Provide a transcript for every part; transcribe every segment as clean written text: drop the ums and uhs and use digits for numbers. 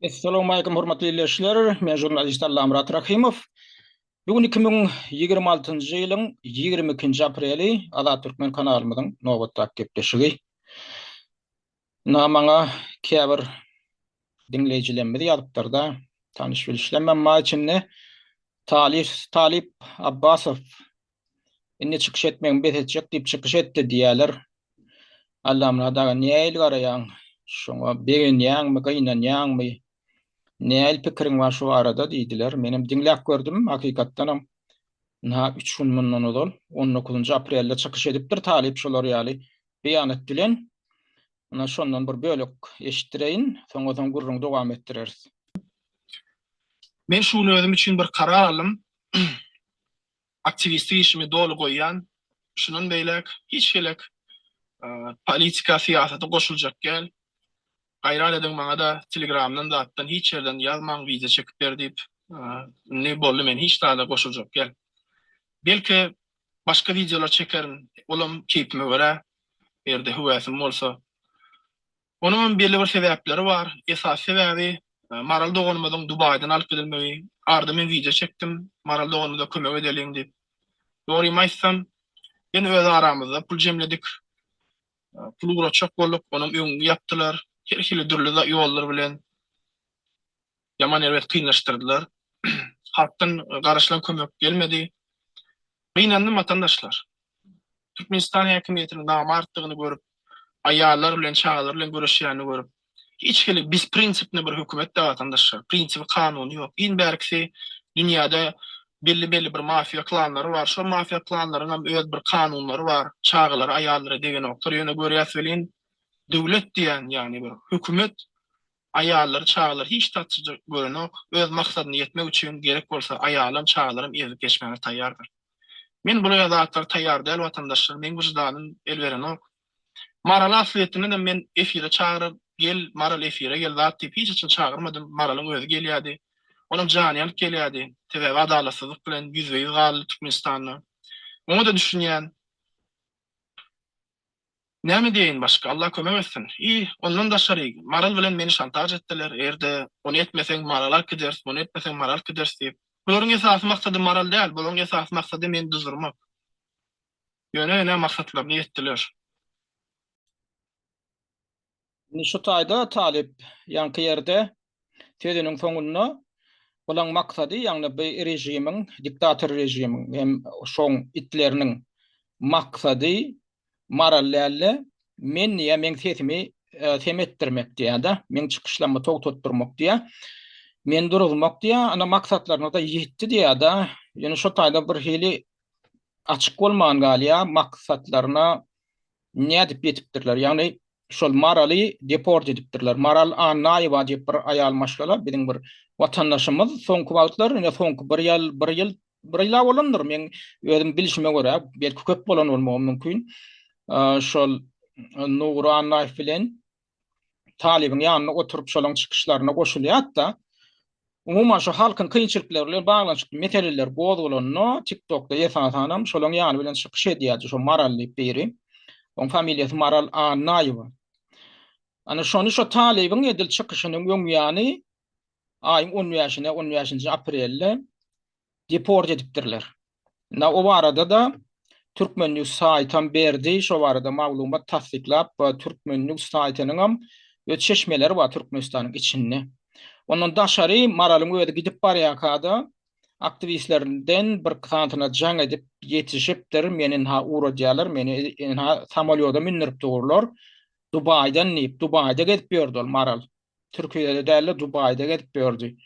Essalawmaleýkum hormatly ildeşler, men žurnalist Allamyrat Rahymow. Bu gün 2026-njy ýylyň 22-nji apreli Azat Türkmen kanalymyzyň nobatdaky gepleşigi. Ynha maňa käbir diňleýjilerimiz ýazypdyr-da, tanyş bilişlemem bar içinde. Talyp Talyp Abbasow indi çykyş etmegimi bes etjek diýip çykyş etdi diýýärler. Allamyrat aga nähili garaýaň? Şoňa begenýäňmi, gynanýaňmy? Nähili pikiriň bar şu barada diýdiler. Menem diňläp gördüm, hakykatdanam ynha üç gün mundan ozal, on dokuzynjy aprelde çykyş edipdir talyp şolar ýaly beýanat bilen. Ynha şondan bir bölek eşitdireýin, soňa soň gürrüňi dowam etdireris. Men şu gün özüm üçin bir karar aldym. Aktiwistlik işimi doly goýýan. Şundan beýläk hiç gelek politika, syýasata goşuljak däl. Gaýrat ediň maňa-da telegramdan zatdan hiç ýerden ýazmaň wideo çekip ber diýip. Indi boldy men hiç zada goşuljak däl. Belki başga wideolar çekerin, olam keýpime görä, eger-de höwäsim bolsa. Onuňam belli bir sebäpleri bar. Esasy sebäbi Maral doganymyzyň Dubaýdan alyp gidilmegi. Arada men wideo çekdim, Maral doganymyza kömek edeliň diýip. Dogrymy aýtsam, ýene öz aramyzda pul jemledik. Pul ugratjak bolduk, onuň öňüni ýapdylar. Her hili dürli ýollar bilen ýaman erbet kynlaşdyrdylar. Halkdan garaşylan kömek gelmedi. Gynandym watandaşlar. Türkmenistan häkimiýetiniň namartdygyny görüp, aýallar bilen, çagalar bilen göreşýänini görüp, hiç hili besprinsipny bir hökümet-dä watandaşlar. Prinsipi, kanuny ýok. Iň bärkisi dünýäde belli-belli bir mafiýa klanlary bar. Şol mafiýa klanlaryňam öz bir kanunlary bar. Çagalara, aýallara degenoklar. Ýöne görýäs welin, döwlet diýen, ýagny bir hökümet Aýallary, çagalary hiç zatsyz görenok. Öz maksadyna ýetmek üçin gerek bolsa aýalam, çagalaram ezip geçmäge taýýardyr. Men bulaýa zatlara taýýar däl watandaşlar, meň wyždanym el berenok. Maraly aslyýetindenem men efire çagyryp, gel Maral efire gel zat diýip hiç haçan çagyrmadym, Maralyň özi gelýärdi. Olam jany ýanyp gelýärdi. Sebäbi adalatsyzlyk bilen ýüzbe-ýüz galdy Türkmenistanda. Oňa-da düşünýän. Näme diýeýin başga, Allah kömek etsin. I, ondan daşary, Maral bilen meni şantaž etdiler, eger-de ony etmeseň Maraly alyp gideris, muny etmeseň Maraly alyp gideris diýip. Bularyň esasy maksady Maral däl, bularyň esasy maksady meni duzdurmak. Ýöne ine maksatlaryna ýetdiler. Indi şu taýda talyp ýaňky ýerde sözüniň soňunda bulaň maksady, ýagny bu režimiň, diktator režimiň hem şoň itleriniň maksady Maral däl-de, men diýýär, meň sesimi sem etdirmek diýýär-de, meň çykyşlarymy togtatdyrmak diýýär. Meni duruzmak diýýär, ana maksatlaryna-da ýetdi diýýär-de. Ýöne şo taýda bir hili açyk bolman galýar, maksatlaryna nädip ýetipdirler? Ýagny şol Maraly deport edipdirler. Maral Annaýewa diýip bir aýal maşgala biziň bir watandaşymyz soňky wagtlar ine soňky bir ýyl, bir ýyl, bir ýyla bolandyr meň özüm bilşime görä, belki köp bolan bolmagy mümkin. Şol Nury Annaýew bilen talybyň ýanynda oturyp şolaň çykyşlaryna goşulýardy-da. Umuman şu halkyň kynçylyklary bilen baglanyşykly meseleler gozgalanda TikTokda esasanam şolaň ýany bilen çykyş edýärdi şo Maral diýip biri. Oň familiýasy Maral Annaýewa. Ana şony şo talybyň edil çykyşynyň öň ýany aýyň on bäşine, on bäşinji aprelde deport edipdirler. Ynha o barada-da Türkmen News saýtam berdi, şo barada maglumat tassyklap, Türkmen News saýtynyňam öz çeşmeleri bar Türkmenistanyň içinde. Ondan daşary Maralyň özi gidip barýarka-da aktiwistlerden bir sanysyna jaň edip ýetişipdir, meni ynha ugradýarlar, meni ynha samolýoda mündürip durlar Dubaýdan diýip, Dubaýda gezip ýördi ol Maral. Türkiýede däl-de Dubaýda gezip ýördi.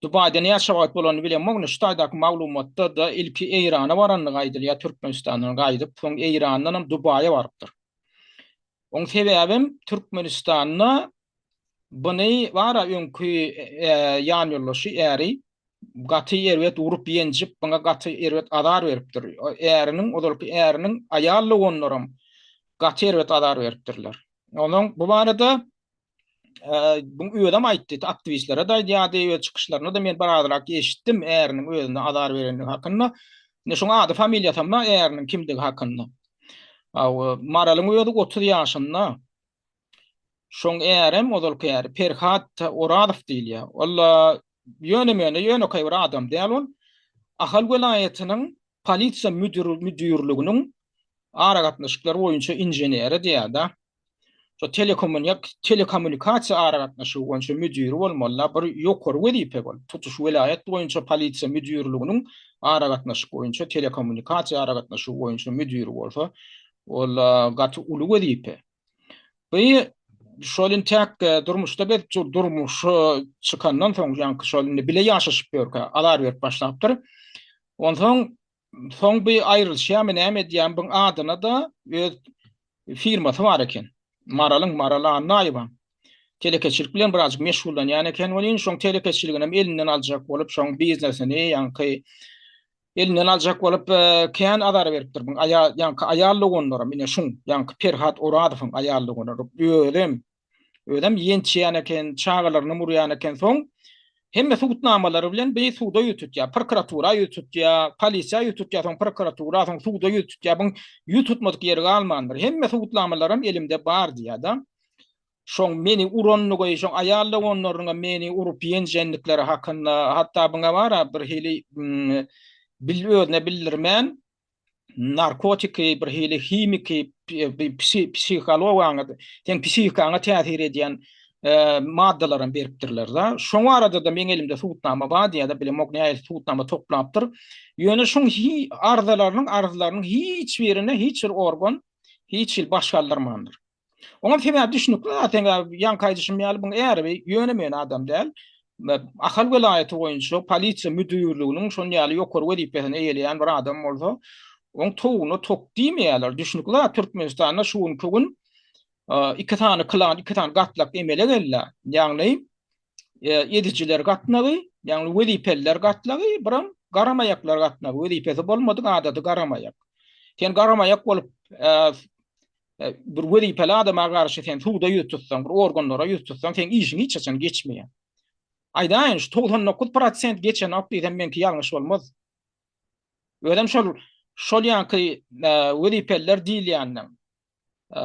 Dubaýda näçe wagt bolanyny bilemok, indi şu taýdaky maglumatda-da ilki Eýrana barandygy aýdylýar, Türkmenistandan gaýdyp, soň Eýrandanam Dubaýa barypdyr. Oň sebäbem Türkmenistanda buny bar-a öňki ýanýoldaşy, äri gaty erbet urup-ýenjip, buňa gaty erbet azar beripdir. Äriniň, ozalky äriniň aýal doganlaram gaty erbet azar beripdirler. Onuň bu barada Buň özem aýtdy, aktiwistlere-de aýdýardy, öz çykyşlarynda-da men bir azrak eşitdim äriniň özüne azar berendigi hakynda. Indi şoň ady familiýasam bar äriniň kimdigi hakynda. Maralyň özi 30 ýaşynda. Şoň ärem, ozalky äri Perhat Orazow diýilýär. Ol ýöne-möne, ýönekeý bir adam däl ol. Ahal welaýatynyň polisiýa müdirliginiň aragatnaşyklar boýunça inženeri diýýär-de. Şo telekommunikasiýa aragatnaşygy boýunça müdiri bolmaly-da, bir ýokary wezipe bol. Tutuş welaýat boýunça polisiýa müdirliginiň aragatnaşyk boýunça, telekommunikasiýa aragatnaşygy boýunça müdiri bolsa, ol gaty uly wezipe. Bu şol intäk durmuşda gezip durmuşa çykandan soň, ýaňky şol indi bile ýaşaşyp ýörkä azar berip başlapdyr. Onsoň soň bu aýrylyşýarmy, näme edýärmi, buň adyna-da öz firmasy bar eken. Maralyň, Maral Annaýewaň. Telekeçilik bilen birazjyk meşgullanýan eken welin, şoň telekeçiliginem elinden aljak bolup, şoň biznesini ýaňky Elinden aljak bolup kän azar beripdir buň aýal ýaňky aýal doganlaram ine şuň ýaňky Perhat Orazowyň aýal doganlary özem özem ýençýän eken çagalaryny urýan eken soň hemme subutnamalary bilen bir suda ýüz tutýar prokuratura ýüz tutýar polisiýa ýüz tutýar soň prokuratura soň suda ýüz tutýar buň ýüz tutmadyk ýeri galmandyr hemme subutnamalaram elimde bar diýýär-de Şoň meni urandygy, şoň aýal doganlarynyňam meni urup ýenjenlikleri hakynda, hatda buňa bar-a bir hili bil özüne bildirmän narkotiki, bir hili himiki psihologaňa, seň psihikaňa täsir edýän maddalaram beripdirler-de. Şoň barada-da meň elimde subutnama bar diýýär-de, bilemok nähili subutnama toplapdyr. Ýöne şoň arzalarynyň arzlarynyň hiç birine hiç bir organ hiç hili baş galdyrmandyr. Oňam sebäbi düşnükli zaten ýaňky aýdyşym ýaly buň äri ýöne-möne adam däl. Ahal welaýaty boýunça polisiýa müdirliginiň şon ýaly ýokary wezipesini eýeleýän bir adam bolsa, oň towugyna tok diýmeýärler. Düşnükli zat Türkmenistanda şu günki gün iki sany klan, iki sany gatlak emele geldi. Ýagny edijiler gatnagy, ýagny wezipeliler gatlagy, biram garamaýaklar gatnagy, wezipesi bolmadyk adaty garamaýak. Sen garamaýak bolup bir wezipeli adama garşy sen suda ýüz tutsaň, bir organlara ýüz tutsaň, seň işiň hiç haçan geçmeýär. Aýdaýyn, şu 99 prosent geçenok diýsem meňki ýalňyş bolmaz. Özem şol şol ýanky e, wezipeliler diýilýänden e,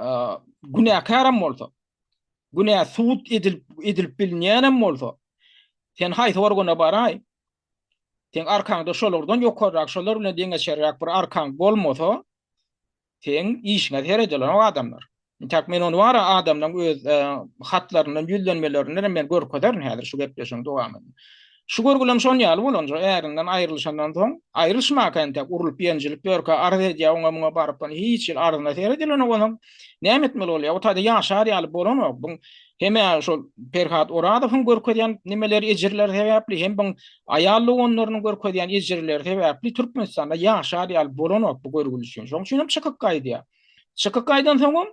e, günäkärem bolsa, günä subut edilip edilip bilinýänem bolsa, sen haýsy organa baraý, seň arkaňda şolardan ýokarrak, şolar bilen deňeçerräk bir arkaň bolmasa, Seň işiňe seredilenok adamlar. Intäk men ony bar adamlaň öz hatlaryndan, ýüzlenmelerinden hem men görkezerin häzir şu gepleşigiň dowamynda. Şu görgülem şon ýaly bolansoň, ärinden aýrylyşandan soň, aýrylyşmaka entäk urlup ýenjilip ýörkä arz edýär oňa muňa baryp hiç hili arzyna seredilenok onuň. Näme etmeli bolýar? O taýda ýaşar ýaly bolanok. Bu hem-ä şol Perhat Orazowyň görkezýän nimeleri, ejirleri sebäpli, hem bu aýal doganlarynyň görkezýän ejirleri sebäpli Türkmenistanda ýaşar ýaly bolanok bu görgüli üçin. Şonuň üçin hem çykyp gaýdýar. Çykyp gaýdansoňam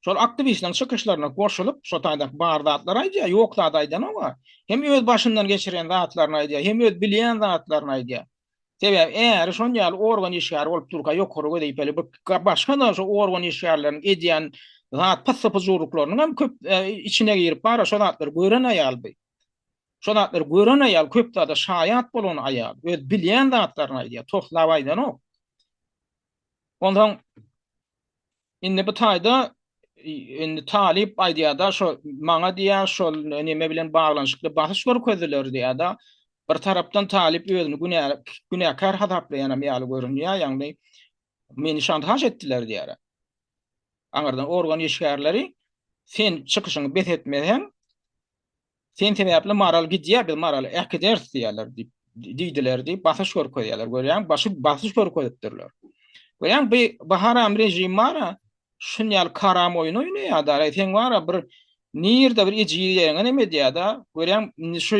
şol aktiwistleriň çykyşlaryna goşulyp, şo taýdaky bar zatlary aýdýar, ýok zat aýdanok-a. Hem öz başyndan geçiren zatlaryny aýdýar, hem öz bilýän zatlaryny aýdýar. Sebäbi äri şon ýaly organ işgäri bolup durka ýokary wezipeli bir başga-da şo organ işgärleriniň edýän zat pyssy-pyjurlyklarynyň hem köp içine girip bara şo zatlary gören aýal bi. Şo zatlary gören aýal köp zada şaýat bolan aýal. Öz bilýän zatlaryny aýdýar, toslap aýdanok. Onsoň Indi bu taýda indi talyp aýdýar-da, şo maňa diýýär, şol neme bilen baglanyşykly basyş görkezdiler diýýär-de. Bir tarapdan talyp özüni günä günäkär hasaplaýanam ýaly görünýär, ýagny meni şantaž etdiler diýýär. Aňyrdan organ işgärleri sen çykyşyňy bes etmeseň, Sen sebäpli Maral gidýär, biz Maraly äkideris diýýärler diýip, diýdiler diýip basyş görkezýärler. Görýäň, başy basyş görkezipdirler. Görýäň, bu bu haram režim bar-a, şun ýaly karam oýun oýnaýar-da, sen bar-a bir nirde bir ejiz ýeriňe neme edýär-de, görýäň, indi şu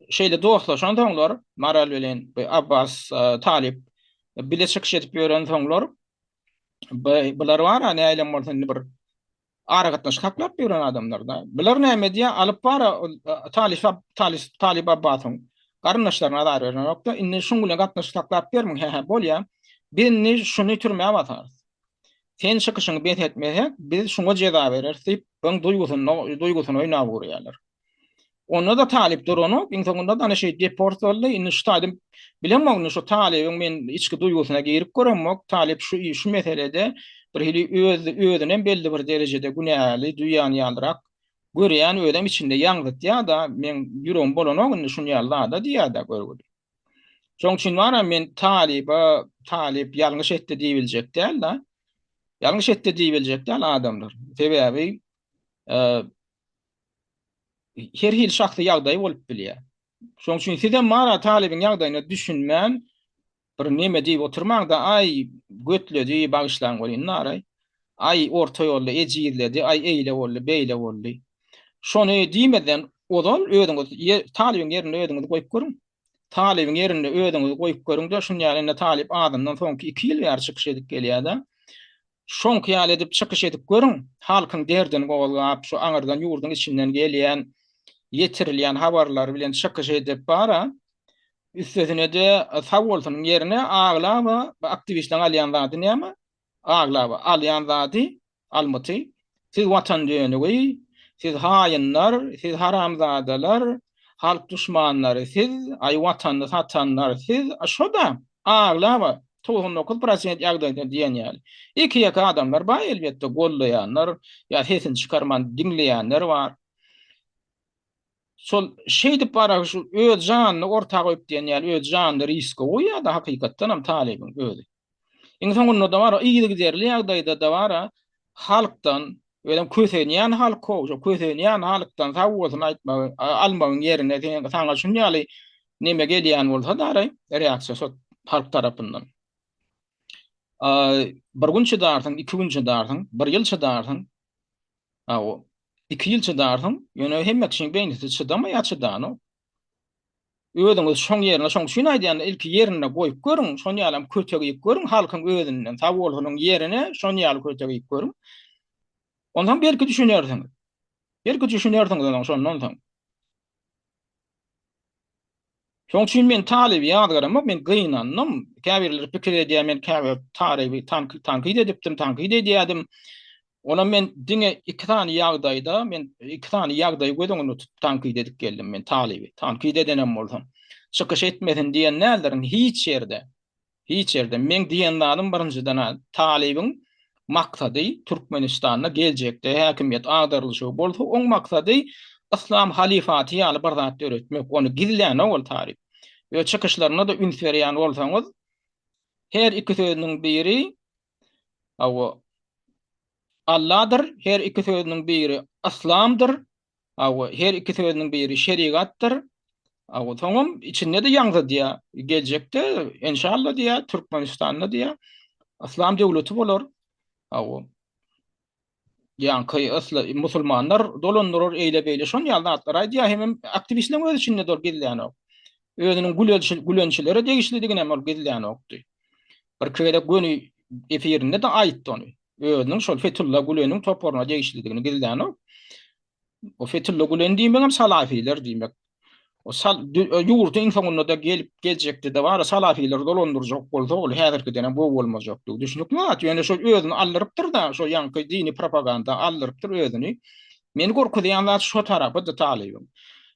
şeýle dostlaşansoňlar Maral bilen bu Abbas Talyp bile çykyş edip ýörensoňlar, bu bular bar-a nähilem bolsa indi bir Aragatnaşyk saklap ýören adamlar-da. Bular näme edýär? Alyp bar-a Talyp Talyp Talyp Abbasyň garyndaşlaryna azar berenok-da. Indi şuň bilen gatnaşyk saklap bermiň, hä-hä, bolýa. Biz indi şuny türmä basarys. Sen çykyşyňy bes etmeseň, biz şuňa jeza bereris diýip, oň duýgusyny duýgusyny oýnap urýarlar. Onda-da Talyp duranok, iň soňunda-da ana şeýdip deport boldy. Indi şu taýda bilemok, indi şu Talybyň men içki duýgusyna girip göremok. Talyp şu şu meselede Bir hili öz özünem belli bir derejede günäli duýýan ýalyrak görýän özem içinde ýaňzytýar-da, meň ýüregim bolanok indi şuny ýaly zada diýýär-de görgüli. Şoň üçin bar-a men talyba talyp ýalňyş etdi diýibiljek däl-de. Ýalňyş etdi diýibiljek däl adamlar. Sebäbi her hili şahsy ýagdaý bolup bilýär. Şoň üçin sizem bar-a talybyň ýagdaýyna düşünmän bir neme diýip oturmaň-da, aý götledi, bagyşlaň welin naraý. Aý orta ýolda ejizledi, aý eýle boldy, beýle boldy. Şony diýmezden ozal özüňiz talybyň ýerinde özüňizi goýup görüň. Talybyň ýerinde özüňizi goýup görüň-de, şuny ýaly indi talyp azyndan soňky iki ýyl bäri çykyş edip gelýär-de. Şoňky ýaly edip çykyş edip görüň, halkyň derdini gozgap, şu aňyrdan ýurduň içinden gelýän, ýetirilýän habarlar bilen çykyş edip bar-a, üstesine-de sag bolsunyň ýerine aglaba bu aktiwistleriň alýan zady näme? Aglaba alýan zady almyty, siz watan dönügi, siz haýynlar, siz haramzadalar, halk duşmanlary siz, aý watanyny satanlar siz, şo-da aglaba 99 prosent ýagdaýda diýen ýaly. Iki-ýeke adamlar bar elbetde gollaýanlar ýa sesini çykarman diňleýänler bar. Şol şeýdip bara şu öz janyny orta goýup diýen ýaly öz janyny riske goýýar-da hakykatdanam talybyň özi. Iň soňunda-da bar, yzygiderli ýagdaýda-da bar, halkdan, özem kösenýän halk how, şo kösenýän halkdan sag bolsun aýtmagy, almagyň ýerine sen saňa şun ýaly neme gelýän bolsa daraý, reaksiýa şo halk tarapyndan. Bir gün çydarsyň, iki gün çydarsyň, bir ýyl çydarsyň, a iki ýyl çydarsyň, ýöne hemme kişiň beýnisi çydamaýar, çydanok. Özüňiz şoň ýerine, şoň üçin aýdýan, ilki ýerinde goýup görüň, şon ýalam kötek iýip görüň, halkyň özünden sag bolsunyň ýerine şon ýaly kötek iýip görüň. Onsoň belki düşünersiňiz. Belki düşünersiňiz onuň şondan soň. Şoň üçin men talyby ýazgaramok, men gynandym. Käbirleri pikir edýär, men käbir talyby tankyt edipdim, tankyt edýärdim. Onam men diňe iki sany ýagdaýda, men iki sany ýagdaýy göz öňünde tutup tankyt edip geldim men talyby. Tankyt edenem bolsam. Çykyş etmesin diýen däldirin hiç ýerde. Hiç ýerde. Meň diýen zadym birinjiden-ä talybyň maksady Türkmenistanda geljekde häkimiýet agdarylyşygy bolsa, oň maksady yslam halyfaty ýaly bir zat döretmek. Ony gizlänok ol talyp. Öz çykyşlarynda-da üns berýän bolsaňyz, her iki sözüniň biri Hawa. Alladyr, her iki sözüniň biri yslamdyr. Hawa, her iki sözüniň biri şerigatdyr. Hawa, soňam içinde-de ýaňzydýar. Geljekde enşalla diýýär, Türkmenistanda diýýär, yslam döwleti bolar. Hawa. Ýaňky ysla musulmanlar dolandyrar eýle-beýle şon ýaly zatlar aýdýar hemem aktiwistleriň öz içinde-de ol gizlänok. Özüniň gülençi gülençilere degişlidigini hem ol gizlänokdy. Birki gezek göni efirinde-de aýtdy ony. Özüniň şol Fetullah Güleniň toparyna degişlidigini gizlänok. O Fetullah Gülen diýmegem salafiler diýmek. O sal ýurdy iň soňunda-da gelip geljekde-de bar salafiler dolandyrjak bolsa ol häzirkiden hem gowy bolmajakdygy düşnükli zat. Ýöne şol özüni aldyrypdyr-da, şol ýaňky dini propaganda aldyrypdyr özüni. Meni gorkuzýan zat şo tarapydy talybyň.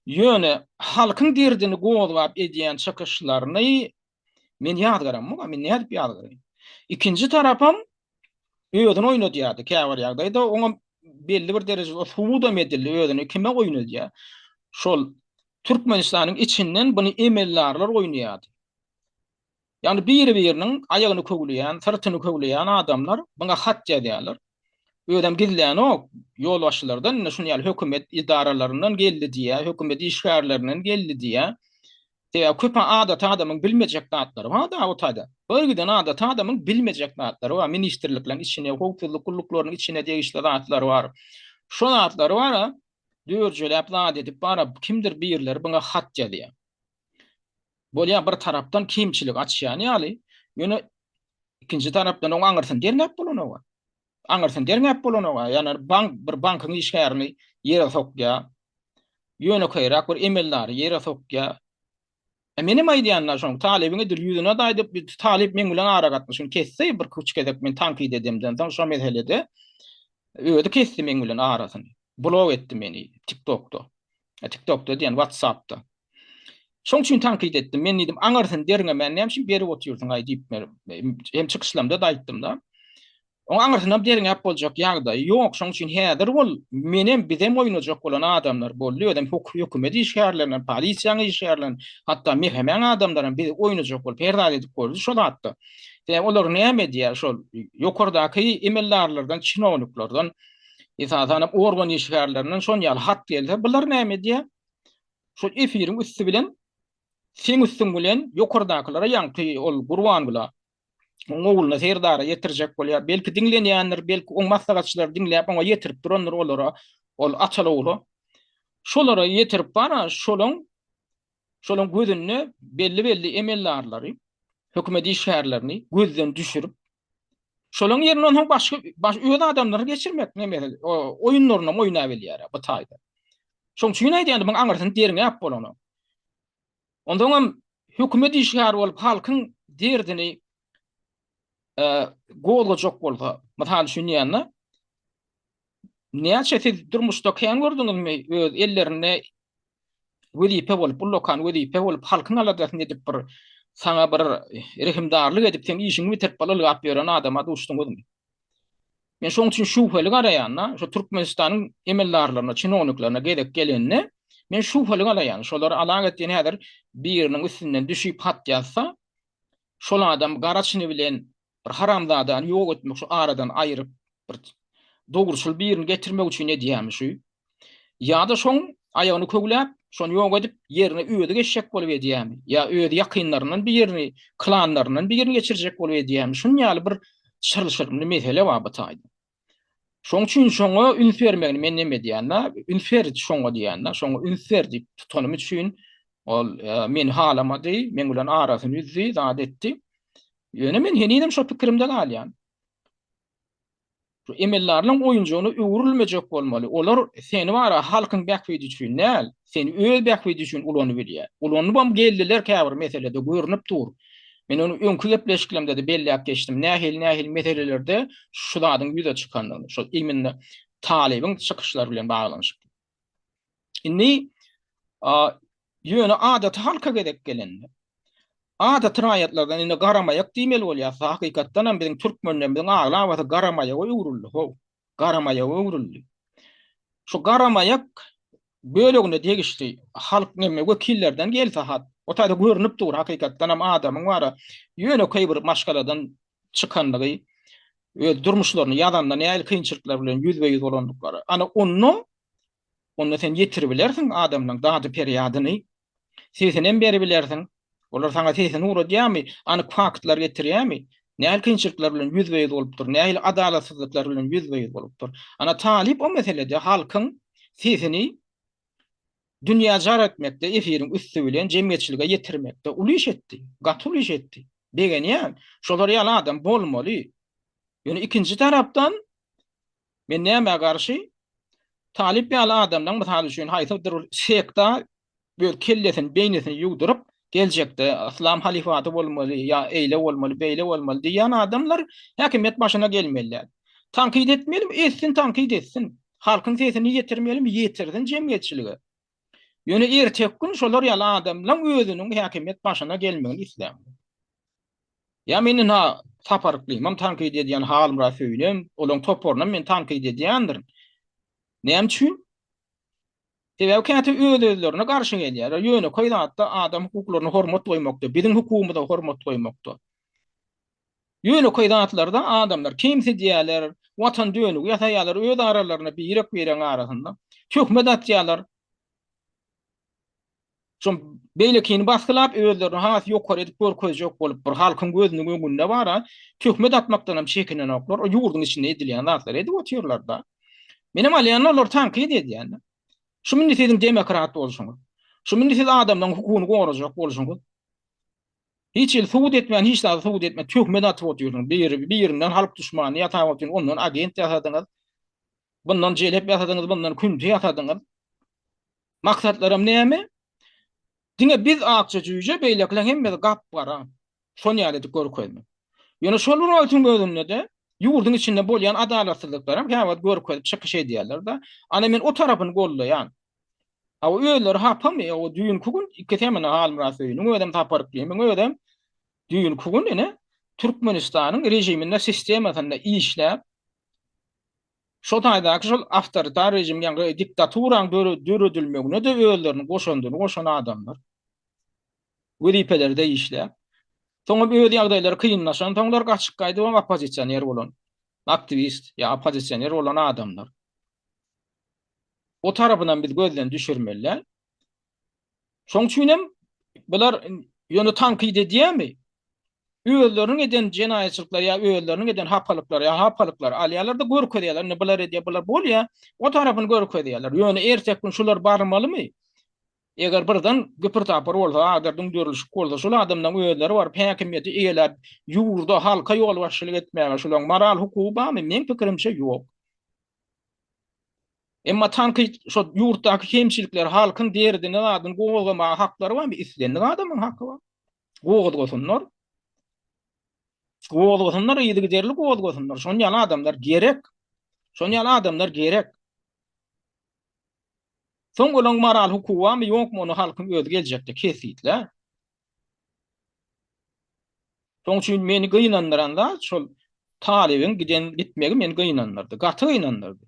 Ýöne halkyň derdini gozgap edýän çykyşlaryny men ýazgaramok, men nädip ýazgaraýyn? Ikinji tarapam özüni oýnadýardy käbir ýagdaýda, oňam belli bir derejede subudam edildi, özüni kime oýnadýar? Şol Türkmenistanyň içinden buny emeldarlar oýnaýardy. Ýagny biri-biriniň aýagyny köwleýän, syrtyny köwleýän adamlar buňa hat ýazýarlar. Özem gizlänok, ýolbaşçylardan indi şuny ýaly hökümet edaralaryndan geldi diýýär, hökümet işgärlerinden geldi diýýär. Sebäbi köp adaty adamyň bilmejek zatlary bar-da o taýda. Bir giden adaty adamyň bilmejek zatlary bar. Ministrlikleriň içine, howpsuzlyk gulluklarynyň içine degişli zatlar bar. Şo zatlary bar-a, dörjeläp zat edip bar-a, kimdir birleri buňa hat ýazýar. Bolýar bir tarapdan kemçilik açýan ýaly, ýöne ikinji tarapdan oň aňyrsyny derňäp bolanok-a. Aňyrsyny derňäp bolanok-a. Ýagny bank bir bankyň işgärini ýere sokýar. Ýönekeýräk bir emeldary ýere sokýar. E menem aýdýan-da şoň talybyň edil ýüzüne-de aýdyp, talyp meň bilen aragatnaşygyny kesdi, birküç gezek men tankyt edemden soň şo meselede özi kesdi meň bilen arasyny. Blok etdi meni TikTokda. TikTokda diýen WhatsAppda. Şoň üçin tankyt etdim. Men diýdim, aňyrsyny derňemän näme üçin berip otyrsyň aý diýip men hem çykyşlarymda-da aýtdym-da. Oň aňyrsynam derňäp boljak ýagdaýy ýok. Şoň üçin häzir ol menem, bizem oýnajak bolan adamlar boldy. Özem hökümet işgärlerinden, polisiýaň işgärlerinden, hatda MHM-iň adamlaram bizi oýnajak bolup her zat edip gördi şo zatda. Sebäbi olar näme edýär şol ýokardaky emeldarlardan, çinowniklerden, esasanam organ işgärlerinden şon ýaly hat gelse, bular näme edýär? Şol efiriň üsti bilen seň üstüň bilen ýokardakylara ýaňky ol Gurbangula oň ogluna Serdara ýetirjek bolýar. Belki diňlenýändir, belki oň maslahatçylary diňläp oňa ýetirip durandyr olara, ol ataly ogla. Şolara ýetirip bara, şolaň şolaň gözünde belli-belli emeldarlary, hökümet işgärlerini gözden düşürip, şolaň ýerine onsoň başga baş öz adamlaryny geçirmek nemesi, oýunlarynam oýnabilýär bu taýda. Şoň üçin aýdýan, muň aňyrsyny derňäp bolanok. Onsoňam hökümet işgäri bolup halkyň derdini gozgajak bolsa, mysal üçin diýende, näçe siz durmuşda kän gördüňizmi öz ellerinde wezipe bolup, ullakan wezipe bolup, halkyň aladasyny edip bir saňa bir rehimdarlyk edip, seň işiňi bitirip bir ylgap ýören adama duşduňyzmy? Men şoň üçin şübheli garaýan-da, şu Türkmenistanyň emeldarlaryna, çinowniklerine gezek gelende, men şübheli garaýan. Şolar alagetdin häzir biriniň üstünden düşüp hat ýazsa, şol adam gara çyny bilen bir haramzadany ýok etmek, şu aradan aýryp, bir dogruçyl birini getirmek üçin edýärmi şu? Ýa-da şoň aýagyny köwläp, şony ýok edip, ýerine özi geçjek bolup edýärmi? Ýa öz ýakynlaryndan birini, klanlaryndan birini geçirjek bolup edýärmi? Şunuň ýaly bir çylşyrymly mesele bar bu taýda. Şoň üçin şoňa üns bermegini men neme edýän-de, üns ber şoňa diýýän-de, şoňa üns ber diýip tutanym üçin ol meni halamady, meň bilen arasyny üzdi, zat etdi. Ýöne men henizem şo pikirimde galýan. Şu emeldarlaryň oýunjagyna öwrülmejek bolmaly. Olar seni bara halkyň bähbidi üçin däl, seni öz bähbidi üçin ulanybilýär. Ulanybam geldiler käbir meselede görnüp dur. Men ony öňki gepleşiklerimde-de belläp geçdim. Nähili-nähili meselelerde şu zadyň ýüze çykandygyny, şol imенно talybyň çykyşlary bilen baglanyşykly. Indi ýöne adaty halka gezek gelende, adaty raýatlardan indi garamaýak diýmeli bolýar. Hakykatdan hem biziň türkmenlerimiziň aglabasy garamaýaga öwrüldi, how. Garamaýaga öwrüldi. Şu garamaýak bölegine degişli halk neme wekillerden gelse hat, o taýda görnüp dur, hakykatdan hem adamyň bara ýönekeý bir maşgaladan çykanlygy, öz durmuşlaryny ýazanda nähili kynçylyklar bilen ýüzbe-ýüz bolandyklary. Ana onda onda sen ýetiribilersiň adamlaň dady-perýadyny, sesinem beribilersiň. Olar saňa sesini ugradýarmy, anyk faktlar getirýärmi? Nähili kynçylyklar bilen ýüzbe-ýüz bolupdyr, nähili adalatsyzlyklar bilen ýüzbe-ýüz bolupdyr. Ana talyp o meselede halkyň sesini dünýä jar etmekde, efiriň üsti bilen jemgyýetçilige ýetirmekde uly iş etdi. Gaty uly iş etdi. Begenýän. Şolar ýaly adam bolmaly. Ýöne ikinji tarapdan men nämä garşy? Talyp ýaly adamlaň mysal üçin haýsydyr bir sekta öz kellesini, beýnisini ýuwduryp, geljekde yslam halyfaty bolmaly ýa eýle bolmaly, beýle bolmaly diýýän adamlar häkimiýet başyna gelmeli däl. Tankyt etmelimi? Etsin, tankyt etsin. Halkyň sesini ýetirmelimi? Ýetirsin jemgyýetçilige. Ýöne erteki gün şolar ýaly adamlaň özüniň häkimiýet başyna gelmegini islämok. Ýa men ynha Sapar Yklymam tankyt edýän, Halmyrat Söýünem, olaň toparynam men tankyt edýändirin. Näme üçin? Sebäbi käte öz-özlerine garşy gelýärler. Ýönekeý zatda adam hukuklaryna hormat goýmakda, biziň hukugymyza hormat goýmakda. Ýönekeý zatlarda adamlar kemsidýärler, watan dönügi ýasaýarlar, öz aralarynda birek-biregiň arasynda töhmet atýarlar. Şo beýlekini basgylap, özlerini has ýokary edip görkezjek bolup, bir halkyň gözüniň öňünde bara töhmet atmakdan hem çekinenoklar. O ýurduň içinde edilýän zatlary edip otyrlar-da. Menem alýan olary tankyt edýän. Şu mindi siziň demokrat bolşuňyz. Şu mindi siz adamlaryň hukugyny gorajak bolşuňyz. Hiç hili subut etmän, hiç zady subut etmän töhmet atyp otyrsyňyz. Bir, birinden halk duşmany ýasap otyrsyňyz, ondan agent ýasadyňyz. Bundan jelep ýasadyňyz, bundan künti ýasadyňyz. Maksatlaram näme? Diňe biz akja jüýje, beýlekileň hemmesi gap-gara. Şon ýaly edip görkezmek. Ýöne şol bir wagtyň özünde-de ýurduň içinde bolýan adalatsyzlyklaram käwagt görkezip çykyş edýärler-de. Ana men o tarapyny goldaýan. Hawa özleri hapamy? O düýnki gün ikisem ine Halmyrat Söýüniň özem Sapar Yklymyň özem düýnki gün ine. Türkmenistanyň režiminde, sistemasynda işläp, şo taýdaky şol awtoritar režim, ýagny diktaturaň döredilmegine-de özleriniň goşandyny goşan adamlar. Wezipelerde işläp, soňam öz ýagdaýlary kynlaşansoňlar gaçyp gaýdybam oppozisioner bolan, aktiwist ýa oppozisioner bolan adamlar. O tarapynam biz gözden düşürmeli däl. Şoň üçin hem bular ýöne tankyt edýärmi? Özleriniň eden jenaýatçylyklary ýa özleriniň eden hapalyklary ýa hapalyklary alýarlar-da görkezýärler. Indi bular edýär, bular bolýar. O tarapyny görkezýärler. Ýöne erteki gün şular barmalymy? Eger birden güpür-tapyr bolsa, adyr düňderilişik bolsa, şol adamlaryň özleri baryp häkimiýeti eýeläp, ýurda, halka ýolbaşçylyk etmäge şolaryň moral hukugy barmy? Meň pikirimçe ýok. Emma tankyt şo ýurtdaky kemçilikleri, halkyň derdini, zadyny gozgamaga haklary barmy? Islendik adamyň haky bar. Gozgasynlar. Gozgasynlar, yzygiderli gozgasynlar. Şon ýaly adamlar gerek. Şon ýaly adamlar gerek. Soň olaň moral hukugy barmy, ýokmy, ony halkyň özi geljekde kesgitlär. Şoň üçin meni gynandyran zat şol Talybyň giden gitmegi meni gynandyrdy. Gaty gynandyrdy.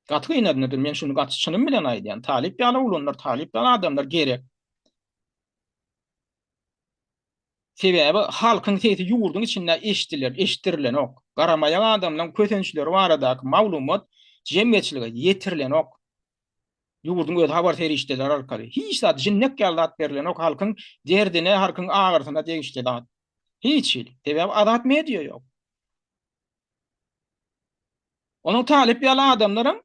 Gaty gynandyrdy. Men şuny gaty çynym bilen aýdýan. Talyp ýaly oglanlar, talyp ýaly adamlar gerek. Sebäbi halkyň sesi ýurduň içinde eşdiler, eşitdirilenok. Garamaýak adamlaryň kösençleri baradaky maglumat jemgyýetçilige ýetirilenok. Ýurduň öz habar serişdeleri arkaly. Hiç zat, jinnek ýaly zat berilenok halkyň derdine, halkyň agyrsyna degişli zat. Hiç hili. Sebäbi azat media ýok. Onuň talyp ýaly adamlaram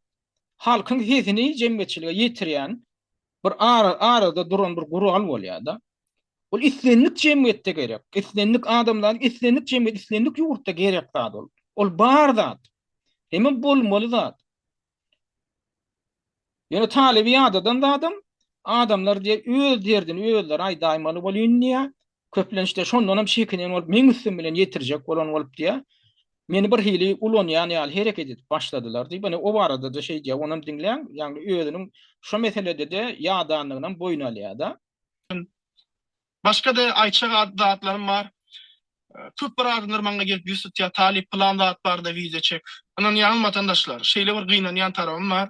halkyň sesini jemgyýetçilige ýetirýän bir ara, arada duran bir gural bolýar-da. Ol islendik jemgyýetde gerek. Islendik adamlaryň, islendik jemgyýet, islendik ýurtda gerek zat ol. Ol bar zat. Hemem bolmaly zat. Ýöne talyby ýadadan zadam adamlar diýe öz derdini özleri aýdaýmaly bolýyn diýä. Köplençde şondanam çekinen bolup meň üstüm bilen ýetirjek bolan bolup diýä. Meni bir hili ulanýan ýaly hereket edip başladylar diýip, ine o barada-da şeý diýä, onam diňläň, ýagny özüniň şo meselede-de ýadandygynam boýun alýa-da. Başga-da aýtjak zatlarym bar. Köp bir adamlar maňa gelip ýüz tutýar, Talyp pylan zat barada wideo çek. Ynanýaňyzmy watandaşlar, şeýle bir gynanýan tarabym bar.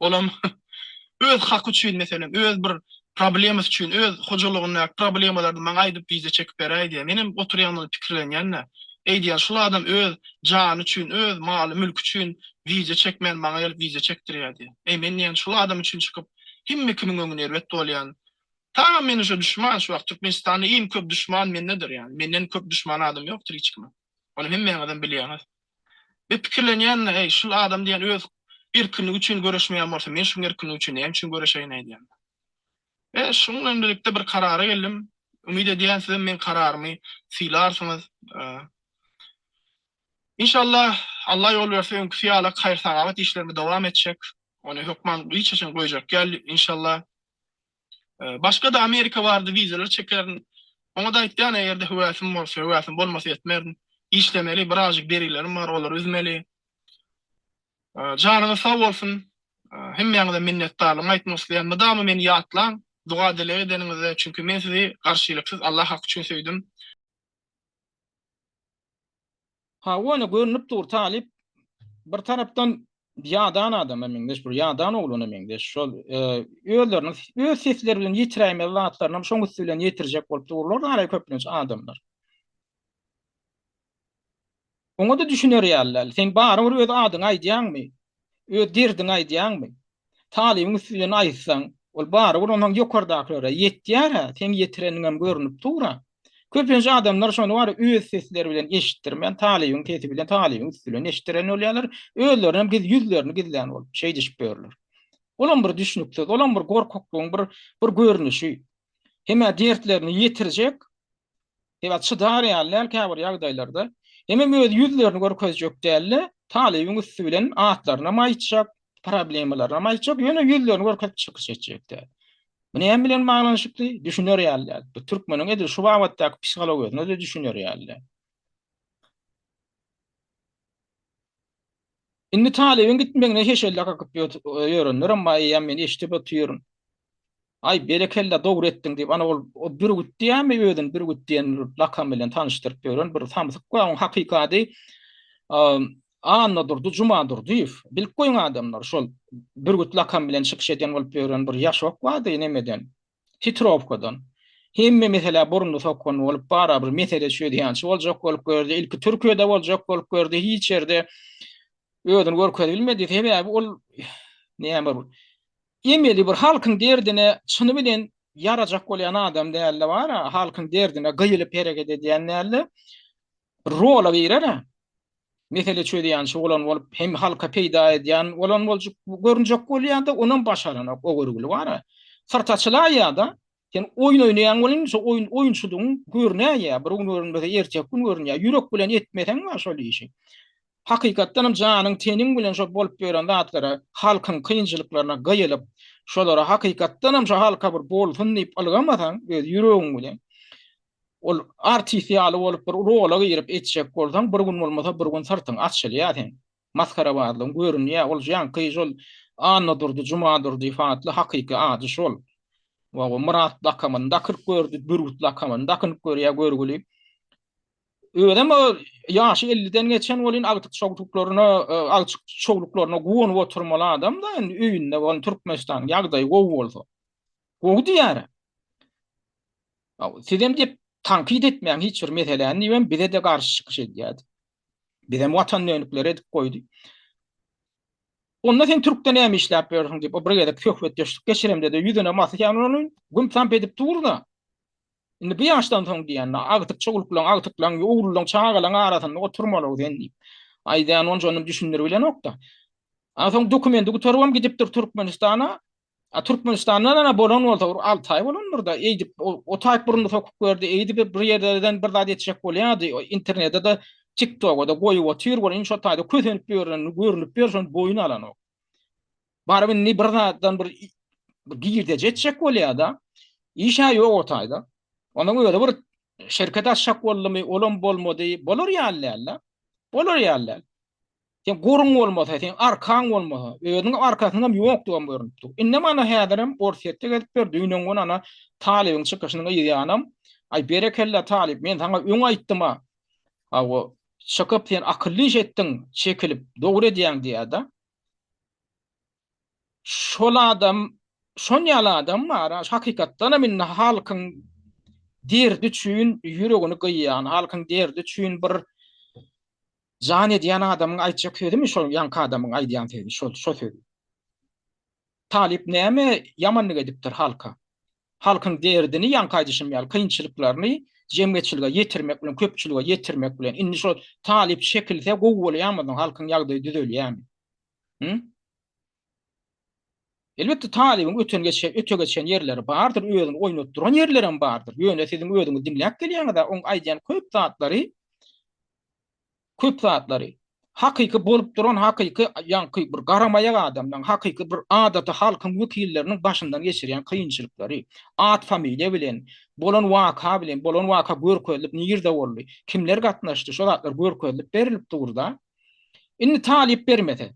Olam öz haky üçin meselem, öz bir problemasy üçin, öz hojalygyndaky problemalaryny maňa aýdyp wideo çekip beräý diýýär. Menem oturýan ony pikirlenýän-de. Eý diýýän, şul adam öz jany üçin, öz maly, mülki üçin wideo çekmän maňa gelip wideo çekdirýär diýýär. Eý men diýýän, şul adam üçin çykyp hemme kimiň öňünde erbet bolýan. Tagam meni şu duşman şu wagt Türkmenistanda iň köp duşman mendedir ýani menden köp duşman adam ýokdur hiç kime. Ony hemmäňizem bilýäňiz. Ve pikirlenýän eý şul adam diýen öz erkinligi üçin göreşmeýän bolsa men şuň erkinligi üçin näme üçin göreşeýin eý diýen. Ve şuň bilen birlikde bir karara geldim. Umyt edýän sizem meň kararymy sylarsyňyz. Inşallah Allah ýol berse öňküsi ýaly haýyr-sahawat işlerimi dowam etjek. Ony hökman hiç haçan goýjak däl inşallah. Başga-da Amerika barada wideolar çekerin. Oňa-da aýtýan eger-de höwäsim bolsa, höwäsim bolmasa etmerin. Işlemeli, birazjyk bergilerim bar, olary üzmeli. Janyňyz sag bolsun. Hemmäňize minnetdarlygymy aýtmak isleýän. Mydama meni ýatlaň, doga-dileg edeniňizde, çünki men sizi garşylyksyz Allah haky üçin söýdüm. Hawa ine görnüp dur talyp bir tarapdan ýadan adama meňzeş bir ýadan oglana meňzeş şol özleriniň öz sesleri bilen ýetiräýmeli zatlarynam şoň üsti bilen ýetirjek bolup durlar halaý köplenç adamlar. Oňa-da düşüner ýaly däl. Sen barybir öz adyňy aýdýaňmy? Öz derdiňi aýdýaňmy? Talybyň üsti bilen aýtsaň, ol barybir onuň ýokardakylara ýetýär-ä, seň ýetireniňem görnüp dur-a. Köplenç adamlar şony bar öz sesleri bilen eşitdirmän, talybyň sesi bilen, talybyň üsti bilen eşitdiren bolýarlar. Özlerinem giz ýüzlerini gizlän bolup, şeýdişip ýörler. Olam bir düşnüksiz, olam bir gorkaklygyň bir bir görnüşi. Hem-ä dertlerini ýetirjek, Sebäbi çydar ýaly däl käbir ýagdaýlarda. Hemem öz ýüzlerini görkezjek däl-de, talybyň üsti bilen atlarynam aýtjak, problemalaryny aýtjak, ýöne ýüzlerini görkezip çykyş etjek däl. Bu näme bilen baglanyşykly? Düşüner ýaly däl. Bu türkmeniň edil şu babatdaky psihologiýasyna-da düşüner ýaly däl. Indi talybyň gitmegine heşelle kakyp ýörenlerem bar, eýýäm men eşidip otyryn. Aý, berekella, dogry etdiň diýip, ana ol o Bürgüt diýýärmi özüni Bürgüt diýen lakam bilen tanyşdyryp ýören bir samsyk bar, oň hakyky ady Annadurdy Jumadurdyýew. Bilip goýuň adamlar, şol Bürgüt lakam bilen çykyş edýän bolup ýören bir ýaşok bardy nemeden, Hitrowkadan. Hemme meselä burnuny sokan bolup, bara bir mesele çözýänçi boljak bolup gördi. Ilki Türkiýede boljak bolup gördi, hiç ýerde özüni görkezip bilmedi. Sebäbi ol näme bir emeli bir halkyň derdine çyny bilen ýarajak bolýan adam däldi bara, halkyň derdine gyýylyp hereket edýän däldi. Rola girer-ä. Mesele çözýänçi bolan bolup, hem halka peýda edýän bolan boljak görünjek bolýar-da, onam başaranok o görgüli bara. Syrt açylaýýar-da, sen oýun oýnaýaň welin, şo oýun oýunçylygyň görünäýýär, bir gün görünmese, erteki gün görünýär. Ýürek bilen etmeseň bar şol işi. Hakykatdanam janyň teniň bilen şo bolup ýören zatlara, halkyň kynçylyklaryna gyýylyp, şolara hakykatdanam şo halka bir bolsun diýip ylgamasaň öz ýüregiň bilen, ol artist ýaly bolup bir rola girip etjek bolsaň, bir gün bolmasa bir gün syrtyň açylýar seň. Masgarabazlygyň görünýär. Ol ýaňky şol Annadurdy Jumadurdyýew atly hakyky ady şol. Wa Myrat lakamyny dakynyp gördi, Bürgüt lakamyny dakynyp görýär görgüli. Özem o ýaşy 50-den geçen welin agtyk çowluklaryna, agtyk çowluklaryna guwanyp oturmaly adam da indi öýünde bolan Türkmenistanyň ýagdaýy gowy bolsa. Gowy diýýär. Sizem diýip tankyt etmäň hiç bir meseläni diýibem bize-de garşy çykyş edýärdi. Bizem watan dönükleri edip goýdy. Onda sen türkde näme işläp ýörsüň diýip, o bir gezek söhbetdeşlik geçiremde-de ýüzüne basýan ony güm-samp edip dur-da. Indi bu ýaşdan soň diýende, agtyk çowluklaň, agtyklaň, oglullaň, çagalaň arasynda oturmaly sen diýip. Aýdýan onça onuň düşündirip bilenok-da. A soň dokumenti gutarybam gidipdir Türkmenistana. A Türkmenistandan ana bolan bolsa bir 6 aý bolandyr-da, eýdip o taýyp burnuny sokup gördi, eýdip bir ýerlerden bir zat etjek bolýardy. Internete-de, TikToka-da goýup otyr, welin şo taýda kösenip ýörenini görnüp ýör, şony boýun alanok. Baryp indi bir zatdan bir girdeji etjek bolýar-da. Iş-ä ýok o taýda. Onuň özi bir şirket açjak boldumy, olam bolmady. Bolar ýaly däl-de. Bolar ýaly däl. Sen goruň bolmasa, seň arkaň bolmasa, özüniň arkasynyňam ýokdugam görnüp dur. Indem ana häzirem Orsýetde gezip ýör, düýn-öňňün ana Talybyň çykyşynyň yz ýanam, Aý, berekella, Talyp, men saňa öň aýtdym-a. Hawa, çykyp sen akylly iş etdiň, çekilip, dogry edýäň diýýär-de. Şol adam, şon ýaly adam bar, hakykatdanam indi halkyň derdi üçin ýüregini gyýýan, halkyň derdi üçin bir jan edýän adamyň aýtjak sözümi şol ýaňky adamyň aýdýan sözi, şol şo sözi. Talyp näme ýamanlyk edipdir halka? Halkyň derdini ýaňky aýdyşym ýaly kynçylyklaryny jemgyýetçilige ýetirmek bilen, köpçülige ýetirmek bilen, indi şol talyp çekilse gowy bolýarmy, halkyň ýagdaýy düzelýärmi? Hı? Elbetde talybyň öten geçen, öte geçen ýerleri bardyr, özüni oýnadyp duran ýerlerem bardyr. Ýöne siziň özüňiz diňläp gelýäňiz-ä, oň aýdýan köp zatlary, köp zatlary hakyky bolup duran hakyky ýaňky bir garamaýak adamlaryň, hakyky bir adaty halkyň wekilleriniň başyndan geçirýän kynçylyklary, at familiýa bilen, bolan waka bilen, bolan waka görkezilip nirde boldy, kimler gatnaşdy, şo zatlar görkezilip berilip dur-da. Indi talyp bermese.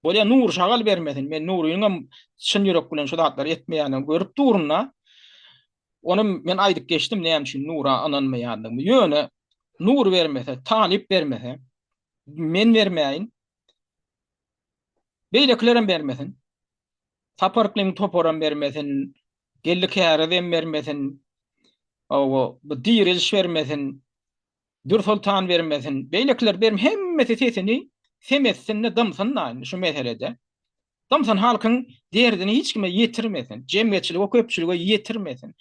Bolýa Nury şagal bermesin. Men Nurynyňam çyn ýürek bilen şu zatlary etmeýändigini görüp durun-da. Ony men aýdyp geçdim näme üçin Nura ynanmaýandygymy. Ýöne Nury bermese, talyp bermese, men bermäýin. Beýlekilerem bermesin. Sapar Yklymyň toparam bermesin. Geldi Kärizem bermesin. Hawa, bu Diriliş bermesin. Dürsoltan bermesin, beýlekiler berm hemmesi sesini sem etsin-de dymsyn-da indi şu meselede. Dymsyn halkyň derdini hiç kime ýetirmesin, jemgyýetçilige köpçülige ýetirmesin.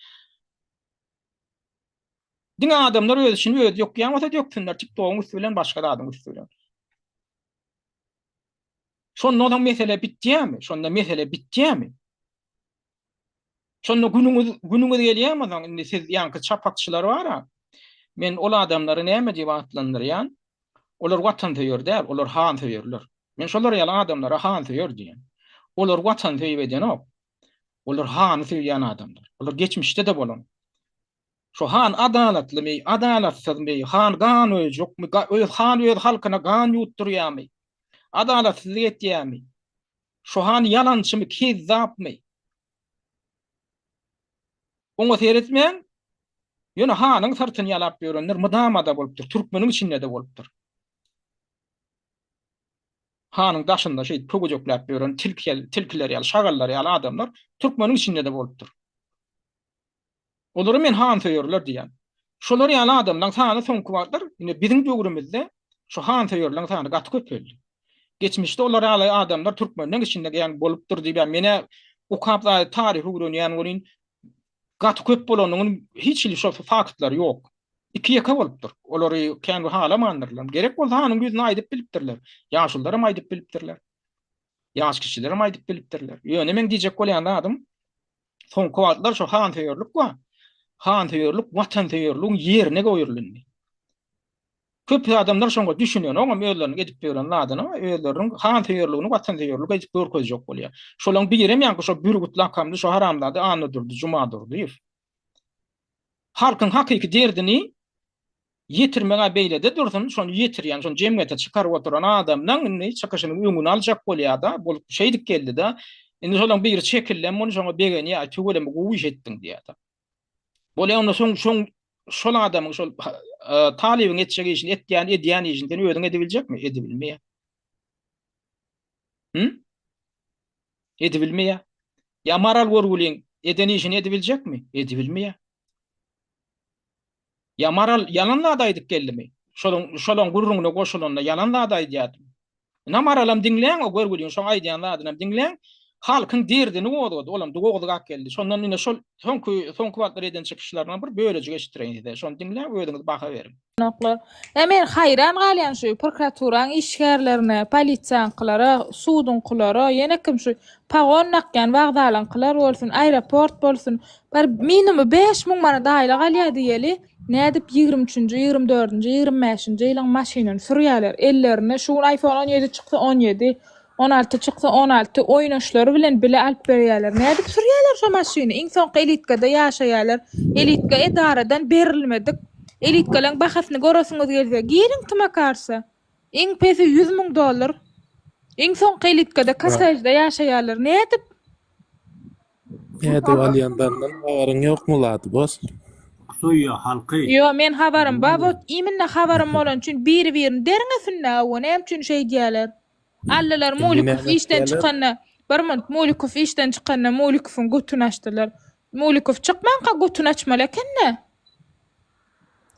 Diňe adamlar öz içini özi dökýän bolsa döksünler TikTogyň üsti bilen başga zadyň üsti bilen. Şondan soň mesele bitýärmi? Şonda mesele bitýärmi? Şonda günüňiz günüňiz gelýärmi soň indi siz ýaňky çapakçylar bar-a. Men ol adamlary näme diýip atlandyrýan? Olar watansöýer däl, olar hansöýerler. Men şolar ýaly adamlara hansöýer diýýän. Olar watan söýüp edenok. Olar hany söýýän adamlar. Olar geçmişde-de bolan. Şo han adalatlymy, adalatsyzmy, han gan öýjükmi, öz han öz halkyna gan ýuwutdyrýarmy, adalatsyzlyk etýärmi? Şo han ýalançymy, kezzapmy? Oňa seretmän, ýöne hanyň syrtyny ýalap ýörenler mydama-da bolupdyr, türkmeniň içinde-de bolupdyr. Hanyň daşynda şeýdip köwejekläp ýören tilki, tilkiler ýaly, şagallar ýaly adamlar türkmeniň içinde-de bolupdyr. Olara men hansöýerler diýýän. Şolar ýaly adamlaryň sany soňky wagtlar, indi biziň döwrümizde şu hansöýerleriň sany gaty köpeldi. Geçmişde olar ýaly adamlar türkmenleň içinde ýaly bolupdyr diýip, ýa menä okap zady taryhy öwrenýän welin gaty köp bolanyny hiç hili şo faktlar ýok. Iki-ýeke bolupdyr. Olary kän bir halamandyrlar. Gerek bolsa hanyň ýüzüne aýdyp bilipdirler. Ýaşulularam aýdyp bilipdirler. Ýaş kişilerem aýdyp bilipdirler. Ýöne meň diýjek bolýan zadym Soňky wagtlar şu hansöýerlik bar. Hansöýerlik watansöýerligiň ýerine goýuldy indi. Köp adamlar şoňa düşünenogam özleriniň edip ýören zadyna, özleriniň hansöýerligini watansöýerlik edip görkezjek bolýar. Şolaň birem ýaňky şo Bürgüt lakamly şo haramzada Annadurdy Jumadurdyýew. Halkyň hakyky derdini Ýetirmeg-ä beýlede dursun, şony ýetirýän, şony jemgyýete çykaryp oturan adamlaň indi çykyşynyň öňüni aljak bolýar-da, bolup şeýdip geldi-de. Indi şolaň biri çekildem muny şoňa begenýär, aý tüweleme gowy iş etdiň diýýär-de. Bolýa onda soň şoň şol adamyň şol talybyň etjek işini etýän edýän işini sen özüň edibiljekmi? Edibilmeýär. Hü? Edibilmeýär. Ýa Maral görgüliň eden işini edibiljekmi? Edibilmeýär. Ýa Maral ýalan zat aýdyp geldimi? Şolaň şolaň gürrüňine goşulanda ýalan zat aýdýardymy? Ynha Maralam diňläň o görgüliň şoň aýdýan zadynam diňläň. Halkyň derdini gozgady. Olam doguzgak geldi. Şondan ine şol soňky soňky wagtlar eden çykyşlaryndan bir bölejik eşitdireýin size. Şony diňläň özüňiz baha beriň. Noklar. Ýa men haýran galýan şu prokuraturaň işgärlerine, polisiýaňkylara, suduňkylara, ýene kim şu pagon dakýan wagzalyňkylar bolsun, aeroport bolsun, bir minumy 5000 manat aýlyk alýar diýeli, nädip 23-nji, 24-nji, 25-nji ýylyň maşynyny sürýärler, ellerinde şu gün iPhone 17 çyksa 17, 16 çyksa 16 oýnaşlary bilen bile alyp berýärler. Nädip sürýärler şo maşyny? Iň soňky elitkada ýaşaýarlar. Elitka edaradan berilmedik. Elitkalaň bahasyny göresiňiz gelse, giriň Tmakarsa. Iň pesi 100 müň dollar. Iň soňky elitkada kottejde ýaşaýarlar. Nädip? Nädip alýandandan habaryň ýokmy lady bos? Söýýär halky. Ýo men habarym ba wot iminna habarym bolany üçin biri birini derňesinda hawa näme üçin şeýdýäler. Aldylar Indi Mulikow näme işden etýäler? çykanda bir munt Mulikow işden çykanda Mulikowyň götüni açdylar. Mulikow çykmanka götüni açmaly ekende.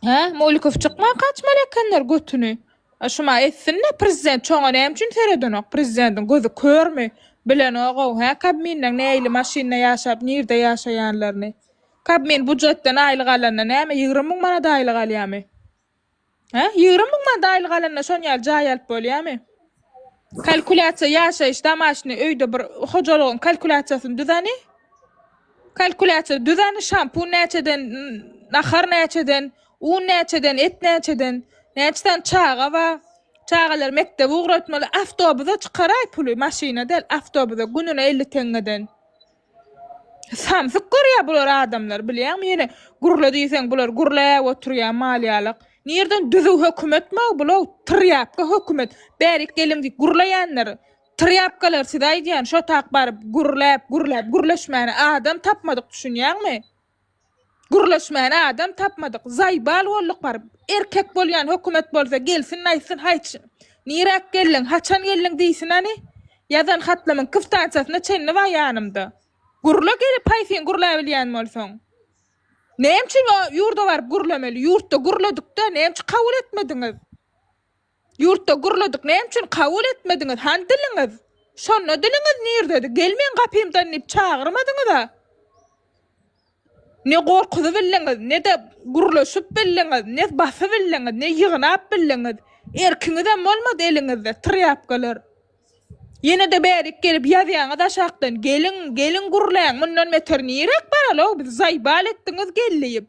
Hä Mulikow çykmanka açmaly ekenler götüni. A şuma etsin-de prezident şoňa näme üçin seredenok prezidentiň gözi körmi bilenogow hä kabminleň nähili maşynda ýaşap nirde ýaşaýanlaryny. Kabmin bujetden aýlyk alanda näme 20 müň manat aýlyk alýamy. Hä? 20 müň manat aýlyk alanda şon ýaly jaý alyp bolýamy? Kalkulýasiýa ýaşaýyş damaşny öýde bir hojalygyň kalkulýasiýasyny düz hany. Kalkulýasiýa düz hany şampun näçeden, nahar näçeden, un näçeden, et näçeden, näçe sany çaga bar. Çagalary mekdebe ugratmaly. Awtobusa çykaraý puly, maşyna däl, awtobusa gününe 50 teňňeden. Samsyk görýär bular adamlar bilýäňmi ýene gürle diýseň bular gürläp oturýar mal ýalak. Nirden düzüw hökümetmi bular trýapka hökümet. Bärik geliň diýip gürleýänler trýapkalar size aýdýan şo tak baryp gürläp gürläp gürleşmäne adam tapmadyk düşünýäňmi. Gürleşmäne adam tapmadyk. Zaýbal bolduk baryp. Erkek bolýan hökümet bolsa gelsin aýtsyn haýç niräk geldiň haçan geldiň diýsin hany. Ýazan hatlamyň kwtansiýasyna çenli bar ýanymda. Gürle gelip haýsyň gürläbilýän bolsaň. Näme üçin o ýurda baryp gürlemeli? Ýurtda gürledikdä näme üçin kabul etmediňiz? Ýurtda gürledik näme üçin kabul etmediňiz? Hany diliňiz? Şonda diliňiz nirdedi? Gel meň gapymdan diýip çagyrmadyňyz-a. Ne gorkuzyp bildiňiz, ne-de gürleşip bildiňiz, ne basyp bildiňiz, ne ýygnap bildiňiz. Erkiňizem bolmady eliňizde, trýapkalar. Ýene-de bärik gelip ýazýaňyz aşakdan, geliň, geliň gürläň, mundan beter niräk baraly-ow biz, zaýbal etdiňiz gel diýip.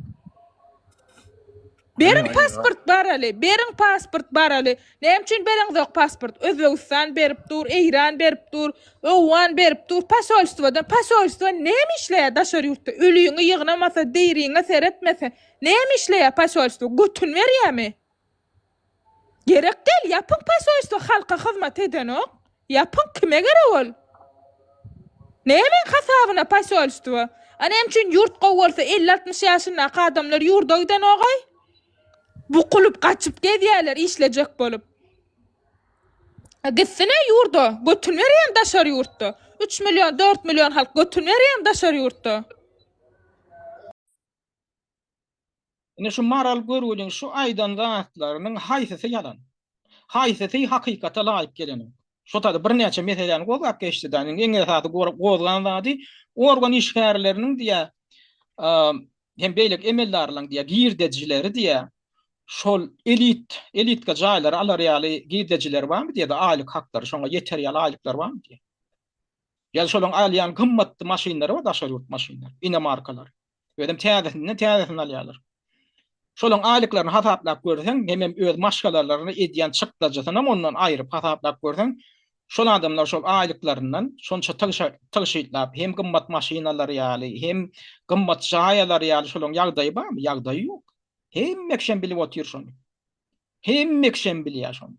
Beriň pasport baraly, beriň pasport baraly. Näme üçin bereňzok pasport? Özbegistan berip dur, Eýran berip dur, Owgan berip dur. Posolstwodan, posolstwo näme işleýär daşary ýurtda? Ölüňi ýygnamasa, diriňe seretmese, näme işleýär posolstwo? Götün berýärmi? Gerek däl, ýapyň posolstwo halka hyzmat edenok. Ýapyň kime gerek ol? Nämäň hasabyna posolstwo? A näme üçin ýurt gowy bolsa 50-60 ýaşyndaky adamlar ýurda gidenogaý? Bukulyp gaçyp gezýärler işlejek bolup. Gitsine ýurda, götün berýän daşary ýurtda. 3 million, 4 million halk götün berýän daşary ýurtda. Ine şu Maral görgüliň şu aýdan zatlarynyň haýsysy ýalan? Haýsysy hakykata laýyk gelenok? Şo taýda birnäçe meseläni gozgap geçdi-de, iň esasy gozgan zady organ işgärleriniň diýä hem beýleki emeldarlaryň diýä girdejileri diýä şol elit elitka jaýlary alar ýaly girdejileri barmy diýä-de aýlyk haklary şoňa ýeter ýaly aýlyklary barmy diýä. Ýa şolaryň alýan gymmatly maşynlary bar daşary ýurt maşynlary, inomarkalary. Özem täzesinden täzesini alýarlar. Şolaryň aýlyklaryny hasaplap görseň, hemem öz maşgalalaryna edýän çykdajysynam ondan aýryp hasaplap görseň, şol adamlar şol aýlyklaryndan şonça tygşytlap, hem gymmat maşyn alar ýaly, hem gymmat jaý alar ýaly şolaryň ýagdaýy barmy? Ýagdaýy ýok. Hemme kişem bilip otyr şony. Hemme kişem bilýär şony.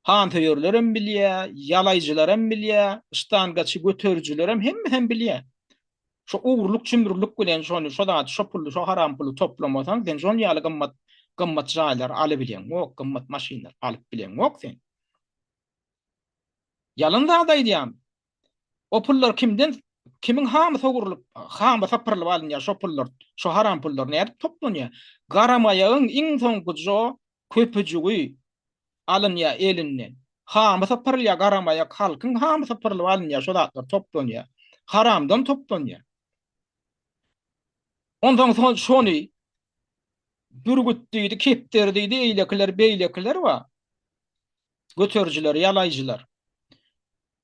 Hansöýerlerem bilýär, ýalaýjylaram bilýär, ştangaçy göterijilerem hemmesem bilýär. Şo ogurlyk-çümrülik bilen şony, şo zady, şo puly, şo haram puly toplamasaň, sen şon ýaly gymmat, gymmat jaýlary alybileňok, gymmat maşynlary alyp bileňok sen. Ýalan zat aýdýarmy? O pullar kimden, kimiň hamy sogrulyp, hamy sapyrylyp alynýar şo pullar, şo haram pullar nädip toplanýar? Garamaýagyň iň soňkuja köpüjigi alynýar elinden. Hamy sypyrylýar garamaýak halkyň hamy sypyrylyp alynýar şo zatlar toplanýar. Haramdan toplanýar. Onsoň şony bürgüt diýdi, kepderi diýdi, eýlekiler beýlekiler bar. Göterijiler, ýalaýjylar.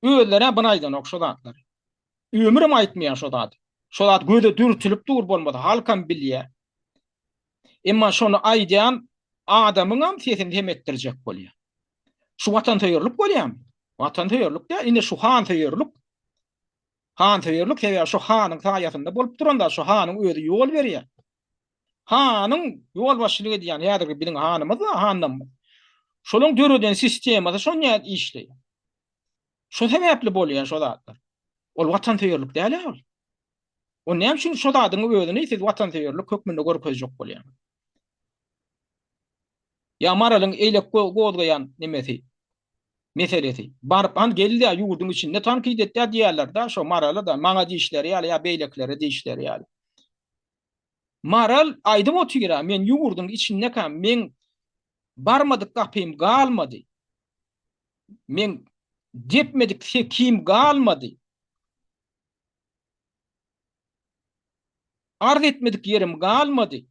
Özleri-ä buny aýdanok şo zatlary. Ömürem aýtmaýar şo zady. Şo zat göze dürtülip dur bolmasa halkam bilýär. Emma şony aýdýan adamyňam sesini sem etdirjek bolýar. Şu watansöýerlik bolýarmy? Watansöýerlik däl, ine şu hansöýerlik. Hansöýerlik sebäbi şu hanyň saýasynda bolup duran zat, şu hanyň özi ýol berýär. Hanyň ýolbaşçylyk edýän häzirki biziň hanymyz bar, hanlarymyz. Şolaryň döreden sistemasy şonýa işleýär. Şo sebäpli bolýar şo zatlar. Ol watansöýerlik däl-ä ol. O näme üçin şo zadyň özüni siz watansöýerlik hökmünde görkezjek bolýaňyz? Ýa Maralyň eýlek gozgaýan nemesi, meselesi. Baryp han geldi-ä ýurduň içinde tankyt etdi-ä diýýärler-dä şo Marala-da, maňa diýişleri ýaly ýa beýlekilere diýişleri ýaly. Maral aýdyp otyr-a, men ýurduň içindekäm meň barmadyk gapym galmady. Meň depmedik sekim galmady. Arz etmedik ýerim galmady.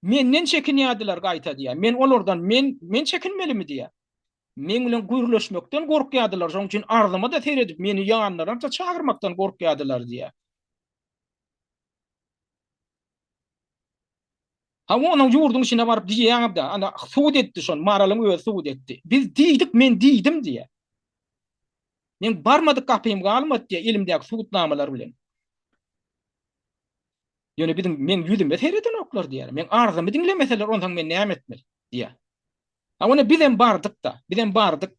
Menden çekinýärdiler gaýta diýýär. Men olardan men men çekinmelimi diýýär. Meň bilen gürleşmekden gorkýardylar, şonuň üçin arzyma-da seredip, meni ýanlaryna-da çagyrmakdan gorkýardylar diýýär. Hawa, onuň ýurduň içine baryp diýýäňem-dä, ana, subut etdi şony, Maralyň özi subut etdi. Biz diýdik, men diýdim diýýär. Meň barmadyk gapym galmady diýýär, elimdäki subutnamalar bilen. Ýöne biziň meň ýüzüme seredenoklar diýýär. Meň arzymy diňlemeseler, onsoň men näme etmeli diýýär. Ha ony bizem bardyk-da, bizem bardyk.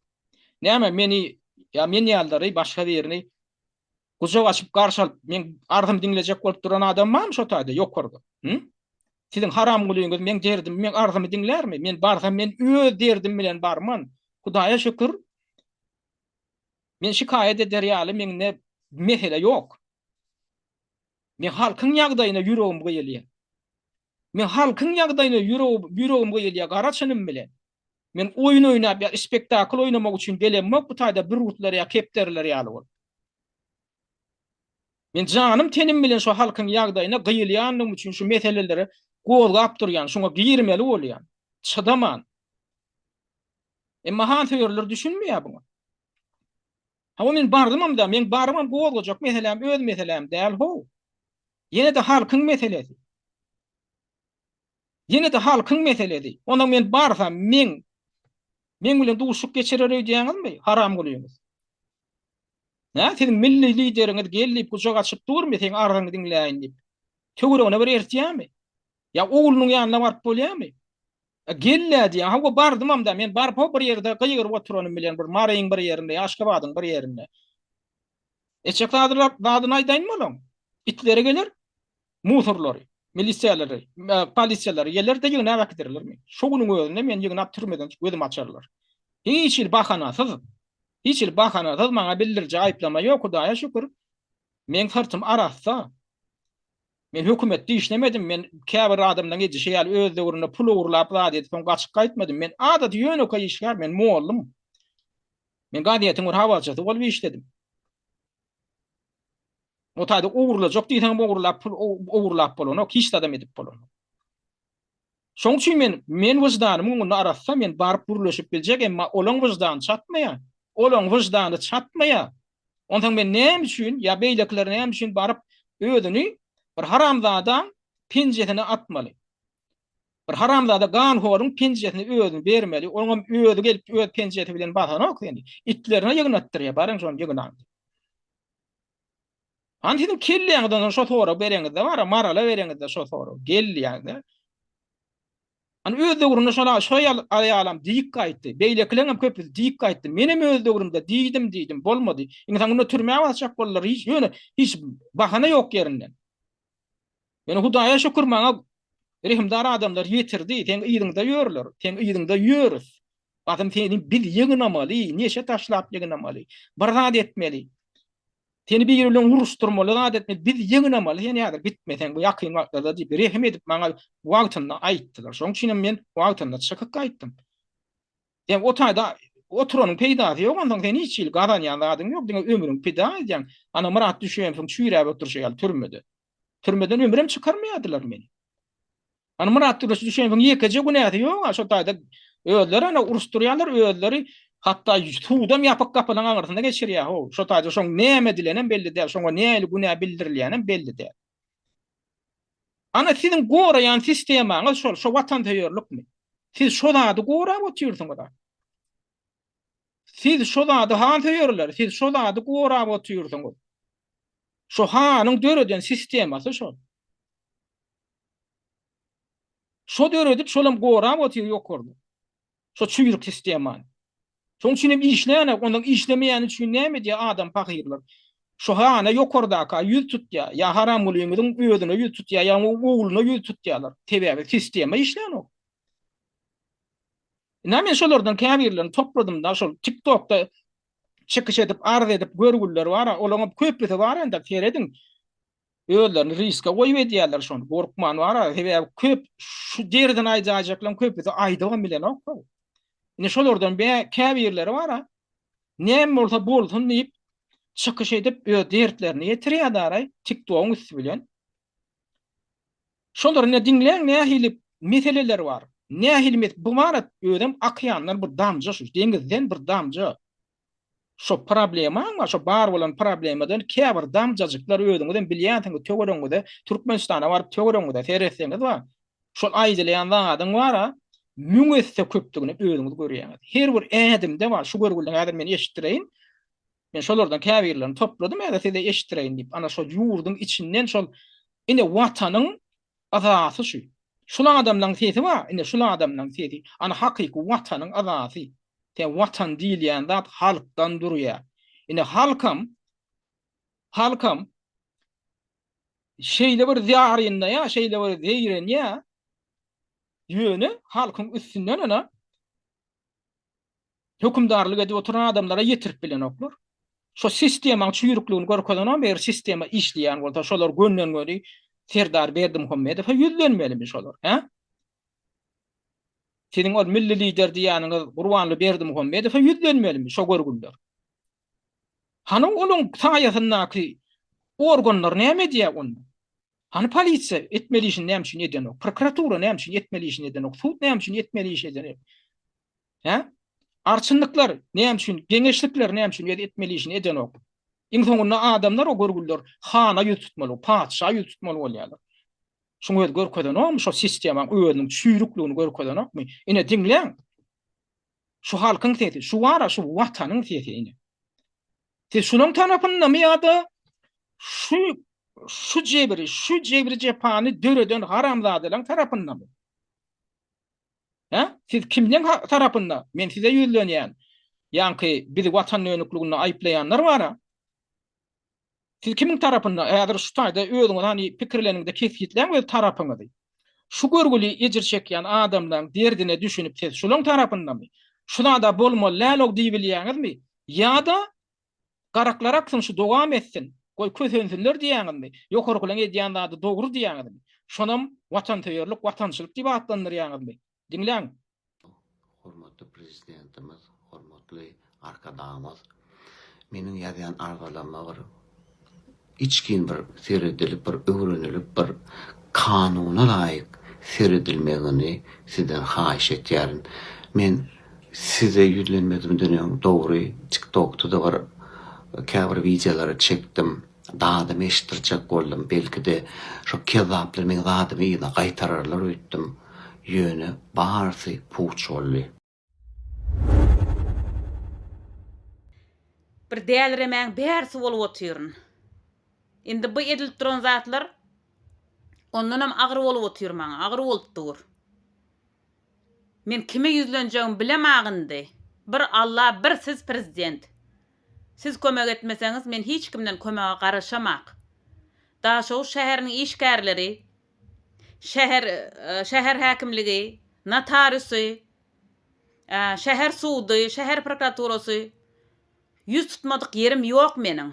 Näme meni ýa men ýalylary başga birini gujak açyp garşy alyp, meň arzymy diňlejek bolup duran adam barmy şo taýda ýokarda? Hü? Siziň haramgulyňyz meň derdimi, meň arzymy diňlärmi? Men barsam men öz derdim bilen barman. Hudaýa şükür, men şikaýat eder ýaly mende mesele ýok. Men halkyň ýagdaýyna ýüregim gyýylýar. Men halkyň ýagdaýyna ýüregim gyýylýar gara çynym bilen. Men oýun oýnap ýa spektakl oýnamak üçin gelemok bu taýda bürgütler ýa kepderiler ýaly bolup. Men janym tenim bilen şu halkyň ýagdaýyna gyýylýandygym üçin şu meseleleri gozgap durýan, şuňa girmeli bolýan. Çydaman. Emma hansöýerler düşünmeýär buňa. Hawa men bardymam-da, meň barybam gozgajak meseläm öz meseläm däl how. Ýene-de halkyň meselesi. Ýene-de halkyň meselesi. Onsoň men barsam, meň meň bilen duşuşyk geçirer öýdýäňizmi, haramgulyňyz? Hä, siziň milli lideriňiz gel diýip gujak açyp durmy, seň arzyňy diňläýin diýip? Töweregine bir ertýärmi? Ýa oglunyň ýanyna baryp bolýarmy? Gel-le diýýär. Hawa, bardymam-da. Men baryp-ha bir ýerde gygyryp oturanym bilen bir Maryň bir ýerinde, ýa Aşgabadyň bir ýerinde. Etjek zadyny aýdaýynmy olaň? Itleri geler, musorlary, milisiýalary, polisiýalary geler-de ýygnap äkiderler meni. Şo günüň özünde meni ýygnap türmeden gözümi açarlar. Hiç hili bahanasyz, hiç hili bahanasyz maňa bildiriji aýyplama ýok, Hudaýa şükür. Meň syrtym arassa. Men hökümetde işlemedim, men käbir adamlaryň edişi ýaly öz döwründe pul ogurlap zat edip soň gaçyp gaýtmadym. Men adaty ýönekeý işgär, men mollum. Men gazetiň bir habarçysy bolup işledim. O taýda ogurlajak diýseňem ogurlap pul ogurlap bolanok, hiç zadam edip bolanok. Şoň üçin men men wyždanymyň öňünde arassa men baryp gürleşip biljek emma olaň wyždany çatmaýar. Olaň wyždany çatmaýar. Onsoň men näme üçin ýa beýlekiler näme üçin baryp özüni bir haramzadaň penjesine atmaly. Bir haramzada ganhoryň penjesine özüni bermeli. Oňam özi gelip öz penjesi bilen basanok seni. Itlerine ýygnatdyrýar baryň şony ýygnaň diýip. Hany siziň kelläňizden soň şo soragy bereňizde bar-a, Marala bereňizde şo soragy, gel diýäňizde. Hany öz döwründe şol şo aýalam diýip gaýtdy. Beýlekileňem köpüsi diýip gaýtdy. Menem öz döwrümde diýdim diýdim, bolmady. Iň soňunda türmä basjak boldular, hiç ýöne hiç bahana ýok ýerinden. Ýöne Hudaýa şükür maňa rehimdar adamlar ýetirdi, seň yzyňda ýörler, seň yzyňda ýörüs. Basym seni biz ýygnamaly, neşe taşlap ýygnamaly, bir zat etmeli. Seni biri bilen uruşdyrmaly zat etmeli, biz ýygnamaly seni häzir gitmeseň bu ýakyn wagtlarda diýip rehim edip maňa wagtynda aýtdylar. Şonuň üçin hem men wagtynda çykyp gaýtdym. Sen o taýda oturanyň peýdasy ýok onsoň sen hiç hili gazanýan zadyň ýok diňe ömrüňi pida edýäň. Ana Myrat Düşemowyň çüýräp oturyşy ýaly türmede. Türmeden ömürem çykarmaýardylar meni. Ana Myrat Düşemowyň ýekeje günäsi ýok-a şo taýda özleri ana uruşdyrýarlar özleri hatda sudam ýapyk gapynyň aňyrsynda geçirýär how şo taýda şoň näme edilenem belli däl şoňa nähili günä bildirilýänem belli däl. Ana siziň goraýan sistemaňyz şol, şo watansöýerlikmi? Siz şo zady gorap otyrsyňyz-a. Siz şo zady hansöýerler, siz şo zady gorap otyrsyňyz. Şo hanyň döreden sistemasy şol. Şo döredip, şolam gorap otyr ýokarda. Şo çüýrük sistemany. Şoň üçin hem işleýänok, ondan işlemeýäni üçin näme edýär adam pahyrlar? Şo hana ýokardaka ýüz tutýar, ýa Haramgulyňyzyň özüne ýüz tutýar, ýa oň ogluna ýüz tutýarlar. Sebäbi sistema işlänok. Ynha men şolardan käbirlerini topladym-da, şol TikTokda çykyş edip, arz edip görgüliler bar-a, olaňam köpüsi bar entek, serediň. Özlerini riske goýup edýärler şony, gorkman bar-a, sebäbi köp şu derdini aýdaýjaklaryň köpüsi aýdybam bilenok-how. Indi şolardan käbirleri bar-a, näme bolsa bolsun diýip, çykyş edip öz dertlerini ýetirýär-daraý, TikTogyň üsti bilen. Şolary ine diňläň nähili meseleler bar. Nähili mes bu bar özem okeandan bir damja şu deňizden bir damja. Şo problemaň bar, şo bar bolan problemadan käbir damjajyklar özüňizem bilýänsiňiz töweregiňize Türkmenistana baryp töweregiňize seretseňiz bar. Şol aýdylýan zadyň bar-a müň esse köpdügini özüňiz görýäňiz. Her bir ädimde bar. Şu görgüliň häzir men eşitdireýin. Men şolardan käbirlerini topladym häzir size eşitdireýin diýip. Ana şol ýurduň içinden şol ine watanyň yzasy şu. Şul adamlaň sesi bar, ine şul adamlaň sesi. Ana hakyky watanyň yzasy. Sen watan diýilýän zat halkdan durýar. Ine halkam halkam şeýle bir zarynlaýar, şeýle bir zeýrenýär. Ýöne halkyň üstünden ana hökümdarlyk edip oturan adamlara ýetirip bilenoklar. Şo sistemaň çüýrükligini görkezenok, eger sistema işleýän bolsa, şolar gönden-göni Serdar Berdimuhamedowa ýüzlenmelimi şolar, hä? Siziň ol milli lider diýýäniňiz Gurbanly Berdimuhamedowa ýüzlenmelimi şo görgüliler? Hany olaň saýasyndaky organlar näme edýär onda? Hany polisiýa etmeli işini näme üçin edenok? Prokuratura näme üçin etmeli işini edenok? Sud näme üçin etmeli işini edenok? Hä? Arçynlyklar näme üçin, geňeşlikler näme üçin öz etmeli işini edenok? Iň soňunda adamlar o görgüliler hana ýüz tutmaly, patyşa ýüz tutmaly bolýarlar. Şuň özi görkezenokmy, şo sistemaň özüniň çüýrükligini görkezenokmy? Ine diňläň. Şu halkyň sesi, şu bar-a şu watanyň sesi ine. Siz şunuň tarapyndamy ýa-da şu şu jebri, şu jebri jepany döreden haramzadalaryň tarapyndamy? Hä? Siz kimleň tarapynda? Men size ýüzlenýän. Ýaňky bizi watan dönükliginde aýyplaýanlar bar-a. Siz kimiň tarapynda? Häzir şu taýda özüňiz hany pikirleniňde kesgitläň öz tarapyňyzy. Şu görgüli ejir çekýän adamlaň derdine düşünip siz şulaň tarapyndamy? Şu zada bolmaly däl-ow diýibilýäňizmi? Ýa-da garaklar aksyn şu dowam etsin, goý kösensinler diýýäňizmi? Ýokarkylaň edýän zady dogry diýýäňizmi? Şonam watansöýerlik, watançylyk diýip atlandyrýaňyzmy? Diňläň. Hormatly Prezidentimiz, hormatly Arkadagymyz meniň ýazýan arzalaryma bir içgin bir seredilip, bir öwrenilip, bir kanuna laýyk seredilmegini sizden haýyş etýärin. Men size ýüzlenmezimden öň dogry TikTokda-da bir käbir wideolary çekdim. Dadymy eşitdirjek boldum. Belki-de, şo kezzaplar meň zadymy yzyna gaýtararlar öýtdüm. Ýöne barysy puç boldy. Bir däliremäň bärsi bolup otyryn. Indi bu edilip duran zatlar ondanam agyr bolup otyr maňa, agyr bolup dur. Men kime ýüzlenjegimi bilemag indi. Bir Alla, bir siz prezident. Siz kömek etmeseňiz men hiç kimden kömege garaşamak. Daşoguz şäheriniň işgärleri, şäher şäher häkimligi, notariusy, şäher sudy, şäher prokuraturasy ýüz tutmadyk ýerim ýok meniň.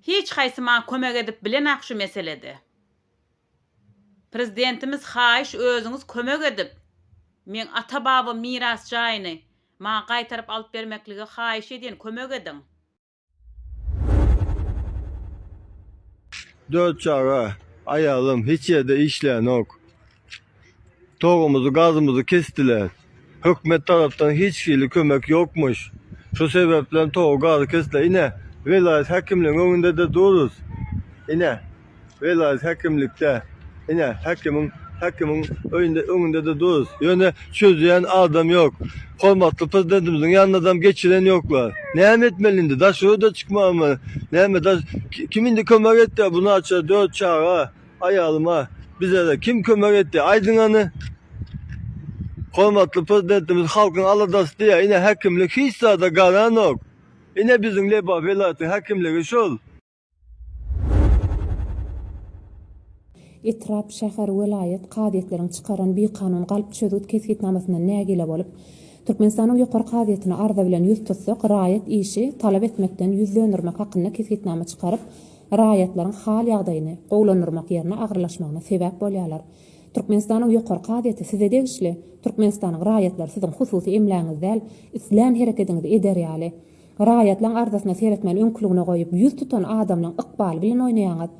Hiç haýsy maňa kömek edip bilenak şu meselede. Prezidentimiz haýyş özüňiz kömek edip meň ata babam miras jaýyny maňa gaýtaryp alyp bermekligi haýyş edýän kömek ediň. Dört çaga, aýalym hiç ýerde işlänok. Togumyzy, gazymyzy kesdiler. Hökümet tarapdan hiç hili kömek ýokmuş. Şu sebäpden togy, gazy kesdiler. Ine, welaýat häkimligiň öňünde-de durus. Ine, welaýat häkimlikde. Ine, häkimiň, häkimiň öýünde, öňünde-de durus. Ýöne çözýän adam ýok. Hormatly Prezidentimiziň ýanynadam geçiren ýoklar. Näme etmeli indi? Daşary-da çykmamy? Näme, daş, kim indi kömek etdi? Bu naçar dört çaga. Aýalyma, bizede kim kömek etdi aýdyň hany? Hormatly Prezidentimiz halkyň aladasy diýýär, ine häkimlik hiç zada garanok. Ine biziň Lebap welaýatynyň häkimligi şol. Etrap, şäher, welaýat kazyýetleriň çykaran bikanun galp çözgüt kesgitnamasyndan nägile bolup, Türkmenistanyň Ýokary kazyýetine arza bilen ýüz tutsak, raýat işi talap etmekden ýüz döndürmek hakynda kesgitnama çykaryp, raýatlaryň hal-ýagdaýyny gowulandyrmak ýerine agyrlaşmagyna sebäp bolýarlar. Türkmenistanyň Ýokary kazyýeti size degişli, Türkmenistanyň raýatlary siziň hususy emlägiňiz däl, islän herekediňizi eder ýaly. Raýatlaň arzasyna seretmän öňküligine goýup ýüz tutan adamlaň ykbaly bilen oýnaýaňyz.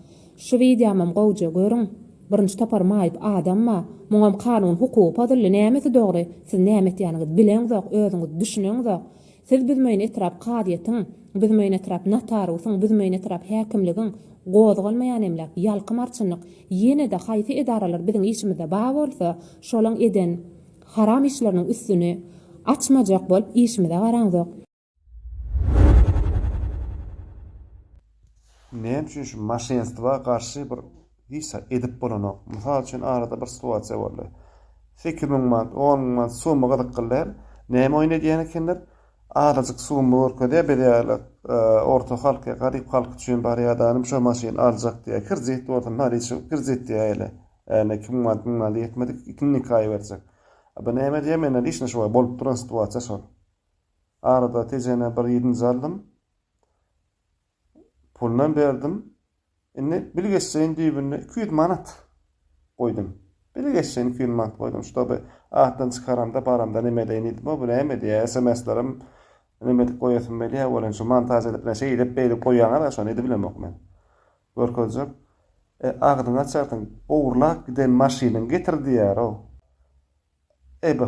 Şu wideomam gowja görüň. Birinji topar maýyp adam ba. Muňam kanun hukugy pozuldy nämesi dogry siz näme etýäniňizi bileňzok özüňiz düşüneňzok. Siz Büzmeýin etrap kazyýetiň, Büzmeýin etrap notariusyň, Büzmeýin etrap häkimligiň, gozgalmaýan emläk, Ýalkym arçynlyk, ýene-de haýsy edaralar biziň işimizde bar bolsa, şolaň eden haram işleriniň üstüni açmajak bolup işimize garaňzok. Näme üçin şu maşenstwa garşy bir hiç zat edip bolanok. Mysal üçin arada bir situasiýa boldy. 8000 manat, 10000 manat summa gyzykly däl. Näme oýun edýän ekenler? Azajyk summa görkezýär, biz ýaly orta halk ýa garyp halk üçin barýadanym şo maşyny aljak diýýär. Kredit bolsun, naliçi kredit diýýär. Ýa 2000 manat, 1000 manat ýetmedik, ikinji nikaýy berjek. A bu näme diýýär, mende lişni şo bolup duran situasiýa şol. Arada Tejene bir ýedinji aldym. Pulunam berdim. Indi bilgeşjeýin düýbünde 200 manat goýdum. Bilgeşjeýin 200 manat goýdum. Ştoby atdan çykaramda baramda neme edeýin diýdim. Bu näme diýýär? SMS-lerim neme edip goýasym gelýär welin şu montaž edip şeýdip beýdip goýýaňyz-a şony edibilemok men. Görkezjek. E, agzyňy açarsyň. Ogurlap giden maşynyňy getir diýýär-ow. E, bu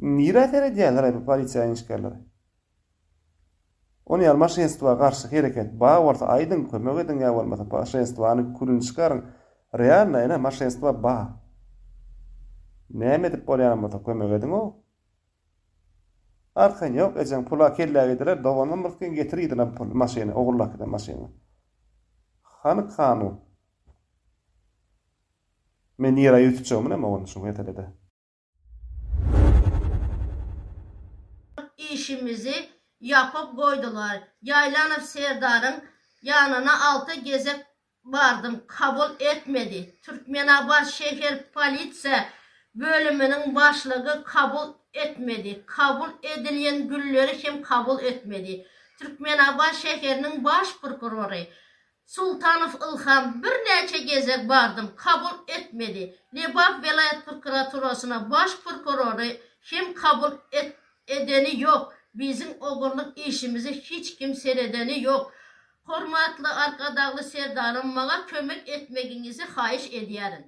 nirä seredýärler-aý bu polisiýa işgärleri? Ony ýaly maşenstwa garşy hereket bar bolsa aýdyň kömek ediň ýa bolmasa maşenstwany külüni çykaryň realno ene maşenstwa bar näme edip bolýanam bolsa kömek ediňow arkaýyn ýok ejeň pula kellä gidirer doganam bolsa getir yzyna pul maşyny ogurlap giden maşynyňy hany kanun men nirä ýüz tutjagymy bilemok indi şu meselede. Işimizi ýapyp goýdular. Ýaýlanow Serdaryň. Ýanyna alty gezek bardym, kabul etmedi. Türkmenabat şäher polisiýa bölüminiň başlygy kabul etmedi. Kabul edilýän gülleri hem kabul etmedi. Türkmenabat şäheriniň baş prokurory Sultanow Ylham birnäçe gezek bardym, kabul etmedi. Lebap welaýat prokuraturasyna baş prokurory hem kabul edeni ýok. Biziň ogurlyk işimize hiç kim seredeni ýok. Hormatly Arkadagly Serdarym maňa kömek etmegiňizi haýyş edýärin.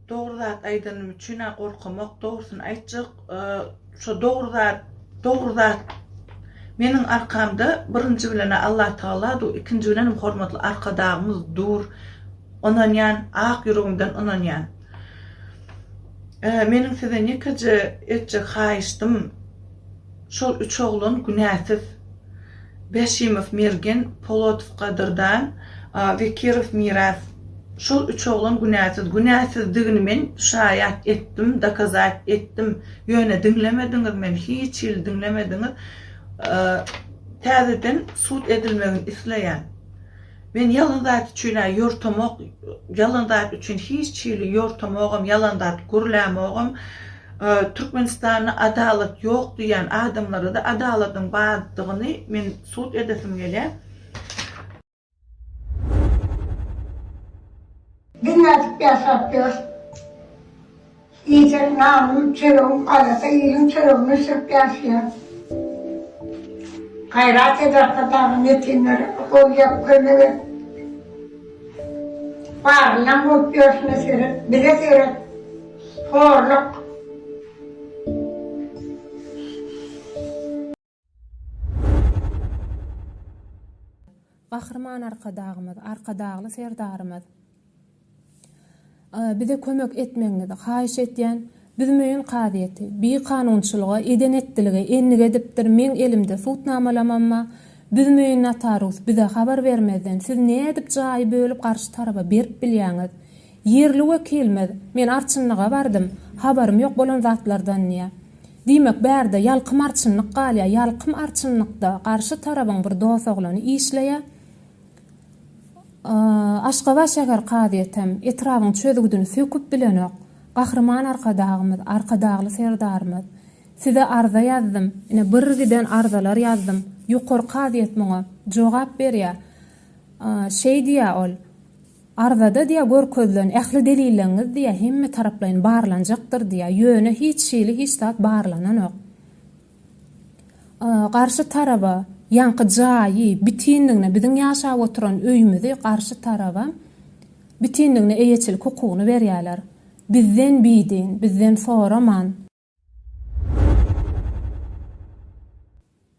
Dogry zat aýdanym üçin-ä gorkamok, dogrusyny aýtjak. Şo dogry zat, dogry zat meniň arkamda birinji bilen-ä Allatagala dur, ikinji bilenem hormatly Arkadagymyz dur. Ynanýan, ak ýüregimden ynanýan. Meniň sizden ýekeje etjek haýyşdym, şol üç oglan günäsiz. Bäşimow Mergen, Polotow Gadyrdan, Wekirow Miras. Şol üç oglan günäsiz. Günäsizdigini men şaýat etdim, dokazat etdim. Ýöne diňlemediňiz meni, hiç hili diňlemediňiz. Täzeden sud edilmegini isleýän. Men ýalan zat üçin-ä ýortamok, ýalan zat üçin hiç hili ýortamogam, ýalan zat gürlämogam. Türkmenistanda adalat ýok diýýän adamlara-da adalatyň bardygyny men sud edesim gelýär. Biz nädip ýaşap ýörüs? Iýjek nanym, çöregim galasa iliň çöregini bişirip ýaşaýan. Gaýrat et Arkadagym ýetimlere gol ýap kömek et. Barlylaň bolup ýörşüne seret, bize seret. Horluk. Gahryman Arkadagymyz, Arkadagly Serdarymyz, bize kömek etmegiňizi haýyş etýän. Büzmeýin kazyýeti bikanunçylyga, eden-etdilige endik edipdir, meň elimde sudnamalamam bar. Büzmeýin notarius bize habar bermezden siz nädip jaýy bölüp garşy taraba berip bilýäňiz? Ýerli wekilimiz, men arçynlyga bardym, habarym ýok bolan zatlardan diýýär. Diýmek, bärde Ýalkym arçynlyk galýar. Ýalkym arçynlykda garşy tarabyň bir dosoglany işleýär. Aşgabat şäher kazyýetem etrabyň çözgüdini söküp bilenok. Gahryman Arkadagymyz, Arkadagly Serdarymyz, Size arza ýazdym. Ine, birgiden arzalar ýazdym. Ýokary kazyýet muňa jogap berýär. Şeý diýýär ol. Arzada diýýär görkezilen ähli delilleňiz diýýär hemme taraplaýyn barlanjakdyr diýýär ýöne hiç hili hiç zat barlananok. Garşy taraba ýaňky jaýy bitinligine biziň ýaşap oturan öýümizi garşy taraba bitinligine eýeçilik hukugyny berýärler. Bizden bidin bizden soraman.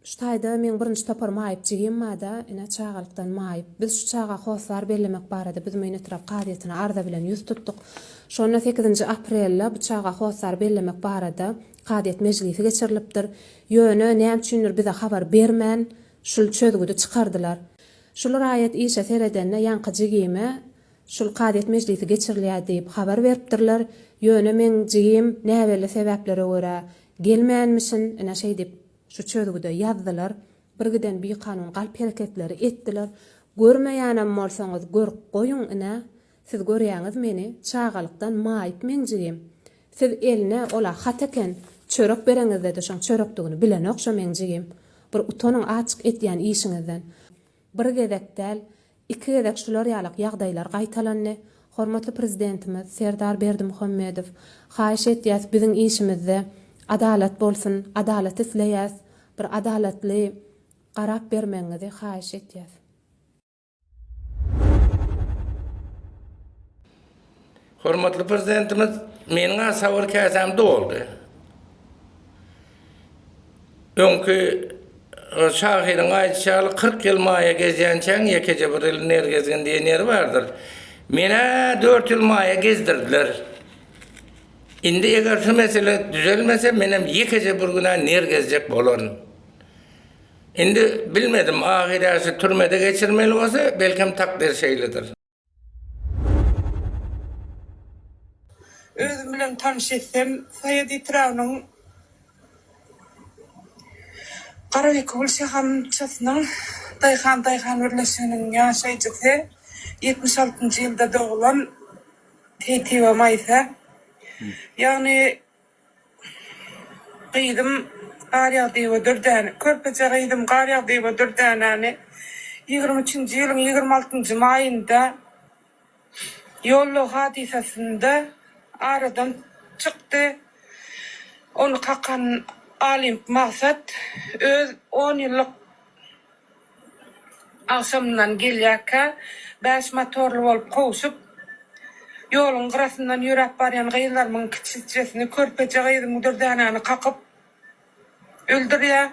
Şu taýda meň birinji topar maýyp jigim barda, ine çagalykdan maýyp. Biz şu çaga hossar bellemek barada Büzmeýin etrap kazyýetine arza bilen ýüz tutduk. Şonda sekizinji aprelde bu çaga hossar bellemek barada kazyýet mejlisi geçirilipdir. Ýöne näme üçindir bize habar bermän şul çözgüdi çykardylar. Şul raýat işe seredende ýaňky jigime Şul kazyýet mejlisi geçirilýär diýip habar beripdirler. Ýöne meň jigim näbelli sebäplere görä gelmänmişin, ine şeýdip şu çözgüde ýazdylar. Birgiden bikanun galp hereketleri etdiler. Görmeýänem bolsaňyz görüp goýuň ine, siz görýäňiz meni, çagalykdan maýyp meň jigim. Siz eline ol-a hat eken, çörek bereňizde-de şoň çörekdigini bilenok şo meň jigim. Bir utanyň açyk etýän işiňizden. Bir gezek däl, Iki gezek şular ýalak ýagdaýlar gaýtalandy. Hormatly Prezidentimiz Serdar Berdimuhamedow, haýyş etýäs biziň işimizde adalat bolsun, adalat isleýäs, bir adalatly garap bermegiňizi haýyş etýäs. Hormatly Prezidentimiz meniň-ä sabyr käsäm doldy. Öňki şahyryň aýdyşy ýaly 40 ýyl maýa gezýänçäň ýekeje bir ýyl ner gezgin diýen ýeri bardyr. Menä 4 ýyl maýa gezdirdiler. Indi eger şu mesele düzelmese menem ýekeje bir günä ner gezjek bolaryn. Indi bilmedim ahyr ýaşy türmede geçirmeli bolsa belkem takdyr şeýledir. Özüm bilen tanyş etsem, Saýat etrabynyň. Garabekewül şahamçasynyň Daýhan daýhan birleşiginiň ýaşaýjysy, 76-njy ýylda doglan Seýtiýewa Maýsa. Ýagny gyzym Garýagdyýewa Dürdäne, körpeje gyzym Garýagdyýewa Dürdänäni 23-nji ýylyň 26-njy maýynda Ýollag hadysasynda aradan çykdy. Ony kakan Alymp Magsat öz on ýyllyk agşamyndan gelýärkä, bäş motorly bolup kowşup, ýoluň gyrasyndan ýöräp barýan gyzlarymyň kiçijesini, körpeje gyzym Dürdänäni kakyp öldürýär.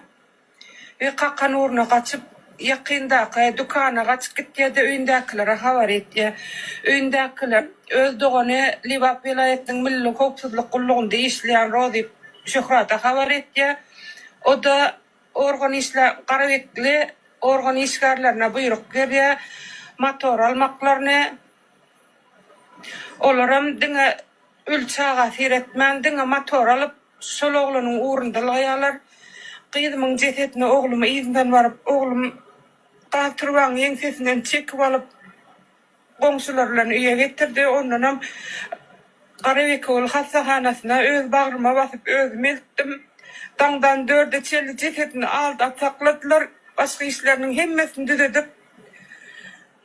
We kakan ugruna gaçyp, ýakyndaky dükana gaçyp gitýär-de, öýündäkilere habar etýär. Öýündäkiler öz dogany Lebap welaýatynyň Milli howpsuzlyk gullugynda işleýän Rozy Şöhrata habar etýär. O-da organ işlä garabekli organ işgärlerine buýruk berýär, motor almaklaryny. Olaram diňe öli çaga seretmän, diňe motor alyp, Şol oglanyň ugrunda ylgaýarlar. Gyzymyň jesedine oglum yzyndan baryp, oglum gaz turbaň ýeňsesinden çekip alyp, goňşular bilen öýe getirdi. Ondanam Garabekewül hassahanasyna öz bagryma basyp özüm eltdim. Daňdan dörde çenli jesedini aldap sakladylar. Başga işleriniň hemmesini düzedip,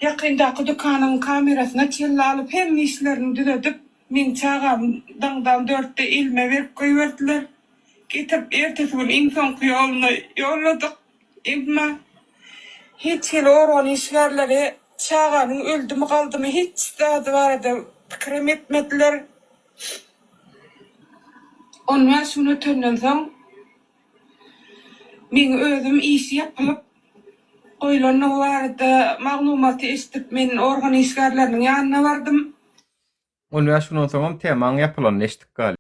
ýakyndaky dükanyň kamerasyna çenli alyp, hemme işlerini düzedip, Meň çagamy daňdan dörtde elime berip goýberdiler. Getirip ertesi gün iň soňky ýoluna ýolladyk. Emma hiç hili organ işgärleri çaganyň öldümi galdymy hiç zady barada pikirem etmediler. On bäş gün ötenden soň meň özüm işi ýapylyp goýlandygy barada maglumaty eşidip men organ işgärleriniň ýanyna bardym. On bäş günden soňam temaň ýapylanyny eşitdik galýa.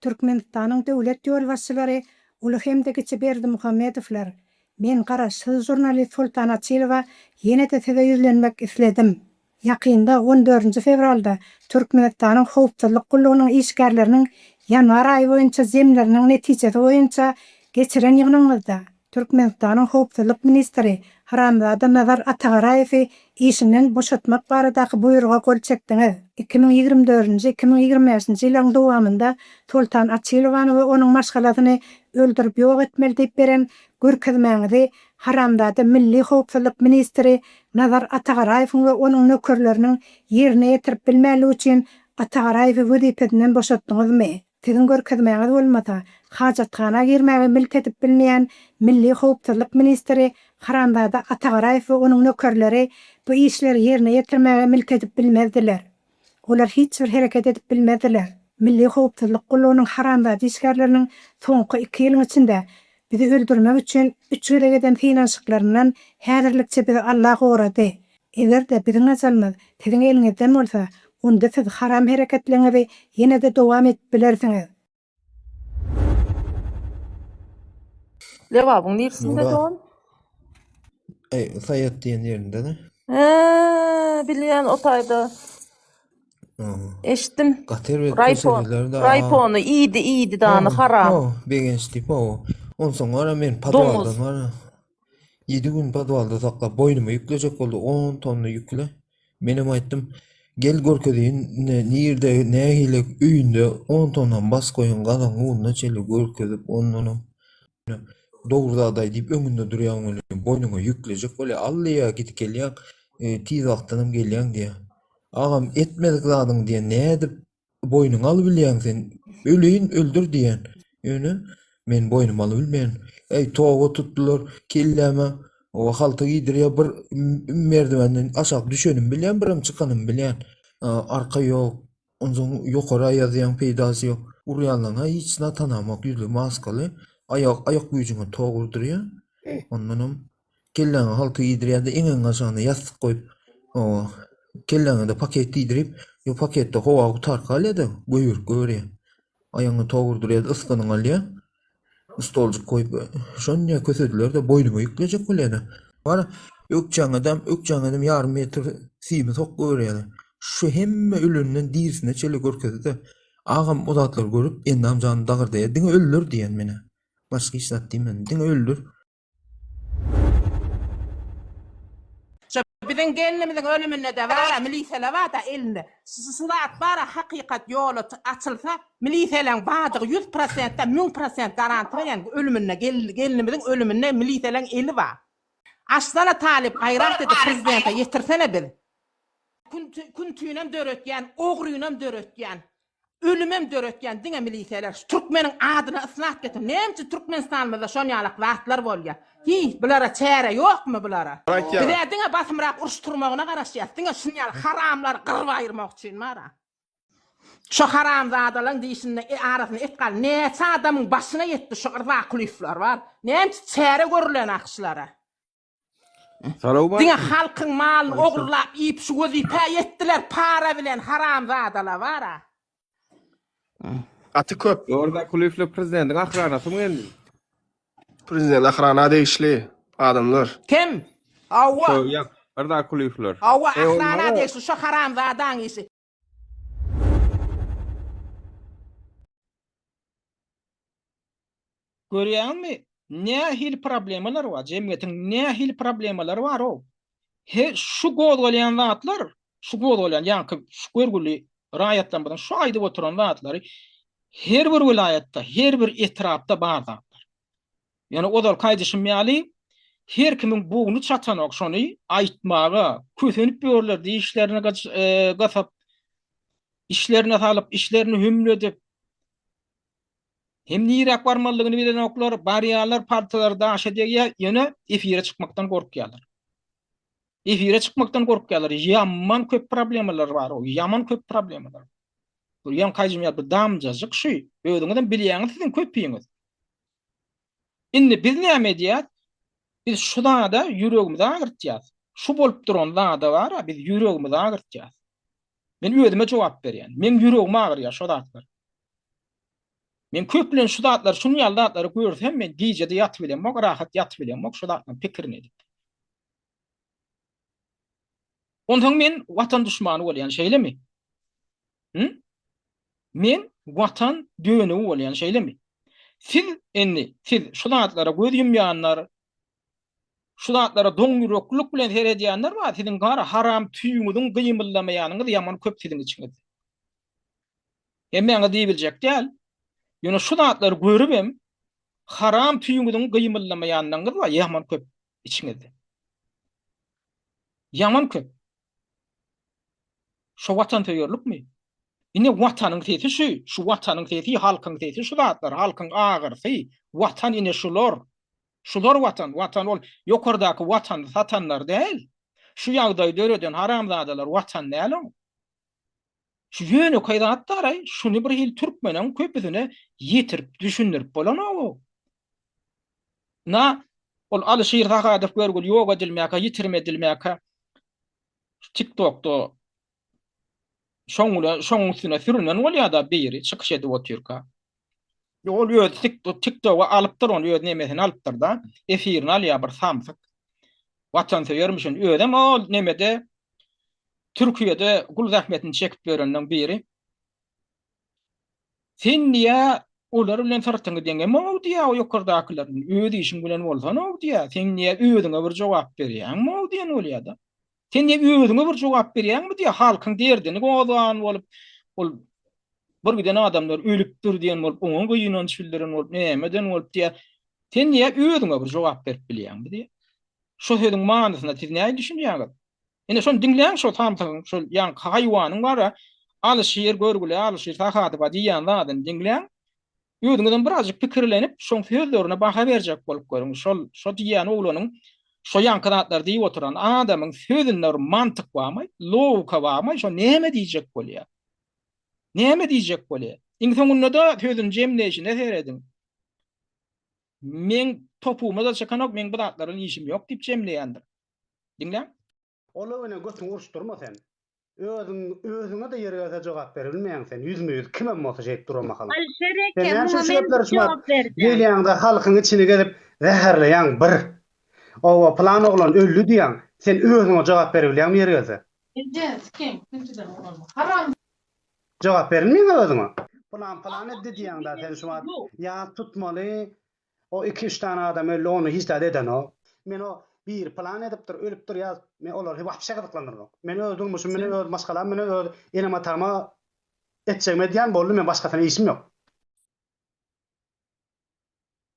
Türkmenistanyň döwlet ýolbaşçylary uly hem-de kiçi Berdimuhamedowlar, men garaşsyz žurnalist Soltan Açylowa ýene-de size ýüzlenmek isledim. Ýakynda, on dördünji fewralda Türkmenistanyň Howpsuzlyk gullugynyň işgärleriniň ýanwar aýy boýunça jemleriniň netijesi boýunça geçiren ýygnagyňyzda Türkmenistanyň howpsuzlyk ministri haramzada Nazar Atagaraýewi işinden boşatmak baradaky buýruga gol çekdiňiz. 2024-nji, 2025-nji ýyllaryň dowamynda Soltan Açylowany we onuň maşgalasyny öldürip ýok etmeli diýip beren görkezmäňizi haramzada milli howpsuzlyk ministri Nazar Atagaraýewiň we onuň nökerleriniň ýerine ýetirip bilmänligi üçin Atagaraýewi wezipesinden boşatdyňyzmy? Siziň görkezmäňiz bolmasa, hajathana girmäge milt edip bilmeýän Milli howpsuzlyk ministri haramzada Atagaraýew we onuň nökerleri bu işleri ýerine ýetirmäge milt edip bilmezdiler. Olar hiç bir hereket edip bilmezdiler. Milli howpsuzlyk gullugynyň haramzada işgärleriniň soňky iki ýylyň içinde bizi öldürmek üçin üç gezek eden synanyşyklaryndan häzirlikçe bizi Allah gorady. Eger-de biziň ajalymyz siziň eliňizden bolsa, onda siz haram hereketleriňizi ýene-de dowam edip bilersiňiz. Lebabyň nirsinde Nura. dogan? Eý, Saýat diýen ýerinde-de. Hä, bilýän o taýda. Aha. Eşitdim. Gaty erbet Raýpon, kösediler-de. raýpony iýdi, iýdi dany Ho, haram. ho, Begenç diýip, ho. Onsoň gara men Doňuz. podwaldan gara. Ýedi gün podwalda saklap boýnuma ýüklejek boldy on tonna ýükle. Menem aýtdym, gel görkezeýin ine nirde nähili öýünde on tonnany bas goýan gazanyň ugruna çenli görkezip ondanam dogry zat aý diýip öňünde durýan welin boýnuňa ýüklejek bolýar al diýýär gidip gelýäň tiz wagtdanam gelýäň diýýär. Agam etmedik zadyňy diýýär nädip Boýnuňa alybilýäň sen. Öleýin, öldür diýýän. Ýöne men boýnuma alybilmeýän. Äý, toba tutdular kelläme. Oba halta giýdirýär bir merdiwenden aşak düşenimi bilýän, birem çykanymy bilýän. Arka ýok. Onsoň ýokara ýazýaň peýdasy ýok. Urýanlaryň-a hiçisini tanamok, ýüzi maskaly. Aýak aýak güýjüňe tok urdurýar. Ondanam Kelläňe halta geýdirýärde eňegiň aşagyna ýassyk goýup, hawa, kelläňe-de paket geýdirip, ýo paketde howa gutark galýar-da, goýberip goýberýär. Aýagyňa tok urdurýar-da, ysgynyňy alýar. Stoljyk goýup, şonda kösediler-de, boýnuma ýüklejek bolýar-da. Bar, ökjäňedem, ökjäňedem ýarym metr simi sok goýberýärler. Şu hemme ölenden dirisine çenli görkezdi-de. Agam o zatlary görüp endam janym dagyrdaýar. Diňe öldür diýen menä. Başga hiç zat diýmedim. Diňe öldür. Şo biziň gelnimiziň ölüminde-de bar-a milisele bar-da elinde. Şu zat bar-a hakykat ýoly açylsa miliseleň bardygy ýüz prosentde 1000% garanti berýän ölüminde gelnimiziň ölüminde miliseleň eli bar. Açsana talyp gaýrat edip prezidente ýetirsene biz. Küntünem döretýän, ogrynam döretýän, ölümem döretýän diňe miliseler. Şu türkmeniň adyna ysnat getir. Näme üçin Türkmenistanymyzda şon ýalak zatlar bolýar? Hiý, bulara çäre ýokmy bulara? Bizä diňe basymrak uruş turmagyna garaşýas. Diňe şun ýaly haramlary gyryp aýyrmak üçin bara. Şo haramzadalaň dişinde arasynda et galdy. Näçe adamyň başyna ýetdi şo Rzakulyýewler bar. Näme üçin çäre görülenak şulara? Diňe halkyň malyny ogurlap iýip şu wezipä ýetdiler para bilen haramzadalar bara. Gaty köp. Orda Kulyýewle prezidentiň ahranasymy geldi? Prezident ahrana degişli adamlar. Kim? Hawa. Şo ýa Rza Kulyýewler. Hawa E, ahrana onlara- degişli şo haramzadaň işi. Görýäňmi, nähili problemalar bar, jemgyýetiň nähili problemalary bar-ow. He, şu gozgalýan zatlar, şu gozgalýan, ýaňky şu görgüli raýatlarymyzyň şu aýdyp oturan zatlary her bir welaýatda, her bir etrapda bar zatlar. Ýöne ozalky aýdyşym ýaly, her kimiň bogny çatanok şony aýtmaga, kösenip ýörler, dişlerini gysyp, işlerine salyp, işlerini hümledip, Hem niräk barmalydygyny bilenoklar, barýarlar paltalary daşa degýär, ýöne efire çykmakdan gorkýarlar. Efire çykmakdan gorkýarlar. Ýaman köp problemalar bar, o ýaman köp problemalar. Bu ýaňky aýdym ýaly bir damjajyk şu. Özüňizem bilýäňiz siziň köpüňiz. Indi biz näme edýäs? Biz şu zada ýüregimizi agyrtýas. Şu bolup duran zada bar-a biz ýüregimizi agyrtýas. Men özüme jogap berýän. Meň ýüregim agyrýar şo zatlar. Men köplenç şu zatlary, şunuň ýaly zatlary görsem, men gije-de ýatyp bilemok, rahat ýatyp bilemok şu zatlaryň pikirini edip. Onsoň men watan duşmany bolýan, şeýlemi? Hı? Men watan dönügi bolýan, şeýlemi? Siz indi, siz şu zatlara göz ýumýanlar, şu zatlara doňýüreklilik bilen seredýänler bar, siziň gara haram tüýüňiziň gymyldamaýanyňyz ýaman köp siziň içiňizde. Hemmäňiz diýibiljek däl. Ýöne şu zatlary görübem haram tüýüňiziň gymyldamaýanlaryňyz bar ýaman köp içiňizde. Ýaman köp. Şo watansöýerlikmi? Ine watanyň sesi şu, şu watanyň sesi, halkyň sesi şu zatlar, halkyň agyrysy, watan ine şular. Şular watan, watan ol ýokardaky watany satanlar däl. Şu ýagdaýy döreden haramzadalar watan däl oň. Şu ýönekeý zat daraý, şuny bir hili türkmeniň köpüsine ýetirip düşündirip bolanok. Na ol Alyşir Sahadow görgüli ýok edilmäkä, ýitirim edilmäkä TikTokda şoň bilen şoň üstüne sürünen bolýar-da biri çykyş edip otyrka. Ol öz TikToka alypdyr ony öz nemesini alypdyr-da, efirini alýar bir samsyk. Watansöýermişin. Özem ol nemede Türkiýede gul zähmetini çekip ýörenleň biri. Sen diýä olar bilen syrtyňy deňemow diýä o ýokardakylar bilen öz işiň bilen bolsanow diýä sen diýä özüňe bir jogap berýäňmow diýen bolýada. Sen diýä özüňe bir jogap berýäňmi diýä halkyň derdini gozgan bolup ol bir giden adamlar ölüpdir diýen bolup oňa gynanç bildiren bolup näme eden bolup diýä sen diýä özüňe bir jogap berip bilýäňmi diýä. Şo sözüň manysyna siz nähili düşünýäňiz? Ine şony diňläň şo samsygyň şol ýaňky haýwanyň bara Alyşir görgüli Alyşir Sahadowa diýýän zadyny diňläň. Özüňizem birazjyk pikirlenip şoň sözlerine baha berjek bolup görüň. Şol şo diýýän oglanyň şo ýaňky zatlary diýip oturan adamyň sözünde bir mantyk barmy, logika barmy, şo näme diýjek bolýar? Näme diýjek bolýar? Iň soňunda-da sözüni jemleýşine serediň. Meň topugyma-da çykanok, meň bu zatlar bilen işim ýok diýip jemleýändir. Diňläň. Olar bilen götüňi uruşdyrma sen. Özüň özüňe-de ýeri gelse jogap beribilmeýäň sen ýüzme-ýüz kimem bolsa şeýdip duran mahalyň. Alişer Sen eke näme üçin muňa şu men gepleri şumat jogap berjek. gelýäňde halkyň içini gezip zäherleýäň bir. Owa pylan oglan öldi diýýäň. Sen özüňe jogap beribilýäňmi ýeri gelse? Eje, sikiň, ikinjiden oglanmy? Haram Jogap berilmeýäňä özüňe. Pylan pylan etdi diýýäň-dä sen şu wagt ýas tutmaly o iki üç sany adam öldi ony hiç zat edenok. Men o biri pylan edipdir ölüpdir ýa men olary wapşe gyzyklandyrmok. Men öz durmuşym bilen öz maşgalam bilen öz enem atama etjegimi edýän boldy men başgasyna işim ýok.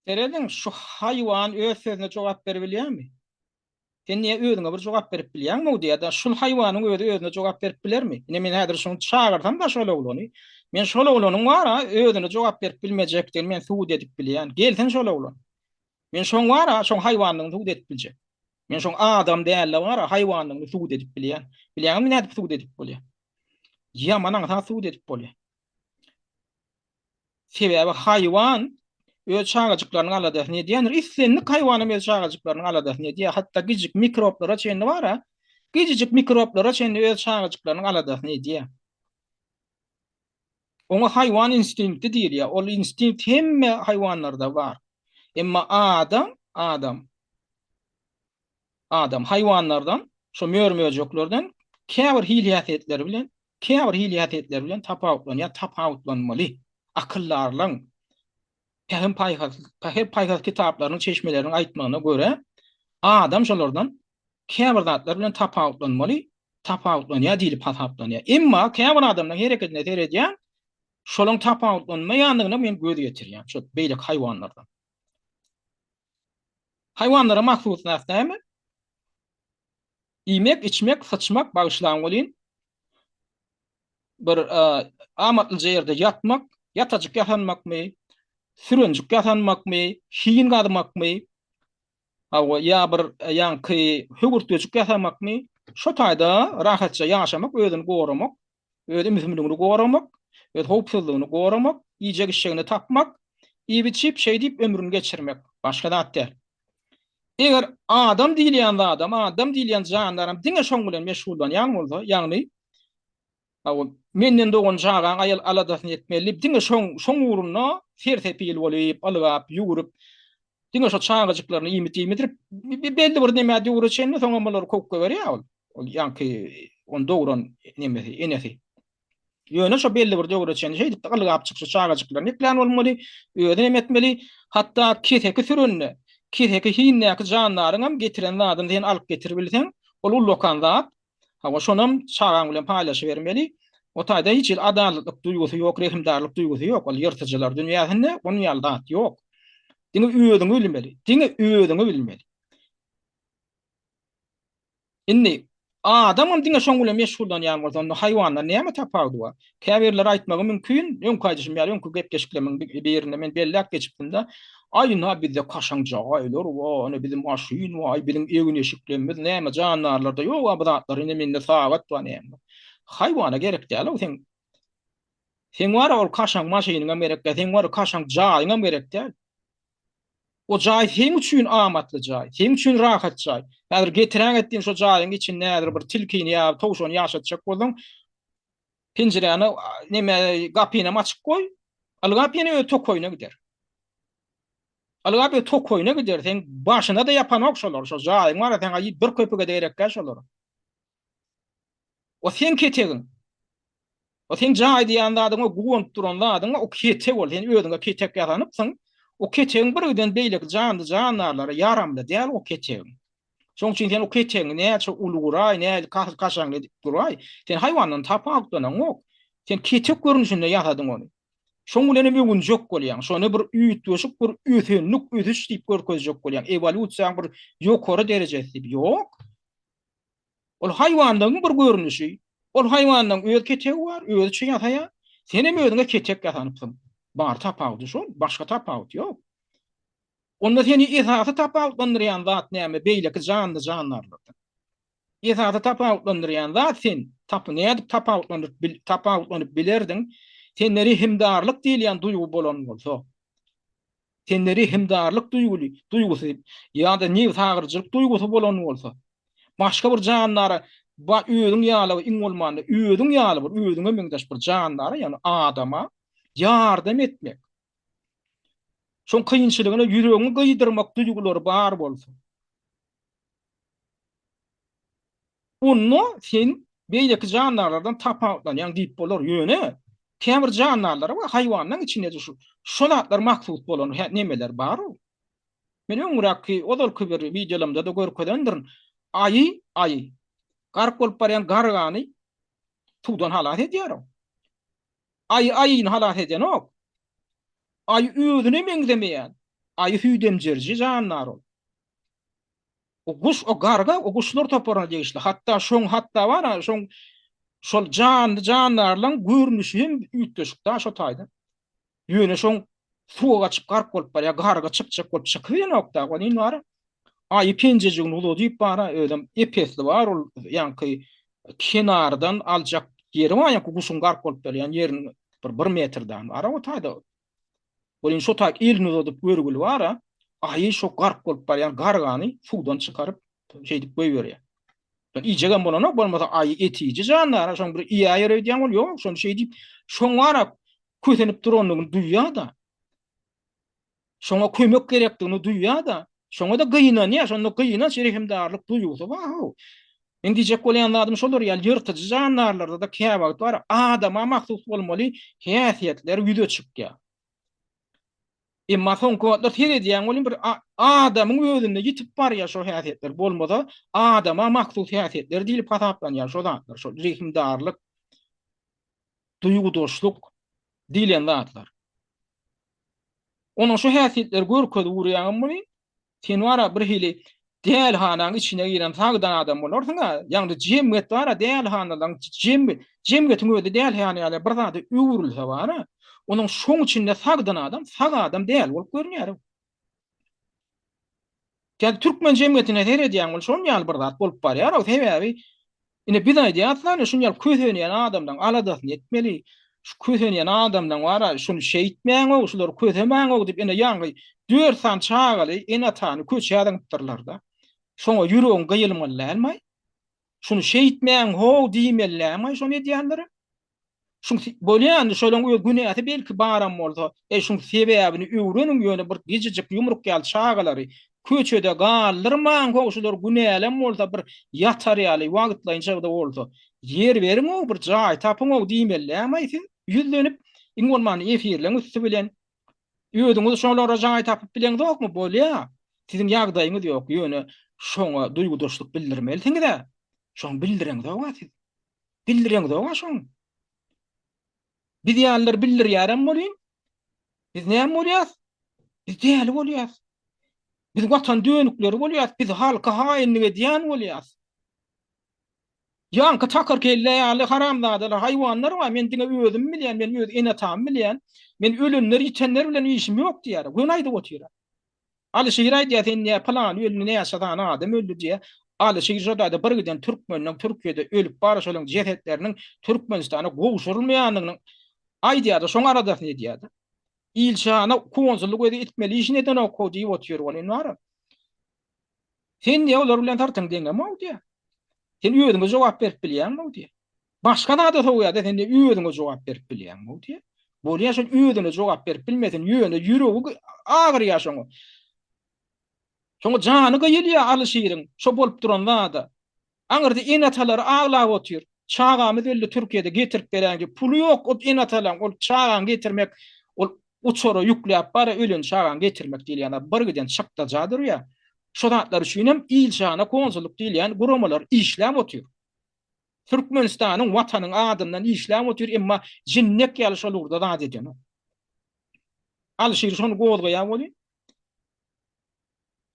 Serediň şu haýwan öz sözüne jogap beribilýärmi? Sen niýe özüňe bir jogap berip bilýäňmi ýa-da şul haýwanyň özi özüne jogap berip bilermi? Ine men häzir şuny çagyrsam-da şol oglany, men şol oglanyň bar-a özüne jogap berip bilmejekdigini men subut edip bilýän. Gelsin şol oglan. Men şoň bar-a şoň haýwanlygyny subut edip biljek. Men şoň adam däl-de bar-a haýwanlygyny subut edip bilýän. Bilýäňizmi nädip subut edip bolýar? Ýaman aňsat subut edip bolýar. Sebäbi haýwan öz çagajyklarynyň aladasyny edýändir. Islendik haýwanam öz çagajyklarynyň aladasyny edýär. Hatda gijik mikroblara çenli bar-a. Gijijik mikroblara çenli öz çagajyklarynyň aladasyny edýär. Oňa haýwan instinkti diýilýär. Ol instinkt hemme haýwanlarda bar. Emma adam, adam, adam haýwanlardan, şo mör-möjeklerden käbir hil-häsiýetleri bilen käbir hil-häsiýetleri bilen tapawutlanýar, tapawutlanmaly. Akyldarlaryň, pähim-paýhas, pähim-paýhas kitaplarynyň çeşmeleriniň aýtmagyna görä, adam şolardan käbir zatlar bilen tapawutlanmaly, tapawutlanýar diýlip hasaplanýar. Emma käbir adamlaryň hereketine seredýän, şolaryň tapawutlanmaýandygyna men göz ýetirýän, şo beýleki haýwanlardan. Haýwanlara mahsus zat näme? Iýmek, içmek, syçmak, bagyşlaň welin, bir amatlyja ýerde ýatmak, ýatajyk ýasanmakmy, sürenjik ýasanmakmy, hin gazmakmy, hawa, ýa bir ýaňky höwürtgejik ýasamakmy, şo taýda rahatja ýaşamak, özüni goramak, öz ümsümligini goramak, öz howpsuzlygyny goramak, iýjek-içjegini tapmak, iýip-içip, şeýdip ömrüni geçirmek, başga zat däl. Eger adam diýilýän zadam, adam diýilýän jandaram diňe şoň bilen meşgullanýan bolsa, ýagny, hawa, menden dogan çagaň aýal aladasyny etmeli diýip, diňe şoň, şoň ugrunda ser-sepil bolup, ylgap, ýüwrüp, diňe şo çagajyklaryny iýmit iýmidirip, belli bir nemä döwre çenli soňam olary kowup goýberýär ol. Ol ýaňky ony dogran nemesi, enesi. Ýöne şo belli bir döwre çenli şeýdip ylgap çykyp şu çagajyklaryny eklän bolmaly, özi hem etmeli. Hatda keseki sürende, keseki hindäki jandaryňam getiren zadyny sen alyp getiribilseň, ol ullakan zat. Hawa, şonam çagaň bilen paýlaşybermeli. O taýda hiç hili adalatlyk duýgusy ýok, rehimdarlyk duýgusy ýok. Ol ýyrtyjylar dünýäsinde onuň ýaly zat ýok. Diňe özüňi bilmeli. Diňe özüňi bilmeli. Indi adamam diňe şoň bilen meşgullanýan bolsa, onda haýwandan näme tapawudy bar? Käbirleri aýtmagy mümkin, öňki aýdyşym ýaly, öňki gepleşiklerimiň birinde men belläp geçipdim-de, Aý, ynha bizde kaşaň jaýlar bar, ine biziň maşyn bar, aý biziň egin-eşiklerimiz näme, jandarlarda ýog-a bu zatlar, ine mende sagat bar näme bar. Haýwana gerek däl-ow seň. Seň bar-a ol kaşaň maşynyňam gerek däl, seň bar-a kaşaň jaýyňam gerek däl. O jaý seň üçin amatly jaý, seň üçin rahat jaý. Häzir getiräň etdiň şo jaýyň içinde häzir bir tilkini ýa towşany ýaşatjak bolsaň, penjiräni neme gapynam açyk goý, ylgap ýene öz tokaýyna gider. Ylgap öz tokaýyna gider, seň başyna-da ýapanok şolar, şo jaýyň bar-a saňa bir köpüge-de gerek däl şolar. O seň ketegiň. O seň jaý diýen zadyň, o guwanyp duran zadyň, o ketek ol. Sen özüňe ketek ýasanypsyň. O ketegiň bir giden beýleki janly jandarlara ýaramly däl o ketegiň. Şoň üçin sen o ketegiňi näçe uly guraý, näçe kaşaň edip guraý, sen haýwandan tapawutlanaňok. Sen ketek görnüşinde ýasadyň ony. Şoň bilen hem öwünjek bolýaň. Şony bir üýtgeşik bir ösenlik, ösüş diýip görkezjek bolýaň. Ewolýusiýaň bir ýokary derejesi diýip. Ýok. Ol haýwanlygyň bir görnüşi. Ol haýwanlaryň öz ketegi bar, özüçe ýasaýar. Senem özüňe ketek ýasanypsyň. Bar tapawudy şol, başga tapawut ýok. Onda seni esasy tapawutlandyrýan zat näme beýleki janly-jandarlardan? Esasy tapawutlandyrýan zat sen tap nädip tapawutlandyryp bil tapawutlanyp bilerdiň? Sende rehimdarlyk diýilýän duýgy bolan bolsa. Sende rehimdarlyk duýguly, duýgusy ýa-da nebsagyryjylyk duýgusy bolan bolsa, başga bir jandara ba özüň ýaly iň bolmanda özüň ýaly bir özüňe meňzeş bir jandara, ýagny adama ýardam etmek, şoň kynçylygyna ýüregiňi gyýdyrmak duýgulary bar bolsa, Onda sen beýleki jandarlardan tapawutlanýaň diýip bolar. Ýöne. Käbir jandarlar bar, haýwanlaryň içinde-de şu şo zatlar mahsus bolan nemeler bar-ow. Men öňräkki, ozalky bir wideolarymda-da görkezendirin. Aýy, aýy gark bolup barýan gargany suwdan halas edýär-ow. Aýy aýyny halas edenok. Aýy özüne meňzemeýän, aýy süýdemdiriji jandar ol. O guş, o garga o guşlar toparyna degişli. Hatda şoň hatda bar-a, şoň şol janly jandarlaň görnüşi hem üýtgeşik-dä şo taýda. Ýöne şoň suwa gaçyp gark bolup barýar, garga çykjak bolup çykybilenok-da, ony bar. Aýy penjejigini uzadyp bar-a, özem ep-esli bar ol ýaňky kenardan aljak ýeri bar, ýaňky guşuň gark bolup barýan ýeriniň bir bir metrdan bar-a o taýda. Welin şo taý elini uzadyp görgüli bar-a, aýy şo gark bolup barýan gargany suwdan çykaryp, şeýdip goýberýär. Şony iýjegem bolanok, bolmasa aýy et iýiji jandar-a, şoň bir iýäýer öýdýäň ol, ýok, şony şeýdip, şoň bar-a kösenip durandygyny duýýar-da. Şoňa kömek gerekdigini duýýar-da, şoňa-da gynanýar, şonda gynanç, rehimdarlyk duýgusy bar-how. Meň diýjek bolýan zadym şolar ýaly ýyrtyjy jandarlarda-da käwagt bar, adama mahsus bolmaly häsiýetler ýüze çykýar. Emma soňky wagtlar seredýäň welin bir adamyň özünde ýitip barýar şo häsiýetler, bolmasa adama mahsus häsiýetler diýlip hasaplanýar şo zatlar, şol rehimdarlyk, duýgudaşlyk diýlen zatlar. Onuň şu häsiýetleri görkezip urýaňam welin, sen bar-a bir hili dälihanaň içine giren sagdyn adam bolarsyň-a, ýagny jemgyýet bar-a dälihanalaryň jemgy jemgyýetiň özi dälihana ýaly bir zada öwrülse bar-a, onuň şoň içinde sagdyn adam sag adam däl bolup görünýär. Ýa türkmen jemgyýetine seredýäň ol şon ýaly bir zat bolup barýar o sebäbi ine biz aýdýarys ine şun ýaly kösenýän adamlaň aladasyny etmeli. Şu kösenýän adamlaň bara şuny şeýtmäňow şulary kösemäňow diýip ine ýaňy dört sany çagaly ene-atany köçä zyňypdyrlarda. Şoňa ýüregiň gyýylmaly dälmaý? Şuny şeýtmäň how diýmeli dälmaý şony edýänlere? Şuň bolýa indi şolaň öz günäsi belki baram bolsa, eý şuň sebäbini öwreniň ýöne bir gijijik ýumruk ýaly çagalary köçede galdyrmaň how şular günälem bolsa bir ýatar ýaly wagtlaýynça-da bolsa ýer beriň-ow bir jaý tapyň-ow diýmeli dämaý siz ýüzlenip iň bolmanda efirleň üsti bilen özüňiz şolara jaý tapyp bileňzokmy bolýa siziň ýagdaýyňyz ýok ýöne şoňa duýgudaşlyk bildirmelisiňiz-ä şoň bildireňzog-a siz. Bildireňzog-a şoň. Biz ýalylar bildirýärem welin, biz näme bolýas? Biz däli bolýas. Biz watan dönükleri bolýas, biz halka haýynlyk edýän bolýas. Ýaňky takyr kelle ýaly haramzadalar, haýwanlar bar, men diňe özümi bilýän, men öz ene-atamy bilýän, men ölenler, ýitenler bilen işim ýok diýýär. Göni aýdyp otyr. Alyşir aýdýar sen diýýär pylany öldi näçe sany adam öldi diýýär. Alyşir şo taýda bir giden türkmeniň Türkiýede ölüp bar şolaň jesetleriniň Türkmenistana gowşurylmaýandygyny aýdýarda şoň aladasyny edýärdi. Ilçihana konsullyk özi etmeli işini edenok how diýip otyr welin bar. Sen diýýär olar bilen syrtyň deňemok diýýär. Sen özüňe jogap berip bilýäňmi diýýär. Başga zada sowýada sen diýýär özüňe jogap berip bilýäňmi diýýär. Bolýar şol özüne jogap berip bilmesin ýöne ýüregi agyrýar şoňa. Şoňa jany gyýylýar Alyşiriň şo bolup duran zada. Aňyrda ene-atalary aglap otyr. Çagamyz öldi Türkiýede getirip beräýiň diýip puly ýok ol ene-atalaryň ol çagany getirmek ol uçara ýükläp bara ölen çagany getirmek diýilýän zat bir giden çykdaja durýar. Şo zatlar üçin hem ilçihana konsullyk diýilýän guramalar işläp otyr. Türkmenistanyň watanyň adyndan işläp otyr emma jinnek ýaly şol ugurda zat edenok. Alyşir şony gozgaýar welin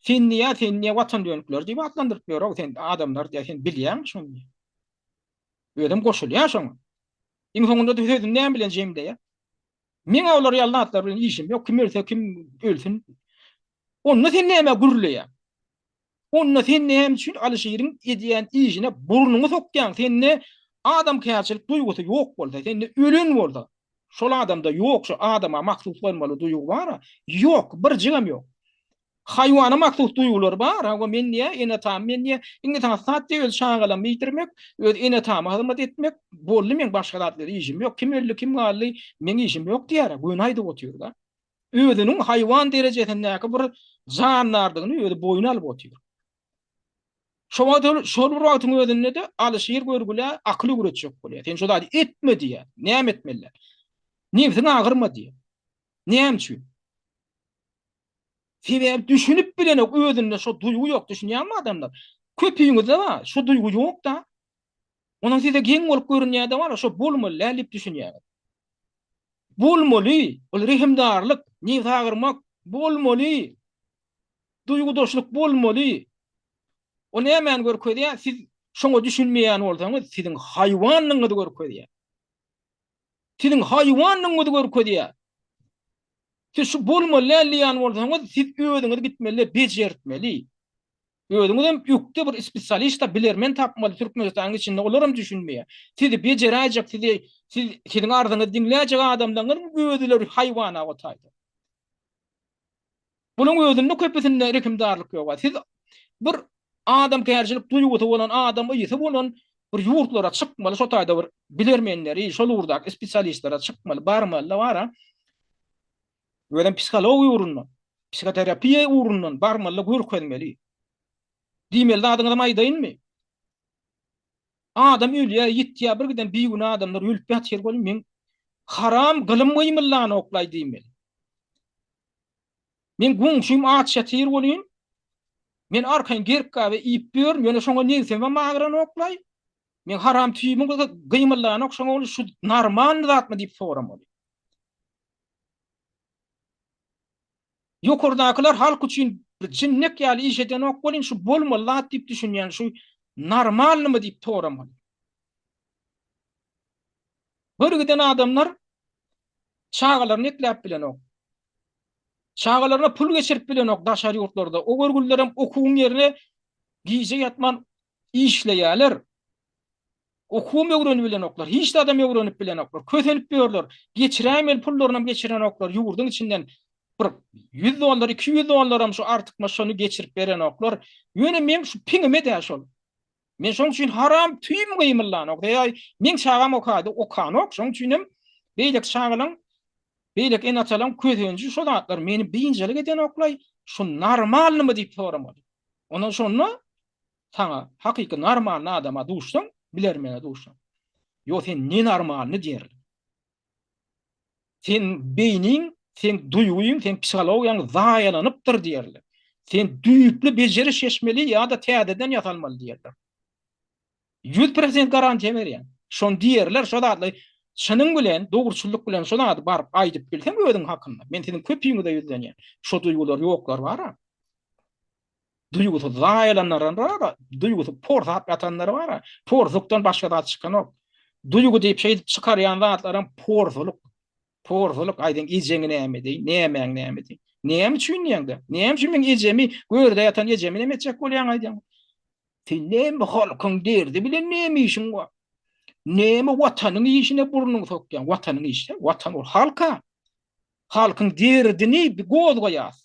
sen diýýär sen diýýär watan dönükleri diýip atlandyryp ýör-ow sen adamlar diýýär sen bilýäňmi şony diýýär. Özem goşulýar şoňa. Iň soňunda-da sözüni näme bilen jemleýär? Meň olar ýaly zatlar bilen işim ýok, kim ölse kim ölsün. Onda sen nämä gürleýäň? Onda sen näme üçin Alyşiriň edýän işine burnuňy sokýaň? Sende adamkärçilik duýgusy ýok bolsa, sende ölen bolsa, şol adamda ýok, şu adama mahsus bolmaly duýgy bar-a? Ýok, birjigem ýok. Haýwana mahsus duýgular bar, hawa men diýýär, ene-atam men diýýär, iň esasy zat diýýär, öz çagalamy iýdirmek, öz ene-atama hyzmat etmek, boldy meň başga zat bilen işim ýok, kim öldi, kim galdy, meň işim ýok diýýär, göni aýdyp otyr-da. Özüniň haýwan derejesindäki bir jandardygyny özi boýun alyp otyr. Şo wagt şol bir wagtyň özünde-de Alyşir görgülä akyl öwretjek bolýar. Sen şo zady etme diýýär. Näme etmeli? Nebsiň agyrmady diýýär. Näme üçin? Sebäbi düşünip bilenok, özünde şo duýgy ýok, düşünýäňmi adamlar? Köpüňizde bar, şo duýgy ýok-da. Onuň size geň bolup görünýär-de bar, şo bolmaly däl diýip düşünýäňiz. Bolmaly, ol rehimdarlyk, nebsi agyrmak bolmaly. Duýgudaşlyk bolmaly. O nämäni görkezýär? Siz şoňa düşünmeýän bolsaňyz, siziň haýwanlygyňyzy görkezýär. Siziň haýwanlygyňyzy görkezýär. Siz şu bolmaly däl diýýän bolsaňyz, siz özüňizi gitmeli, bejertmeli. Özüňizem ökde bir spesialist, bilermen tapmaly Türkmenistanyň içinde, olaram düşünmeýär. Sizi bejeräýjek, sizi siz siziň arzyňyzy diňläýjek adamlaryňyzyň özüleri haýwana o taýda. Bularyň özünde köpüsinde rehimdarlyk ýok. Siz bir adamkärçilik duýgusy bolan, adam ysy bolan bir ýurtlara çykmaly, şo taýda bir bilermenleri, şol ugurdaky spesialistlere çykmaly, barmaly-da bar-a. Özem psihologiýa ugrundan, psihoterapiýa ugrundan barmaly-da görkezmeli. Diýmeli zadyňyzam aýdaýynmy? Adam ölýär, ýitýär, bir giden bigünä adamlar ölüp ýatyr welin, meň haram gylym gymyldanoklaý diýmeli. Meň goňşym aç ýatyr welin, men arkaýyn gerk-gabe iýip ýörün, ýöne şoňa nebsimem agyranok-laý. Meň haram tüýüm gymyldanok, şoňa ol şu normalny zatmy diýip soramaly. Ýokardakylar halk üçin bir jinnek ýaly iş edenok welin, şu bolmaly zat diýip düşünýän, şu normalnymy diýip soramaly. Bir giden adamlar çagalaryny ekläp bilenok. Çagalaryna pul geçirip bilenok daşary ýurtlarda. O görgülilerem okuwyň ýerine gije ýatman işleýärler. Okuwam öwrenip bilenoklar. Hiç zadam öwrenip bilenoklar. Kösenip ýörler. Geçiräýmeli pullarynam geçirenoklar. Ýurduň içinden bir 100 dollar, 200 dollaram şu artykmaç şony geçirip berenoklar. Ýöne meň şu piňime däl şol. Men şoň üçin haram tüýüm gymyldanok. Sebäbi meň çagam okady, okanok. Şoň üçinem beýleki çagalaň, beýleki ene-atalaň kösenji şo zatlar meni biynjalyk edenoklaý, şu normalnymy diýip soramaly. Ondan şonda saňa hakyky normalny adama duşsaň, bilermene duşsaň. Ýo sen nenormalny diýerler. Sen beýniň, seň duýgyň, seň psihologiýaň zaýalanypdyr diýerler. Sen düýpli bejeriş geçmeli ýa-da täzeden ýasalmaly diýerler. 100% garantiýa berýän. Şony diýerler, şo zatly çynyň bilen, dogruçyllyk bilen şo zady baryp aýdyp bilseň özüň hakynda. Men siziň köpüňize ýüzlenýän. Şo duýgular ýoklar bar-a. Duýgusy zaýalanlaram bar, duýgusy porsap ýatanlar bar. Porsukdan başga zat çykanok. Duýgy diýip şeýdip çykarýan zatlaram porsulyk. Porsulyk, aýdyň ejeňi näme edeýin, nämäň näme edeýin. Näme üçin diýeňde? Näme üçin meň ejemi, görde ýatan ejemi näme etjek bolýaň aýdýaň? Sen näme halkyň derdi bilen näme işiň bar? Näme watanyň işine burnuňy sokýaň? Watanyň işi, watan ol halka. Halkyň derdini gozgaýas.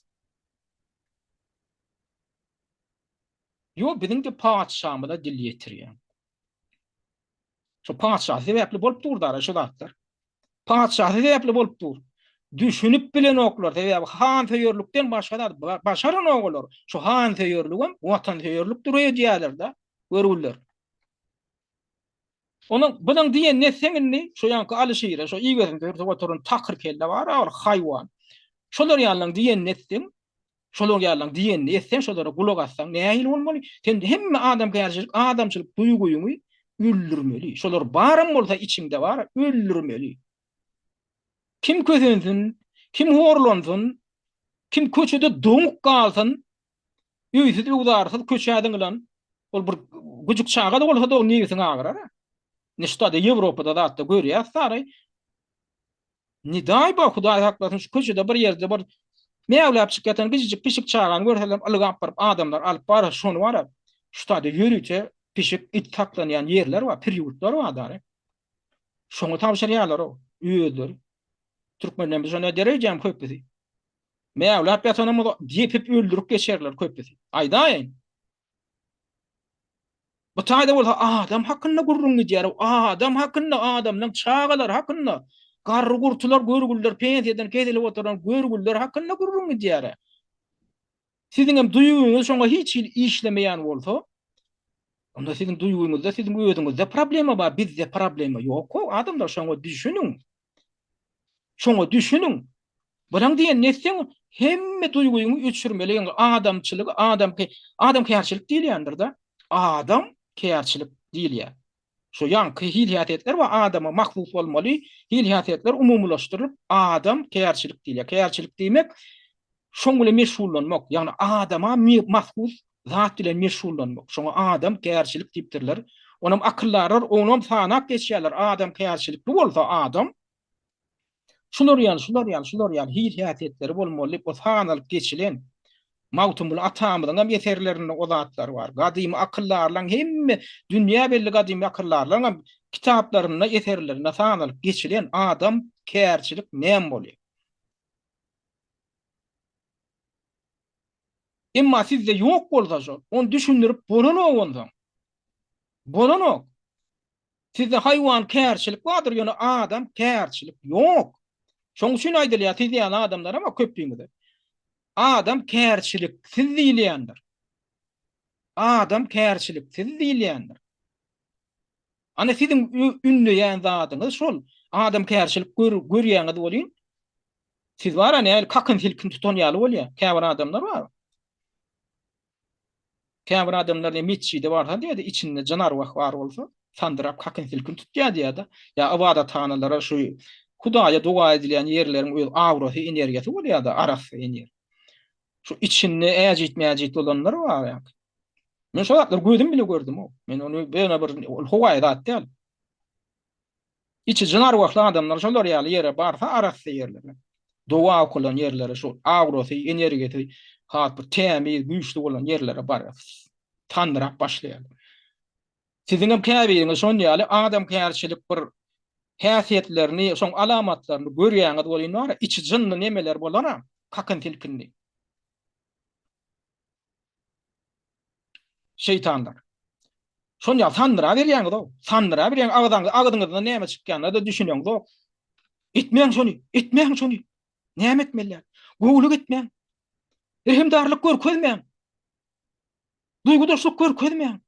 Ýok, biziň-de patyşamyza dil ýetirýäň. Şu patyşasy sebäpli bolup dur dara şu zatlar. Patyşasy sebäpli bolup dur. Düşünip bilenoklar, sebäbi hansöýerlikden başga zat başaranok olar. Şu hansöýerligem watansöýerlikdir öýdýärler-de, görgüliler. Onuň bunuň diýenini etseň indi, şo ýaňky Alyşire, şo igesini sürtüp oturan takyr kelle bar-a ol haýwan. Şolar ýalylaryň diýenini etseň, şolar ýalylaryň diýenini etseň, şolara gulak assaň nähili bolmaly? Sen hemme adamkärçilik, adamçylyk duýgyňy öldürmeli. Şolar baram bolsa içiňde bar, öldürmeli. Kim kösensin, kim horlansyn, kim köçede doňup galsyn, Öýsüz-öwzarsyz köçä zyňylan ol bir güjük çaga-da bolsa-da oň nebsiň agyrar-a. Indi şu taýda Ýewropada zatda görýäs sary. Nidaý bar, Hudaý saklasyn, şu köçede bir ýerde bir mäwläp çykyp ýatan kiçijik pişik çagany görseler ylgap baryp adamlar alyp barar, şony bar-a. Şu taýda ýörite pişik, it saklanýan ýerler bar, priýutlar bar dary. Şoňa tabşyrýarlar-ow, özleri. Türkmenlerimiz şonda derejäm köpüsi. Mäwläp ýatanam bolsa depip öldürip geçerler köpüsi. Aýdaýyn. Bu taýda bolsa adam hakynda gürrüň gidýär. Adam hakynda, adamlaň çagalary hakynda, garry-gurtular, görgüliler, pensiýadan kesilip oturan görgüliler hakynda gürrüň gidýär. Siziňem duýgyňyz şoňa hiç hili işlemeýän bolsa, onda siziň duýgyňyzda, siziň özüňizde problema bar, bizde problema ýok-ow, adamlar şoňa düşüniň. Şoňa düşüniň. Bulaň diýenini etseň, hemme duýgyňy öçürmeli, ýagny adamçylygy, adamky, adamkärçilik diýilýändir-de. Adamkärçilik diýilýär. Şu ýaňky hil-häsiýetler we adama mahsus bolmaly hil-häsiýetler umumylaşdyrylyp adamkärçilik diýilýär. Kärçilik diýmek şoň bilen meşgullanmak, ýagny adama mahsus zat bilen meşgullanmak. Şoňa adamkärçilik diýipdirler. Onam akyldarlar onam sanap geçýärler, adamkärçilikli bolsa adam Şular ýaly, şular ýaly, şular ýaly hil-häsiýetleri bolmaly diýip, o sanalyp geçilen Magtymguly atamyzyň hem eserlerinde o zatlar bar. Gadymy akyldarlaryň hemme dünýä belli gadymy akyldarlaryň hem kitaplarynda, eserlerinde sanalyp geçilen adam kärçilik näme bolýar? Emma sizde ýok bolsa şol, ony düşündirip bolanok onsoň. Bolanok. Sizde haýwan kärçilik bardyr, ýöne adam kärçilik ýok. Şoň üçin aýdylýar, siz ýaly adamlara we köpüňize. Adam kärçiliksiz diýilýändir. Adam kärçiliksiz diýilýändir. Ana siziň ündeýän zadyňyz şol. Adam kärçilik gör, görýäňiz welin, siz bara nähili kakyn-silkin tutan ýaly bolýar. Käbir adamlar bar. Käbir adamlar ne metjide barsa diýýär-de, içinde jyn-arwah bar bolsa, sandyrap kakyn-silkin tutýar diýýär-de. Ýa ybadathanalara şu Hudaýa doga edilýän ýerleriň öz aurasy, energiýasy bolýar-da, arassa energiýa. Şu içinde äjit-mäjit bolanlar bar ýa. Men şo zatlary gözüm bile gördüm-ow. Men ony ýöne bir ol howaýy zat däl. Içi jyn-arwahly adamlar şolar ýaly ýere barsa arassa ýerlere, doga okalan ýerlere şol aurasy, energiýasy has bir tämiz, güýçli bolan ýerlere barýar. Sandyrap başlaýarlar. Siziňem käbiriňiz şon ýaly adamkärçilik bir häsiýetlerini, şoň alamatlaryny görýäňiz welin bar, içi jynly nemeler bolar-a, kakyn-silkinli. Şeýtanlar. Şon ýaly sandyra berýäňiz-ow. Sandyra berýäň, agzaňyz, agzyňyzdan näme çykýanyna-da düşüneňzok. Etmäň şony, etmäň şony. Näme etmeli? Gowulyk etmäň. Rehimdarlyk görkezmäň. Duýgudaşlyk görkezmäň.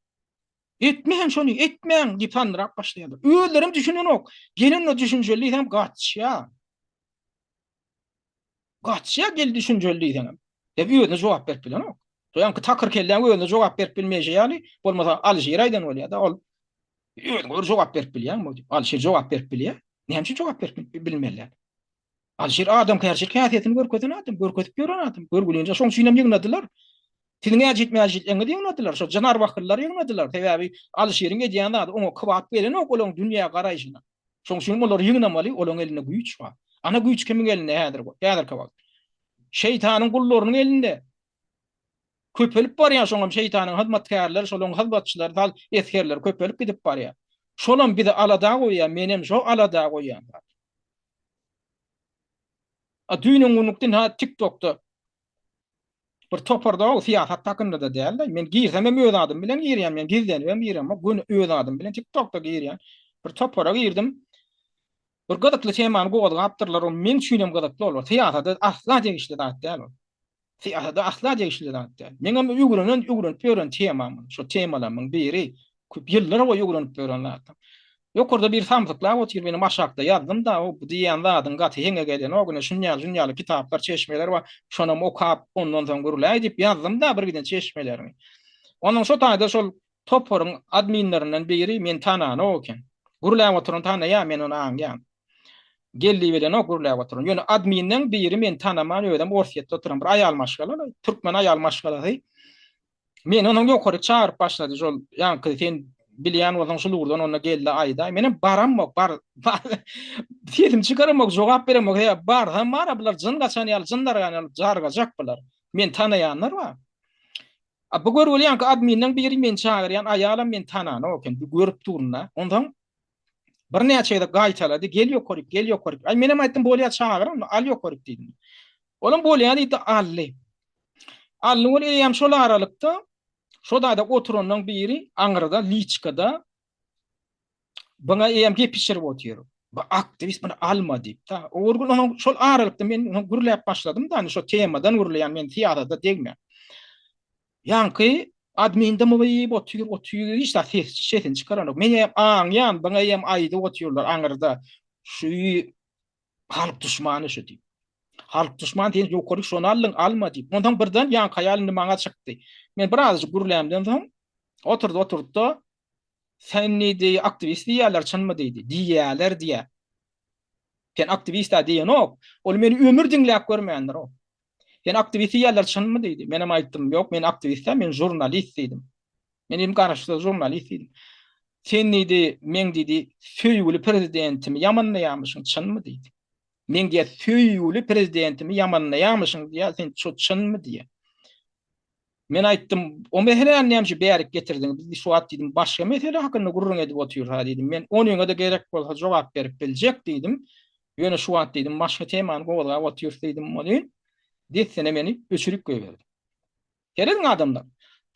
Etmäň şony, etmäň diýip sandyrap başlaýarlar. Özlerem düşünenok. Gelenine düşünjeli diýseňem gaçýar. Gaçýar gel düşünjeli diýseňem. Hep özüne jogap berip bilenok. Ýaňky takyr kelläň özüne jogap berip bilmeýşi ýaly, bolmasa Alyşir aýdan bolýar-da, ol özüňe bir jogap berip bilýäňmi diýip. Alyşir jogap berip bilýär. Näme üçin jogap berip bilmeli däl? Alyşir adamkärçilik häsiýetini görkezen adam, görkezip ýören adam. Görgülinje şoň üçin hem ýygnadylar. Siziň äjit-mäjitleňizi ýygnadylar, şo jyn-arwahlylar ýygnadylar. Sebäbi Alyşiriň edýän zady oňa kybap gelenok, olaň dünýä garaýşyna. Şoň üçin olary ýygnamaly, olaň elinde güýç bar. Ana güýç kimiň elinde häzir, häzirki wagt? Şeýtanyň gullarynyň elinde. Köpelip barýar şoňam şeýtanyň hyzmatkärleri, şolaň hyzmatçylary, sal esgerleri köpelip gidip barýar. Şolam bizi alada goýýar, menem şo alada goýýan zat. A düýn-öňňünlikden ha TikTokda Bir toparda o syýasat hakynda-da däl-de, men girsem hem öz adym bilen girýän, men gizlenip hem giremok, göni öz adym bilen TikTokda girýän. Bir topara girdim. Bir gyzykly temany gozgapdyrlar, o meň üçin hem gyzykly ol. Syýasata asla degişli zat däl ol. Syýasata asla degişli zat däl. Meň hem öwrenen, öwrenip ýören temam, şo temalarymyň biri. Köp ýyllar boýy öwrenip ýören zatym. Ýokarda biri samsyklap otyr, menem aşakda ýazdym-da, o bu diýýän zadyň gaty heňe gelenok, ine şun ýaly, şun ýaly kitaplar, çeşmeler bar, şonam okap, ondan soň gürläý diýip ýazdym-da bir giden çeşmelerini. Onnoň şo taýda şol toparyň adminlerinden biri meni tananok eken. Gürläp oturan tanaýar, men ony aňýan. Geldi bilenok gürläp oturan. Ýöne adminleň biri meni tanaman, özem Orsýetde oturan bir aýal maşgala, türkmen aýal maşgalasy. Meni onuň ýokaryk çagyryp başlady şol ýaňky sen bilýän bolsaň şul ugurdan onda gelde aýdaý. Menem baramok bar sesim çykaramok jogap beremok sebäbi barsam bara bular jyn gaçan ýaly jyn dargan ýaly jargajak bular. Meni tanaýanlar bar. A bu görgüli ýaňky adminden biri meni çagyrýan aýalam meni tananok eken bu görüp durun-da. Onsoň birnäçe gezek gaýtalady gel ýokaryk gel ýokaryk. Aý menem aýtdym bolýa çagyr onda al ýokaryk diýdim. Olam bolýa diýdi aldy. Aldy ol eýýäm şol aralykda şo zada oturanlaň biri aňyrda liçkada buňa eýýäm gep içirip otyr. Bu aktiwist muny alma diýip-de. O gün onuň şol aralykda men onuň gürläp başladym da, şo temadan gürleýän men syýasata degme. Ýaňky adminde myýyp otyr, otyr, hiç zat ses, sesini çykaranok. Men eýýäm aňýan, buňa eýýäm aýdyp otyrlar aňyrda. Şu. Halk duşmany şu diýip. Halk duşmany sen ýokary şony aldyň, alma diýip. Onsoň birden ýaňky aýal indi maňa çykdy. Men birazajyk gürlämden soň oturdy, oturdy-da, Sen diýdi, aktiwist diýýärler, çynmy diýdi. Diýýärler diýýär. Sen aktiwist-ä diýenok. Ol meni ömür diňläp görmändir o. Sen aktiwist diýýärler, çynmy diýdi. Menem aýtdym, ýok, men aktiwist däl, men žurnalist diýdim. Men diýdim, garaşsyz žurnalist diýdim. Sen diýdi, meň diýdi, söýgüli prezidentimi ýamanlaýarmyşyň, çynmy diýdi. Meň diýýär, söýgüli prezidentimi ýamanlaýarmyşyň diýýär, sen şo çynmy diýýär. Men aýtdym, o meseläni näme üçin bärik getirdiň, biz şu wagt diýdim, başga mesele hakynda gürrüň edip otyrys-a diýdim. Men onyňa-da gerek bolsa jogap berip biljek diýdim. Ýöne şu wagt diýdim, başga temany gozgap otyrys diýdim welin, dessine meni öçürip goýberdi. Serediň adamlar,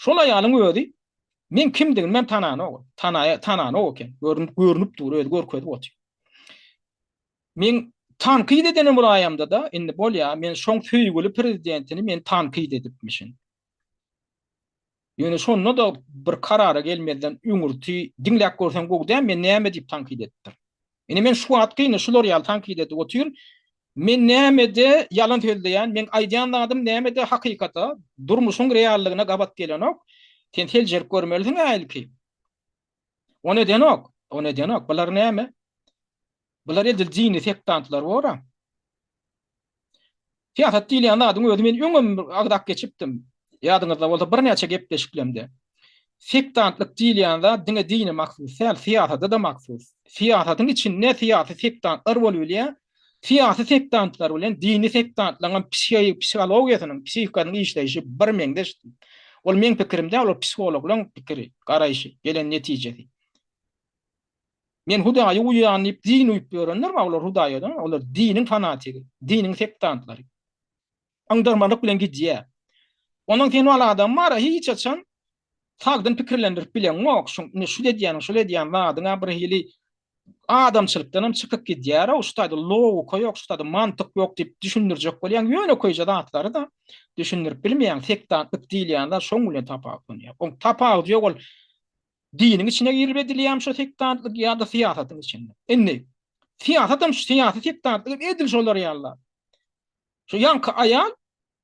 şol aýalyň özi meň kimdigimem tananok, tanaýa, tananok eken, görnüp, görnüp dur, özi görkezip otyr. Men tankyt edenem bolaýamda-da, indi bolýa, men şoň söýgüli prezidentini men tankyt edipmişin. Ýöne şonda-da bir karara gelmezden öňürti diňläp görseň gowy däl, men näme diýip tankyt edipdir. Indi men şu wagtky indi şular ýaly tankyt edip otyryn. Men nämede ýalan sözleýän, meň aýdýan zadym nämede hakykata, durmuşyň reallygyna gabat gelenok. Sen seljerip görmelisiň-ä ilki. Ony edenok, ony edenok. Bular näme? Bular edil dini sektantlar bor-a. Syýasat diýilýän zadyň özi men öňem agzap geçipdim. Ýadyňyzda bolsa birnäçe gepleşiklemde. Sektantlyk diýilýän zat diňe dine mahsus däl, syýasata-da mahsus. Syýasatyň içinde syýasy sektantlar bolup bilýär. Syýasy sektantlar bilen dini sektantlaryň hem psihologiýasynyň, psihikasynyň işleýşi birmeňzeş. Ol meň pikirim däl, ol psihologlaryň pikiri, garaýşy, gelen netijesi. Men Hudaýa uýýan diýip din uýup ýörenler bar, olar Hudaýa däl, olar diniň fanatigi, diniň sektantlary. Yňdyrmalyk bilen gidýär. Ondan sen ol adam bar, hiç haçan sagdyn pikirlendirip bileňok. Şu indi şu edýäniň, şul edýän zadyň-a bir hili adamçylykdan hem çykyp gidýär-ow, şu taýda logika ýok, şu taýda mantyk ýok diýip düşündirjek bolýaň, ýönekeýje zatlary-da düşündirip bilmeýäň. Sektantlyk diýilýän zat şoň bilen tapawutlanýar. Oň tapawudy ýok, ol Diniň içine girip edilýärmi şo sektantlyk ýa-da syýasatyň içinde? Indi, syýasatam şu syýasy sektantlyk hem edil şolar ýaly zat. Şu ýaňky aýal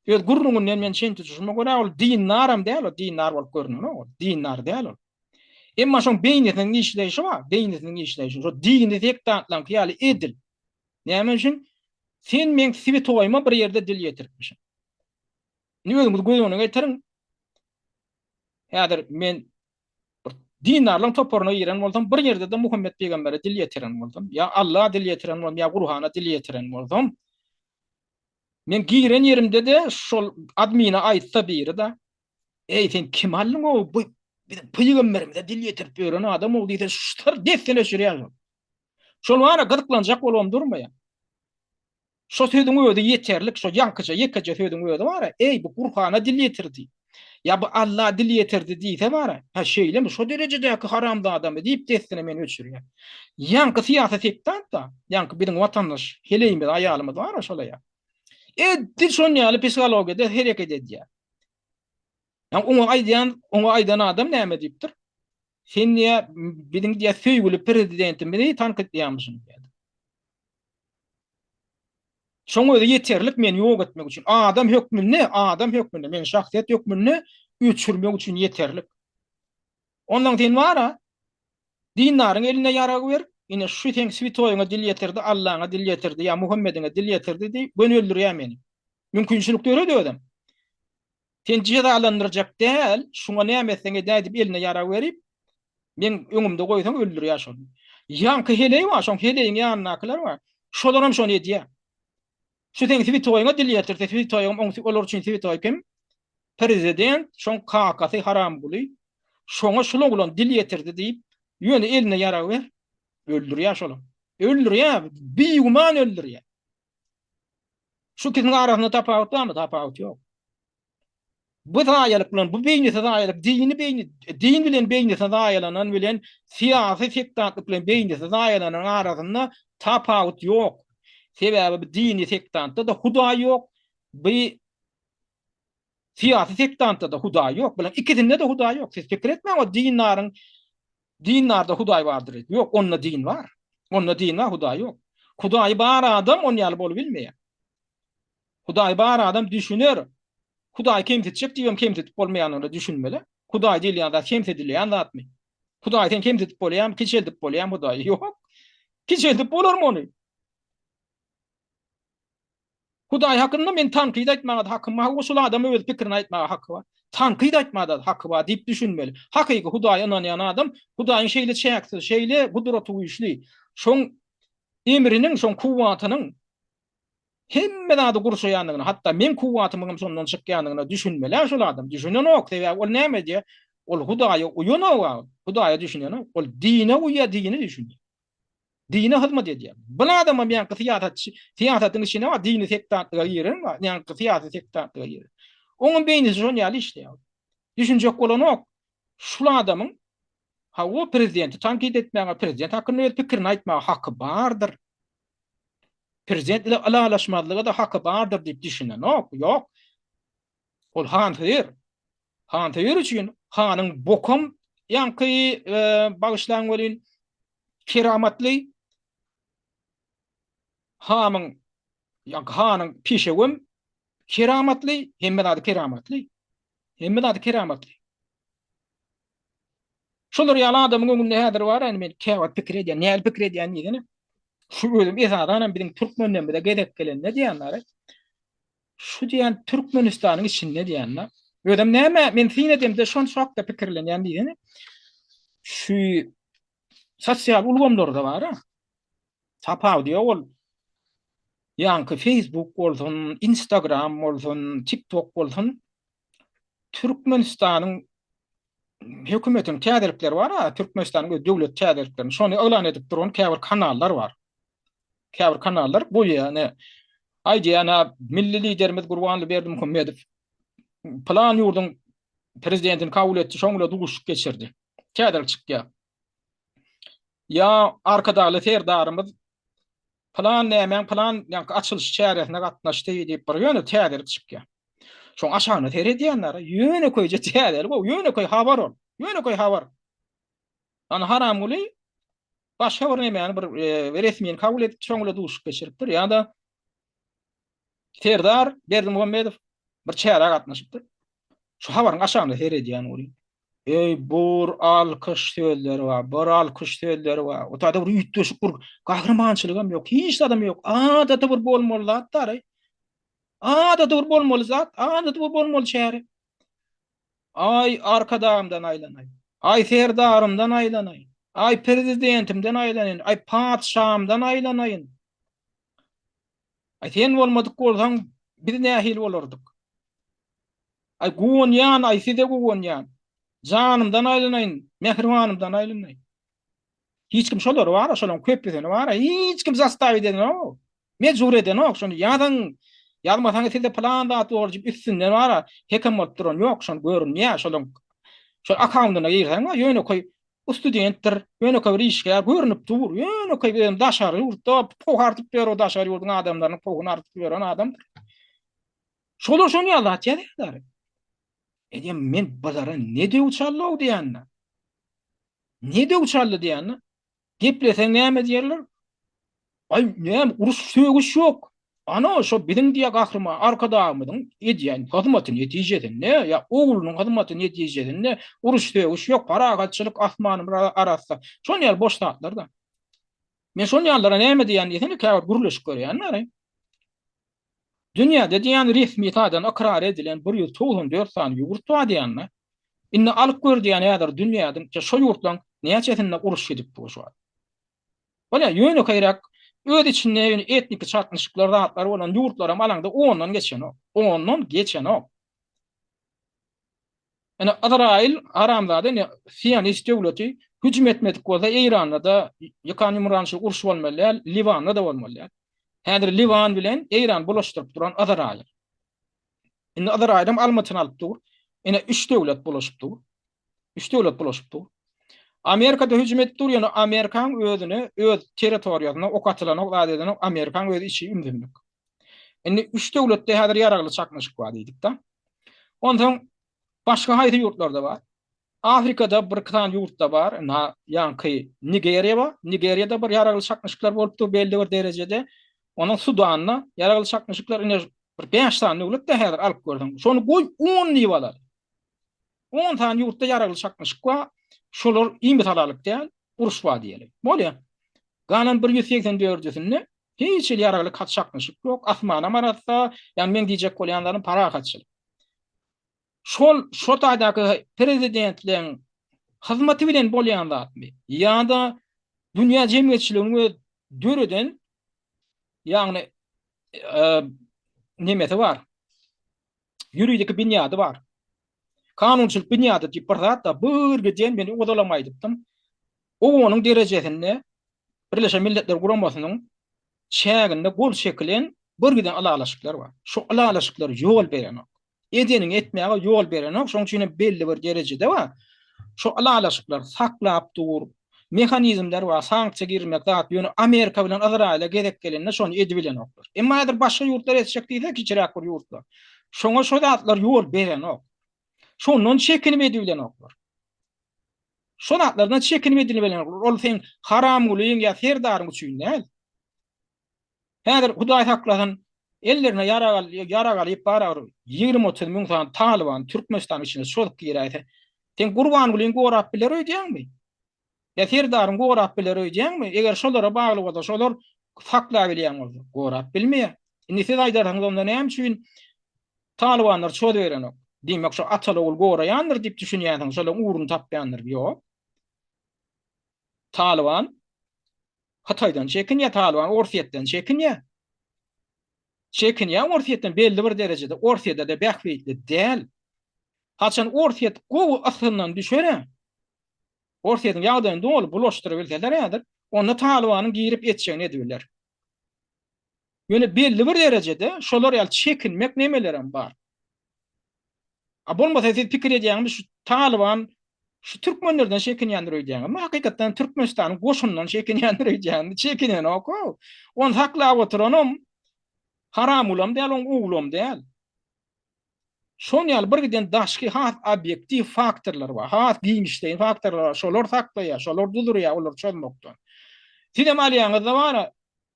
öz gürrüňinden men çen tutuşyma görä ol dindaram däl, ol dindar bolup görünenok ol, dindar däl ol. Emma şoň beýnisiniň işleýşi bar, beýnisiniň işleýşi şo dini sektantlaryňky ýaly edil. Näme üçin? Sen meň swetoýyma bir ýerde dil ýetiripmişiň. Indi özüňiz göz öňüne getiriň. Häzir men bir dindarlaryň toparyna giren bolsam, bir ýerde-de Muhammet pygambere dil ýetiren bolsam, ýa Alla dil ýetiren bolsam, ýa Gurhana dil ýetiren bolsam, men giren ýerimde-de şol admine aýtsa biri-de, Eý, sen kim aldyň-ow, bu biziň pygamberimize dil ýetirip ýören adam-ow diýse, şyr dessine öçürýär şol. Şol bara gyzyklanjak bolubam durmaýar. Şo sözüň özi ýeterlik, şo ýaňkyja ýekeje sözüň özi bar-a, Eý, bu Gurhana dil ýetirdi, ýa bu Alla dil ýetirdi diýse bar-a, hä, şeýlemi, şo derejedäki haramzadamy diýip dessine meni öçürýär. Ýaňky syýasy sektant-da, ýaňky biziň watandaş heleýimiz, aýalymyz bar-a şol aýal. Edil şon ýaly psihologiýada hereket edýär. Ýa oňa aýdýan, oňa aýdan adam näme diýipdir? Sen diýýär, biziň diýýär söýgüli prezidentimizi tankytlaýarmyşyň diýýär. Şoň özi ýeterlik meni ýok etmek üçin. Adam hökmünde, adam hökmünde, meni şahsyýet hökmünde öçürmek üçin ýeterlik. Ondan sen bar-a, dindaryň eline ýarag ber, ine şu seň switoýyňa dil ýetirdi, Allaňa dil ýetirdi ýa Muhammediňe dil ýetirdi diý, göni öldürýär meni. Mümkinçilik döredi özem. Seni jezalandyrjak däl, şuňa näme etseň edäý diýip eline ýarag berip, meň öňümde goýsaň öldürýär şony. Ýaňky heleý bar, şoň heleýiň ýanyndakylar bar. Şolaram şony edýär. Şu seň switoýyňa dil ýetirse, switoýyňam oň olar üçin switoý kim? Prezident, şoň kakasy Haramguly. Şoňa şul oglan dil ýetirdi diýip, ýöne eline ýarag ber. Öldürýär şolam. Öldürýär, bigüman öldürýär. Şu ikisiniň arasynda tapawut barmy? Tapawut ýok. Bu zaýalyk bilen, bu beýnisi zaýalyk, dini beýni, din bilen beýnisi zaýalanan bilen syýasy sektantlyk bilen beýnisi zaýalananyň arasynda tapawut ýok. Sebäbi bu dini sektantda-da Hudaý ýok, bu syýasy sektantda-da Hudaý ýok. Bularyň ikisinde-de Hudaý ýok. Siz pikir etmäň, o dindaryň Dindarda Hudaý bardyr diýip. Ýok, onda din bar. Onda din bar, Hudaý ýok. Hudaýy bar adam on ýaly bolup bilmeýär. Hudaý bar adam düşüner. Hudaýy kemsitjek diýibem kemsidip bolmaýanyna düşünmeli. Hudaý diýilýän zat kemsidilýän zatmy? Hudaýy sen kemsidip bolýarmy, kiçeldip bolýarmy Hudaýy? Ýok. Kiçeldip bolarmy ony? Hudaý hakynda men tankyt aýtmaga-da hakym bar, şol adam öz pikirini aýtmaga haky bar. Tankyt aýtmaga-da haky bar diýip düşünmeli. Hakyky Hudaýa ynanýan adam Hudaýyň şeýle çäksiz, şeýle gudratygüýçli, şoň emriniň, şoň kuwwatynyň hemme zady gurşaýandygyna, hatda meň kuwwatymyň hem şondan çykýandygyna düşünmeli-ä şol adam. Düşünenok, sebäbi ol näme edýär? Ol Hudaýa uýanok-a, Hudaýa düşünenok. Ol dine uýýar, dini düşünýär. Dine hyzmat edýär. Bul adamam ýaňky syýasatçy, syýasatyň içine bar, dini sektantlyga giren bar, ýaňky syýasy sektantlyga giren. Oňam beýnisi şon ýaly işleýär. Düşünjek bolanok. Şul adamyň hawa prezidenti tankyt etmäge, prezident hakynda öz pikirini aýtmaga haky bardyr. Prezident ile ylalaşmazlyga-da haky bardyr diýip düşünenok. Ýok. Ol hansöýer. Hansöýer üçin hanyň bokam ýaňky bagyşlaň welin keramatly hamyň ýaňky hanyň peşewem keramatly, hemme zady keramatly. Hemme zady keramatly. Şolar ýaly adamyň öňünde häzir bar, indi men käwagt pikir edýän, näli pikir edýän diýsene. Şu özüm esasanam biziň türkmenlerimize gezek gelende diýýänler. Şu diýen Türkmenistanyň içinde diýende. Özem näme men syn edemde şon şu hakda pikirlenýän diýsene. Şu sosial ulgamlarda bar-a. Tapawudy ýok ol. Ýaňky Facebook bolsun, Instagram bolsun, TikTok bolsun Türkmenistanyň hökümetiniň täzelikleri bar-a, Türkmenistanyň öz döwlet täzeliklerini şony yglan edip duran käbir kanallar bar. Käbir kanallar goýýar, ine, aýdýan-a, milli Liderimiz Gurbanguly Berdimuhamedow pylan ýurduň prezidentini kabul etdi, şoň bilen duşuşyk geçirdi. Täzelik çykýar. Ýa Arkadagly Serdarymyz pylan nämäň pylan ýaňky açylyş çäresine gatnaşdy diýip bir ýöne täzelik çykýar. Şoň aşagyna seredýänler, ýönekeýje täzelik o, ýönekeý habar ol. Ýönekeý habar. Ana Haramguly başga bir nemäni bir e, resmini kabul edip şoň bilen duşuşyk geçiripdir ýa-da Serdar Berdimuhamedow bir çärä gatnaşypdyr. Şu habaryň aşagynda seredýän welin. Eý, bur alkyş sözleri bar, bir alkyş sözleri bar. O taýda bir üýtgeşik bir gahrymançylygam ýok, hiç zadam ýok. Adaty bir bolmaly zat dary. Adaty bir bolmaly zat, adaty bir bolmaly çäre. Aý Arkadagymdan aýlanaý. Aý Serdarymdan aýlanaý. Aý Prezidentimden aýlanaýyn. Aý patyşamdan aýlanaýyn. Aý sen bolmadyk bolsaň biz nähili bolardyk? Aý guwanýan, aý size guwanýan. Janymdan aýlanaýyn, mähribanymdan aýlanaýyn. Hiç kim şolary bar, şolaryň köpüsini bar, hiç kim zastawiýt edenok. Mejbur edenok, şony ýazyň, ýazmasaňyz sizde pylan zat bor diýip üstünden bar, hekem bolup duran ýok, şony görünýär, şolaryň şol akkaundyna girseň, ýönekeý studentdir, ýönekeý bir işgär görünip dur, ýönekeý özem daşary ýurtda poh artyp ýör, o daşary ýurduň adamlarynyň pohuny artyp ýören adamdyr. Şolar şony ýaly zat ýazýarlar. E diýen men bulara ne döw çaldy-ow diýende. Ne döw çaldy diýende. Gepleseň näme diýerler? Aý, näme, uruş, sögüş ýok. Ana, şo biziň diýýär Gahryman Arkadagymyzyň edýän hyzmaty netijesinde, ýa oglunyň hyzmaty netijesinde uruş, sögüş ýok, parahatçylyk, asmanymyz arassa. Şon ýaly boş zatlar-da. Men şon ýalylara näme diýýän diýsene, käwagt gürleşip görýän-dä. Dünýäde diýýän resmi taýdan ykrar edilen 194 sany ýurt bar diýýän-de. Indi alyp gör diýýän häzir dünýädiň şo ýurtlaryň näçesinde uruş gidip dur şu wagt. Bolýar, ýönekeýräk öz içinde ýöne etniki çaknyşyklar zatlar bolan ýurtlaram alaňda ondan geçenok. Ondan geçenok. Ine Yzraýyl haramzada ine sionist döwleti hüjüm etmedik bolsa Eýranda-da ýykan ýumran şu uruş bolmaly däl, Liwanda-da bolmaly däl. Häzir Liwan bilen Eýrany bulaşdyryp duran Yzraýyl. Indi Yzraýylam almytyny alyp dur. Ine üç döwlet bulaşyp dur. Üç döwlet bulaşyp dur. Amerikada hüjüm edip dur, ýöne Amerikaň özüne öz territoriýasyna ok atylanok, zat edenok, Amerikaň öz içi ümsümlik. Indi üç döwletde häzir ýaragly çaknyşyk bar diýdik-de. Onsoň başga haýsy ýurtlarda bar? Afrikada bir-iki sany ýurtda bar. Ynha, ýaňky Nigeriýa bar. Nigeriýada bir ýaragly çaknyşyklar bolupdy belli bir derejede. Ondan Sudanda ýaragly çaknyşyklar ine bir bäş sany döwlet-de häzir alyp görseň. Şony goý on diýip alaly. On sany ýurtda ýaragly çaknyşyk bar. Şolar imisalalyk däl, uruş bar diýeli. Bolýar. Galan bir 184-üsinde hiç hili ýaragly çaknyşyk ýok. Asmanam arassa, ýagny meň diýjek bolýan zadym parahatçylyk. Şol şo taýdaky prezidentleň hyzmaty bilen bolýan zatmy? Ýa-da dünýä jemgyýetçiliginiň öz döreden ýagny nemesi bar. Ýuridiki binýady bar. Kanunçylyk binýady diýip bir zat bar. Bir giden men ozalam aýdypdym. OON-yň derejesinde Birleşen Milletler Guramasynyň çäginde gol çekilen bir giden ylalaşyklar bar. Şu ylalaşyklar ýol berenok. Edeniňi etmäge ýol berenok, şonuň üçin hem belli bir derejede bar. Şu ylalaşyklar saklap dur. Mehanizmler bar, sanksiýa girizmek zat, ýöne Amerika bilen Yzraýyla gezek gelende şony edibilenoklar. Emma häzir başga ýurtlar etjek diýse, kiçiräk bir ýurtlar. Şoňa şo zatlar ýol berenok. Şondan çekinip edibilenoklar. Şo zatlardan çekinip edibilenoklar. Ol seň Haramgulyň ýa Serdaryň üçin däl. Häzir Hudaý saklasyn, ellerine ýarag ýarag alyp barabir 20-30 müň sany talyban Türkmenistanyň içine çozup giräýse, sen Gurbangulyny gorap biler öýdýäňmi? Ýa Serdaryň gorap biler öýdýäňmi? Eger şolara bagly bolsa, şolar saklabilýän bolsa, gorap bilmeýär. Indi siz aýdarsyňyz onda näme üçin talybanlar çozuberenok? Diýmek şo ataly ogul goraýandyr diýip düşünýänsiň, şolaryň ugruny tapýandyr. Ýok. Talyban Hytaýdan çekinýär, Talyban Orsýetden çekinýär. Çekinýär Orsýetden belli bir derejede. Orsýede-de bähbitli däl. Haçan Orsýet gowy ysgyndan düşer-ä, Orsýetiň ýagdaýyny doly bulaşdyrybilseler häzir, onda Talybanyň girip etjegini edibiler. Ýöne belli bir derejede şolar ýaly çekinmek nemelerem bar. A bolmasa siz pikir edýäňizmi şu Talyban şu türkmenlerden çekinýändir öýdýäňizmi? Hakykatdan Türkmenistanyň goşunyndan çekinýändir öýdýäňizmi? Çekinenok-ow. Ony saklap oturanam Haramgulam däl, oň oglam däl. Şon ýaly bir giden daşky has obýektiw faktorlar bar, has giňişleýin faktorlar bar, şolar saklaýar, şolar duzurýar olary çozmakdan. Sizem alýaňyzda bar-a,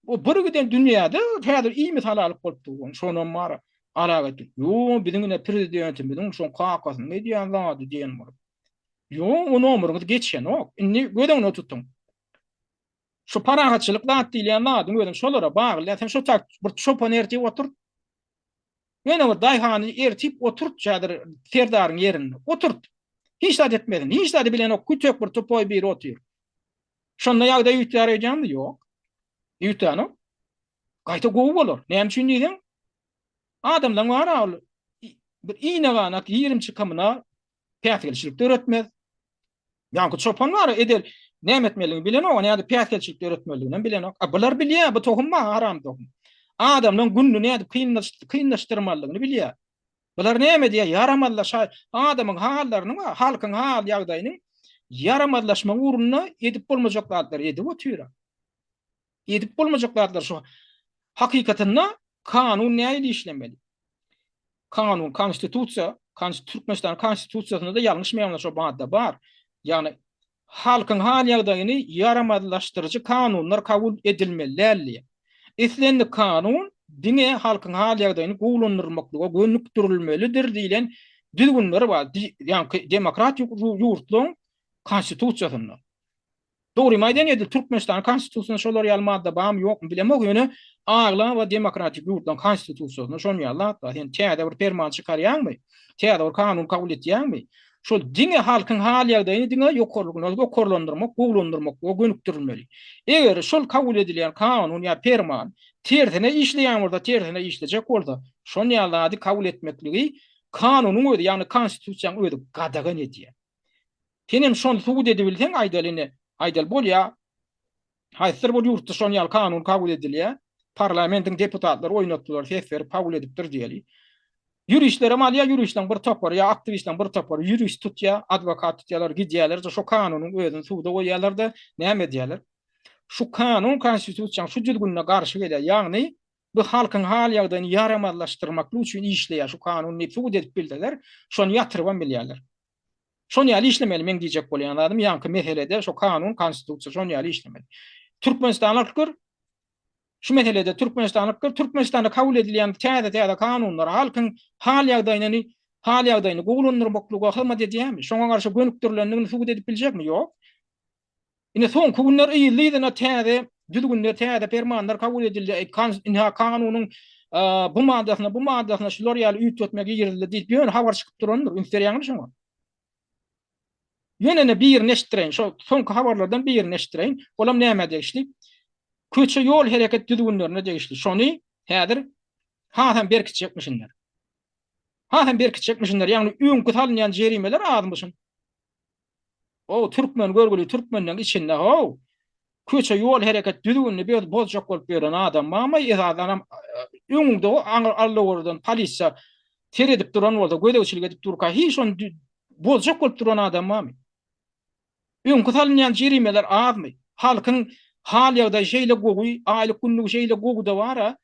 o bir giden dünýäde häzir imisalalyk bolup dur, şonam bar-a, alaga etdik. Ýo, biziň ine prezidentimiziň şoň kakasynyň edýän zady diýen bolup. Ýo, o nomeryňyz geçenok. Indi göz öňüne tutuň. Şu parahatçylyk zat diýilýän zadyň özem şolara bagly. Sen şo tak bir çopan ertip oturt. Ýöne bir daýhany ertip oturt häzir serdaryň ýerinde. Oturt. Hiç zat etmesin. Hiç zady bilenok. Kütek bir tupoý biri otyr. Şonda ýagdaý üýtgär öýdýäňmi? Ýok. Üýtgänok. Gaýta gowy bolar. Näme üçin diýseň, adamlaň bar ol bir iýne-ganak ýirim çykymyna päsgelçilik döretmez. Ýaňky çopan bar, edil näme etmelidigini bilenok, nädip päsgelçilik döretmelidigini hem bilenok. A bular bilýär, bu tohum bar, haram tohum. Adamlaryň gününi nädip kynlaşdyrmalydygyny bilýär. Bular näme edýär? Ýaramazlaşa adamyň hallarynyň, halkyň hal ýagdaýynyň ýaramazlaşmagy ugrunda edip bolmajak zatlary edip otyr. Edip bolmajak zatlar şu. Hakykatynda kanun nähili işlemeli? Kanun, konstitusiýa, Türkmenistanyň konstitusiýasynda-da ýalňyşmaýan şo madda bar. Ýagny halkyň hal-ýagdaýyny ýaramazlaşdyryjy kanunlar kabul edilmeli däl diýýär. Islendik kanun diňe halkyň hal-ýagdaýyny gowulandyrmaklyga gönükdirilmelidir diýlen düzgünler bar. Ýagny demokratik ýurtlaryň konstitusiýasynda. Dogrymy aýdaýyn edil Türkmenistanyň konstitusiýasynda şolar ýaly madda barmy ýokmy bilemok ýöne aglaba demokratik ýurtlaryň konstitusiýasynda şon ýaly zat bar. Sen täze bir perman çykarýaňmy? Täze bir kanun kabul etýäňmi? Şol diňe halkyň hal ýagdaýyny diňe ýokarlygyna ýokarlandyrmak, gowulandyrmaklyga gönükdirilmeli. Eger şol kabul edilýän kanun ýa perman tersine işleýän bolsa, tersine işlejek bolsa, şon ýaly zady kabul etmekligi kanunyň özi, ýagny konstitusiýanyň özi gadagan edýär. Senem şony subut edibilseň aýdaly ine, aýdaly bolýa. Haýsydyr bir ýurtda şon ýaly kanun kabul edilýär. Parlamentiň deputatlary oýnatdylar, ses berip kabul edipdir diýeli. Ýuristlerem alýar, ýuristleriň bir topary ýa aktiwistleriň bir topary ýurist tutýar, adwokat tutýarlar, gidýärler-de şo kanunyň özüni suda goýýarlar-da, näme edýärler? Şu kanun konstitusiýanyň şu düzgünine garşy gelýär, ýagny bu halkyň hal-ýagdaýyny ýaramazlaşdyrmaklyk üçin işleýär şu kanun diýip subut edip bilseler, şony ýatyrybam bilýärler. Şon ýaly işlemeli meň diýjek bolýan zadym ýaňky meselede şo kanun konstitusiýa şon ýaly işlemeli. Türkmenistany alyp gör. Şu meselede Türkmenistany alyp gör. Türkmenistanda kabul edilýän täze täze kanunlar halkyň hal ýagdaýyny hal ýagdaýyny gowulandyrmaklyga hyzmat edýärmi? Şoňa garşy gönükdirilendigini subut edip biljekmi? Ýok. Ine soňky günler yzly-yzyna täze düzgünler, täze permanlar kabul edildi. Ynha kanunyň bu maddasyna, bu maddasyna şular ýaly üýtgetme girizildi diýip ýöne habar çykyp durandyr. Üns berýäňmi şoňa? Ýöne ine birini eşitdireýin. Şo soňky habarlardan birini eşitdireýin. Olam nämä degişli? Köçe ýol hereket düzgünlerine degişli. Şony häzir hasam berkitjekmişinler. Hasam berkitjekmişinler. Ýagny öňki salynýan jerimeler azmyşyn. How türkmen görgüli türkmenleň içinde how köçe ýol hereket düzgünini bir bozjak bolup ýören adam barmy esasanam öňüňde aňyr allawörden polisiýa seredip duran bolsa gözegçilik edip durka hiç ony bozjak bolup duran adam barmy öňki salynýan jerimeler azmy halkyň hal ýagdaýy şeýle gowy aýlyk günlügi şeýle gowuda bara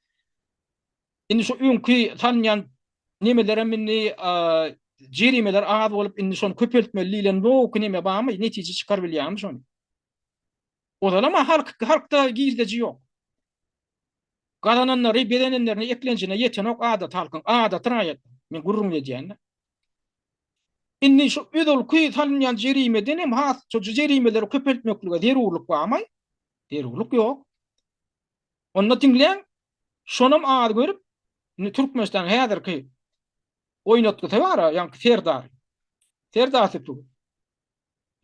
Indi şu öňki salynýan nemelerem indi jerimeler az bolup indi şony köpeltmeli diýlen logiki neme barmy? Netije çykaryp bilýärmi şony? Ozalam halk halkda girdeji ýok. Gazananlary, bezenenlerine, eklenjine ýetenok adaty halkyň, adaty raýat. Men gürrüň edýän-de. Indi şu özalky salynýan jerimeden hem has şu jerimeleri köpeltmeklige zerurlyk barmy? Zerurlyk ýok. Onda diňläň, şonam az görüp, indi Türkmenistanyň häzirki oýnatgysy bar-a, ýaňky Serdar. Serdar süpügi.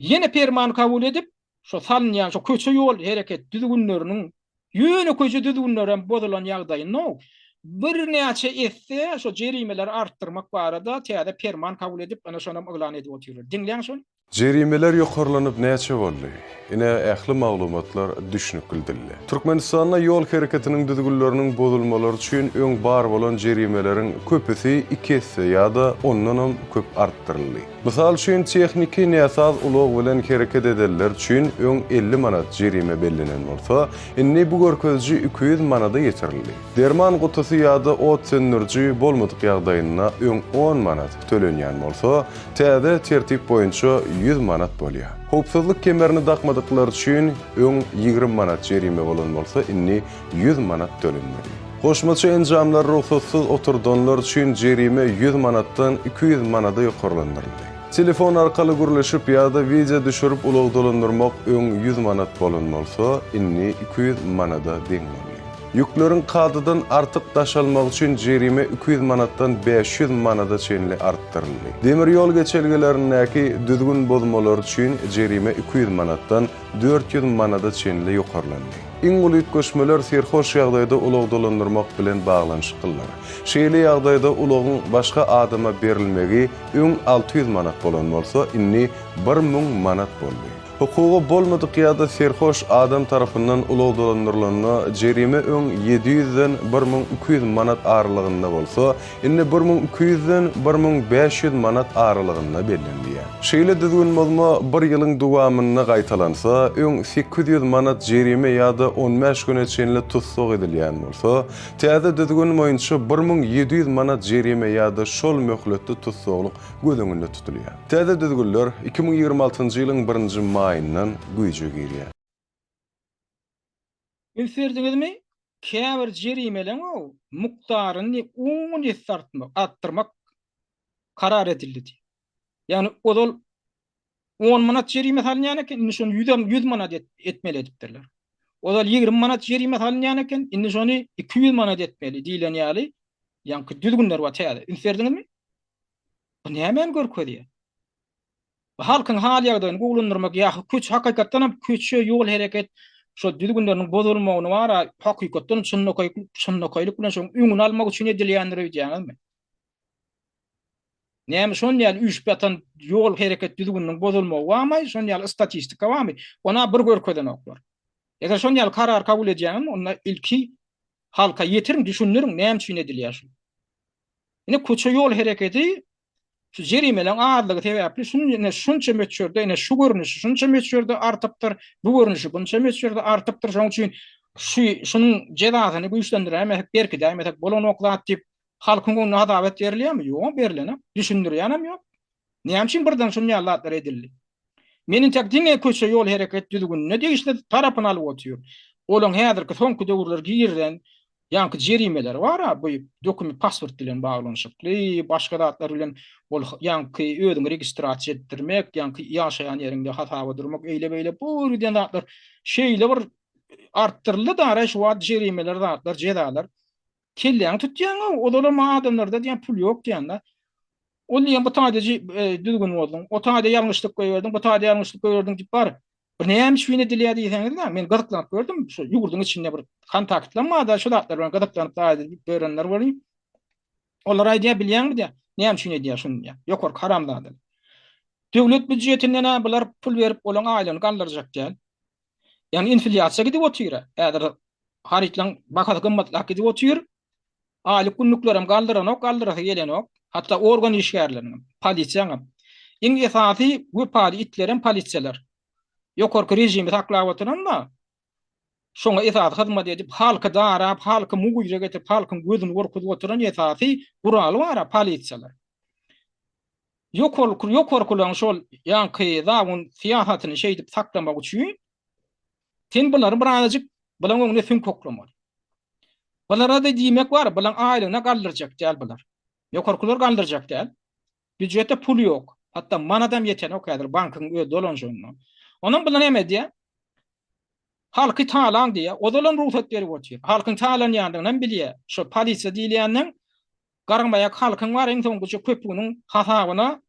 Ýene perman kabul edip, şo salynýan şo köçe ýol hereket düzgünleriniň ýönekeýje düzgünlerem bozulan ýagdaýynda birnäçe esse şo jerimeleri artdyrmak barada täze perman kabul edip, ana şonam yglan edip otyrlar. Diňläň şony. Jerimeler ýokarlanyp näçe boldy? Ine, ähli maglumatlar düşnükli dilde. Türkmenistanda ýol hereketiniň düzgünleriniň bozulmalary üçin öň bar bolan jerimeleriň köpüsi iki esse ýa-da ondanam köp artdyryldy. Mysal üçin, tehniki näsaz ulag bilen hereket edenler üçin öň 50 manat jerime bellenen bolsa, indi bu görkeziji 200 manada ýetirildi. Derman gutusy ýa-da ot söndüriji bolmadyk ýagdaýynda öň on manat tölenýän bolsa, täze tertip boýunça 100 manat bolýar. Howpsuzlyk kemerini dakmadyklar üçin öň 20 manat jerime bolan bolsa, indi 100 manat tölenmeli. Goşmaça enjamlary rugsatsyz oturdanlar üçin jerime 100 manatdan 200 manada ýokarlandyryldy. Telefon arkaly gürleşip ýa-da wideo düşürip ulag dolandyrmak öň 100 manat bolan bolsa, indi 200 manada deň boldy. Ýükleriň kadadan artyk daşalmagy üçin jerime 200 manatdan 500 manada çenli artdyryldy. Demir ýol geçelgelerindäki düzgün bozmalar üçin jerime 200 manatdan 400 manada çenli ýokarlandy. Iň uly üýtgeşmeler serhoş ýagdaýda ulag dolandyrmak bilen baglanyşyklydyr. Şeýle ýagdaýda ulagyň başga adama berilmegi öň 600 manat bolan bolsa, indi 1000 manat boldy. Hukugy bolmadyk ýa-da serhoş adam tarapyndan ulag dolandyrylanda jerime öň 700-den 1200 manat aralygynda bolsa, indi 1200-den 1500 manat aralygynda bellenilýär. Şeýle düzgünbozma bir ýylyň dowamynda gaýtalansa, öň 800 manat jerime ýa-da on bäş güne çenli tussag edilýän bolsa, täze düzgün boýunça 1700 manat jerime ýa-da şol möhletde tussaglyk göz öňünde tutulýar. Täze düzgünler 2026-njy ýylyň birinji maýyndan güýje girýär. Üns berdiňizmi? Käbir jerimeleň mukdaryny on esse artdyrmak karar edildi diýip. Ýagny ozal on manat jerime salynýan eken, indi şony 100 manat etmeli edipdirler. Ozal 20 manat jerime salynýan eken, indi şony 200 manat etmeli diýlen ýaly ýaňky düzgünler bar täze. Üns berdiňizmi? Bu nämäni görkezýär? Bu halkyň hal-ýagdaýyny gowulandyrmak ýa köçe hakykatdan hem köçe ýol hereket şo düzgünleriniň bozulmagyny bar-a hakykatdan çynlakaý çynlakaýlyk bilen şoň öňüni almak üçin edilýändir öýdýäňizmi? Näme şon ýaly üýşüp ýatan ýol hereket düzgüniniň bozulmagy barmy? Şon ýaly statistika barmy? Ona bir görkezenoklar. Eger şon ýaly karar kabul edýäňizmi, onda ilki halka ýetiriň, düşündiriň, näme üçin edilýär şu? Ine köçe ýol hereketi şu jerimeleň azlygy sebäpli şun ine şunça möçberde ine şu görnüşi şunça möçberde artypdyr, bu görnüşi bunça möçberde artypdyr. Şonuň üçin şu şunuň jezasyny güýçlendiräýmesek, berkidäýmesek bolanok zat diýip halkyň öňünde hasabat berilýärmi? Ýok, berilenok. Düşündirýänem ýok. Näme üçin birden şuny ýaly zatlar edildi? Men intäk diňe köçe ýol hereket düzgünine degişli tarapyny alyp otyryn. Olaň häzirki soňky döwürler girizen ýaňky jerimeleri bar-a, bu dokument pasport bilen baglanyşykly, başga zatlar bilen ol ýaňky özüňi registrasiýa etdirmek, ýaňky ýaşaýan ýeriňde hasaba durmak, eýle-beýle bu giden zatlar şeýle bir artdyryldy dara şu wagt jerimeler zatlar, jezalar. Kelläňi tutýaň-ow, ozalam adamlarda diýen pul ýok diýen-de. Ol diýen bu taýda düzgün bozduň, o taýda ýalňyşlyk goýberdiň, bu taýda ýalňyşlyk goýberdiň diýip bar. Bu näme üçin edilýär diýseňiz-de, men gyzyklanyp gördüm, şu ýurduň içinde bir kontaktlam bar-da, şu zatlar bilen gyzyklanyp da görenler bolýar. Olar aýdýar, bilýäňmi diýýär, näme üçin edýär şuny diýýär. Ýokarky haramzadalar. Döwlet býujetinden-ä bular pul berip olaň aýlygyny galdyrjak däl. Ýagny inflýasiýa gidip otyr. Häzir harytlaryň bahasy gymmatlap gidip otyr. Aýlyk günlüklerem galdyranok, galdyrasy gelenok. Hatda organ işgärleriniňem, polisiýaňam. Iň esasy wepaly itlerem polisiýalar. Ýokarky režimi saklap oturan-da, şoňa esasy hyzmat edip, halky darap, halky mugyra getirip, halkyň gözüni gorkuzyp oturan esasy guraly bar-a polisiýalar. Ýokarky ýokarkylaryň şol ýaňky zabun syýasatyny şeýdip saklamak üçin sen bulary birazajyk bulaň öňüne süňk oklamaly. Bulara-da diýmek bar, bulaň aýlygyna galdyrjak däl bular. Ýokarkylar galdyrjak däl. Býujetde pul ýok. Hatda manadam ýetenok häzir bankyň öz dolanyşygynda. Ondan bular näme edýär? Halky talaň diýýär. Ozalam rugsat berip otyr. Halkyň talanýandygyny hem bilýär. Şo polisiýa diýilýäniň Garamaýak halkyň bar iň soňkuja köpüginiň hasabyna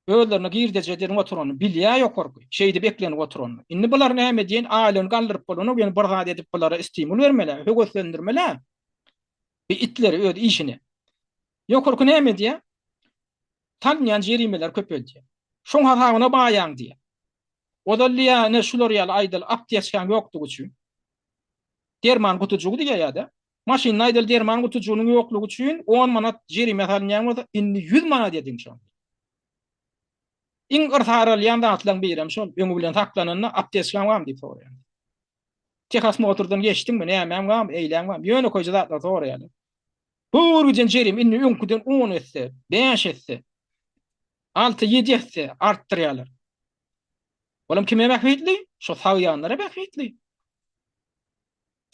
özlerine girdeji edinip oturanyny bilýär ýokarky, şeýdip eklenip oturanyny. Indi bular näme diýen aýlygyny galdyryp bolanok ýöne bir zat edip bulara stimul bermeli, höweslendirmeli bi itleri öz işine. Ýokarky näme edýär? Salynýan jerimeleri köpeldýär. Şoň hasabyna baýaň diýýär. Ozal diýýär ine şular ýaly aýdaly apteçkaň ýokdugy üçin derman gutujygy diýýär ýa-da Maşynda aýdaly derman gutujygynyň ýoklugy üçin on manat jerime salynýan bolsa, indi 100 manat ediň şony. Iň yrsaralýan zatlaryň birem şol, öňi bilen saklananda apteçkaň barmy diýip soraýar. Tehosmotrdan geçdiňmi, nämäň barmy, eýläň barmy, ýönekeýje zatlary soraýarlar. Bu giden jerime indi öňküden on esse, bäş esse, alty, ýedi esse artdyrýarlar. Olam kime bähbitli? Şo sagýanlara bähbitli.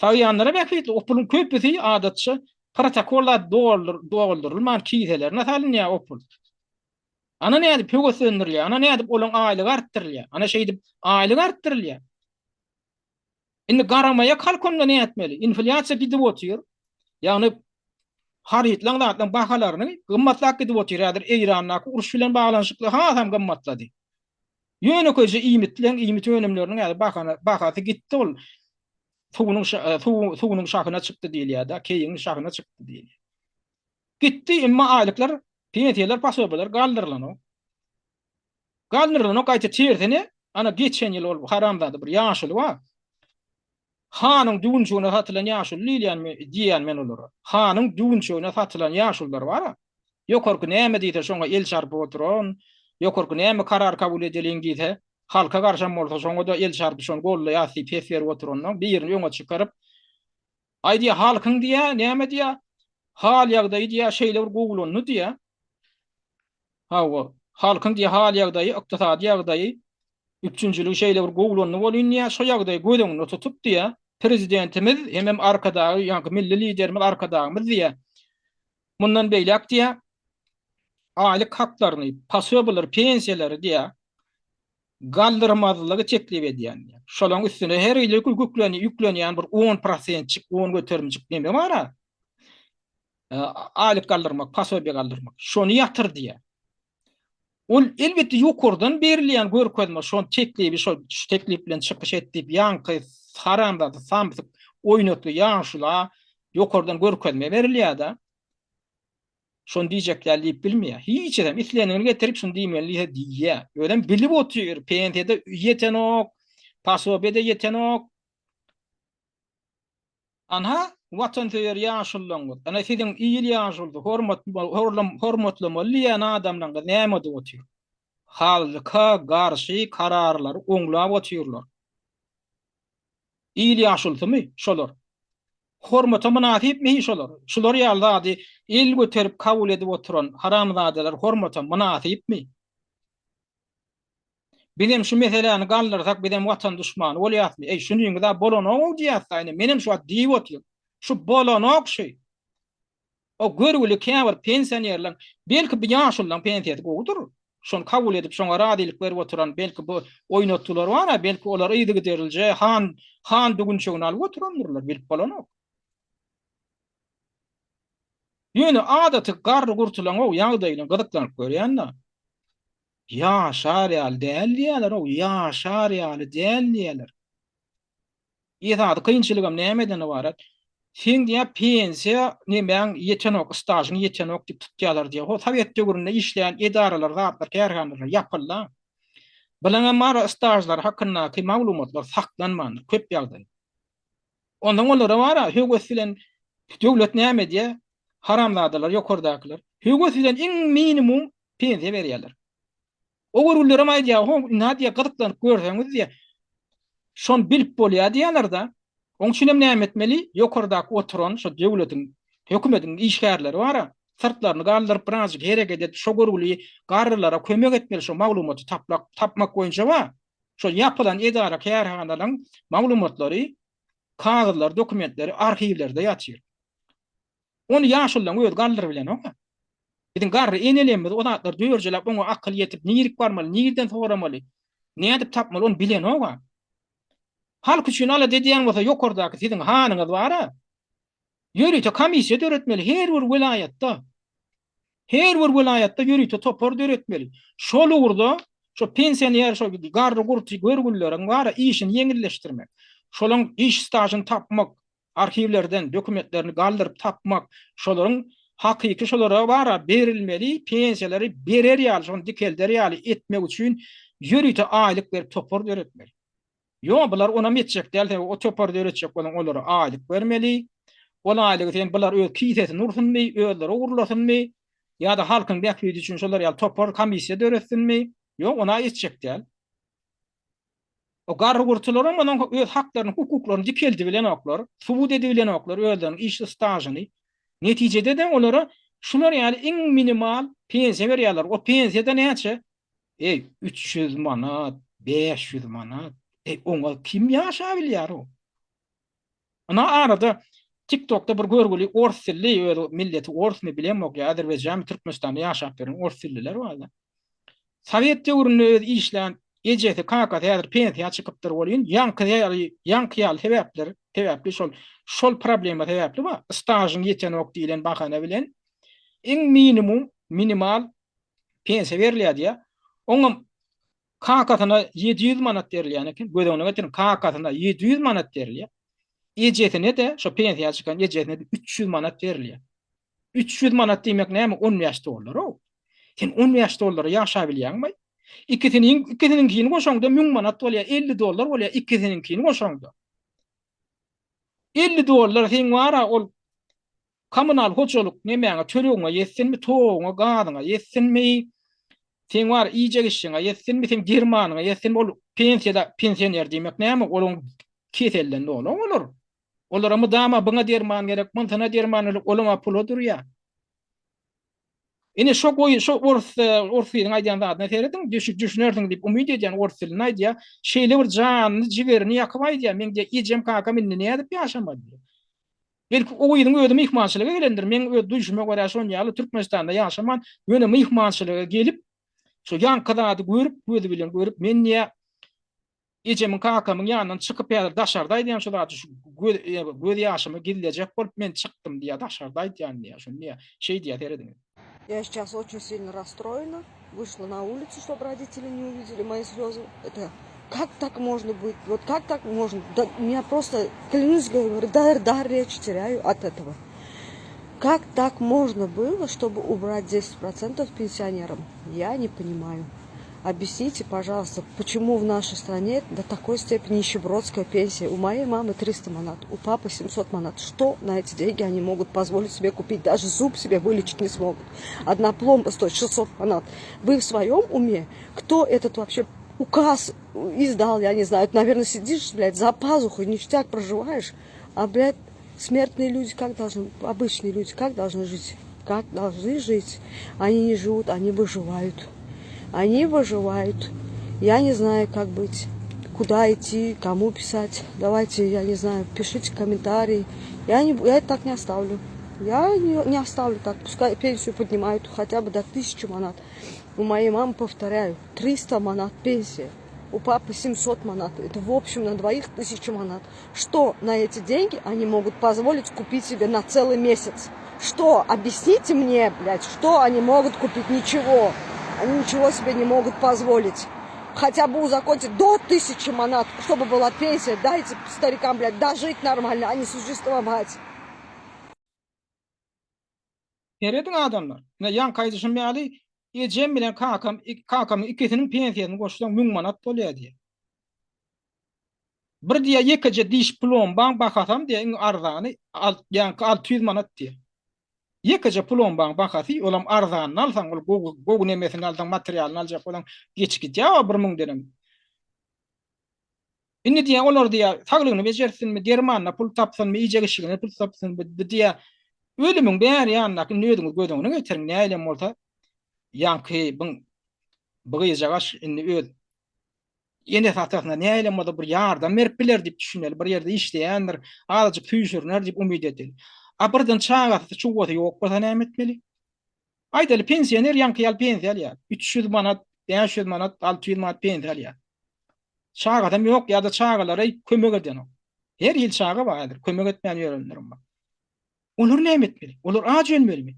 Sagýanlara bähbitli o puluň köpüsi adatça protokol zat doldurylman kiselerine salynýar o pul. Ana nädip höweslendirilýär, ana nädip olaň aýlygy artdyrylýar. Ana şeýdip aýlyk artdyrylýar. Indi garamaýak halk onda nätmeli? Inflýasiýa gidip otyr. Ýagny harytlaň zatlaň bahalaryny gymmatlap gidip otyr. Häzir Eýrandaky uruş bilen baglanyşykly hasam gymmatlady. Ýönekeýje iýmitleň, iýmit önümleriniň häzir bahana, bahasy gitdi ol. Suwunyň suwunyň şahyna çykdy diýilýär-de, keýigiň şahyna çykdy diýilýär. Gitdi, emma aýlyklar, pensiýalar, posobiýalar galdyrylanok. Galdyrylanok, gaýta tersine, ana geçen ýyl ol haramzada bir ýaşuly bar. Hanyň düwünçegine satylan ýaşuly diýilýän diýýän men olara. Hanyň düwünçegine satylan ýaşulular bar-a. Ýokarky näme diýse şoňa el çarpyp oturan, ýokarky näme karar kabul edeliň diýse, halka garşam bolsa şoňa-da el çarpyp şony goldaýas diýip ses berip oturanlaň birini öňe çykaryp, Aý diýýär, halkyň diýýär, näme diýýär, hal-ýagdaýy diýýär, şeýle bir gowulandy diýýär. Hawa, halkyň diýýär hal-ýagdaýy, ykdysady ýagdaýy, üpjünçiligi şeýle bir gowulandy welin diýýär, şo ýagdaýy göz öňünde tutup diýýär, Prezidentimiz hemem Arkadagy, ýaňky milli Liderimiz Arkadagymyz diýýär, mundan beýläk diýýär, aýlyk haklaryny, posobiýalary, pensiýalary diýýär, galdyrmazlygy teklip edýän diýýär. Şolaryň üstüne her ýyl ýüklenýän bir on prosentjik, on göterimjik neme bar-a? Aýlyk galdyrmak, posobiýa galdyrmak. Şony ýatyr diýýär. Ol elbetde ýokardan berilýän görkezme, şol teklibi, şol şu teklip bilen çykyş et diýip, ýaňky haramzada, samsyk, oýnatgy ýaşula ýokardan görkezme berilýär-de. Şony diýjek däl diýip bilmeýär. Hiç hem islendigini getirip şuny diýmeli diýse diýýär. Özem bilip otyr, pensiýada ýetenok, posobiýa-da ýetenok. Anha, watansöýer ýaşululaňyz, ana siziň il ýaşulusy, hormat, hormatlamaly diýýän adamlaňyz näme edip otyr? Halka garşy kararlary oňlap otyrlar. Il ýaşulusymy şolar? Hormata mynasypmy şolar? Şular ýaly zady el göterip kabul edip oturan haramzadalar hormata mynasypmy? Bizem şu meseläni galdyrsak bizem watan duşmany bolýasmy? Eý şunyňyza bolanogow diýýäsda ine menem şu wagt diýip otyryn. Şu bolanok şu. O görgüli käbir pensionerleň belki bu ýaşulylaň pensiýasy gowudyr. Şony kabul edip şoňa razylyk berip oturan belki bu oýnatgylar bar-a belki olar yzygiderlije han han düwünçegini alyp oturandyrlar bilip bolanok. Ýöne adaty garry-gurtulaň-ow ýagdaýyna gyzyklanyp görýän-de. Ýaşar ýaly däl diýýärler-ow, ýaşar ýaly däl diýýärler. Esasy kynçylygam nämeden ybarat? Seň diýýär pensiýa nemäň ýetenok, stažyň ýetenok diýip tutýarlar diýýär. Ho sowet döwründe işleýän edaralar, zatlar, kärhanalar ýapyldy. Bileňem bar stažlary hakyndaky maglumatlar saklanmandyr köp ýagdaýda. Onsoň olara bar höwes bilen döwlet näme edýär? Haramzadalar ýokardakylar höwes bilen iň minimum pensiýa berýärler. O görgülilerem aýdýar, ho, ynha diýýär, gyzyklanyp görseňiz diýýär, şony bilip bolýar diýýärler-de. Oň üçinem näme etmeli? Ýokardaky oturan şo döwletiň, hökümetiň işgärleri bar-a, syrtlaryny galdyryp birazjyk hereket edip şo görgüli garrylara kömek etmeli şo maglumaty taplak, tapmak boýunça bar. Şo ýapylan edara-kärhanalaryň maglumatlary, kagyzlary, dokumentleri arhiwlerde ýatyr. Ony ýaşulylaň özi galdyrybilenok-a. Biziň garry enelerimiz o zatlary dörjeläp oňa akyl ýetip nirik barmaly, nirden soramaly, nädip tapmaly ony bilenok-a. Halk üçin alada edýän bolsa ýokardaky siziň hanyňyz bar-a. Ýörite komissiýa döretmeli her bir welaýatda. Her bir welaýatda ýörite topar döretmeli. Şol ugurda şo pensioner şo garry-gurty görgülleriň bar-a işini ýeňilleşdirmek. Şolaň iş stažyny tapmak, arhiwlerden dokumentlerini galdyryp tapmak, şolaryň hakyky şolara bara berilmeli pensiýalary berer ýaly, şony dikelder ýaly etmek üçin ýörite aýlyk berip topar döretmeli. Ýok, bular onam etjek däl, sebäbi o topary döretjek bolsaň olara aýlyk bermeli. Ol aýlygy sen bular öz kisesine ursunmy, özleri ogurlasynmy, ýa-da halkyň bähbidi üçin şolar ýaly topar, komissiýa döretsinmi? Ýok, ona etjek däl. O garry-gurtularam onuň öz haklaryny, hukuklaryny dikeldibilenoklar, subut edibilenoklar özleriniň iş stažyny. Netijede-de olara şular ýaly iň minimal pensiýa berýärler. O pensiýa-da näçe? Eý, 300 manat, 500 manat. Eý, oňa kim ýaşabilýär-ow? Ynha arada TikTokda bir görgüli ors dilli, öz milleti orsmy bilemok ýa azerbaýjanmy Türkmenistanda ýaşap ýören ors dilliler barda. Sowet döwründe öz işlän ejesi, kakasy häzir pensiýa çykypdyr welin, ýaňky ýaly, ýaňky ýaly sebäpler, sebäpli şol, şol problema sebäpli bar, stažyň ýetenok diýlen bahana bilen iň minimum, minimal pensiýa berilýär diýýär. Oňam Kakasyna 700 manat berilýän eken. Göz öňüne getiriň, kakasyna 700 manat berilýär. Ejesine-de, şo pensiýa çykan ejesine-de 300 manat berilýär. 300 manat diýmek näme? 15 dollar-ow. Sen 15 dollara ýaşabilýäňmi? Ikisiniň, ikisiniňkini goşaňda 1000 manat bolýar, 50 dollar bolýar ikisiniňkini goşaňda. 50 dollar seň bar-a ol Kommunal hojalyk nemäňe tölegiňe ýetsinmi, toguňa, gazyňa ýetsinmi, seň bar iýjek-içjiňe ýetsinmi, seň dermanyňa ýetsinmi, ol pensiýada pensioner diýmek näme, olaň keselden doly olar. Olara mydama byňa derman gerek, mynsyna derman gerek, olaň-a pula durýar. Ine şo goý şo ors ors gyzyň aýdýan zadyna serediň, düşüp düşünersiň diýip umyt edýän ors dilinde aýdýar. Şeýle bir janyny, jigerini ýakyp aýdýar, meň diýýär ejem kakam indi nädip ýaşamaly diýýär. Belki o gyzyň özi myhmançylyga gelendir, meň öz duýşuma görä şon ýaly Türkmenistanda ýaşaman, ýöne myhmançylyga gelip, şo ýaňky zady görüp, gözi bilen görüp, men diýýär, ejemiň kakamyň ýanyndan çykyp häzir daşarda aýdýan şu zady şu göz göz ýaşymy gizlejek bolup men çykdym diýýär daşarda aýdýan diýýär şuny diýýär şeý diýýär serediň. Я сейчас очень сильно расстроена, вышла на улицу, чтобы родители не увидели мои слезы. Это как так можно быть? Вот как так можно? Да, меня просто, клянусь, говорю, дар, дар речи теряю от этого. Как так можно было, чтобы убрать 10% пенсионерам? Я не понимаю. Объясните, пожалуйста, почему в нашей стране до такой степени нищебродская пенсия? У моей мамы 300 манат, у папы 700 манат. Что на эти деньги они могут позволить себе купить? Даже зуб себе вылечить не смогут. Одна пломба стоит 600 манат. Вы в своем уме? Кто этот вообще указ издал, я не знаю. Ты, наверное, сидишь, блядь, за пазухой, ништяк проживаешь, а, блядь... Смертные люди как должны, обычные люди как должны жить? Как должны жить? Они не живут, они выживают. Они выживают. Я не знаю, как быть, куда идти, кому писать. Давайте, я не знаю, пишите комментарии. Я, не, я это так не оставлю. Я не, не оставлю так. Пускай пенсию поднимают хотя бы до 1000 манат. У моей мамы, повторяю, 300 манат пенсия. У папы 700 манат. Это в общем на двоих 1000 манат. Что на эти деньги они могут позволить купить себе на целый месяц? Что? Объясните мне, блядь, что они могут купить? Ничего. Они ничего себе не могут позволить. Хотя бы узаконьте до 1000 манат, чтобы была пенсия. Дайте старикам, блядь, дожить нормально, а не существовать. Serediň adamlar. Ine ýaňky aýdyşym ýaly ejem bilen kakam kakamyň ikisiniň pensiýasyny goşsaň 1000 manat bolýar diýýär. Bir diýýär ýekeje diş plombaň bahasam diýýär iň arzany ýaňky 600 manat diýýär. Ýekeje plombaň bahasy olam arzanyny alsaň ol gowy gowy nemesini alsaň materialyny aljak bolsaň geçip gidýär o 1000 denem. Indi diýýär, olar diýýär, saglygyny bejersinmi, dermanyna pul tapsynmy, iýjek-içjegine pul tapsynmy, bu diýýär, ölümiň bäri ýanyndaky indi özüňiz göz öňüne getiriň, nähilem bolsa, ýaňky byň bu gyzjagaş indi öz enesi-atasyna nähilem bolsa bir ýardam berip biler diýip düşüneli, bir ýerde işleýändir, azajyk süýşüriner diýip umyt edeli. A birden çagasy, çuwasy ýok bolsa näme etmeli? Aýdaly, pensioner ýaňky ýaly pensiýa alýar. 300 manat, 500 manat, 600 manat pensiýa alýar. Çagasam ýok ýa-da çagalary kömek edenok. Her hili çaga bar häzir, kömek etmän ýörenlerem bar. Olar näme etmeli? Olar aç ölmelimi?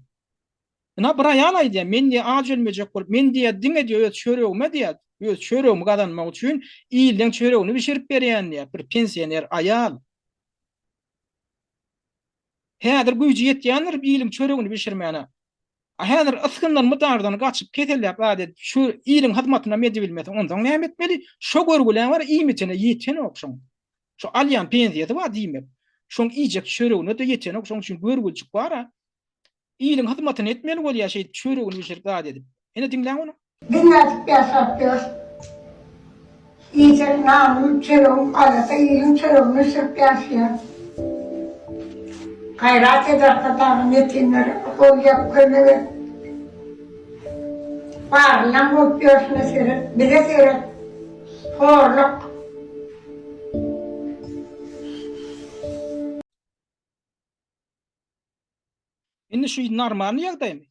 Ynha bir aýal aýdýar, men diýýär aç ölmejek bolup, men diýýär diňe diýýär öz çöregime diýýär, öz çöregimi gazanmak üçin ilden çöregini bişirip berýän diýýär, bir pensioner aýal. Häzir güýji ýetýändir iliň çöregini bişirmäne. A häzir ysgyndan mydardan gaçyp keselläp zat edip şu iliň hyzmatynam edibilmese onsoň näme etmeli? Şo görgüläň bar iýmitine ýetenok şoň. Şo alýan pensiýasy bar diýmek. Şoň iýjek çöregine-de ýetenok şoň üçin görgüljik bar-a. Iliň hyzmatyny etmeli bolýar şeýdip çöregini bişirip zat edip. Ine diňläň ony. Biz nädip ýaşap ýörüs? Iýjek nanym, çöregim galasa iliň çöregini bişirip ýaşaýan. Gaýrat et Arkadagym ýetimlere gol ýap kömek et. Barlylaň bolup ýörşüne seret, bize seret. Horluk. Indi şu normalny ýagdaýmy?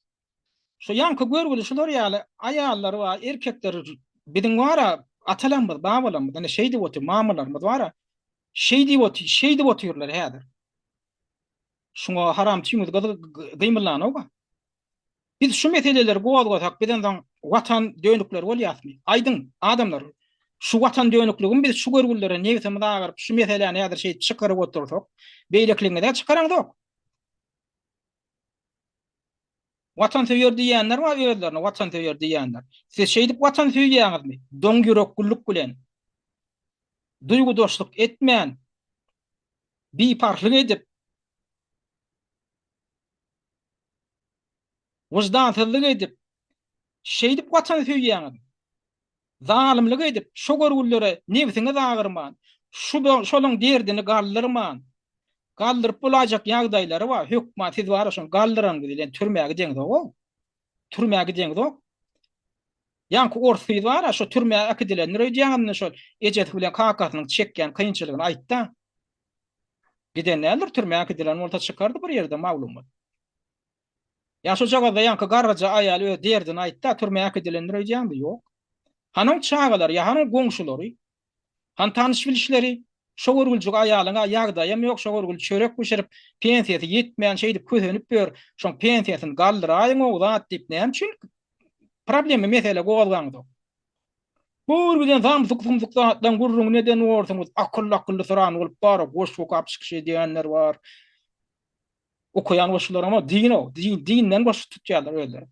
Şu ýaňky görgüli şular ýaly aýallar bar, erkekler biziň bar-a atalarymyz, babalarymyz ine şeýdip otyr, mamalarymyz bar-a şeý diýip otyr, şeýdip otyrlar häzir. Şuňa haram tüýüňiz gymyllanok-a. Biz şu meseleleri gozgasak, biz onsoň watan dönükleri bolýasmy? Aýdyň, adamlar, şu watan dönükligimi biz şu görgülilere nebsimiz agyryp, şu meseläni häzir şeýdip çykaryp otursak, beýlekiligiňiz-ä çykaraňzok. Watansöýer diýýänler bar özlerine watansöýer diýýänler. Siz şeýdip watan söýýäňizmi? Doň ýüreklilik bilen. Duýgudaşlyk etmän, biparhlyk edip, wyždansyzlyk edip, şeýdip watany söýýäňizmi? Zalymlyk edip, şo görgüllere nebsiňiz agyrman, şu şolaň derdini galdyrman, galdyryp bolaýjak ýagdaýlary bar, hökman siz bara şony galdyranyňyz bilen türmä gideňzog-ow. Türmä gideňzok. Ýaňky ors gyz bar-a, şo türmä äkidilendir öýdýäňiz indi şol ejesi bilen kakasynyň çekýän kynçylygyny aýtda. Giden däldir, türmä äkidilen bolsa çykardy bir ýerde maglumat. Ýa şojagazda ýaňky garryja aýal öz derdini aýtda, türmä äkidilendir öýdýäňmi? Ýok. Hany oň çagalary, ýa hany oň goňşulary? Hany tanyş-bilişleri? Şo görgüljik aýalyň-a ýagdaýam ýok, şo görgüli çörek bişirip, pensiýasy ýetmän şeýdip kösenip ýör, şoň pensiýasyny galdyraýyň-ow zat diýip näme üçin problema, mesele gozgaňzok? Bu birgiden samsyk-sumsuk zatlaryň gürrüňini eden borsuňyz, akylly-akylly syran bolup bar-a, goşgy okap çykyş edýänler bar. Okaýan goşgularam din-ow, din, dinden goşgy tutýarlar özleri.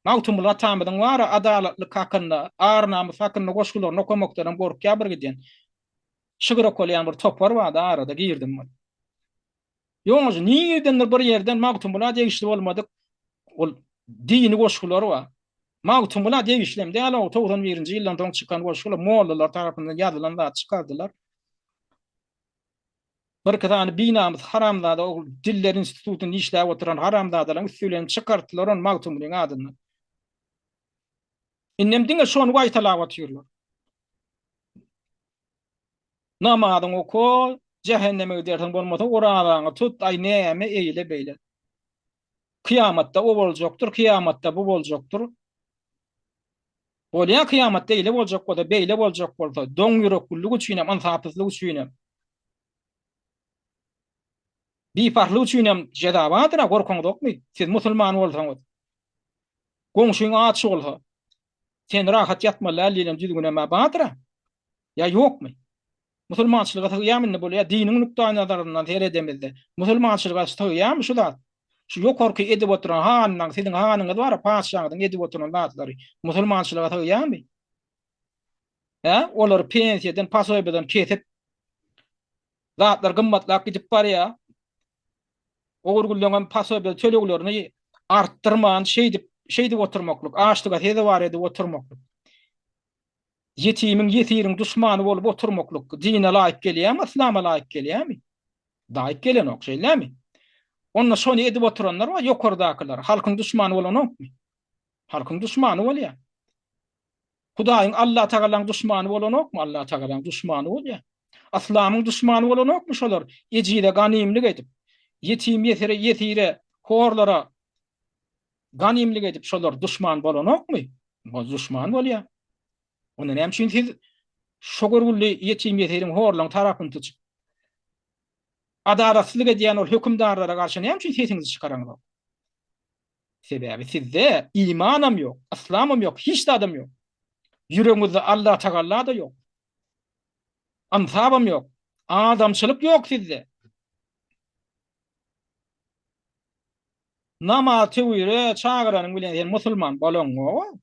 Magtymguly atamyzyň bar-a adalatlyk hakynda, ar-namys hakynda goşgularyny okamakdanam gorkýar bir giden. Şygyr okalýan bir topar bardy arada girdim bir. Ýoňajy nirdendir bir ýerden Magtymgula degişli bolmadyk ol dini goşgular bar. Magtymgula degişlem däl o 91-nji ýyldan soň çykan goşgular mollalar tarapyndan ýazylan zat çykardylar. Birki sany binamys haramzada ogul diller institutynda işläp oturan haramzadalaryň üsti bilen çykartdylar ony Magtymgulyň adyndan. Indem diňe şony gaýtalap otyrlar. Namazyňy oka, jähenneme gidersiň bolmasa orazaňy tut, aý näme eýle beýle. Kyýamatda o boljakdyr, kyýamatda bu boljakdyr. Bolýa kyýamatda eýle boljak bolsa, beýle boljak bolsa, doň ýüreklilik üçinem, ynsapsyzlyk üçinem, biparhlyk üçinem jeza bardyr-a, gorkaňyzokmy? Siz musulman bolsaňyz, goňşyň aç bolsa, sen rahat ýatmaly däl diýlen düzgünem-ä bardyr-a? Ýa ýokmy? Musulmançylyga sygýarmy indi bul ýa diniň nukdaýnazaryndan seredemizde, musulmançylyga sygýarmy şu zat? Şu ýokarky edip oturan hanyň, siziň hanyňyz bar-a, patyşaňyzyň edip oturan zatlary musulmançylyga sygýarmy? Hä? Olary pensiýadan, posobiýadan kesip, zatlar gymmatlap gidip barýar. Ogurgülleňem posobiýa töleglerini artdyrman, şeýdip, şeýdip oturmaklyk, açlyga sezewar edip oturmaklyk. Ýetimiň, ýesiriň duşmany bolup oturmaklyk dine laýyk gelýärmi, yslama laýyk gelýärmi? Laýyk gelenok, şeýlemi? Onda şony edip oturanlar bar, ýokardakylar, halkyň duşmany bolanokmy? Halkyň duşmany bolýar. Hudaýyň, Allatagalaň duşmany bolanokmy? Allatagalaň duşmany bolýar. Yslamyň duşmany bolanokmy şolar? Ejize ganymlyk edip, ýetim, ýesire, ýesire, horlara ganymlyk edip şolar duşman bolanokmy? Duşman bolýar. Onda näme üçin siz şo görgüli ýetim ýesiriň horlaň tarapyny tutup adalatsyzlyk edýän ol hökümdarlara garşy näme üçin sesiňizi çykaraňzok? Sebäbi sizde imanam ýok, yslamam ýok, hiç zadam ýok. Ýüregiňizde Allatagalla-da ýok. Ynsabam ýok. Adamçylyk ýok sizde. Namaz töwire çagyranyň bilen sen musulman bolaňok.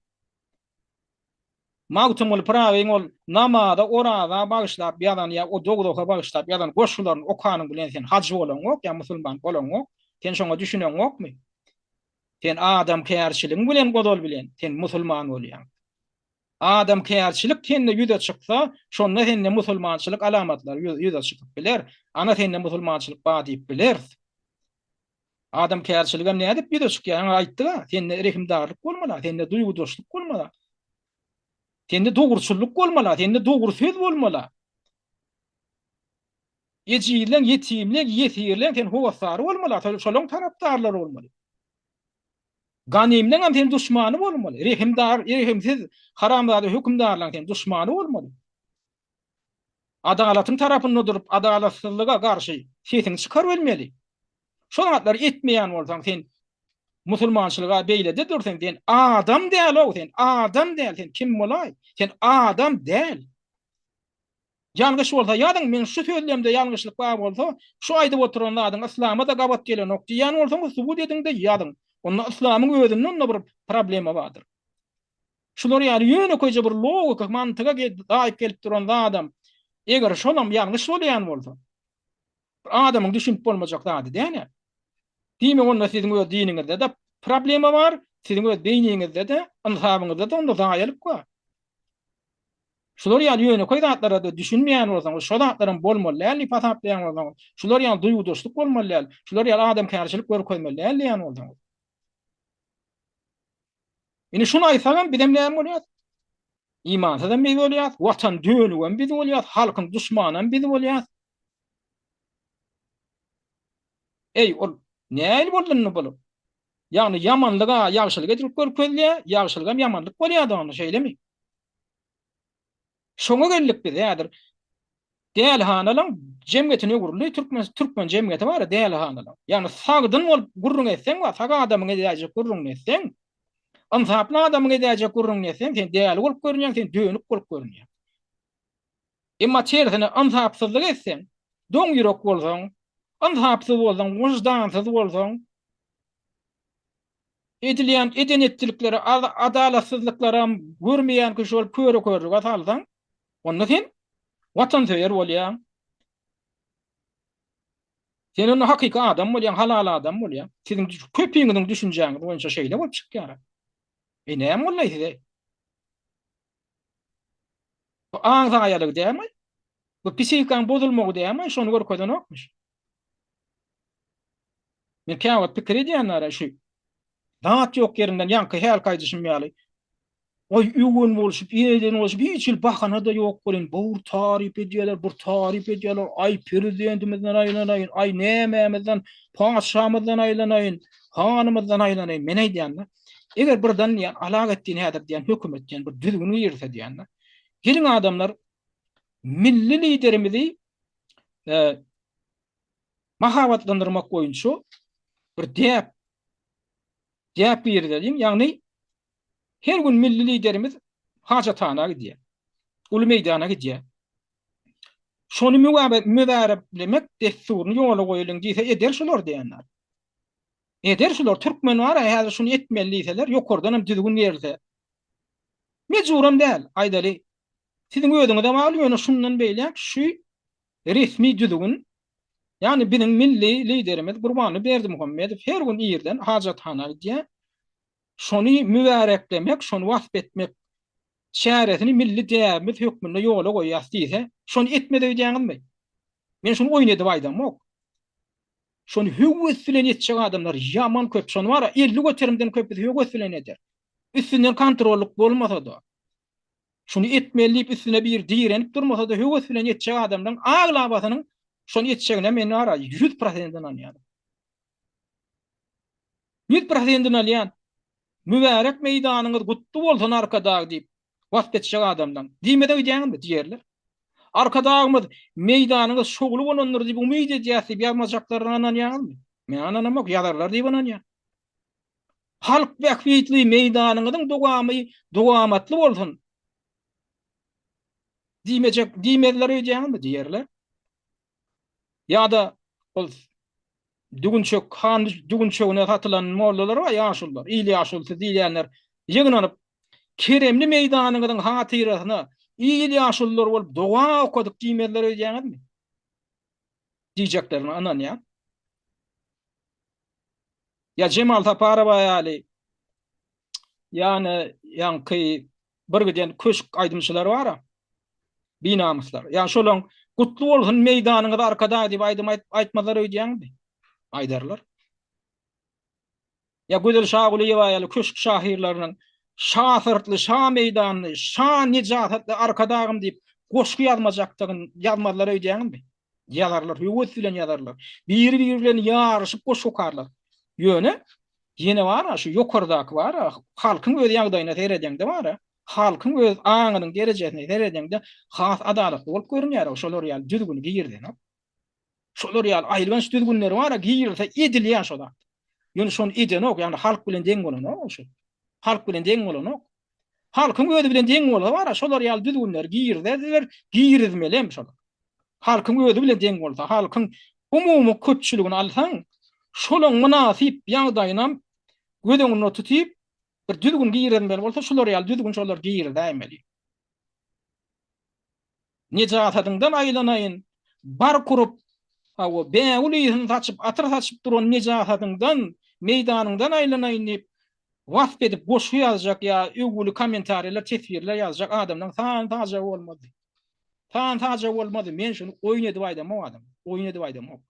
Magtymguly Pyragyň ol namaza, oraza bagyşlap ýazan ýa o dowzaha bagyşlap ýazan goşgularyny okanyň bilen sen hajy bolaňok ýa musulman bolaňok. Sen şoňa düşüneňokmy? Sen adamkärçiligiň bilen gozal bilen sen musulman bolýaň. Adamkärçilik sende ýüze çyksa, şonda sende musulmançylyk alamatlary ýüze çykyp biler. Ana sende musulmançylyk bar diýip bileris. Adamkärçiligem nädip ýüze çykýar? Ýaňy aýtdyk-a, sende rehimdarlyk bolmaly, sende duýgudaşlyk bolmaly. Sende dogruçyllyk bolmaly, sende dogry söz bolmaly. Ejizleň, ýetimleň, ýesirleň sen hossary bolmaly, şolaň tarapdarlary bolmaly. Ganymlaňam sen duşmany bolmaly. Rehimdar, rehimsiz haramzada hökümdarlaň sen duşmany bolmaly. Adalatyň tarapynda durup, adalatsyzlyga garşy sesiňi çykarybilmeli. Şol zatlary etmeýän bolsaň sen musulmançylyga beýlede dur sen, sen adam däl-ow sen, adam däl, sen kim bolaý? Sen adam däl. Ýalňyş bolsa ýazyň, meň şu sözlemde ýalňyşlyk bar bolsa, şu aýdyp oturan zadyň yslama-da gabat gelenok diýýän bolsaňyz subut ediň-de ýazyň. Onda yslamyň özünde onda bir problema bardyr. Şular ýaly ýönekeýje bir logika, mantyga laýyk gelip duran zadam, eger şolam ýalňyş bolýan bolsa, bir adamyň düşünip bolmajak zady däl-ä. Diýmek onda siziň öz diniňizde-de problema bar, siziň öz beýniňizde-de, ynsabyňyzda-da onda zaýalyk bar. Şular ýaly ýönekeý zatlara-da düşünmeýän bolsaňyz, şo zatlaram bolmaly däl diýip hasaplaýan bolsaňyz, şular ýaly duýgudaşlyk bolmaly däl, şular ýaly adamkärçilik görkezmeli däl diýýän bolsaňyz. Indi şuny aýtsagam bizem näme bolýas? Imansyzam biz bolýas, watan dönügem biz bolýas, halkyň duşmanam biz bolýas. Eý, ol nähili boldy indi bul? Ýagny ýamanlyga ýagşylyk edilip görkezilýär, ýagşylygam ýamanlyk bolýar-da onda, şeýlemi? Şoňa geldik biz häzir. Dälihanalaň jemgyýetine öwrüldi türkmen türkmen jemgyýeti bar dälihanalaň. Ýagny sagdyn bolup gürrüň etseň bar, sag adamyň edäýjek gürrüňini etseň, ynsaply adamyň edäýjek gürrüňini etseň, sen däli bolup görünýäň, sen dönük bolup görünýäň. Emma tersine ynsapsyzlyk etseň, doň ýürek bolsaň, ynsapsyz bolsaň, wyždansyz bolsaň, edilýän eden-etdiliklere, adalatsyzlyklaram görmeýän kişi bolup köre-körlüge salsaň, onda sen watansöýer bolýaň. Sen onda hakyky adam bolýaň, halal adam bolýaň. Siziň köpüňiziň düşünjäňiz boýunça şeýle bolup çykýar. E näme boldy size? Bu aň zaýalygy dälmi? Bu psihikaň bozulmagy dämi, şony görkezenokmyş. Men käwagt pikir edýän-ara şu zat ýok ýerinden ýaňky hälki aýdyşym ýaly Aý öwen bolşup, eden bolşup hiç hili bahana-da ýok welin bir taryp edýärler, bir taryp edýärler, aý prezidentimizden aýlanaýyn, aý nämämizden, patyşamyzdan aýlanaýyn, hanymyzdan aýlanaýyn. Men aýdýan-da, eger birden diýýän, Alagetdin häzir diýýän hökümet diýýän bir düzgün girse diýýän-de, geliň adamlar milli liderimizi mahabatlandyrmak boýunça bir däp däp girizeliň, ýagny her gün milli liderimiz hajathana gidýär. Uly meýdana gidýär. Şony mübäreklemek dessuryny ýola goýalyň diýse eder şular diýenler. Eder şular türkmen bar häzir şuny etmeli diýseler ýokardan hem düzgün berilse. Mejburam däl, aýdaly. Siziň özüňize bagly ýöne şundan beýläk şu resmi düzgün, ýagny biziň milli Liderimiz Gurbanguly Berdimuhamedow her gün irden hajathana gidýär. Şony mübäreklemek, şony wasp etmek çäresini milli däbimiz hökmünde ýola goýýas diýse, şony etmez öýdýäňizmi? Men şuny oýun edip aýdamok. Şony höwes bilen etjek adamlar ýaman köp. Şony bar-a, 50 göterimden köpüsi höwes bilen eder. Üstünden kontrollyk bolmasa-da. Şuny etmeli diýip üstüne biri direnip durmasa-da höwes bilen etjek adamlaryň aglabasynyň şony etjegine men bar-a 100% ynanýaryn. 100% ynanýan. Mübärek meýdanyňyz gutly bolsun Arkadag diýip wasp etjek adamlaň. Diýmez öýdýäňizmi? Diýerler. Arkadagymyz meýdanyňyz şowly bolandyr diýip umyt edýäs diýip ýazmajaklaryna ynanýaňyzmy? Men ynanamok, ýazarlar diýip ynanýan. Halk bähbitli meýdanyňyzyň dowamy dowamatly bolsun diýmejek, diýmezler öýdýäňizmi? Diýerler. Ýa-da ol düwünçek, han düwünçegine satylan mollalar bar, ýaşulular, il ýaşulusy diýilýänler ýygnanyp, keremli meýdanyňyzyň hatyrasyna il ýaşululary bolup doga okadyk diýmezler öýdýäňizmi? Diýjeklerine ynanýan. Ýa Jemal Saparowa ýaly ýany ýaňky bir giden köşk aýdymçylary bar-a. Binamyslar. Ýa şolaň Gutly bolsun meýdanyňyz Arkadag diýip aýdym aýtmazlar öýdýäňmi? Aýdarlar. Ýa Gözel Şagulyýewa ýaly köşk şahyrlarynyň Şa syrtly, şa meýdanly, şa nejasatly Arkadagym diýip goşgy ýazmajakdygyny ýazmazlar öýdýäňizmi? Ýazarlar, höwes bilen ýazarlar. Biri-biri bilen ýaryşyp goşgy okarlar. Ýöne ýene bar-a, şu ýokardaky bar-a, halkyň öz ýagdaýyna seredeňde bar-a, halkyň öz aňynyň derejesine seredeňde has adalatly bolup görünýär-ow, şolar ýaly düzgüni girizenok. Şolar ýaly aýylganç düzgünler bar-a, girilse edilýär şo zat. Ýöne şony edenok, ýagny halk bilen deň bolanok ol şu. Halk bilen deň bolanok. Halkyň özi bilen deň bolsa bar-a, şolar ýaly düzgünleri girizerdiler, girizmeli hem şolar. Halkyň özi bilen deň bolsa, halkyň umumy köpçüligini alsaň, şolaň mynasyp ýagdaýynam göz öňünde tutyp, bir düzgün girizmeli bolsa, şular ýaly düzgün şolar girizäýmeli. Nejasatyňdan aýlanaýyn, bark urup, hawa, bägül ysyny saçyp, atyr saçyp duran nejasatyňdan, meýdanyňdan aýlanaýyn diýip, wasp edip goşgy ýazjak ýa öwgüli kommentariýalar, teswirler ýazjak adamlaryň sany-sajagy bolmazdy. Sany-sajagy bolmazdy. Men şuny oýun edip aýdamok adam. Oýun edip aýdamok.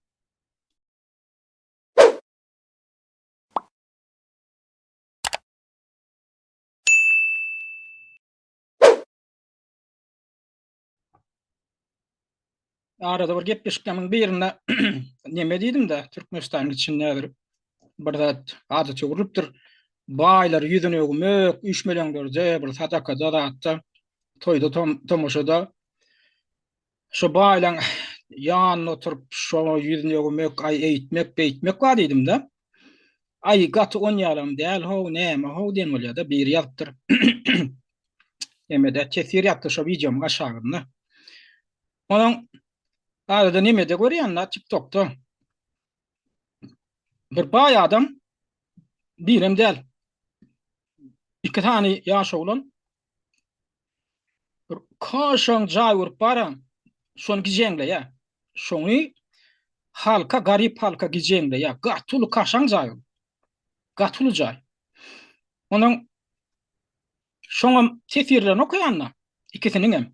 Arada bir gepleşikleriň birinde neme diýdim-de, Türkmenistanyň içinde häzir bir zat adata öwrülipdir. Baýlar ýüzüni öwmek, üýşmeleňlerde, bir sadakada zatda, toýda, tomaşada şo baýlaň ýanynda oturyp, şoňa ýüzüni öwmek, aý eýtmek, beýtmek bar diýdim-de. Aý gaty onýalam däl how, näme how diýen bolýar-da, biri ýazypdyr. Nemede teswir ýazdy şo wideomyň aşagynda. Onuň arada nemede görýän-de TikTokda. Bir baý adam birem däl. Iki sany ýaş oglan bir kaşaň jaý gurup baran, şony gijeňleýär. Şony halka, garyp halka gijeňleýär. Gaty uly kaşaň jaý ol. Gaty uly jaý. Onuň şoňam teswirlerini okaýan-da, ikisiniňem.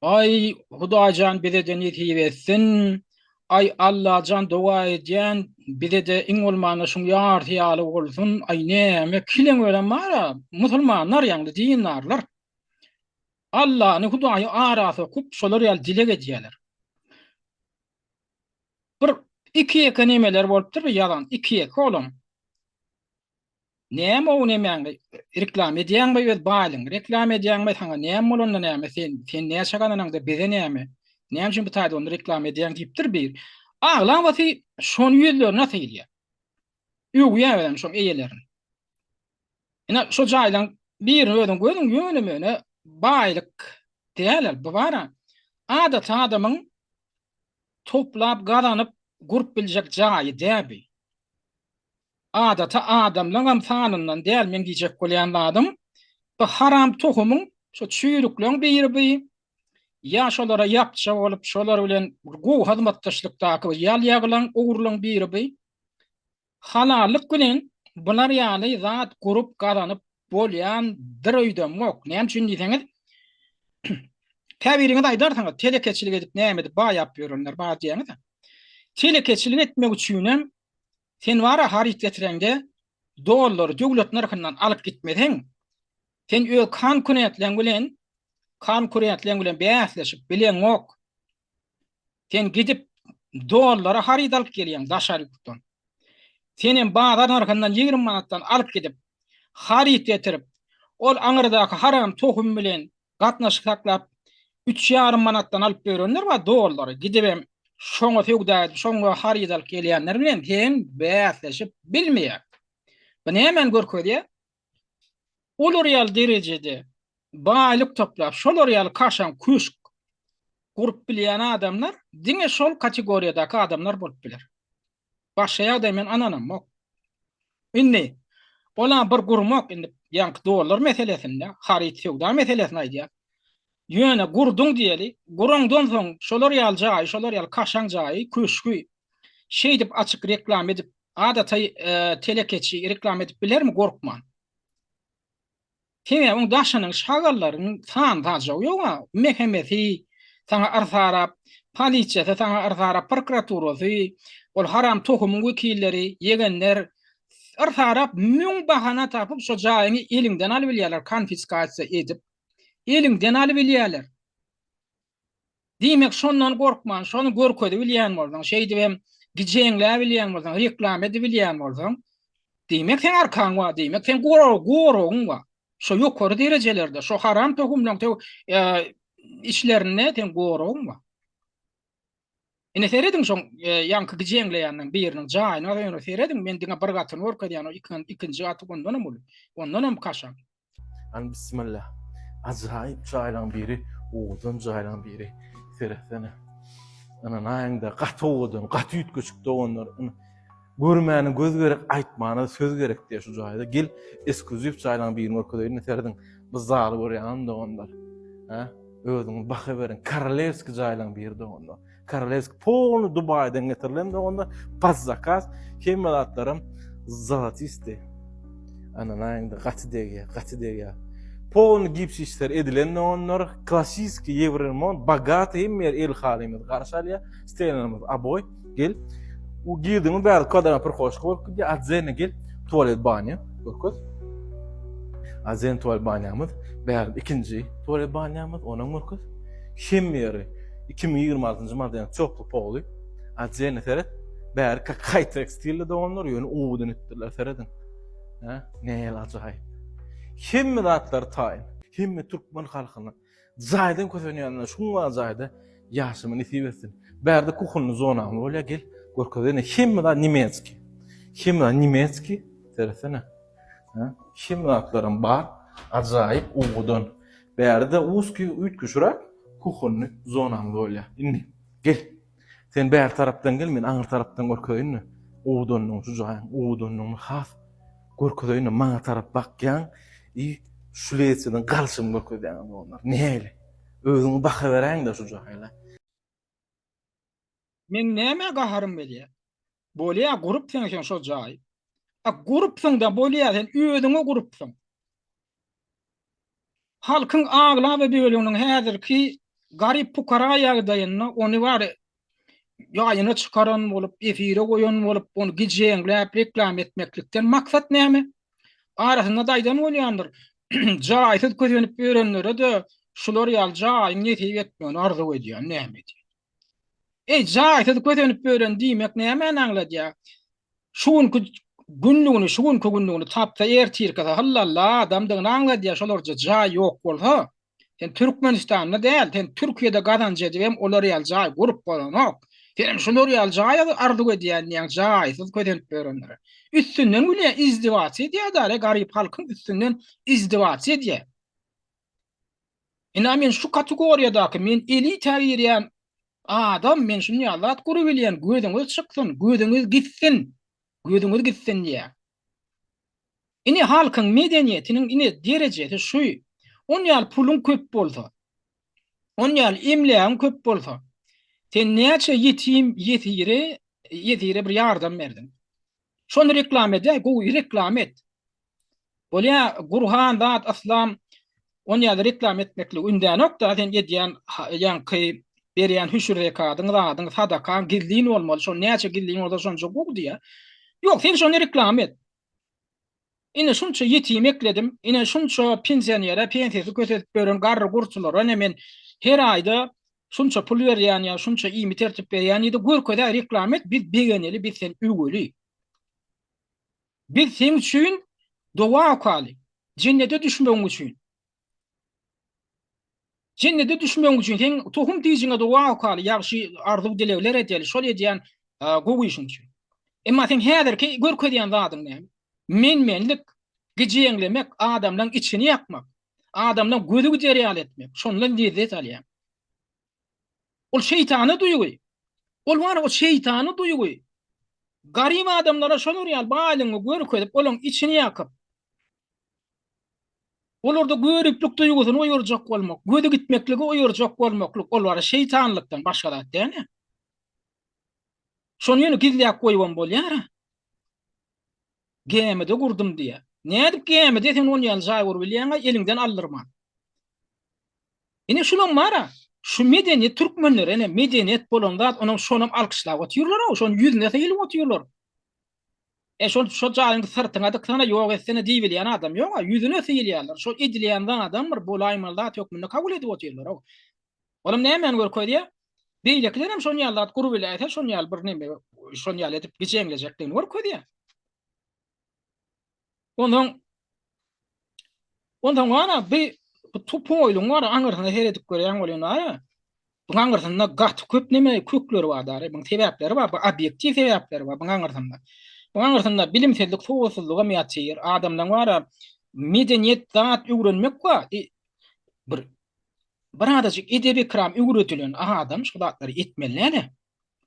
Aý Hudaýjan bizede nesip etsin. Aý Allajan doga edýän bizede iň bolmanda şuň ýarysy ýaly bolsun. Aý näme kileň özem bara musulmanlar ýaňy dindarlar. Allany Hudaýy ara sokup şolar ýaly dileg edýäler. Bir iki-ýeke nemeler bolupdyr bir ýazan iki-ýeke olam. Näme o nemäňi reklama edýäňmi öz baýlygyňy reklama edýäňmi saňa näme bolanda näme sen sen näçe gazanaňda bize näme näme üçin bu taýda ony reklama edýäň diýipdir bir aglabasy şony ýüzlerine sylýar öwýär özem şoň eýelerini ine şo jaýlaň birini özüň gözüň ýöne möne baýlyk däl bu bara adaty adamyň toplap gazanyp gurup biljek jaýy däl bi Adaty adamlaňam sanyndan däl meň diýjek bolýan zadym bu haram tohumyň şo çüýrükleň biri bi ýa şolara ýapja bolup şolar bilen gowy hyzmatdaşlykdaky bir ýal ýagylaň ogurlaň biri bi halallyk bilen bular ýaly zat gurup gazanyp bolýandyr öýdemok näme üçin diýseňiz käbiriňiz aýdarsyňyz telekeçilik edip näme edip baýap ýörenler bar diýýäňiz telekeçilik etmek üçinem Sen bara haryt getireňde dollary döwlet nyrhyndan alyp gitmeseň, sen öz konkurentleň bilen konkurentleň bilen bäsleşip bileňok. Sen gidip dollara haryt alyp gelýäň daşary ýurtdan. Senem bazar nyrhyndan 20 manatdan alyp gidip haryt getirip, ol aňyrdaky haram tohum bilen gatnaşyk saklap, üç ýarym manatdan alyp ýörenler bar dollary, gidibem şoňa söwda edip, şoňa haryt alyp gelýänler bilen sen bäsleşip bilmeýäň. Bu nämäni görkezýär? Olar ýaly derejede baýlyk toplap, şolar ýaly kaşaň köşk gurup bilýän adamlar diňe şol kategoriýadaky adamlar bolup biler. Başga ýagdaý men ynanamok. Indi ola bir gurmak indi ýaňky dollar meselesinde, haryt söwda meselesini aýdýar. Ýöne gurduň diýeli, guraňdan soň şolar ýaly jaýy, şolar ýaly kaşaň jaýy, köşgi şeýdip açyk reklama edip, adaty telekeçi reklama edip bilermi gorkman? Sebäbi oň daşynyň şagallarynyň sany-sajagy ýog-a. MHM-si saňa yrsarap, polisiýasy saňa yrsarap, prokuraturasy, ol haram tohumyň wekilleri, ýegenler yrsarap müň bahana tapyp şo jaýyňy eliňden alybilýärler, konfiskasiýa edip, eliňden alybilýärler. Diýmek, şondan gorkman, şony görkezibilýän bolsaň, şeýdibem gijeňläbilýän bolsaň, reklama edibilýän bolsaň, diýmek, seň arkaň bar, diýmek, seň goragyň bar. Şo ýokary derejelerde, şo haram tohumlaryň içlerinde seň goragyň bar. Ine serediň şoň ýaňky gijeňleýänleriň biriniň jaýyna ýöne serediň, men diňe bir gatyny görkezýän, o ikinji gaty ondanam uly, ondanam kaşaň. Hany bismillah. Ajaýyp jaýlaň biri, owadan jaýlaň biri. Seretsene. Ynanaýyňda gaty owadan, gaty üýtgeşik doganlar. Görmäne göz gerek, aýtmana söz gerek diýýär şu jaýda. Gel, eskluziw jaýlaň birini görkezeýin, serediň. Bu zaly görýäňizmi doganlar? Hä? Özüňiz baha beriň. Korolewskiý jaýlaň biri doganlar. Korolewskiý polny Dubaýdan getirilen doganlar. Pod zakaz. Hemme zatlaram zolotisti. Ananaýyňda gaty degýär, gaty degýär. Polny gips işler edilen doganlar. Klassiski ýewremont, bogaty hemme ýer el halymyz garşy alýar. Stenalarymyz oboý. Gel. U girdiňmi bäri kwadrat prikoşka bolup gidýär. Отдельно gel. Tualet banýa. Görkez. Отдельно tualet banýamyz. Bäri ikinji tualet banýamyz. Onam görkez. Hemme ýeri 2026-njy model çokly poly. Отдельно seret. Bäri kak high-tech stilde doganlar, ýöne owadan etdirler, serediň. Hä? Nähili ajaýyp. Hemme zatlary taýyn. Hemme türkmen halkyna Jaýdan kösenýänler şuňa jaýda ýaşama nesip etsin. Bärde kuhonny zonamyz bolýar gel görkezene hemme zat nemetskiý. Hemme zat nemetskiý seretsene. Ha? Hemme zatlaram bar. Ajaýyp owadan. Bärde uskiý üýtgeşiräk kuhonny zonamyz bolýar. Indi gel. Sen bäri tarapdan gel men aňry tarapdan görkezeýin. Owadanlygyny şu jaýyň owadanlygyny has görkezeýin maňa tarap bakýaň i şu lesiýadan galşymy görkezýäň doganlar. Nähili? Özüňiz baha beräýiňdä şu jaýa. Meň nämä gaharym gelýär? Bolýa gurupsyň sen şo jaýy. A gurupsyňda bolýa sen özüňe gurupsyň. Halkyň aglaba böleginiň häzirki. garyp pukara ýagdaýynda ony bar ýaýyna çykaran bolup, efire goýan bolup, ony gijeňläp reklama etmeklikden maksat näme? Arasynda-da aýdan bolýandyr, jaýsyz kösenip ýörenlere-de şular ýaly jaýyň nesip etmegini arzuw edýän näme edýär? Eý, jaýsyz kösenip ýören diýmek nämäni aňladýar? Şu günki günlügini, şu günki günlügini tapsa ertirkisi hyllalla adamdygyny aňladýar, şolarja jaý ýok bolsa, sen Türkmenistanda däl, sen Türkiýede gazanç edip hem olar ýaly jaý gurup bolanok. Sen hem şular ýaly jaý arzuw edýän diýýäň jaýsyz kösenip ýörenlere. Üstünden gülýär, izdiwaç edýär däl, garyp halkyň üstünden izdiwaç edýär. Ina men şu kategoriýadaky men elita girýän adam men şuny ýaly zat gurubilýän gözüňiz çyksyn gözüňiz gitsin gözüňiz gitsin diýýär. Ine halkyň medeniýetiniň ine derejesi şu. On ýaly puluň köp bolsa, on ýaly emlägiň köp bolsa, sen näçe ýetim ýesire ýesire bir ýardam berdiň. Şony reklama edäý, gowy reklama et. Bolýa, Gurhan zat, yslam on ýaly reklama etmekligi ündänok-da, sen edýän ýaňky berýän hüşür-zekadyň, zadyň, sadakaň gizlin bolmaly, şol näçe gizlin bolsa şonça gowy diýýär. Ýok, sen şony reklama et. Ine şunça ýetim ekledim, ine şunça pensionere pensiýasy kösedip ýören garry-gurtulara ine men her aýda şunça pul berýän ýa şunça iýmit ertip berýän diýdi, görkezäý reklama et, biz begeneli, biz seni öweli. Biz seň üçin doga okaly, jennete düşmegiň üçin. Jennete düşmegiň üçin seň tohum-tijiňe doga okaly, ýagşy arzuw-dilegler edeli, şol edýän gowy işiň üçin. Emma seň häzirki görkezýän zadyň näme? Men-menlik, gijeňlemek, adamlaň içini ýakmak, adamlaň gözi gider ýaly etmek, şondan lezzet alýaň. Ol şeýtany duýgy. Ol bar o şeýtany duýgy. Garyp adamlara şolar ýaly baýlygyňy görkezip, olaň içini ýakyp, olarda göriplik duýgusyny oýarjak bolmak, gözi gitmekligi oýarjak bolmaklyk, ol bar şeýtanlykdan başga zat däl. Şony ýöne gizläp goýubam bolýar. Gämide gurdum diýýär. Nädip gämide sen on ýaly jaý gurup bilýäň-a eliňden aldyrman. Ine şulam bar-a. Şu medeniýet türkmenlere ine medeniýet bolan zat onam şonam alkyşlap otyrlar-ow, şony ýüzüne sylyp otyrlar. E şol şo jaýyň syrtyňa dyksana ýok etsene diýibilýän adam ýog-a, ýüzüne sylýarlar. Şol edilýän zadam bir bolaýmaly zat hökmünde kabul edip otyrlar-ow. Olam nämäni görkezýär? Beýlekiler hem şon ýaly zat gurubiläýse şon ýaly bir neme şon ýaly edip gijeňlejekdigini görkezýär. Onsoň Onsoň ana bi bu tupoýlygyň bar aňyrsyna seredip görýän bolýan bar. Buň aňyrsynda gaty köp neme kökleri bar dary. Buň sebäpleri bar, bu obýektiw sebäpleri bar buň aňyrsynda. Buň aňyrsynda bilimsizlik, sowatsyzlygam ýatyr. Adamlaň bar medeniýet zat öwrenmek bar. Bir bir adajyk edep-ekram öwredilen adam şu zatlary etmeli däl-ä.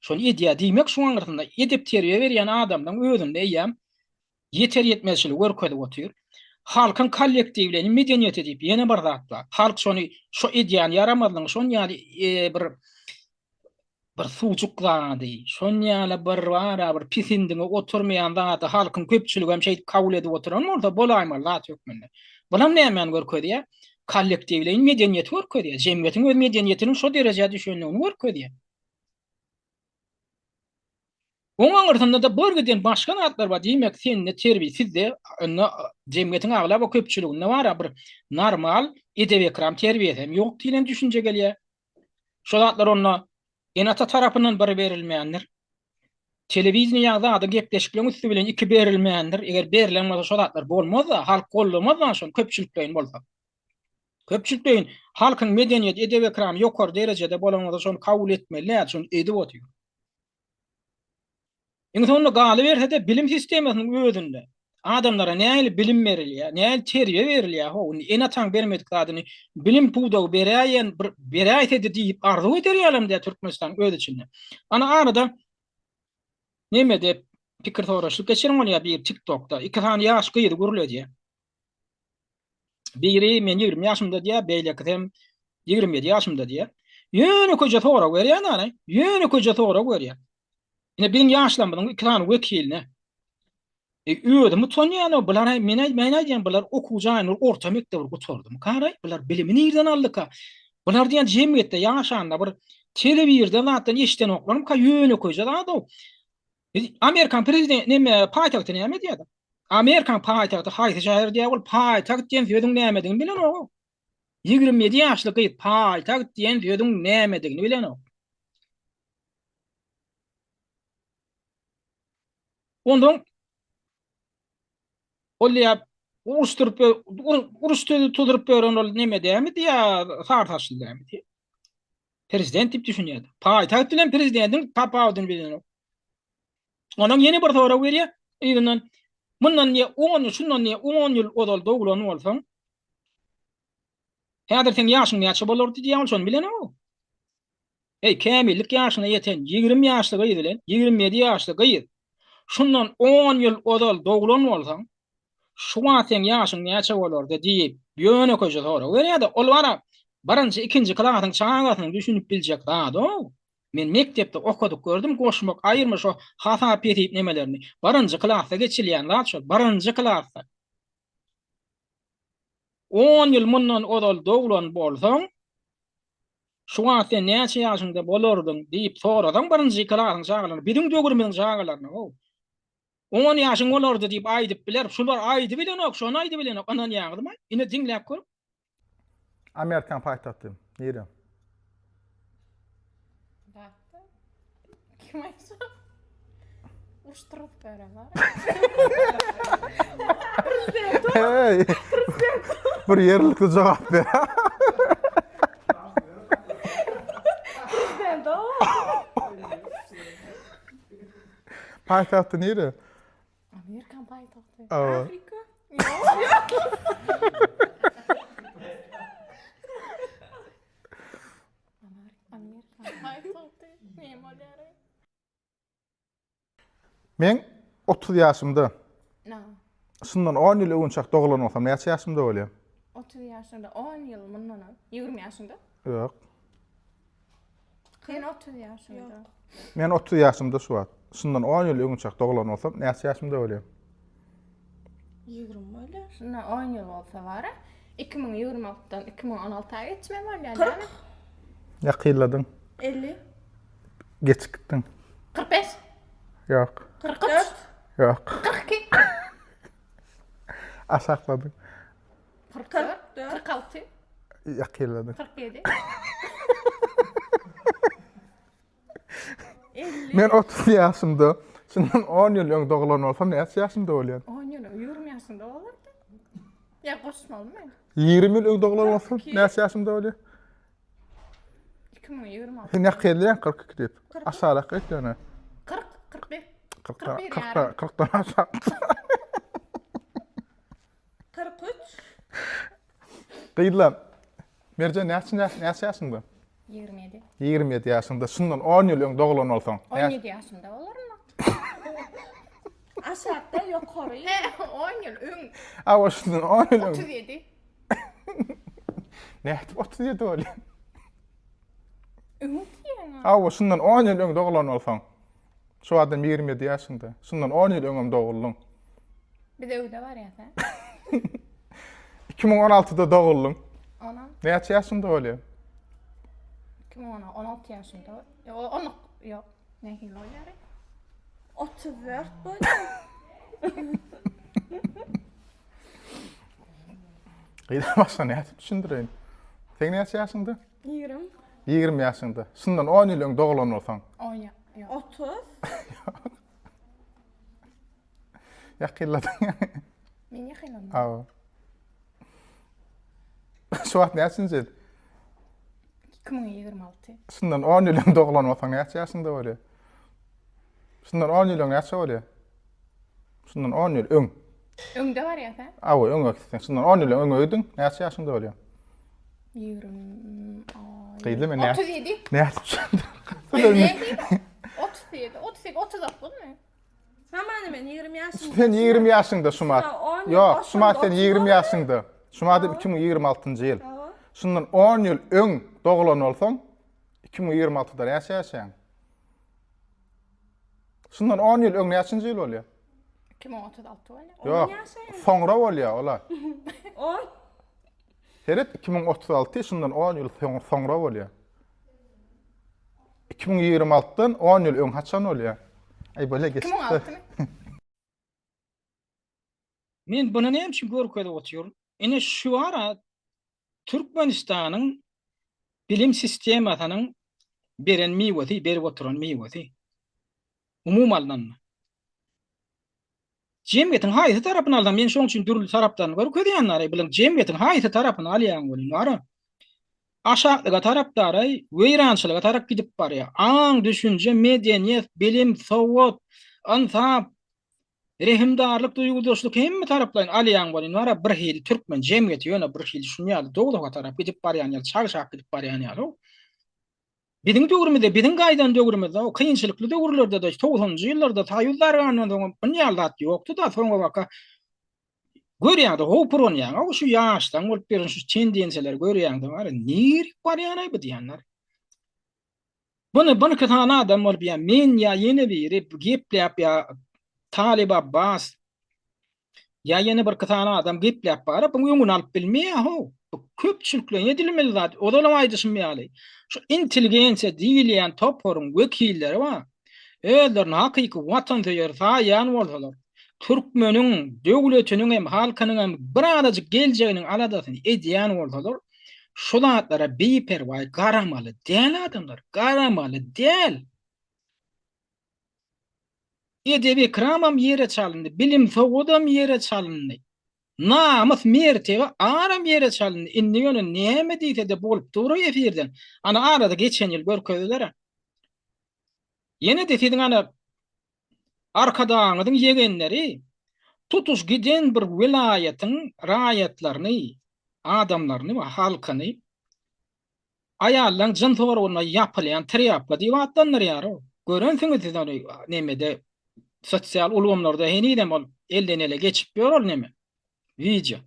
Şony edýär diýmek şuň aňyrsynda edep-terbiýe berýän adamlaň özünde eýýäm ýeter-ýetmezçiligi görkezip otyr. Halkyň kollektiwleýin medeniýeti diýip ýene bir zat bar. Halk şony şo edýän ýaramazlygyny şon ýaly bir bir suwjuk zady, şon ýaly bir bar-a bir pisindiňe oturmaýan zady halkyň köpçüligi hem şeýdip kabul edip oturan bolsa bolaýmaly zat hökmünde. Bulam nämäni görkezýär? Kollektiwleýin medeniýeti görkezýär. Jemgyýetiň öz medeniýetiniň şo derejä düşendigini görkezýär. Oň aňyrsynda-da bir giden başga zatlar bar. Diýmek, sende terbiýe, sizde, onda jemgyýetiň aglaba köpçüliginde bar-a bir normal edep-ekram terbiýesi hem ýok diýlen düşünje gelýär. Şo zatlar onda ene-ata tarapyndan bir berilmändir. Telewideniýe ýaly zadyň gepleşikleriň üsti bilen iki berilmändir. Eger berlen bolsa şo zatlar bolmaz-da, halk gollamaz-da şony köpçülikleýin bolsa. Köpçülikleýin halkyň medeniýeti, edep-ekramy ýokary derejede bolan bolsa şony kabul etmeli däl, şony edip otyr. Iň soňunda galyberse-de bilim sistemasynyň özünde adamlara nähili bilim berilýär, nähili terbiýe berilýär, ho, indi ene-ataň bermedik zadyny bilim pudagy beräýen, bir beräýsedi diýip arzuw eder ýalam däl Türkmenistanyň öz içinde. Ana arada nemede pikir soraşlyk geçiren bolýar bir TikTokda. Iki sany ýaş gyzy gürledýär. Biri men 20 ýaşymda diýýär, beýlekisi hem 27 ýaşymda diýýär. Ýönekeje sorag berýär ana, ýönekeje sorag berýär. Ine biziň ýaşlarymyzyň iki sany wekiline. E, özüm utanýan, bular men men aýdýan bular okuw jaýyny orta mekdebi gutardymyka, bular bilimi nirden aldyka? Bular diýen jemgyýetde ýaşanda bir telewizordan zatdan eşidenoklarmyka ýönekeýje zat-ow. Biz Amerikan prezident neme paýtagty näme diýýär? Amerikan paýtagty haýsy şäher diýýär ol paýtagt diýen sözüň nämedigini bilenok. 27 ýaşly gyz paýtagt diýen sözüň nämedigini bilenok. Ondan ol diýýär uruşdyryp uruş tuzuryp ýören ol neme dämi diýýär, sary saçly dämi diýýär. Prezident diýip düşünýärdi. Paýtagt bilen prezidentiň tapawudyny bilenok. Onuň ýene bir sorag berýär, yzyndan mundan diýýär on şundan diýýär on ýyl ozal doglan bolsaň, häzir seň ýaşyň näçe bolardy diýýär, ol şony bilenok. Eý, kämillik ýaşyna ýeten 20 ýaşly gyz bilen 27 ýaşly gyz şundan on ýyl ozal doglan bolsaň, şu wagt seň ýaşyň näçe bolardy diýip, ýönekeýje sorag berýär-de, ol bara birinji, ikinji klasyň çagasynyň düşünip biljek zady-ow. Men mekdepde okadyp gördüm, goşmak, aýyrma şo hasap-hesip nemelerini. Birinji klasda geçilýän zat şol, birinji klasda. On ýyl mundan ozal doglan bolsaň, şu wagt sen näçe ýaşyňda bolardyň diýip sorasaň birinji klasyň çagalaryna, biziň döwrümiziň çagalaryna-ow. On ýaşyň bolardy diýip aýdyp biler. Şular aýdybilenok, şony aýdybilenok. Ynanýaňyzmy? Ine diňläp görüň. Amerikan paýtagty nire? Kim aýtsa? Uruşdyryp bererler. Hey. Bir ýerlikli jogap ber. Prezident o. Paýtagty nire? Amerikan paýtagty. Afrika. Men 30 ýaşymda. Şundan 10 ýyl öňçäk doglan bolsam näçe ýaşymda bolýar? 30 ýaşynda 10 ýyl mundan öň 20 ýaşynda? Ýok. Sen 30 ýaşyňda. Men 30 ýaşymda şu wagt. Şundan 10 ýyl öňçäk doglan bolsam näçe ýaşymda bolýar? 20 bolýar. Şundan 10 ýyl bolsa bara 2026-dan 2016-a geçme bolýar. 40. Ýakynladyň. 50. Geçip gitdiň. 45. Ýok. 43. Ýok. 42. Aşakladyň. 44. 46. Ýakynladyň. 47. Men 30 ýaşymda, şundan 10 ýyl öň doglan bolsam näçe ýaşymda bolýan? 10 ýyl öň 20 ýaşynda bolardy. Ýa goşmalymy? 20 ýyl öň doglan bolsam näçe ýaşymda bolýar? 2026. Sen ýakynlaýaň 42 diýip. Aşarak git ýöne. 40, 41. 40, 40, 40-dan aşak. 43. Gyzlar, Merjen näçe näçe ýaşyňda? 27. 27 ýaşyňda. Şundan 10 ýyl öň doglan bolsaň. 17 ýaşymda bolaryn. Aşakda ýokary. He, 10 ýyl öň. Awa şundan 10 ýyl öň. 37. Nädip 37 bolýar? Öň diýýäň. Awa şundan 10 ýyl öň doglan bolsaň. Şu adam 27 ýaşynda. Şundan 10 ýyl öňem doguldyň. Biz öwde barýas, hä? 2016-da doguldyň. Onam. Näçe ýaşyňda bolýar? 2016 ýaşymda. Ýok, on ýok. Nähili bolýar? 34 bolýar. Gyza başga nädip düşündireýin? Sen näçe ýaşyňda? 20. 20 ýaşyňda. Şundan 10 ýyl öň doglan bolsaň. 10 ýa. 30. Ýakynladyň. Men ýakynladym. Hawa. Şu wagt näçinji ýyl? 2026. Şundan 10 ýyl öň doglan bolsaň näçe ýaşyňda bolýar? Şundan 10 ýyl öň näçe bolýar? Şundan 10 ýyl öň. Öňde barýas, hä? Awa, öňe gitseň. Şundan 10 ýyl öň öňe gidiň, näçe ýaşyňda bolýar? 20. Gyzly men näçe? 37. Näçe? 37, 38, 39-my? Samany men 20 ýaşymda. Sen 20 ýaşyňda şumat. Ýok, şumat sen 20 ýaşyňda. Şumat 2026-njy ýyl. Şundan 10 ýyl öň doglan bolsaň, 2026-da näçe ýaşaýaň? Şundan 10 ýyl öň näçinji ýyl bolýar? 2036 bolýar. Ýok, soňra bolýar olar. 10. Seret 2036 şundan 10 ýyl soňra bolýar. 2026-dan 10 ýyl öň haçan bolýar? Aý bolýa geçdi. 2006 my? Men buny näme üçin görkezip otyryn? Ine şu ara Türkmenistanyň bilim sistemasynyň beren miwesi, berip oturan miwesi. Umumy alnanda. Jemgyýetiň haýsy tarapyny alsaň, men şoň üçin dürli taraplaryny görkezýän-daraý, bilim jemgyýetiň haýsy tarapyny alýaň welin bar-a, aşaklyga tarapdaraý, weýrançylyga tarap gidip barýar. Aň, düşünje, medeniýet, bilim, sowat, ynsap, rehimdarlyk, duýgudaşlyk hemme taraplaýyn alýaň welin bar-a, birhili türkmen jemgyýeti ýöne birhili şuny ýaly dowzaha tarap gidip barýan ýaly, çagşap gidip barýan ýaly-ow. Biziň döwrümizde, biziň gaýdan döwrümizde, o kynçylykly döwürlerde-de, togsanynjy ýyllarda Soýuz dargandan soňam bunny ýaly zat ýokdy-da, soňabaka görýäň-de, howpurganýaň-ow, şu ýaşlaň bolup ýören şu tendensiýalary görýäň-de, wara, nirik barýan-aý bu diýýänler. Buny birki sany adam bolup ýa men ýa ýene biri gepläp ýa Talyp Abbas, Ýa ýene birki sany adam gepläp baryp, buň öňüni alyp bilmeýär-how. Bu köpçülikleýin edilmeli zat. Ozalam aýdyşym ýaly, şu intelligensiýa diýilýän toparyň wekilleri bar. Özlerini hakyky watansöýer saýýan bolsalar, türkmeniň döwletiniň hem, halkynyň hem birazajyk geljeginiň aladasyny edýän bolsalar, şu zatlara biperwaý garamaly däl adamlar, garamaly däl. Edep-ekramam ýere çalyndy, bilim-sowadam ýere çalyndy. Namys, mertebe, aram ýere çalyndy. Indi ýöne näme diýse-de bolup dur-a efirden. Ana arada geçen ýyl görkezdiler-ä. Ýene-de siziň ana Arkadagyňyzyň ýegenleri tutuş giden bir welaýatyň raýatlaryny, adamlaryny we halkyny Aýallaň jyns organyna ýapylýan trýapka diýip atlandyrýar-ow. Görensiňiz siz ony nemede sosial ulgamlarda henizem ol elden ele geçip ýör ol neme wideo.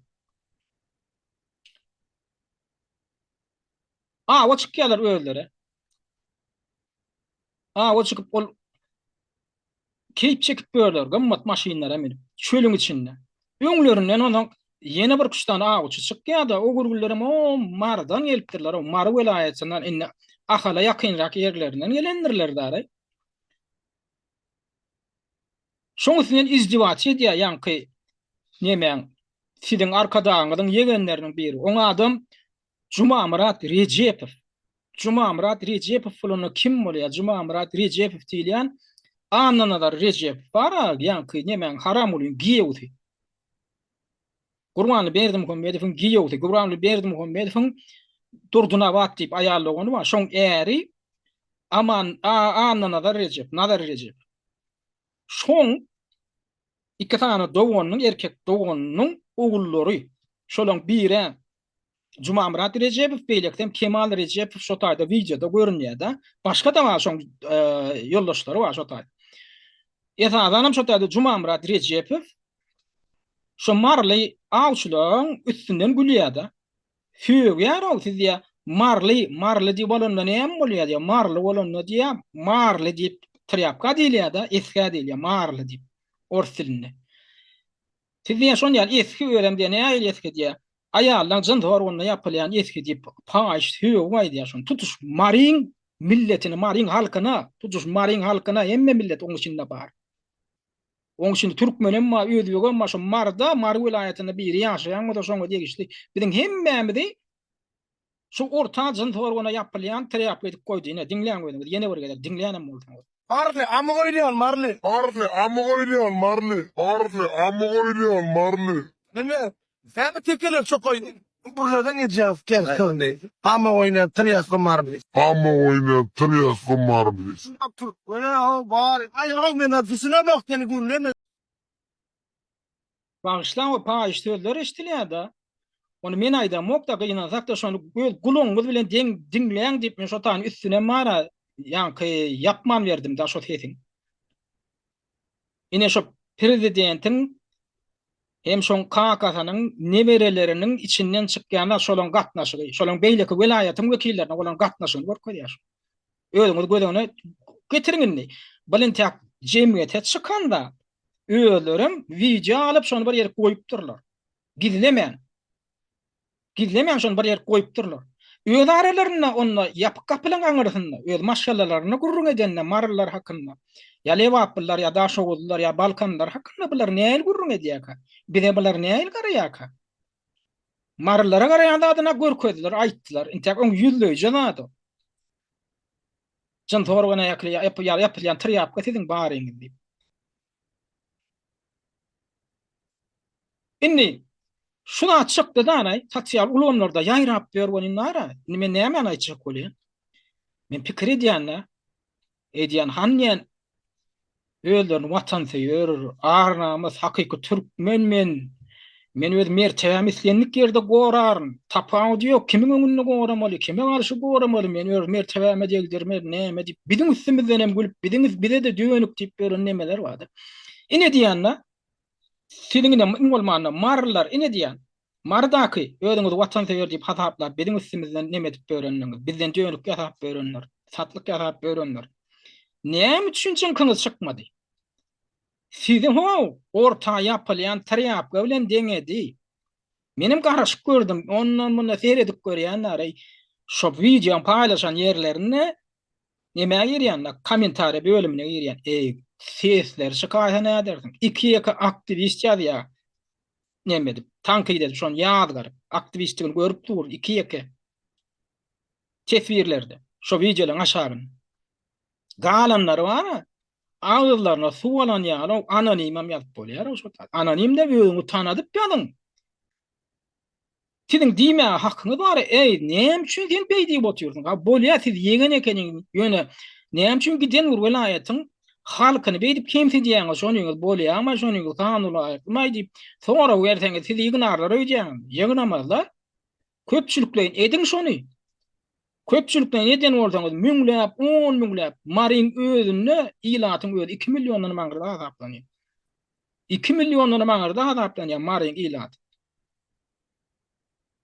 Awa çykýarlar özleri. Awa çykyp ol keýp çekip ýörler, gymmat maşynlara münüp, çölüň içinde. Öňlerinden onsoň ýene bir üç sany awçy çykýar-da, o gürgüllerem o Marydan gelipdirler, o Mary welaýatyndan, indi Ahala ýakynrak ýerlerinden gelendirler dary. Şoň üstünden izdiwaç edýär ýaňky nemäň, siziň Arkadagyňyzyň ýegenleriniň biri. Oň adam Jumamyrat Rejepow. Jumamyrat Rejepow bolanda kim bolýar? Jumamyrat Rejepow diýilýän Annanazar Rejepow bar-a, ýaňky nemäň Haramgulyň giýewsi. Gurbanly Berdimuhamedowyň giýewsi. Gurbanly Berdimuhamedowyň Durdynabat diýip aýal dogany bar. Şoň äri Aman Annanazar Rejep, Nazar Rejep. Şoň iki sany doganynyň, erkek doganynyň ogullary. Şolaň biri Jumamyrat Rejebow, beýlekisem Kemal Rejebow şo taýda wideoda görünýär-de. Başga-da bar şoň ýoldaşlary bar şo taýda. Esasanam şo taýda Jumamyrat Rejebow şo maryly awçylaryň üstünden gülýär-de. Sögýär-ow siz diýýär, maryly, maryly diýip bolanda näme bolýar diýýär, maryly bolanda diýýär, marly diýip trýapka diýilýär-de, esgä diýilýär, marly diýip ors dilinde. Siz diýýär şon ýaly esgi özem diýýär nähili esgi diýýär. Aýallaň jyns organyna ýapylýan esgi diýip paýyş sögüp aýdýar şony. Tutuş Maryň milletini, Maryň halkyna, tutuş Maryň halkyna hemme millet oň içinde bar. Oň içinde türkmenem bar, özbegem bar. Şo Maryda, Mary welaýatynda biri ýaşaýan bolsa şoňa degişli. Biziň hemmämizi şu orta jyns organa ýapylýan trýapka edip goýdy. Ine diňläň özüňiz ýene bir gezek diňlänem bolsaňyz. Maryly, amyk oýnaýan maryly. Maryly, amyk oýnaýan maryly. Maryly, amyk oýnaýan maryly. Neme, näme tekeler çokaý burlardan geçýär kerkildi. Amyk oýnaýan trýaska maryly. Amyk oýnaýan trýaska maryly. Türkmen-ä ho bary. Aý ho men-ä düşünemok seni gürleme. Bagyşlaň o paýyş sözler eşdilýärda. Ony men aýdamokda gynansakda şony öz gulagyňyz bilen deň diňläň diýip men şo taýyny üstünem bara ýaňky ýapman berdimda şo sesiň. Ine şo prezidentiň hem şoň kakasynyň nebereleriniň içinden çykýan zat şolaň gatnaşygy, şolaň beýleki welaýatyň wekillerine bolan gatnaşygyny görkezýär şu. Özüňiz göz öňüne getiriň indi. Bul intäk jemgyýete çykan zat. Özlerem wideo alyp şony bir ýere goýupdyrlar. Gizlemän. Gizlemän şony bir ýere goýupdyrlar. Öz aralarynda onda ýapyk gapylaň aňyrsynda öz maşgalalarynda gürrüň edende marylylar hakynda ýa lebaplylar ýa daşoguzlylar ýa balkanlylar hakynda bular nähili gürrüň edýärkä? Bize bular nähili garaýarka? Marylylara garaýan zadyna görkezdiler, aýtdylar. Intäk oň ýüzleýje zady. Jyns organa ýapylýan trýapka siziň baryňyz diýip. Indi şu zat çykdy danaý, sosial ulgamlarda ýaýrap ýör welin nara. Indi men nämäni aýtjak bolýan? Men pikir edýän-de, edýän han diýen özlerini watansöýer, ar-namys, hakyky türkmen men. Men öz mertebämi islendik ýerde goraryn. Tapawudy ýok, kimiň öňünde goramaly, kime garşy goramaly, men öz mertebäme degdirmerin, näme diýip, biziň üstümizden hem gülüp, biziň bize-de dönük diýip ýören nemeler bardy. Ine diýende, siziň ine iň bolmanda marylylar ine diýen, Marydaky özüňizi watansöýer diýip hasaplap biziň üstümizden neme edip ýörenleriňiz, bizden dönük ýasap ýörenler, satlyk ýasap ýörenler. Näme üçin jyňkyňyz çykmady? Sizi how, orta ýapylýan trýapka bilen deňedi. Menem garaşyp gördüm, ondan-munda seredip görýän-däreý. Şo wideoň paýlaşan ýerlerinde nämä girýän-de, kommentariýa bölümine girýän. Eý, sesleri çykaýsa nädersiň? Iki-ýeke aktiwist ýazýar. Neme edip, tankyt edip, şony ýazgaryp, aktiwistligini görüp dur, iki-ýeke teswirlerde, şo wideolaryň aşagynda. Galanlary bar-a, agyzlaryna suw alan ýaly anonimem ýazyp bolýar şo taýda. Anonim däl, özüňi tanadyp ýazyň. Siziň diýmäge hakyňyz bar, eý, näme üçin sen beý diýip otyrsyň? Ha, bolýar, siz ýeňen ekeniňiz, ýöne näme üçin giden bir welaýatyň halkyny beýdip kemsidýäňiz, şonyňyz bolýarmy, şonyňyz kanunalaýykmy diýip sorag berseňiz, sizi ýygnarlar öýdýäňizmi? Ýygnamazlar. Köpçülikleýin ediň şony. Köpçülikleýin eden bolsaňyz, müňläp, on müňläp, Maryň özünde ilatyň özi iki milliondanam aňyrda hasaplanýar. Iki milliondanam aňyrda hasaplanýar Maryň ilaty.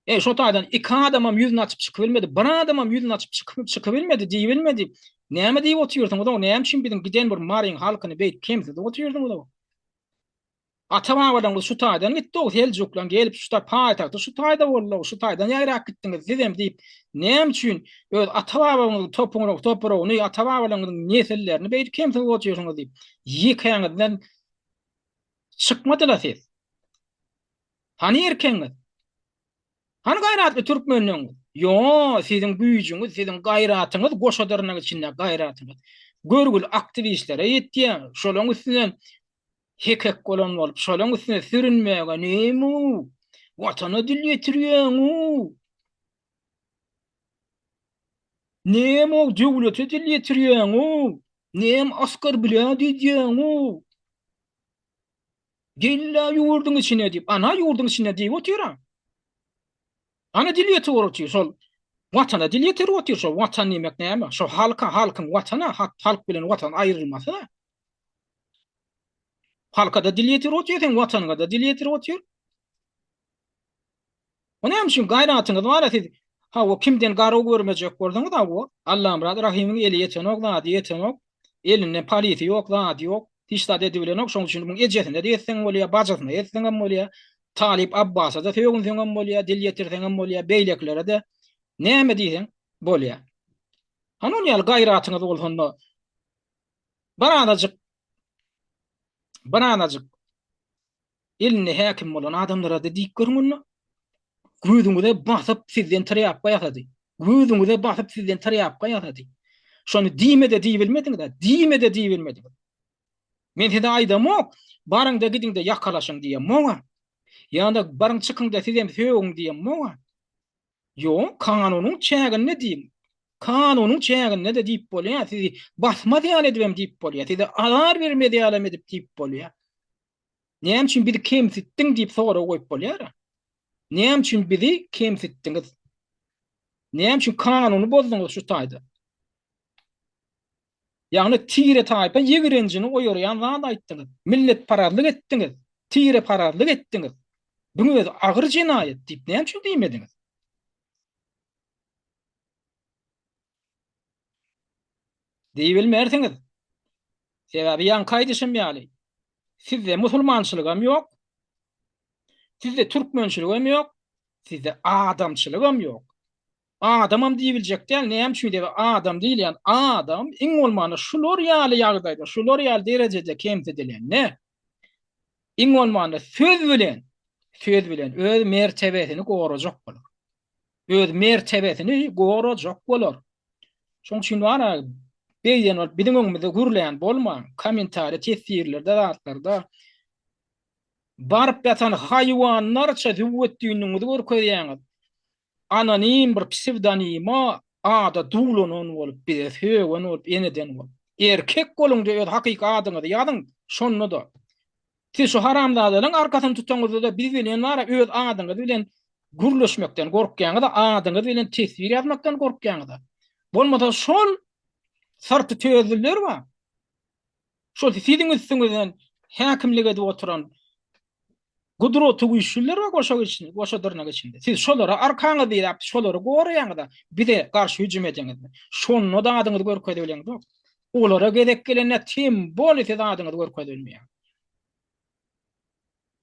E, şo taýdan iki adamam ýüzüni açyp çykybilmedi, bir adamam ýüzüni açyp çykyp çykybilmedi, diýibilmedi. Näme diýip otyrsyňyz-ow, näme üçin biziň giden bir Maryň halkyny beýdip kemsidip otyrsyňyz-ow? Ata-babalaryňyz şu taýdan gitdi-ow, seljuklaň gelip şu taý paýtagty şu taýda boldy-ow, şu taýdan ýaýrap gitdiňiz sizem diýip, näme üçin öz ata-babaňyzyň topuňyny, topragyny, ata-babalaryňyzyň nesillerini beýdip kemsidip otyrsyňyz diýip, ýekäňizden çykmady-la ses. Hany erkegiňiz? Hany gaýratly türkmenligiňiz? Ýo, siziň güýjüňiz, siziň gaýratyňyz goşa dyrnak içinde gaýratyňyz. Görgüli aktiwistlere ýetýär, şolaň üstünden hekek bolan bolup, şolaň üstüne sürünmäge neme-ow? Watana dil ýetirýäň-ow? Neme-ow, döwlete dil ýetirýäň-ow? Näme oskorblýat edýäň-ow? Gel-ä ýurduň içine diýip, ana ýurduň içinde diýip otyr-a. Ana dil ýetirip otyr, şol Watana dil ýetirip otyr, şol Watan diýmek näme? Şo halka, halkyň Watana, halk bilen Watan aýrylmasy-da. Halka-da dil ýetirip otyr, seň Watanyňa-da dil ýetirip otyr. O näme üçin gaýratyňyz bar-a siz hawa kimden garaw görmejek bolsaňyz hawa Allamyrat Rahymyň eli ýetenok zady ýetenok elinde polisi ýok zady ýok hiç zat edibilenok şoň üçin muň ejesine-de ýetseň bolýar bajysyna ýetseňem bolýar Talyp Abbasa-da sögünseňem bolýar dil ýetirseňem bolýar beýlekilere-de näme diýseň bolýar hany ol ýaly gaýratyňyz bolsanda bir azajyk bir azajyk Elinde häkim bolan adamlara-da diýip görüň onda. Gözüňize basyp sizden trýapka ýasady. Gözüňize basyp sizden trýapka ýasady. Şony diýme-de diýibilmediňiz-ä, diýme-de diýibilmediňiz. Men size aýdamok, baryň-da gidiň-de ýakalaşyň diýemok-a. Ýa-da baryň çykyň-da sizem sögüň diýemok-a. Ýok, kanunyň çäginde diýiň. Kanunyň çäginde-de diýip bolýar, sizi basmaz ýaly edibem diýip bolýar, size azar bermez ýalam edip diýip bolýar. Näme üçin bizi kemsitdiň diýip sorag goýup bolýar-a. Näme üçin bizi kemsitdiňiz? Näme üçin kanuny bozduňyz şu taýda? Ýagny tire-taýpa ýigrenjini oýarýan zat aýtdyňyz. Milletparazlyk etdiňiz. Tireparazlyk etdiňiz. Buň özi agyr jenaýat diýip näme üçin diýmediňiz? Diýibilmersiňiz. Sebäbi ýaňky aýdyşym ýaly, sizde musulmançylygam ýok, sizde türkmençiligem ýok. Sizde adamçylygam ýok. Adamam diýibiljek däl, näme üçin diýip adam diýilýän adam iň bolmanda şular ýaly ýagdaýda, şular ýaly derejede kemsidilende iň bolmanda söz bilen, söz bilen öz mertebesini gorajak bolar. Öz mertebesini gorajak bolar. Şoň üçin bar-a, beýden bolup biziň öňümizde gürleýän bolmaň, kommentariýa teswirlerde zatlarda baryp ýatan haýwanlarça züwwetdinligiňizi görkezýäňiz. Anonim bir psewdonima ada duwlanan bolup bize sögen bolup eneden bolup. Erkek boluň-da öz hakyky adyňyzy ýazyň şonda-da. Siz şu haramzadalaryň arkasyny tutaňyzda-da biz bilen bar-a öz adyňyz bilen gürleşmekden gorkýaňyz-a, adyňyz bilen teswir ýazmakdan gorkýaňyz-a. Bolmasa şol syrty tözlüler bar. Şol siziň üstüňizden häkimlik edip oturan gudraty güýçlüler bar goşa içinde, goşa dyrnak içinde. Siz şolara arkaňyzy diräp, şolary goraýaňyz-a, bize garşy hüjüm edeňizde. Şonda-da adyňyzy görkezibileňzok. Olara gezek gelende tim boli siz adyňyzy görkezilmeýär.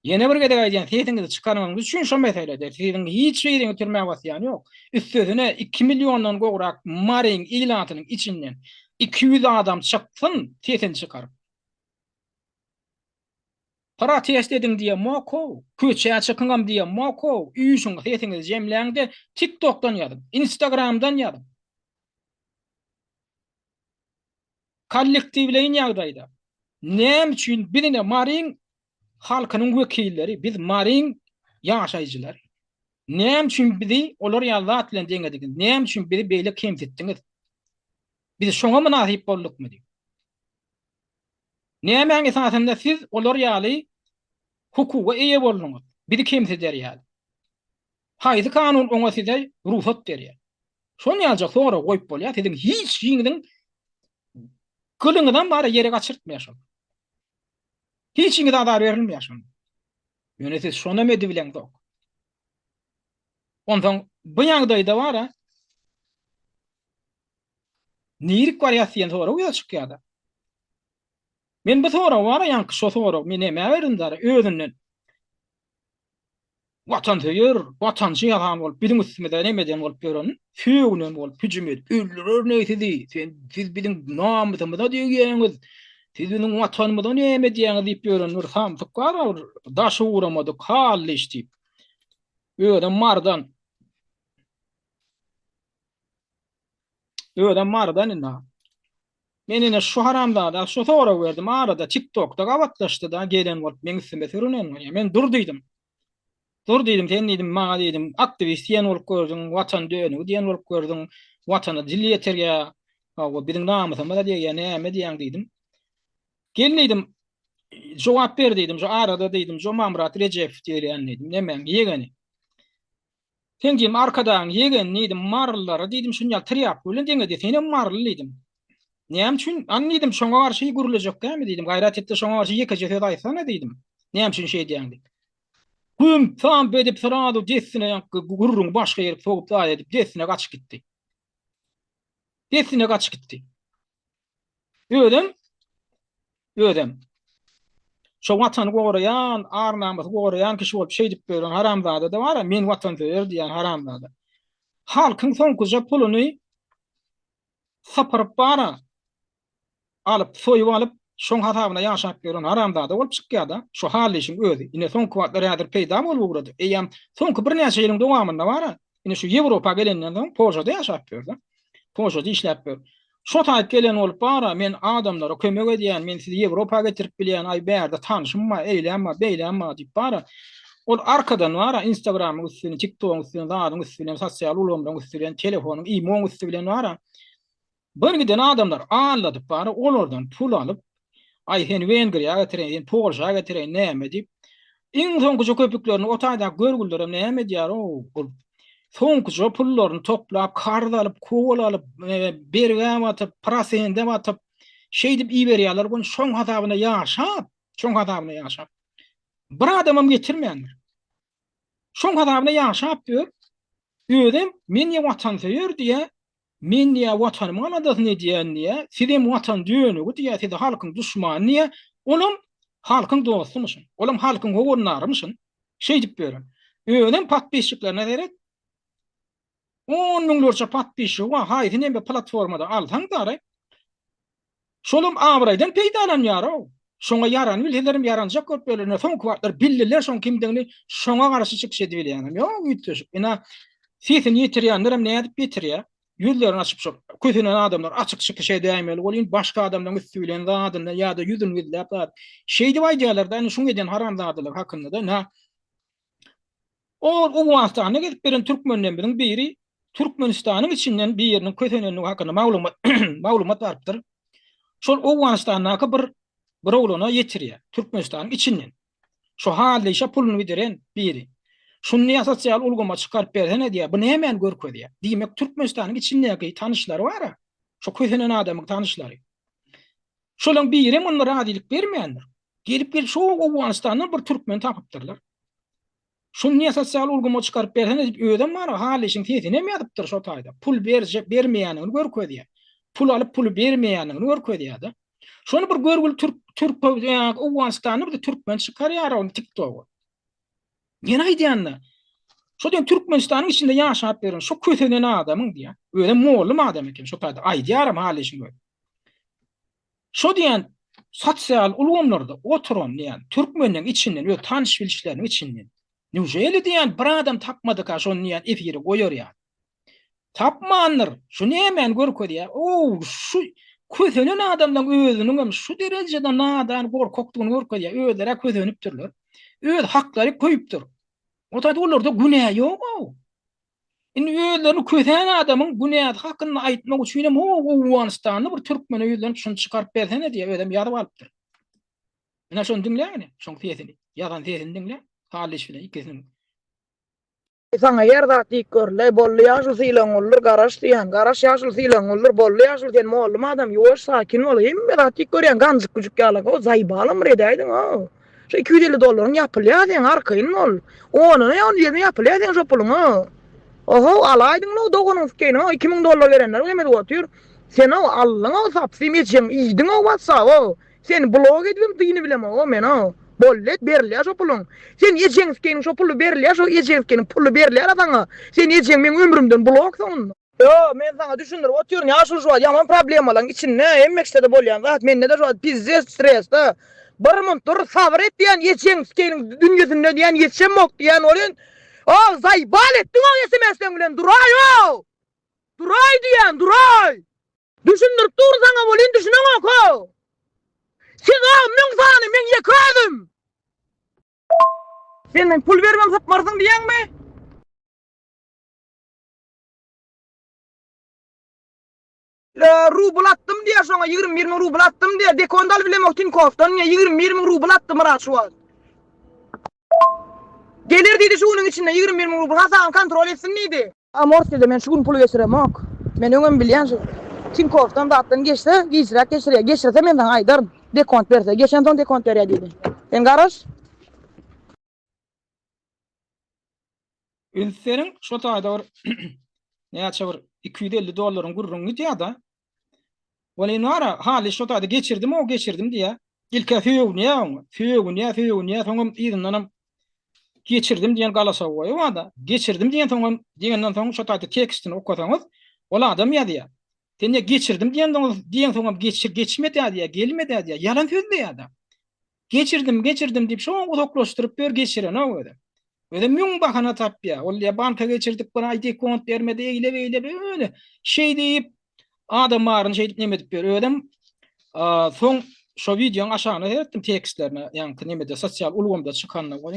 Ýene bir gezek aýdýan, sesiňizi çykarmagyňyz üçin şo meselede siziň hiç biriňi türmä basýan ýok. Üstesine 2 milliondan gowrak Maryň ilatynyň içinden 200 adam çyksyn sesini çykaryp. Protest ediň diýemok-ow, köçä çykyňam diýemok-ow, üýşüň sesiňizi jemläň-de TikTokdan ýazyň, Instagramdan ýazyň. Kollektiwleýin ýagdaýda. Näme üçin biz ine Maryň halkynyň wekilleri, biz Maryň ýaşaýjylary. Näme üçin bizi olar ýaly zat bilen deňediňiz? Näme üçin bizi beýle kemsitdiňiz? Biz şoňa mynasyp boldukmy diýip. Nämäň esasynda siz olar ýaly hukuga eýe bolduňyz? Bizi kemsider ýaly. Haýsy kanun oňa size rugsat berýär? Şon ýalyjak sorag goýup bolýar. Siziň hiç hiňiziň gylyňyzam bara ýere gaçyrtmaýar şol. Hiç hiňize azar berilmeýär şonda. Ýöne siz şonam edibileňzok. Onsoň bu ýagdaýda bara nirik barýas diýen sorag ýüze çykýar-da. Men bu sorag bara ýaňky şo sorag men nämä berdim dara özünden Watansöýer, watançy ýasan bolup, biziň üstümize neme eden bolup ýören, sögünen bolup, hüjüm edip, öldürerin-eý sizi, sen, siz biziň namysymyza degýäňiz, siz biziň watanymyza näme edýäňiz diýip ýören bir samsyk bar-a, bir daşy guramadyk Hallyş diýip. Özem Marydan. Özem Marydan indi. Men ine şu haramzada şu sorag berdim arada TikTokda gabatlaşdy-da gelen bolup meň üstüme sürünen bolýar. Men dur diýdim. Dur diýdim sen diýdim maňa diýdim aktiwist diýen bolup gördüň, watan dönügi diýen bolup gördüň, watana dil ýetirýär, hawa biziň namysymyza degýär näme diýýäň diýdim. Gel diýdim jogap ber diýdim şu arada diýdim Jomamyrat Rejepow diýilýän diýdim nemäň ýegeni. Sen diýdim, Arkadagyň ýegeni diýdim, marylylara diýdim, şuny ýaly trýapka bilen deňedi, senem maryly diýdim. Näme üçin, hany diýdim, şoňa garşy gürlejek dälmi diýdim, gaýrat et-de şoňa garşy ýekeje söz aýtsana diýdim. Näme üçin şeýdýäň diýip. Güm-sam edip srazu dessine ýaňky gürrüňi başga ýerik sogup zat edip dessine gaçyp gitdi. Dessine gaçyp gitdi. Özem özem şo watany goraýan, ar-namysy goraýan kişi bolup şeýdip ýören haramzada-da bar-a, men watansöýer diýýän haramzada. Halkyň soňkuja puluny sypyryp bar-a, alyp, soýup alyp, şoň hasabyna ýaşap ýören haramzada bolup çykýar-da, şo Hallyşyň özi. Ine, soňky wagtlar häzir peýda bolup ugrady. Eýýäm soňky birnäçe ýylyň dowamynda bar-a, ine şu Ýewropa gelenden soň Polşada ýaşap ýör-de. Polşada işläp ýör. Şo taýyp gelen bolup bar-a, men adamlara kömek edýän, men sizi Ýewropa getirip bilýän, aý bärde tanşym bar, eýläm bar, beýläm bar diýip bar-a. Ol arkadan bar-a, Instagramyň üsti bilen, TikTogyň üsti bilen, zadyň üsti bilen, sosial ulgamlaryň üsti bilen, telefonyň, imoň üsti bilen bar-a, bir giden adamlary aldadyp bar-a, olardan pul alyp, Aý, seni Wengriýa getireýin, seni Polşa getireýin, näme diýip, iň soňkuja köpüklerini o taýdaky görgülilerem näme edýär-ow, ol soňkuja pullaryny toplap, karz alyp, kowal alyp, bergä batyp, prosende batyp, şeýdip iberýärler, ony şoň hasabyna ýaşap, şoň hasabyna ýaşap. Bir adamam getirmändir. Şoň hasabyna ýaşap ýör. Özem men ýa watansöýer diýýär, Men diýýär, Watanymyň aladasyny edýän diýýär, sizem Watan dönügi diýýär, siz halkyň duşmany diýýär. Olam halkyň dostumyşyn. Olam halkyň howandarymyşyn. Şeýdip ýören. Özem podpisçiklerine seret. On müňlerçe podpisçigi bar, haýsy neme platformada alsaň dary. Şolam abraýdan peýdalanýar-ow. Şoňa ýarany bilselerem ýaranjak bolup ýörler. Soňky wagtlar bildiler şoň kimdigini, şoňa garşy çykyş edibilýänem ýok üýtgeşik. Ina sesini ýetirýänlerem nädip ýetirýär? Ýüzlerini açyp şol kösenen adamlar açyk çykyş edäýmeli welin başga adamlaryň üsti bilen zadynda ýa-da ýüzüni gizläp zat. Şeýdip aýdýarlar-da indi şuň eden haramzadalygy hakynda-da ina Ol Owganystanda gezip beren türkmenlerimiziň biri Türkmenistanyň içinden biriniň kösenendigi hakynda maglumat maglumat barypdyr. Şol Owganystandaky bir bir oglana ýetirýär Türkmenistanyň içinden. Şu Hallyşa puluny gideren biri. Şuny ýa sosial ulgama çykaryp bersene diýýär. Bu nämäni görkezýär? Diýmek Türkmenistanyň içindäki tanyşlary bar-a. Şu kösenen adamyň tanyşlary. Şolaň birem onda razylyk bermändir. Gelip gelip şo Owganystandan bir türkmeni tapypdyrlar. Şuny niýe sosial ulgama çykaryp bersene diýip özem bar Hallyşyň sesinem ýazypdyr şo taýda. Pul berjek bermeýändigini görkezýär. Pul alyp puly bermeýändigini görkezýär-de. Şony bir görgüli türk türk Owganystanda bir türkmen çykarýar ony TikToga. Men aýdýan-da, şo diýen Türkmenistanyň içinde ýaşap ýören şo kösenen adamyň diýýän, özem mollum adam eken şo taýda aýdýaram Hallyşyň özi. Şo diýen sosial ulgamlarda oturan diýen türkmenleň içinden öz tanyş bilişleriniň içinden newželi diýen bir adam tapmadyka şony diýen efire goýar ýaly. Tapmandyr. Şu nämäni görkezýär? Ow, şu kösenen adamlaň özüniňem şu derejede nadan gorkakdygyny görkezýär. Özleri-ä kösenipdirler. Öz haklary köýüpdir. O taýda olarda günä ýog-ow. Indi özlerini kösän adamyň günäsi hakynda aýtmak üçinem ho Owganystanly bir türkmene ýüzlenip şuny çykaryp bersene diýýär, özem ýazyp alypdyr. Ine şony diňläň ine, şoň sesini, ýazan sesini diňläň, Hallyş bilen ikisiniň. Saňa her zat diýip görüleý boldy ýaşuly sylagyň uludyr garaş diýýän garaş ýaşuly sylagyň uludyr boldy ýaşuly sen mollum adam ýuwaş sakin bol hemme zat diýip görýän ganjyk güjük ýalak o zaýbalam bir edäýdiň o Şu 250 dollaryň ýapylýar seň arkaýyn bol. Onyna ýa ony ýerine ýapylýar seň şo puluň. Oho, alaýdyň-la doganyň skeýini, 2000 dollar berenler hem edip otyr. Sen-ow aldyň-ow sapsym ejeň iýdiň-ow WhatsApp-ow. Seni blok edibem dyny bilemok-ow men-ow. Boldy et berilýär şo puluň. Sen ejeň skeýiniň şo puly berilýär şo ejeň skeýiniň puly berilýär-a saňa. Sen ejeň meň ömrümden blok soňunda. Ýo, men saňa düşündirip otyryn, ýaşuly şu wagt ýaman problemalaň içinde, hemme kişide-de bolýan zat, mende-de şu wagt pizdez stresde. Bir munt dur, sabyr et diýýän, ejeň skeýiniň dünýesinde diýýän, ýetişemok diýýän welin, o, zaýbal etdiň-ow sms-leň bilen, duraý-ow! Duraý diýýän, duraý! Düşündirip durun saňa welin düşüneňok-ow! Siz-ow müň sany, meň ýeke özüm! Sen meň pul beribem sypmarsyň diýýäňmi? Rubl atdym diýýär şoňa 21 müň rubl atdym diýýär. Dekond alyp bilemok Tinkoffdan diýýär 21 müň rubl atdym Myrat şu wagt. Geler diýdi şu günüň içinde 21 müň rubl hasabyny kontrol etsin diýdi. Amorskiýde men şu gün puly geçiremok. Men öňem bilýän şu Tinkoffdan zatdan geçse giçräk geçirýär. Geçirse men saňa aýdaryn. Dekont berse. Geçensoň dekont berýär diýdi. Sen garaş. Üns beriň, şo taýda bir näçe bir 250 dollaryň gürrüňi gidýär-de. Welin bar-a, Haly şo taýda geçirdim-ow, geçirdim diýýär. Ilk-ä sögünýär oňa, sögünýär, sögünýär, soňam yzyndanam geçirdim diýen galasowoýy bar-da. Geçirdim diýen soňam, diýenden soň şo taýda tekstini okasaňyz, ol adam ýazýar. Sen diýýär, geçirdim diýensoň, diýensoňam geçir, geçmedi-ä diýýär, gelmedi-ä diýýär, ýalan sözleýär-de. Geçirdim, geçirdim diýip şoň uzaklaşdyryp ýör, geçirenok özem. Özem müň bahana tapýar. Ol diýýär, banka geçirdik, bir aý dekont bermedi, eýle beýle böyle. Şeý diýip, adam baryny şeýdip neme edip ýör. Özem soň şo wideoň aşagyna seretdim tekstlerine, ýaňky nemede sosial ulgamda çykanda ol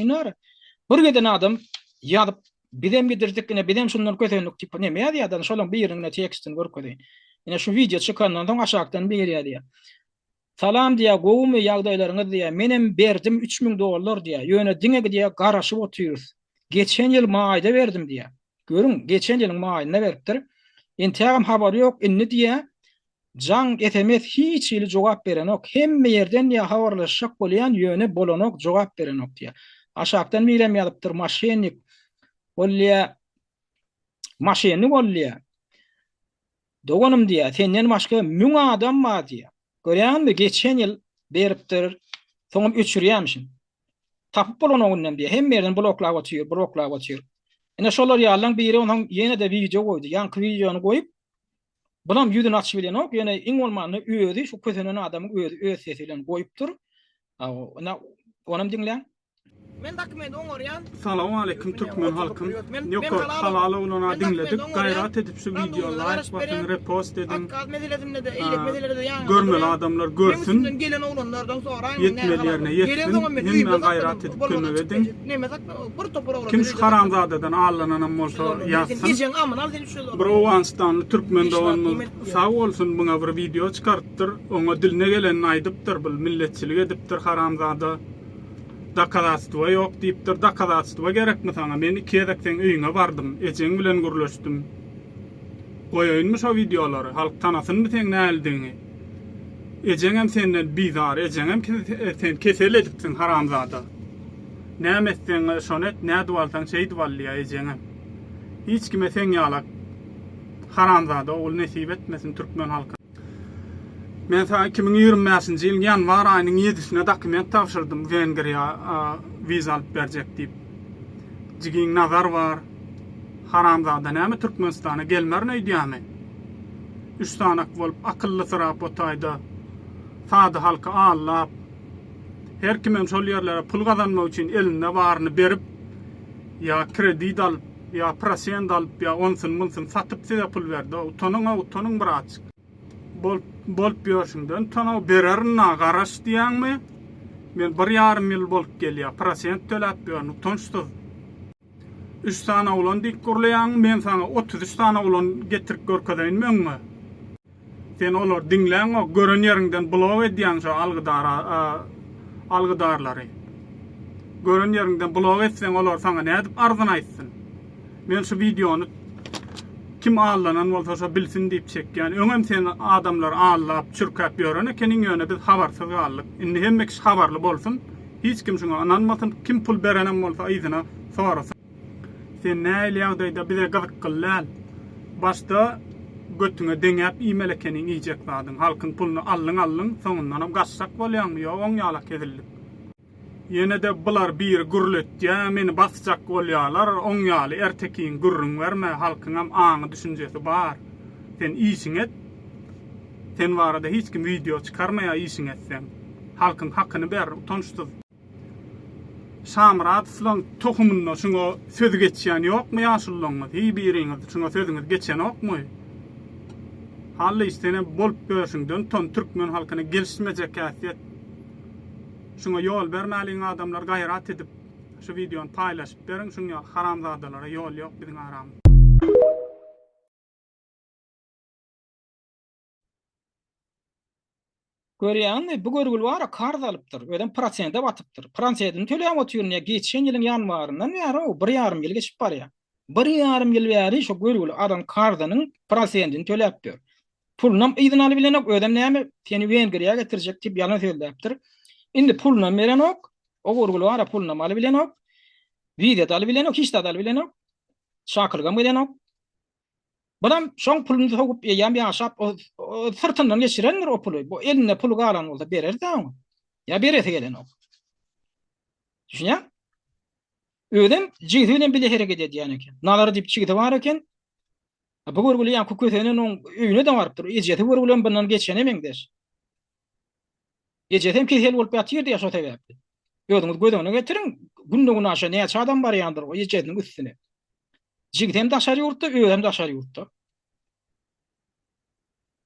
Bir giden adam ýazyp, bizem gidirdik, ine bizem şundan kösendik diýip neme ýazýar-da, şolaň biriniň ine tekstini görkezeýin. Ine şu wideo çykandan soň aşakdan biri ýazýar. Salam diýýär gowumy ýagdaýlaryňyz diýýär menem berdim 3000 dollar diýýär ýöne diňe diýýär garaşyp otyrys geçen ýyl maýda berdim diýýär görüň geçen ýylyň maýynda beripdir entägem habary ýok indi diýýär jaň sms hiç hili jogap berenok hemme ýerden diýýär habarlaşjak bolýan ýöne bolanok jogap berenok diýýär aşakdan birem ýazypdyr maşennik ol diýýär maşennik ol diýýär Doganym diýýär, senden başga müň adam bar diýýär. Görýäňizmi, geçen ýyl beripdir, soňam öçürýärmişin. Tapyp bolanok indem diýýär. Hemme ýerden bloklap otyr, bloklap otyr. Ine şolar ýalylaň biri onsoň ýene-de wideo goýdy. Ýaňky wideony goýup, bulam ýüzüni açyp bilenok, ýöne iň bolmanda özi şu kösenen adamyň özi öz sesi bilen goýupdyr. Ine onam diňläň. Men dokumenti oňarýan. Salowmaleýkim türkmen halkym. Ýokarky halal oglana diňledik. Gaýrat edip şu wideo laýk basyň repost ediň. Görmeli adamlar görsün. Ýetmeli ýerine ýetsin. Hemmäň gaýrat edip kömek ediň. Kim şu haramzadadan aldananam bolsa ýazsyn. Bir owganystanly türkmen doganymyz sag bolsun muňa bir wideo çykarypdyr. Oňa diline gelenini aýdypdyr. Bul milletçilik edipdir haramzada. Dokazatstwo ýok diýipdir. Dokazatstwo gerekmi saňa? Men iki gezek seň öýüňe bardym. Ejeň bilen gürleşdim. Goýaýynmy şo wideolary? Halk tanasynmy seň nälidigiňi? Ejeňem senden bizar. Ejeňem sen kesel edipsiň haramzada. Näme etseň şony et, nädip alsaň şeýdip al diýýär ejeňem. Hiç kime seň ýalak haramzada ogul nesip etmesin türkmen halkyna. Men saňa 2025-nji ýylyň ýanwar aýynyň ýedisine dokument tabşyrdym Wengriýa wiza alyp berjek diýip. Jigiň Nazar bar. Haramzada näme Türkmenistana gelmerin öýdýämi? Üç sanak bolup akyllysyrap o taýda sada halky aldap, her kimem şol ýerlere pul gazanmak üçin elinde baryny berip ýa kredit alyp, Ýa prosent alyp ýa onsuny munsuny satyp size pul berdi utanyňa utanyň birazjyk. Bolup bolup ýörşüňden utanaw bererin-a garaş diýýäňmi? Men bir ýarym ýyl bolup gelýä prosent töläp ýörün utançsyz. Üç sany oglan diýip gürleýäň men saňa 33 sany oglan getirip görkezeýinmi öňüňe? Sen olary diňläňok gören ýeriňden blok edýäň şo algydar algydarlary. Gören ýeriňden blok etseň olar saňa nädip arzyny aýtsyn. Men şu wideony kim aldanan bolsa şo bilsin diýip çekýän. Öňem sen adamlary aldap çürkäp ýören ekeniň ýöne biz habarsyz galdyk. Indi hemme kişi habarly bolsun. Hiç kim şuňa ynanmasyn. Kim pul berenem bolsa yzyna sorasyn. Sen nähili ýagdaýda bize gyzykgyl däl. Başda götüňe deňäp iýmeli ekeniň iýjek zadyň. Halkyň puluny aldyň aldyň, soňundanam gaçjak bolýaňmy? Ýok oň ýalak hezillik. Ýene-de bular biri gürletýä, meni basjak bolýalar, oň ýaly ertekiň gürrüň berme, halkyňam aňy düşünjesi bar. Sen işiňi et. Sen barada hiç kim wideo çykarmaýa işiňi etseň. Halkyň hakyny ber, utançsyz. Şamyradowlaň tohumynda şuňa sözi geçýän ýokmy ýaşululaňyz hiý biriňiz şuňa sözüňiz geçenokmy? Hallyş senem bolup ýörşüňden utan türkmen halkyna gelişmejek häsiýet. Şuňa ýol bermäliň adamlar gaýrat edip şu wideony paýlaşyp beriň şuň ýaly haramzadalara ýol ýok biziň aramyzda. Görýäňmi, bu görgüli bar-a karz alypdyr, özem prosende batypdyr. Prosendini töläp otyr indi, geçen ýylyň ýanwaryndan bäri-ow, bir ýarym ýyl geçip barýar. Bir ýarym ýyl bäri şo görgüli alan karzynyň prosendini töläp ýör. Pulunam yzyna alybilenok, özem näme, seni Wengriýa getirjek diýip ýalan sözläpdir. Indi pulunam berenok, o görgüli bar-a pulunam alybilenok, wiza-da alybilenok, hiç zat alybilenok, çakylygam gelenok. Bulam şoň puluny sogup eýýäm ýaşap syrtyndan geçirendir o puly. Bu elinde puly galan bolsa berer-dä oňa. Ýa beresi gelenok. Düşünýäň? Özem jigsi bilen bile hereket edýän eken. Nazar diýip jigsi bar eken. Bu görgüli ýaňky kösenen oň öýüne-de barypdyr. Ejesi görgülem bundan geçene meňzeş. Ejesi hem kesel bolup ýatyr diýýär şo sebäpli. Özüňiz göz öňüne getiriň, günde-günaşa näçe adam barýandyr o ejesiniň üstüne. Jigsi hem daşary ýurtda, özem daşary ýurtda.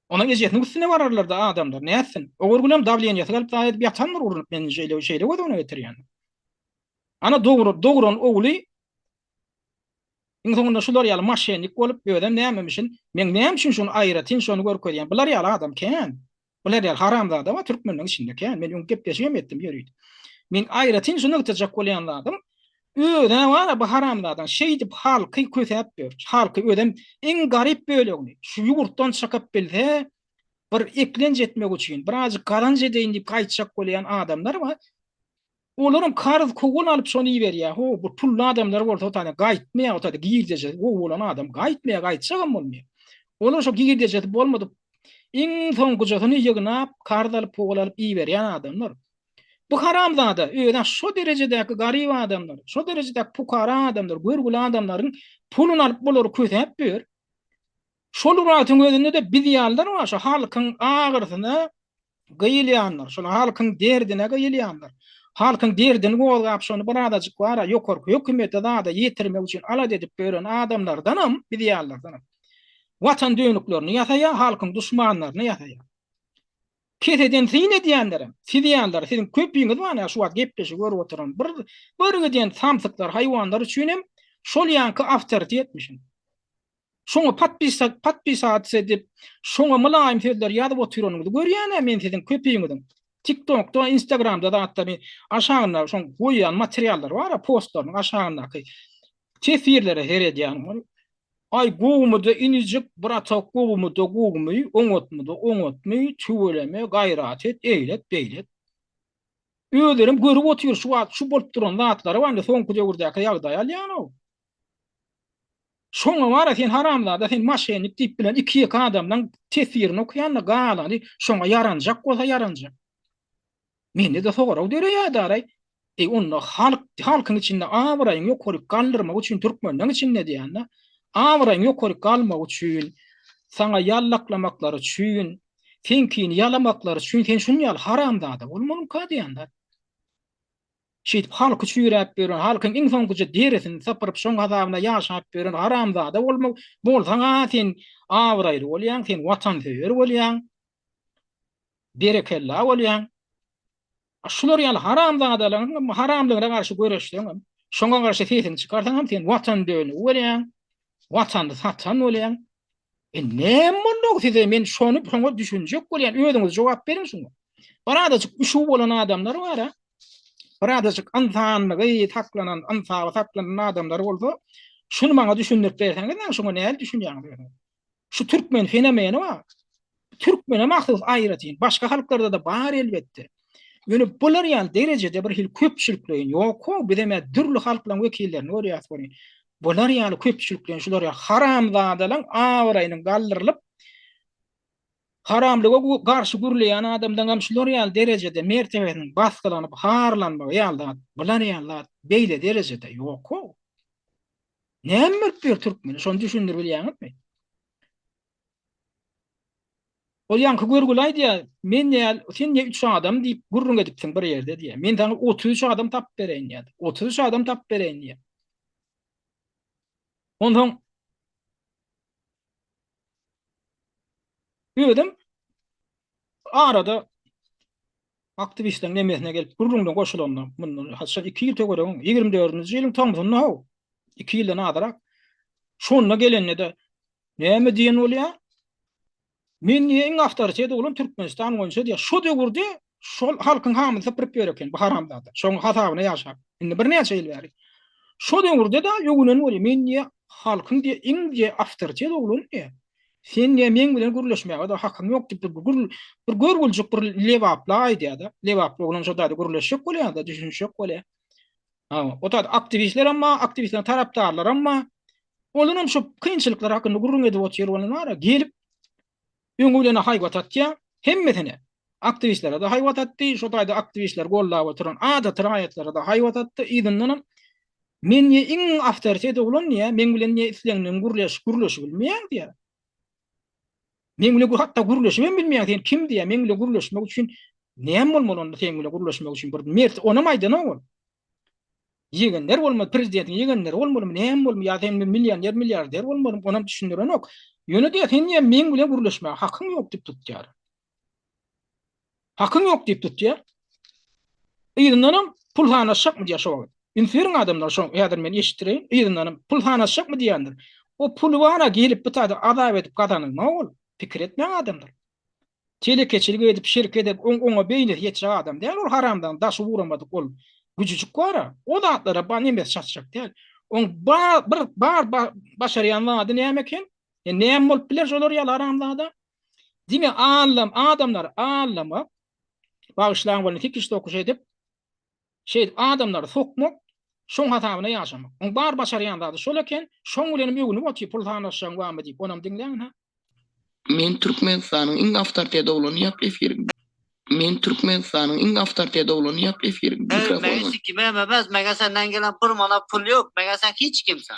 Onuň ejesiniň üstüne bararlar-da adamlar, nätsin? O görgüli hem dawleniýasy galyp zaýa edip ýatandyr urnup, men şeýle şeýle göz öňüne getirýän. Ana dogry dogran ogly iň soňunda şular ýaly moşennik bolup, özem nämemişin, men näme üçin şuny aýratyn şony görkezýän? Bular ýaly adam kän. Bular ýaly haramzada bar türkmenleň içinde kän. Men öň gepleşigem etdim ýörite. Men aýratyn şu nygtajak bolýan zadym, özä bar-a bu haramzadaň şeýdip halky kösäp ýör. Halky özem iň garyp bölegini şu ýurtdan çykyp bilse bir eklenç etmek üçin, birazjyk gazanç edeýin diýip gaýtjak bolýan adamlar bar. Olaram karz kowal alyp şony iberýär. Ho, bu pully adamlar bolsa o taýdan gaýtmaýar, o taýda girdejesi gowy bolan adam gaýtmaýar, gaýtjagam bolmaýar. Olar şo girdejesi bolmadyk iň soňkujasyny ýygnap, karz alyp, kowal alyp iberýän adamlar. Bu haramzada özä şo derejedäki garyp adamlar, şo derejedäki pukara adamlar, görgüli adamlaryň puluny alyp bulary kösäp ýör. Şol wagtyň özünde-de biz ýalylar bar, şo halkyň agyrsyna gyýylýanlar, şol halkyň derdine gyýylýanlar. Halkyň derdini gozgap, şony birazajyk bar-a ýokarky hökümete zada ýetirmek üçin alada edip ýören adamlardanam, biz ýalylardanam Watan dönüklerini ýasaýar, halkyň duşmanlaryny ýasaýar. Keseden syn edýänlerem, siz ýalylar, siziň köpüňiz bar-a şu wagt gepleşigi görüp oturan bir birgiden samsyklar, haýwanlar üçinem şol ýaňky awtoritetmişin. Şoňa podpisatsa edip, şoňa mylaýym sözler ýazyp otyranyňyzy görýän-ä men siziň köpüňiziň. TikTokda, Instagramda zatda men aşagynda şoň goýýan materiallary bar-a postlarynyň aşagyndaky teswirlere seredýän. Aý gowumyda inijik bratok gowumyda gowumy, oňatmyda oňatmy, tüweleme, gaýrat et, eýlet, beýlet. Özlerem görüp otyr şu wagt şu bolup duran zatlary bar indi soňky döwürdäki ýagdaýy alýan-ow. Şoňa bara sen haramzada sen maşennik diýip bilen iki-ýeke adamlaň teswirini okýanda galany şoňa ýaranjak bolsa ýaranjak. Mende-de sorag döreýär daraý. Eý onda halk halkyň içinde abraýyň ýokaryk galdyrmak üçin türkmenleň içinde diýende abraýyň ýokaryk galmagy üçin saňa ýallaklamaklary üçin seňkini ýalamaklary üçin sen şuny ýaly haramzada bolmalymyka diýende. Şeýdip halky çüýräp ýören, halkyň iň soňkuja derisini sypyryp şoň hasabyna ýaşap ýören haramzada bolmak bolsaň-a sen abraýly bolýaň, sen watansöýer bolýaň, berekella bolýaň. A şular ýaly haramzadalaryň haramlygyna garşy göreşseňem, şoňa garşy sesiňi çykarsaňam sen watan dönügi bolýaň, watany satan bolýaň. E näme boldy size men şony şoňa düşünjek bolýan özüňiz jogap beriň şuňa. Bir azajyk üşügi bolan adamlar bar-a. Bir azajyk ynsanlygy saklanan, ynsaby saklanan adamlar bolsa, şuny maňa düşündirip berseňiz, şuňa nähili düşünýäňiz özüňiz? Şu türkmen fenomeni bar. Türkmene mahsus aýratyn, başga halklarda-da bar elbetde. Ýöne bular ýaly derejede bir hili köpçülikleýin ýok-how, bizem-ä dürli halklaryň wekillerini görýäs welin, bular ýaly köpçülikleýin şular ýaly haramzadalaryň abraýynyň galdyrylyp, haramlyga garşy gürleýän adamlaryňam şular ýaly derejede mertebesiniň basgylanyp, harlanmagy ýaly zat, bular ýaly zat beýle derejede ýok-how. Näme bolup ýör türkmene, şony düşündirip bilýäňizmi? Ol ýaňky görgüli aýdýar, men däl, sen diýýär üç adam diýip gürrüň edipsiň bir ýerde diýýär. Men saňa 33 adam tapyp bereýin diýýär. 33 adam tapyp bereýin diýýär. Onsoň özüm arada aktiwistleriň nemesine gelip gürrüňden goşulanda, mundan haçan 2 ýyl töweregiň, 24-nji ýylyň tomsunda how, 2 ýyldan azyrak. Şonda gelende-de Näme diýen bolýar? Men diýe iň awtoritet oglan Türkmenistan boýunça diýe. Şo döwürde şol halkyň hamyny sypyryp ýör eken bu haramzada. Şoň hasabyna ýaşap. Indi birnäçe ýyl bäri. Şo döwürde-de öwünen bolýar. Men diýe halkyň diýe iň diýe awtoritet oglany diýe. Sen diýe meň bilen gürleşmäge-de hakyň ýok diýip bir gür bir görgüljik bir lebaply aýdýar-da. Lebaply oglan şo taýda gürleşjek bolýar-da, düşünişjek bolýar. Ha, o taýda aktiwistlerem bar, aktiwistleriň tarapdarlaram bar. Olar hem şu kynçylyklar hakynda gürrüň edip otyr bolan bar, gelip öňi bilen haýbat atýar, hemmesine. Aktiwistlere-de haýbat atdy, şo taýda aktiwistleri goldap oturan adaty raýatlara-da haýbat atdy, yzyndanam men diýe iň awtoritet oglan diýe, meň bilen diýe isleňdigiň gürleş, gürleşip bilmeýäň diýe. Meň bilen hatda gürleşip hem bilmeýäň, sen kim diýe, meň bilen gürleşmek üçin näme bolmaly onda seň bilen gürleşmek üçin bir mert, onam aýdanok ol. Ýegenler bolmaly, prezidentiň ýegenleri bolmalymy, näme bolmaly, ýa sen millioner, milliarder bolmalymy, onam düşündirenok. Ýöne diýýär, sen diýýär, meň bilen gürleşmäge hakyň ýok diýip tutýar. Hakyň ýok diýip tutýar. Yzyndanam pul sanaşjakmy diýýär şo wagt. Üns beriň adamlar, şo häzir men eşitdireýin, yzyndanam pul sanaşjakmy diýýändir. O puly bar-a gelip bu taýda azap edip gazanylmaz ol. Pikir etmäň adamlar. Telekeçilik edip, şirket edip, oň oňa beýnisi ýetjek adam däl ol haramdan daşy guramadyk ol güjüjik bar-a. O zatlara ba nemesi çatjak däl. Oň ba bir bar ba başarýan zady näme eken? E näme bolup biler şolar ýaly haramzada? Diňe allam adamlary aldamak, bagyşlaň bolny sikiş-dokuş edip, Şeýdip adamlary sokmak, şoň hasabyna ýaşamak. Oň bar başarýan zady şol eken, şoň bilenem öwünip otyr, pul sanaşjagyň barmy diýip, onam diňläň ha. Men Türkmenistanyň iň awtoritet oglany ýap efiriňde. Men Türkmenistanyň iň awtoritet oglany ýap efiriň Eý meňi mikrofonyňy. sikimem emez meňe senden gelen bir manat pul ýok meňe sen hiç kimsen.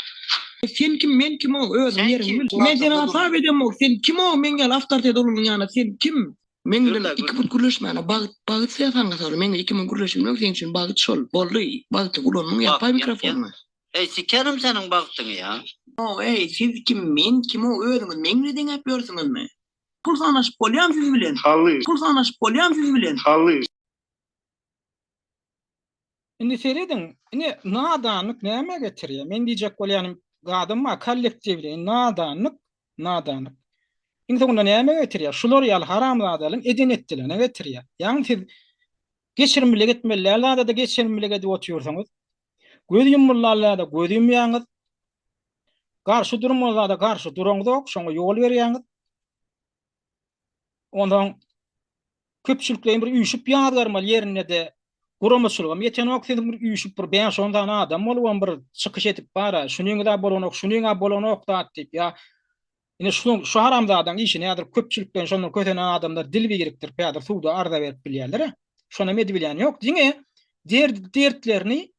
Sen kim men kim ow özüň Sen ýeriňi kim? bil. Men seni hasap edemok sen kim ow meň ýaly awtoritet oglanyň ýanynda sen kim. Meň bilen iki put gürleşmäne bagt bagt sen saňa sor meň iki müň gürleşigim ýok seň üçin bagt şol boldy bagty ulandyň Bak ýapaý ýap ýap. mikrofonyňy. Eý sikerim seniň bagtyňy ýa. Ow eý siz kim men kim ow özüňiz meň bilen deňäp ýörsüňizmi. Pul sanaşyp bolýamy siz bilen? Hally. Pul sanaşyp bolýamy siz bilen? Hally. Indi serediň, ine nadanlyk nämä getirýär? Men diýjek bolýanym zadym bar, kollektiwleýin nadanlyk, nadanlyk. Iň soňunda nämä getirýär? Şular ýaly haramzadalyň eden-etdiligine getirýär. Ýagny siz geçirimlilik etmeli däl zada-da geçirimlilik edip otyrsyňyz. Göz ýummaly zada göz ýumýaňyz. Garşy durmaly zada garşy duraňzok, şoňa ýol berýäňiz. Onsoň köpçülikleýin bir üýşüp ýazgarmaly ýerinde-de guramaçylygam ýetenok, siziň bir üýşüp bir bäş-on sany adam bolubam bir çykyş edip bar-a, şunyňyz-a bolanok, şunyň-a bolanok zat diýip ýa ine şu şu haramzadaň işini häzir köpçülikleýin şondan kösenen adamlar dil birikdirip häzir suda arza berip bilýärler-ä. Şonam edibilýän ýok. Diňe dertlerini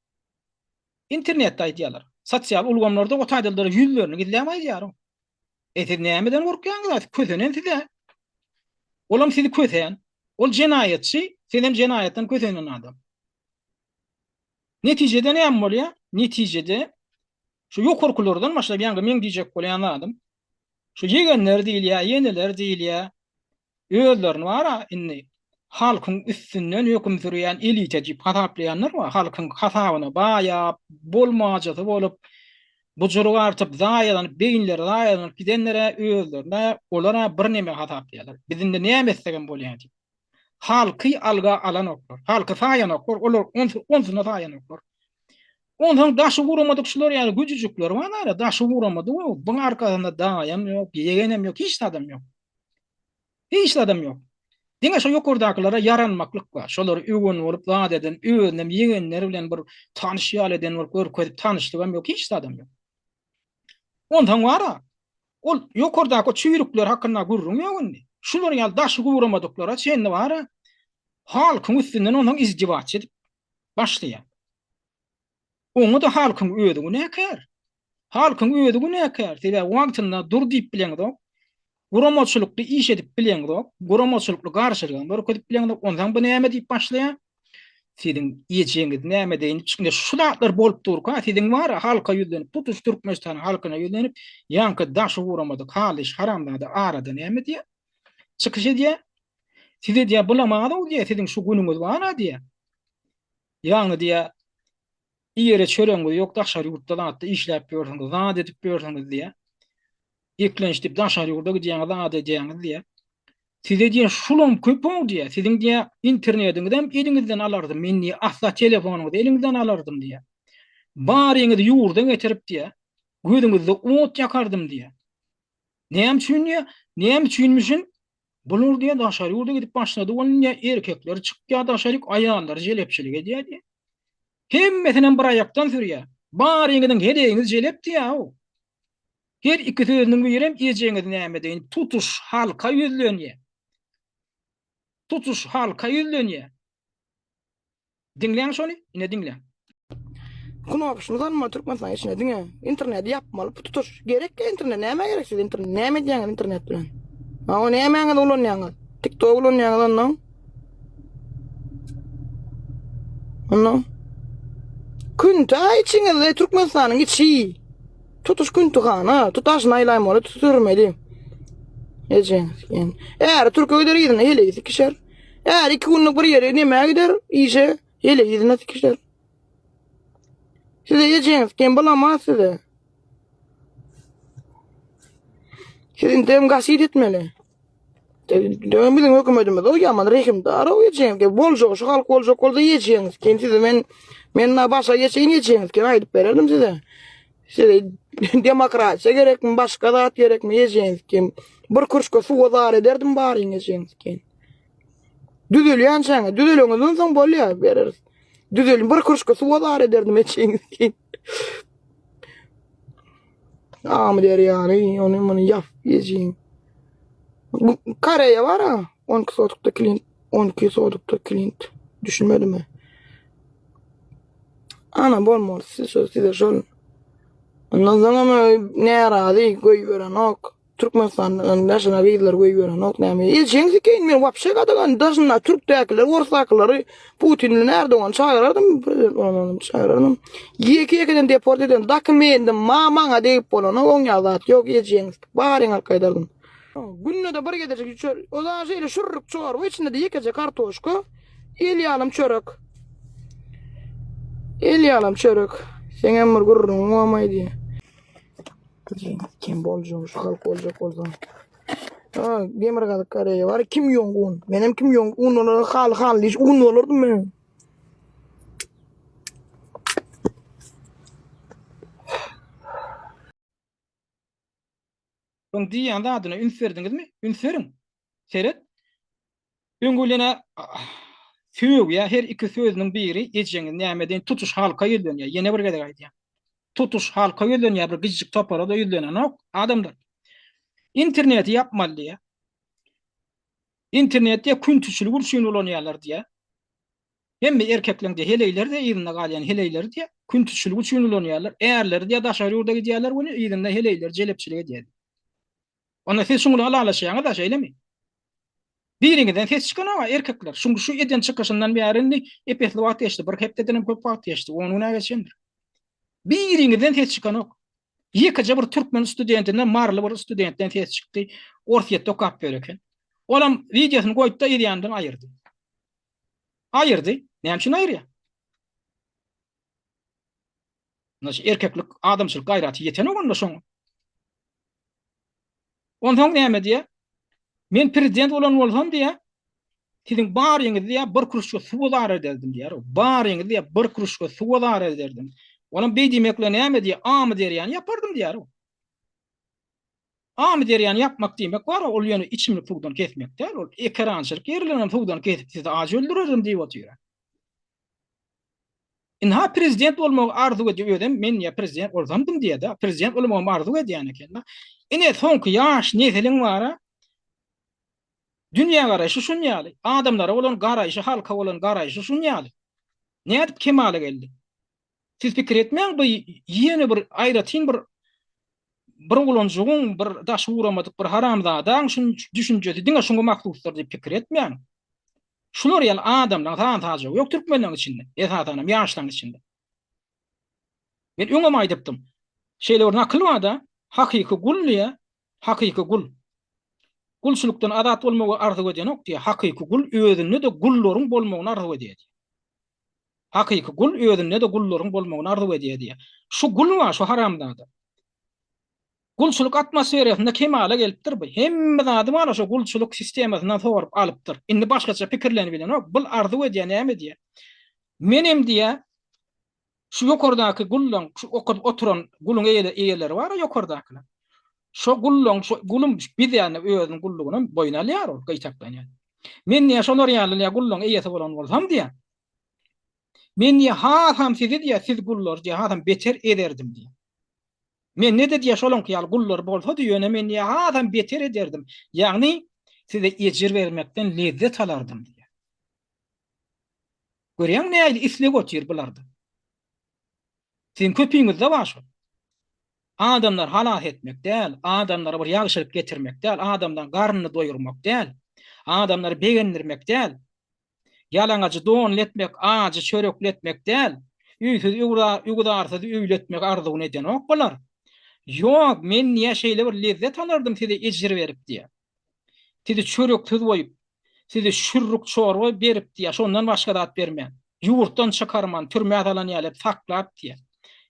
Internetde aýdýarlar. Sosial ulgamlarda o taýdalylara ýüzlerini gizläp aýdýar. E siz nämeden gorkýaňyz? Kösenen size. Olam sizi kösän. Ol jenaýatçy, sizem jenaýatdan kösenen adam. Netijede näme bolýar? Netijede şu ýokarkylardan başlap ýaňky meň diýjek bolýan zadym şu ýegenler diýilýär, ýeneler diýilýär. Özlerini bar-a indi halkyň üstünden höküm sürýän elite diýip hasaplaýanlar bar. Halkyň hasabyna baýap, bolmajysy bolup, bujurygy artyp, zaýalanyp, beýinleri zaýalanyp gidenler-ä özlerine olar-a birneme hasaplaýarlar. Biz indi näme etsegem bolýar diýip. Halky alga alanoklar. Halky saýanoklar. Olar onsuna saýanoklar. Onsoň daşy guramadyk şular ýaly güjüjikler bar-a, daşy guramadyk. Buň arkasynda daýam ýok, ýegenem ýok, hiç zadam ýok. Hiç zadam ýok. Diňe şo ýokardakylara ýaranmaklyk bar. Şolary öwen bolup zat eden, özünem ýegenleri bilen bir tanyş ýaly eden bolup görkezip tanyşlygam ýok, hiç zadam ýok. Onsoň bar-a, ol ýokardaky o çüýrükler hakynda gürrüň ýok indi. Şular ýaly daşy guramadyklara çenli bar-a, halkyň üstünden onsoň izdiwaç edip başlaýar. Oňa-da halkyň özi günäkär. Halkyň özi günäkär. Sebäbi wagtynda dur diýip bileňzok. Guramaçylykly iş edip bileňzok. Guramaçylykly garşylygam görkezip bileňzok. Onsoň bu näme diýip başlaýar? Siziň ejeňiz näme deýin? Ine şu zatlar bolup durka siziň bar halka ýüzlenip, tutuş Türkmenistanyň halkyna ýüzlenip, ýaňky daşy guramadyk halys haramzada arada näme diýýär? Çykyş edýär. Size diýýär, bulamaz-ow diýýär, siziň şu günüňiz bar-a diýýär. Ýagny diýýär, iýere çöregiňiz ýok, daşary ýurtda zatda işläp ýörsüňiz, zat edip ýörsüňiz diýýär. Eklenç diýip daşary ýurda gidýäňiz, zat edýäňiz diýýär. Size diýýär, şulam köp-ow diýýär. Siziň diýýär, internetiňizem eliňizden alardym, men diýýär, asla telefonyňyzy eliňizden alardym diýýär. Baryňyzy ýurda getirip diýýär, gözüňizde ot ýakardym diýýär. Näme üçin diýýär? Näme üçinmişin? Bular diýýär daşary ýurda gidip başlady welin diýýär erkekleri çykýar daşaryk aýallary jelepçilik edýär diýýär. Hemmesinem bir aýakdan sürýär. Baryňyzyň heleýiňiz jelep diýýär-ow. Her iki sözüniň birem ejeňiz näme deýin tutuş halka ýüzlenýär. Tutuş halka ýüzlenýär. Diňläň şony, ine diňläň. Knopşny salmaly Türkmenistanyň içine diňe interneti ýapmaly tutuş gerekkä internet nämä gerek size internet näme edýäňiz internet bilen ha o nämäňizi ulanýaňyz tiktok ulanýaňyz ondan ondan küntä içiňizde Türkmenistanyň içi tutuş küntühana tutaşyny aýlaýmaly tuturmeli ejeňiz äri türke gider yzyna heleýi sikişer Är iki günlük bir ýere nämä gider işe, hele ýüzüne tikişer. Size ejeňiz kem bulamaz size. Siz indem gasit etmeli. Döň biziň hökümetimiz o ýaman rehimdar o ejeňiz kem boljak şu halk boljak bolsa ejeňiz kem sizi men men na başa geçeýin ejeňiz kem aýdyp bererdim size. Size demokratiýa gerekmi başga zat gerekmi ejeňiz kem bir kürşke suwa zar ederdim baryň ejeňiz kem. Düzelýänçäňiz, düzeleňizden soň bolýar, bereris. Düzelin bir kürşke suwa zar ederdim eçeňiz ki. Amy derýany, ony muny ýap ýejiň. Bu Koreýa bar ha, 12 sotykda klient. 12 sodukda klint. Düşünmedimi? Ana bolmaly siz şol size şol. Ondan soň hem närazy goýberenok. Türkmenistandan daşyna gyzlar goýberenok näme. Ejeň sikeýin men wapşe gadagan daşynda türkdäkiler, orsdakylary Putin bilen Erdogan çagyrardym, prezident bolanam çagyrardym. Ýeke ýekeden deport eden dokumentim ma maňa degip bolanok oň ýaly zat ýok ejeň baryň alyp gaýdardym. Günde-de bir gezejik çör, o da şeýle şürrük çorba içinde-de ýekeje kartoşka, el ýalam çörek. El ýalam çörek. Seňem bir gürrüňiň bolmaý diýýä. Kim boljagyň şu halk boljak bolsa. Ha, Demirgazyk Koreýa bar, Kim Ýong Un. Menem Kim Ýong Un olara hal hal diş un bolardym men. Öň diýýän zadyna üns berdiňizmi? Üns beriň. Seret. Öň bilen sögýär, her iki sözüniň biri ejeňiz näme deýin tutuş halka ýüzlenýär. Ýene bir gezek aýdýan. Tutuş halka ýüzlenýär, bir gijik topara-da ýüzlenenok adamlar. Interneti ýapmaly diýýär. Internet diýýär küntüçilik üçin ulanýarlar diýýär. Hemme erkekleň diýýär, heleýleri-de yzynda galýan heleýleri diýýär, küntüçilik üçin ulanýarlar. Ärleri diýýär daşary ýurda gidýärler welin yzynda heleýleri jelepçilik edýär diýýär. Onda siz şuň bilen ylalaşýaňyz-a, şeýlemi? Biriňizden ses çykanok-a, erkekler. Şuň şu eden çykyşyndan bäri indi ep-esli wagt geçdi, bir hepdedenem köp wagt geçdi, on gün-ä geçendir. Biriňizden ses çykanok. Ýekeje bir türkmen studentinden, maryly bir studentden ses çykdy. Orsýetde okap ýör eken. Olam wideosyny goýdy-da yz ýanyndan aýyrdy. Aýyrdy. Näme üçin aýyrýar? Onda erkeklik, adamçylyk gaýraty ýetenok onda şoňa. Onsoň näme diýýär? Men prezident bolan bolsam diýýär, siziň baryňyzy diýýär, bir kruşka suwa zar ederdim diýýär. Baryňyzy diýýär, bir kruşka suwa zar ederdim. Olam beý diýmek bilen näme diýýär? Amyderýany ýapardym diýýär. Amyderýany ýapmak diýmek bar, ol ýöne içimlik suwdan kesmek däl, ol ekerançylyk ýerlerini hem suwdan kesip sizi aç öldürerdim diýip otyr. Ynha prezident bolmagy arzuw edýär özem men diýýär prezident bolsamdym diýýär-de prezident bolmagam arzuw edýän eken-de. Ine soňky ýaş nesiliň bara dünýä garaýşy şun ýaly, adamlara bolan garaýşy, halka bolan garaýşy şun ýaly. Nädip kemala geldi? Siz pikir etmäň bu ýene bir aýratyn bir bir oglanjygyň bir daşy guramadyk bir haramzadaň şun düşünjesi diňe şuňa mahsusdyr diýip pikir etmäň. Şular ýaly adamlaň san-sajagy ýok türkmenleň içinde, esasanam ýaşlaň içinde. Men öňem aýdypdym. Şeýle bir nakyl bar-da, hakyky gul diýýär, hakyky gul. Gulçulykdan azat bolmagy arzuw edenok diýýär, hakyky gul özünde-de gullaryň bolmagyny arzuw edýär diýýär. Hakyky gul özünde-de gullaryň bolmagyny arzuw edýär diýýär. Şu gul bar, şu haramzada. Gulçulyk atmosferasynda kemala gelipdir bu. Hemme zady bar şo gulçulyk sistemasyndan sorup alypdyr. Indi başgaça pikirlenip bilenok. Bul arzuw edýär, näme edýär? Menem diýýär, şu ýokardaky gullaň, şu okadyp oturan guluň eýeleri bar-a ýokardakylar. Şo gullaň, şo gulum biz ýaly özüniň gullugynam boýun alýar ol, gyýtaklanýar. Men diýýär, şolar ýaly diýýär, gullaň eýesi bolan bolsam diýýär. Men diýýär, hasam sizi diýýär, siz gullary diýýär, hasam beter ezerdim diýýär. Mende-de diýýär, şolaňky ýaly gullar bolsady, ýöne men diýýär, hasam beter ederdim. Ýagny, size ejir bermekden lezzet alardym diýýär. Görýäňmi nähili isleg otyr bularda. Siziň köpüňizde bar şol. Adamlary halas etmek däl, adamlara bir ýagşylyk getirmek däl, adamlaryň garnyny doýurmak däl, adamlary begendirmek däl. Ýalaňajy donly etmek, ajy çörekli etmek däl, öýsüz öwzarsyz öýli etmek arzuwyny edenok bular. Ýok, men diýýär, şeýle bir lezzet alardym size ejir berip diýýär. Sizi çöreksiz goýup, sizi şürrük çorba berip diýýär, şondan başga zat bermän. Ýurtdan çykarman, türmä salan ýaly edip saklap diýýär.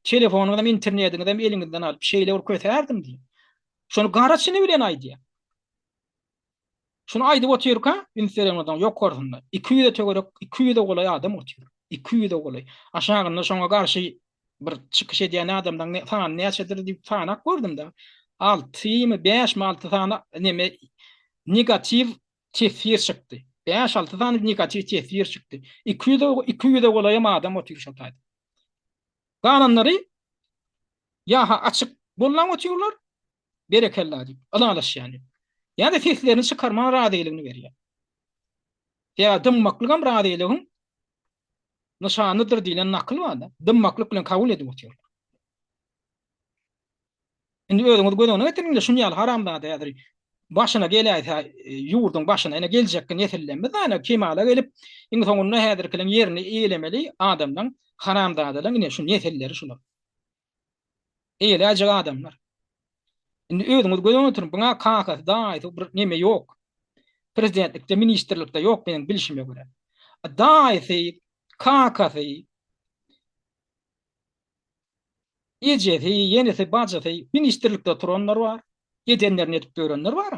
Telefonyňyzam, internetiňizem eliňizden alyp, şeýle bir kösärdim diýýär. Şony gara çyny bilen aýdýar. Şuny aýdyp otyrka, üns beren bolsaň, ýokarsynda iki ýüze töwerek, iki ýüze golaý adam otyr. Iki ýüze golaý. Aşagynda şoňa garşy bir çykyş edýän adamlaryň sany näçedir diýip sanap gördüm-de. Altymy, bäşmi, alty sany neme negatiw teswir çykdy. Bäş-alty sany negatiw teswir çykdy. Iki ýüze, iki ýüze golaýam adam otyr şol taýda. Galanlary ýa-ha açyk gollan otyrlar, Berekella diýip, ylalaşýan diýip. Ýa-da seslerini çykarman razylygyny berýär. Sebäbi dymmaklygam razylygyň nyşanydyr diýlen nakyl bar-da. Dymmaklyk bilen kabul edip otyrlar. Indi özüňiz göz öňüne getiriň-de, şuny ýaly haramzada häzir başyna geläýse, ýurduň başyna, ine geljekki nesillerimiz ine kemala gelip, iň soňunda häzirkileriň ýerini eýelemeli adamlaň, haramzadalaň ine şu nesilleri şular. Eýeläýjek adamlar. Indi özüňiz göz öňüne getiriň, buňa kakasy, daýysy bir neme ýok. Prezidentlikde, ministrlikde ýok meniň bilşime görä. Daýysy, kakasy, Ejesi, ýenesi, bajysy ministrlikde oturanlar bar, edenlerini edip ýörenler bar.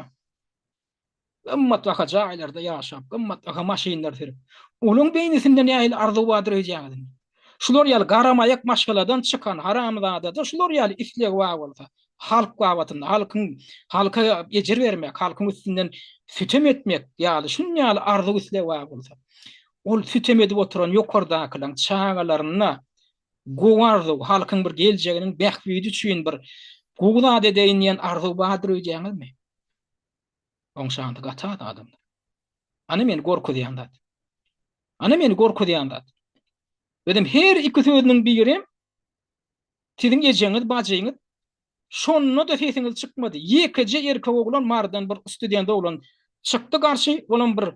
Gymmatbaha jaýlarda ýaşap, gymmatbaha maşynlar sürüp. Olaň beýnisinde nähili arzuw bardyr öýdýäňiz indi? Şular ýaly garamaýak maşgaladan çykan haramzadada şular ýaly isleg bar bolsa, halk babatynda, halkyň halka ejir bermek, halkyň üstünden sütem etmek ýaly şunuň ýaly arzuw-isleg bar bolsa, ol sütem edip oturan ýokardakylaryň çagalarynda Gowy arzuw, halkyň bir geljeginiň bähbidi üçin bir gowy zat edeýin diýen arzuw bardyr öýdýäňizmi? Oň şanty gaty az adamlar. Ana meni gorkuzýan zat. Ana meni gorkuzýan zat. Özem her iki sözüniň biri siziň ejeňiz, bajyňyz şonda-da sesiňiz çykmady. Ýekeje erkek oglan Marydan bir student oglan çykdy garşy, olam bir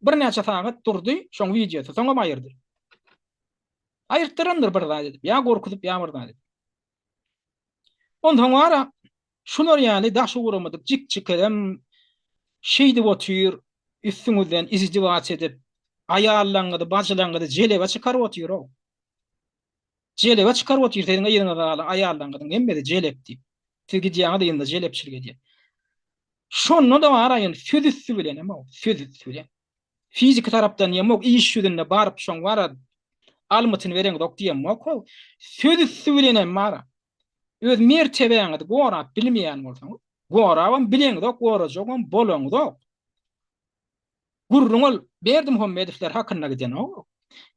birnäçe sagat durdy, şoň wideosy, soňam aýyrdy. Aýyrtdyrandyr bir zat edip, ýa gorkuzyp, ýa bir zat edip. Onsoň wara, şular ýaly daş ugramadyk jikjikelem şeýdip otyr, üstüňizden izdiwaç edip, aýallaňyzy, bajylaňyzy jelebe çykaryp otyr-ow. Jelebe çykaryp otyr siziň yzyňyzda galan aýallaňyzyň hemmesi jelep diýip. Siz gidýäňiz yzynda jelepçilik edýär. Şonda-da bar-a ýöne söz üsti bilenem-ow, söz üsti bilen. Fiziki tarapdan diýemok, iş ýüzünde baryp şoň bar-a almytyny bereňzok diýemok-ow. Söz üsti bilenem bar-a. Öz mertebäňizi gorap bilmeýän bolsaňyz, gorabam bileňzok, gorajagam bolaňzok. Gürrüň ol Berdimuhamedowlar hakynda gidenok.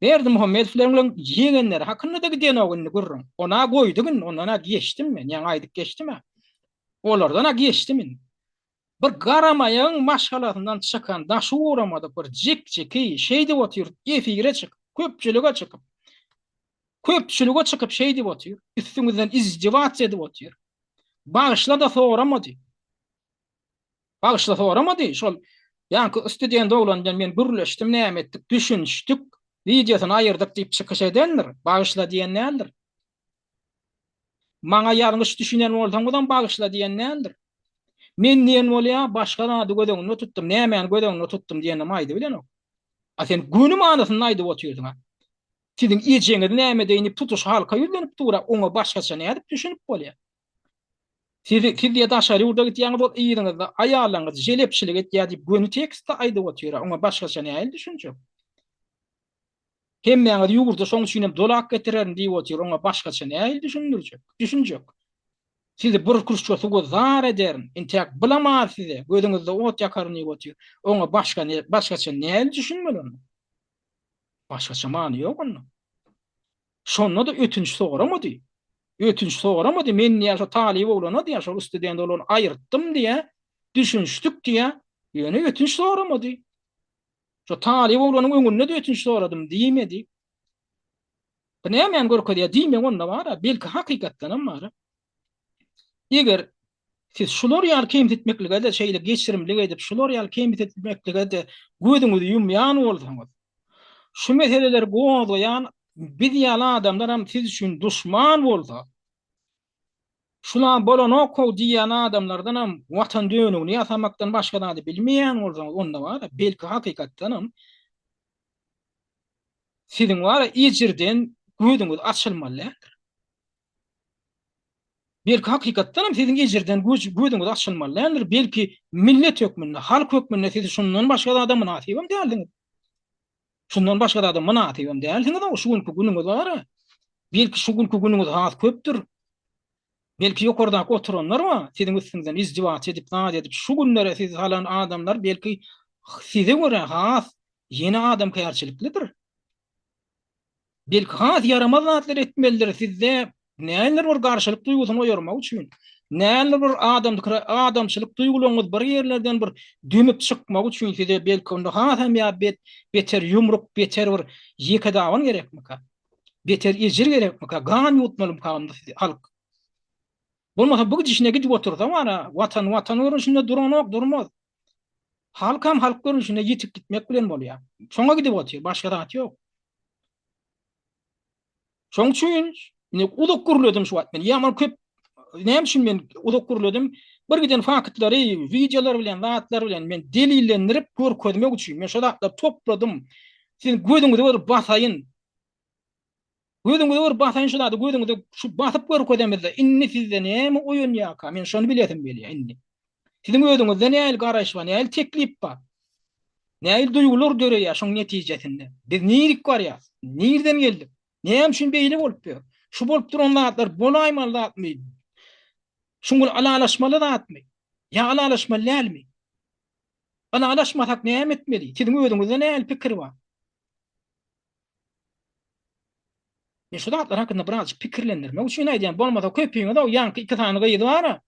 Berdimuhamedowlaryň ýegenleri hakynda-da gidenok indi gürrüň. Ona goýduk indi, ondan-a geçdim men, ýaňy aýdyp geçdim-ä. Olardan-a geçdim indi. Bir garamaýagyň maşgalasyndan çykan daşy guramadyk bir jik-jiki şeýdip otyr, efire çykyp, köpçülige çykyp, köpçülige çykyp şeýdip otyr, üstüňizden izdiwats edip otyr. Bagyşla-da soramady. Bagyşla soramady, şol ýaňky student oglan bilen men gürleşdim, näme etdik, düşünişdik, wideosyny aýyrdyk diýip çykyş edendir, bagyşla diýen däldir. Maňa ýalňyş düşünen bolsaňyzam bagyşla diýen däldir. Men diýen bolýa, başga zady göz öňünde tutdum, nämäni göz öňünde tutdum diýenem aýdybilenok. A sen göni manysynda aýdyp otyrdyň-a. Siziň ejeňiz näme deýin diýip tutuş halka ýüzlenip dur-a, oňa başgaça nädip düşünip bolýa? Siz siz diýe daşary ýurda gidýäňiz ol yzyňyzda aýallaryňyz jelepçilik etýär diýip göni tekstde aýdyp otyr-a, oňa başgaça nähili düşünjek? Hemmäňiz ýurda şoň üçin hem dolap getirerin diýip otyr, oňa başgaça nähili düşündirjek, düşünjek? Sizi bir kruşka suwa zar ederin, intäk bulamaz size, gözüňizde ot ýakaryn diýip otyr, oňa başga başgaça nähili düşünmeli onda? Başgaça many ýok onda. Şonda-da ötünç soramady. Ötünç soramady, men diýýär şo talyp oglana diýýär, şol student oglany aýyrtdym diýýär, düşünişdik diýýär, ýöne ötünç soramady. Şo talyp oglanyň öňünde-de ötünç soradym diýmedi. Bu nämäni görkezýär? Diýmek onda bar-a, belki hakykatdanam bar-a. Eger siz şular ýaly kemsitmeklige-de şeýle geçirimlik edip, şular ýaly kemsitmeklige-de gözüňizi ýumýan bolsaňyz, şu meseleleri gozgaýan biz ýaly adamlaram siz üçin duşman bolsa, Şulam bolanok-how diýýän adamlardanam watan dönügini ýasamakdan başga zady bilmeýän bolsaňyz, onda bar-a, belki hakykatdanam siziň bar-a ejirden gözüňiz açylmaly däldir. Belki hakykatdanam siziň ejirden gözüňiz açylmaly däldir, belki millet hökmünde, halk hökmünde siz şundan başga zada mynasybam dälsiňiz. Şundan başga zada mynasybam dälsiňiz-ow, şu günki günüňiz bar-a. Belki şu günki günüňiz has köpdür. Belki ýokardaky oturanlar bar, siziň üstüňizden izdiwaç edip, zat edip, şu günlere sizi salan adamlar belki size görä has ýene adamkärçiliklidir. Belki has ýaramaz zatlar etmelidir sizde nähilidir bir garşylyk duýgusyny oýarmak üçin. Näler bir adamdyk adamçylyk duýgularyňyz bir ýerlerden bir dömüp çykmagy üçin size belki onda hasam ýa bet beter ýumruk beter bir ýekedaban gerekmika? Beter ejir gerekmika? Gan ýuwutmalymyka onda sizi halk? Bolmasa bu gidişine gidip otursa bara watan watan görnüşinde duranok durmaz. Halkam halk görnüşinde ýitip gitmek bilen bolýar. Şoňa gidip otyr başga zat ýok. Şoň üçin indi uzak gürledim şu wagt men. Ýaman köp näme üçin men uzak gürledim? Bir giden faktlary, wideolar bilen, zatlar bilen men delillendirip görkezmek üçin men şo zatlary topladym. Siziň gözüňize bir basaýyn. Gözüňize bir basaýyn şu zady gözüňize şu basyp görkezemizde indi sizde näme oýanýarka? Men şony bilesim gelýär indi. Siziň özüňizde nähili garaýyş bar, nähili teklip bar? Nähili duýgular döreýär şoň netijesinde? Biz nirik barýas? Nirden geldik? Näme üçin beýle bolup ýör? Şu bolup duran zatlar bolaýmaly zatmy? Şuň bilen ylalaşmaly zatmy? Ýa ylalaşmaly dälmi? Ylalaşmasak näme etmeli? Siziň özüňizde nähili pikir bar? Men şu zatlar hakynda birazjyk pikirlendirmek üçin aýdýan. Bolmasa köpüňiz o ýaňky iki sany gyz bar-a.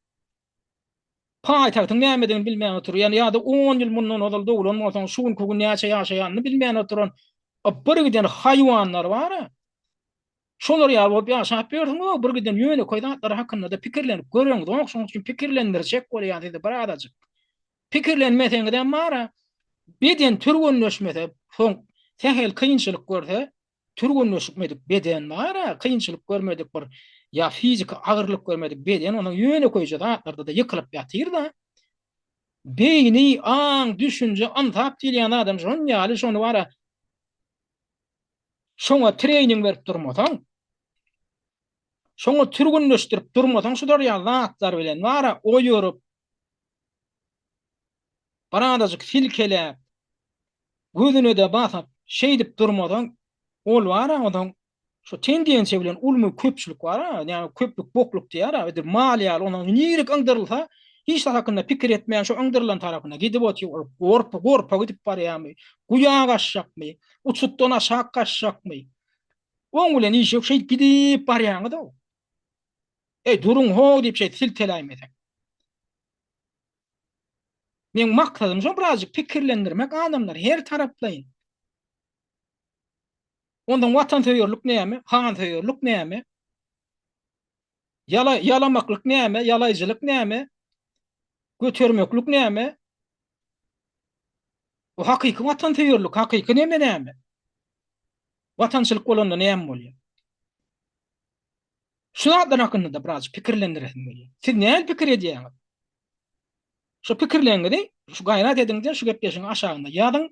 Paýtagtyň nämedigini bilmän oturýan ýa-da on ýyl mundan ozal doglan bolsaň şu günki gün näçe ýaşaýanyny bilmän oturan bir giden haýwanlar bar-a. Şolar ýaly bolup ýaşap ýörsüňiz-ow, bir giden ýönekeý zatlar hakynda-da pikirlenip göreňzok, şonuň üçin pikirlendirjek bolýan sizi birazajyk. Pikirlenmeseňizem bar-a, beden türgenleşmese, soň sähel kynçylyk görse, Türgenleşikmedik beden bar-a, kynçylyk görmedik bir ýa fiziki agyrlyk görmedik beden onuň ýönekeýje zatlarda-da ýykylyp ýatyr-da. Beýni, aň, düşünje, ynsap diýilýän zadam şon ýaly, şony bar-a, şoňa trening berip durmasaň, şoňa türgenleşdirip durmasaň şular ýaly zatlar bilen bar-a, oýaryp, birazajyk silkeläp, Gözüne-de basyp, şeýdip durmasaň, ol bar-a, onsoň şu tendensiýa bilen ulmy köpçülik bar-a, ýagny köplük bokluk diýýär-ä, edil mal ýaly, onsoň nirik yňdyrylsa, hiç zat hakynda pikir etmän şo yňdyrylan tarapyna gidip otyr, ol gorpa, gorpa gidip barýarmy, guýa gaçjakmy, uçutdan aşak gaçjakmy, oň bilen iş ýok, şeýdip gidip barýaňyz-ow. Eý, duruň-how diýip şeýdip silteläýmeseň. Meň maksadym şo birazjyk pikirlendirmek adamlary her taraplaýyn. Ondan watansöýerlik näme, hansöýerlik näme? Ýala ýalamaklyk näme, ýalaýjylyk näme? Götermeklik näme? Bu hakyky watansöýerlik, hakyky neme näme? Watançylyk bolanda näme bolýar? Şu zatlar hakynda-da birazjyk pikirlendiresim gelýär. Siz nähili pikir edýäňiz? Şu pikirleriňizi şu gaýrat ediň-de şu gepleşigiň aşagynda ýazyň.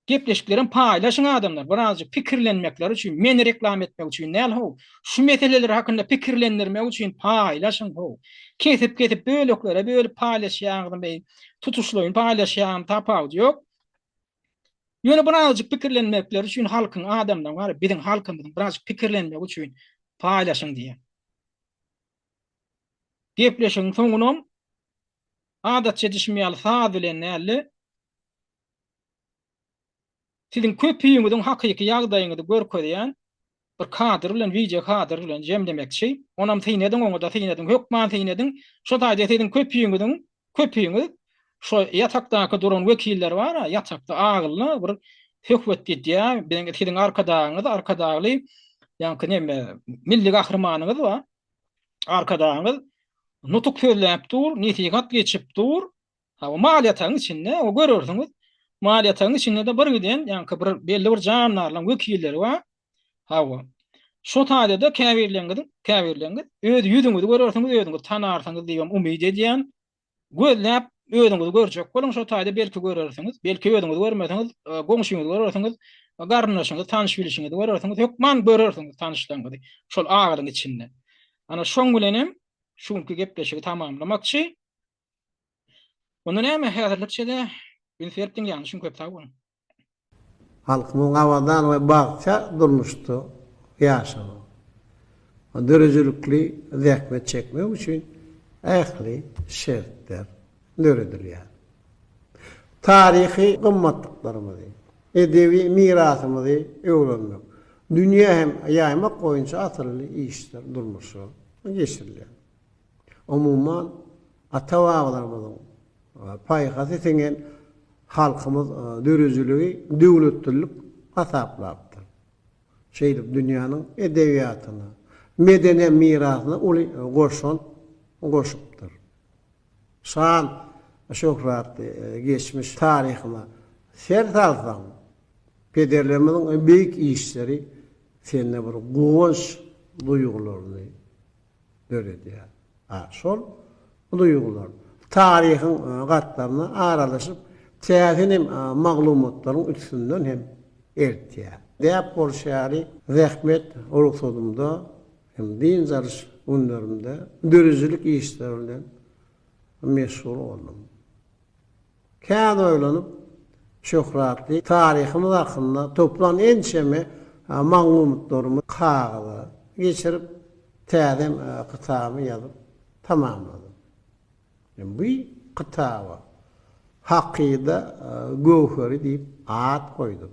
Gepleşiklerem paýlaşyň adamlar birazjyk pikirlenmekleri üçin, meni reklama etmek üçin däl how. Şu meseleler hakynda pikirlendirmek üçin paýlaşyň how. Kesip-kesip böleklere bölüp paýlaşýaňyzmy, tutuşlaýyn paýlaşýaňyzmy tapawudy ýok. Ýöne birazjyk pikirlenmekleri üçin halkyň adamlaryň bar biziň halkymyzyň birazjyk pikirlenmegi üçin paýlaşyň diýýän. Gepleşigiň soňunam adatça edişim ýaly saz bilen dälde siziň köpüňiziň hakyky ýagdaýyňyzy görkezýän bir kadr bilen wideo kadr bilen jemlemekçi. Onam syn ediň oňada syn ediň hökman syn ediň. Şo taýda siziň köpüňiziň köpüňiz şo ýatakdaky duran wekiller bar-a ýatakda agylly bir söhbet gidýär. Biziň siziň arkadagyňyz arkadagly ýaňky neme milli gahrymanyňyz bar. Arkadagyňyz nutuk sözläp dur, nesihat geçip dur. Hawa, mal ýatagyň içinde, o görersiňiz, mal ýatagyň içinde-de bir giden, ýaňky bir belli bir jandarlaryň wekilleri bar. Hawa. Şo taýda-da käbirleriňiziň, käbirleriňiz öz ýüzüňizi görersiňiz, özüňizi tanarsyňyz diýibem umyt edýän. Gözläp, özüňizi görjek boluň şo taýda, belki görersiňiz. Belki özüňizi görmeseňiz, goňşyňyzy görersiňiz, garyndaşyňyzy, tanyş-bilişiňizi görersiňiz, hökman görersiňiz tanyşlaryňyzy şol agyryň içinde. Ana, şoň bilenem şu günki gepleşigi tamamlamakçy. Onda näme, häzirlikçe-de üns berip diňläniňiz üçin köp sag boluň. Halkymyň abadan we bagtyýar durmuşda ýaşamagy we döredijilikli zähmet çekmegi üçin ähli şertler döredilýär. Taryhy gymmatlyklarymyzy, edebi mirasymyzy öwrenmek, dünýä hem ýaýmak boýunça asylly işler durmuşa geçirilýär. Umuman, ata-babalarymyzyň paýhasy siňen halkymyz döredijiligi döwletlilik hasaplapdyr. Şeýdip dünýäniň edebiýatyna, medeni mirasyna uly goşant goşupdyr. Şan şöhratly geçmiş taryhyna ser salsaň, pederlerimiziň beýik işleri sende bir guwanç duýgularyny döredýär. A şol duýgular taryhyň gatlaryna aralaşyp, täsin hem maglumatlaryň üstünden hem eltýär. Däp bolşy ýaly, zähmet rugsadymda hem dynç alyş günlerimde döredijilik işleri bilen meşgul boldum. Kän oýlanyp, şöhratly taryhymyz hakynda toplan ençeme maglumatlarymy kagyza geçirip, täze kitaby ýazyp tamamladym. Bu kitaba Hakyda göwheri diýip at goýdum.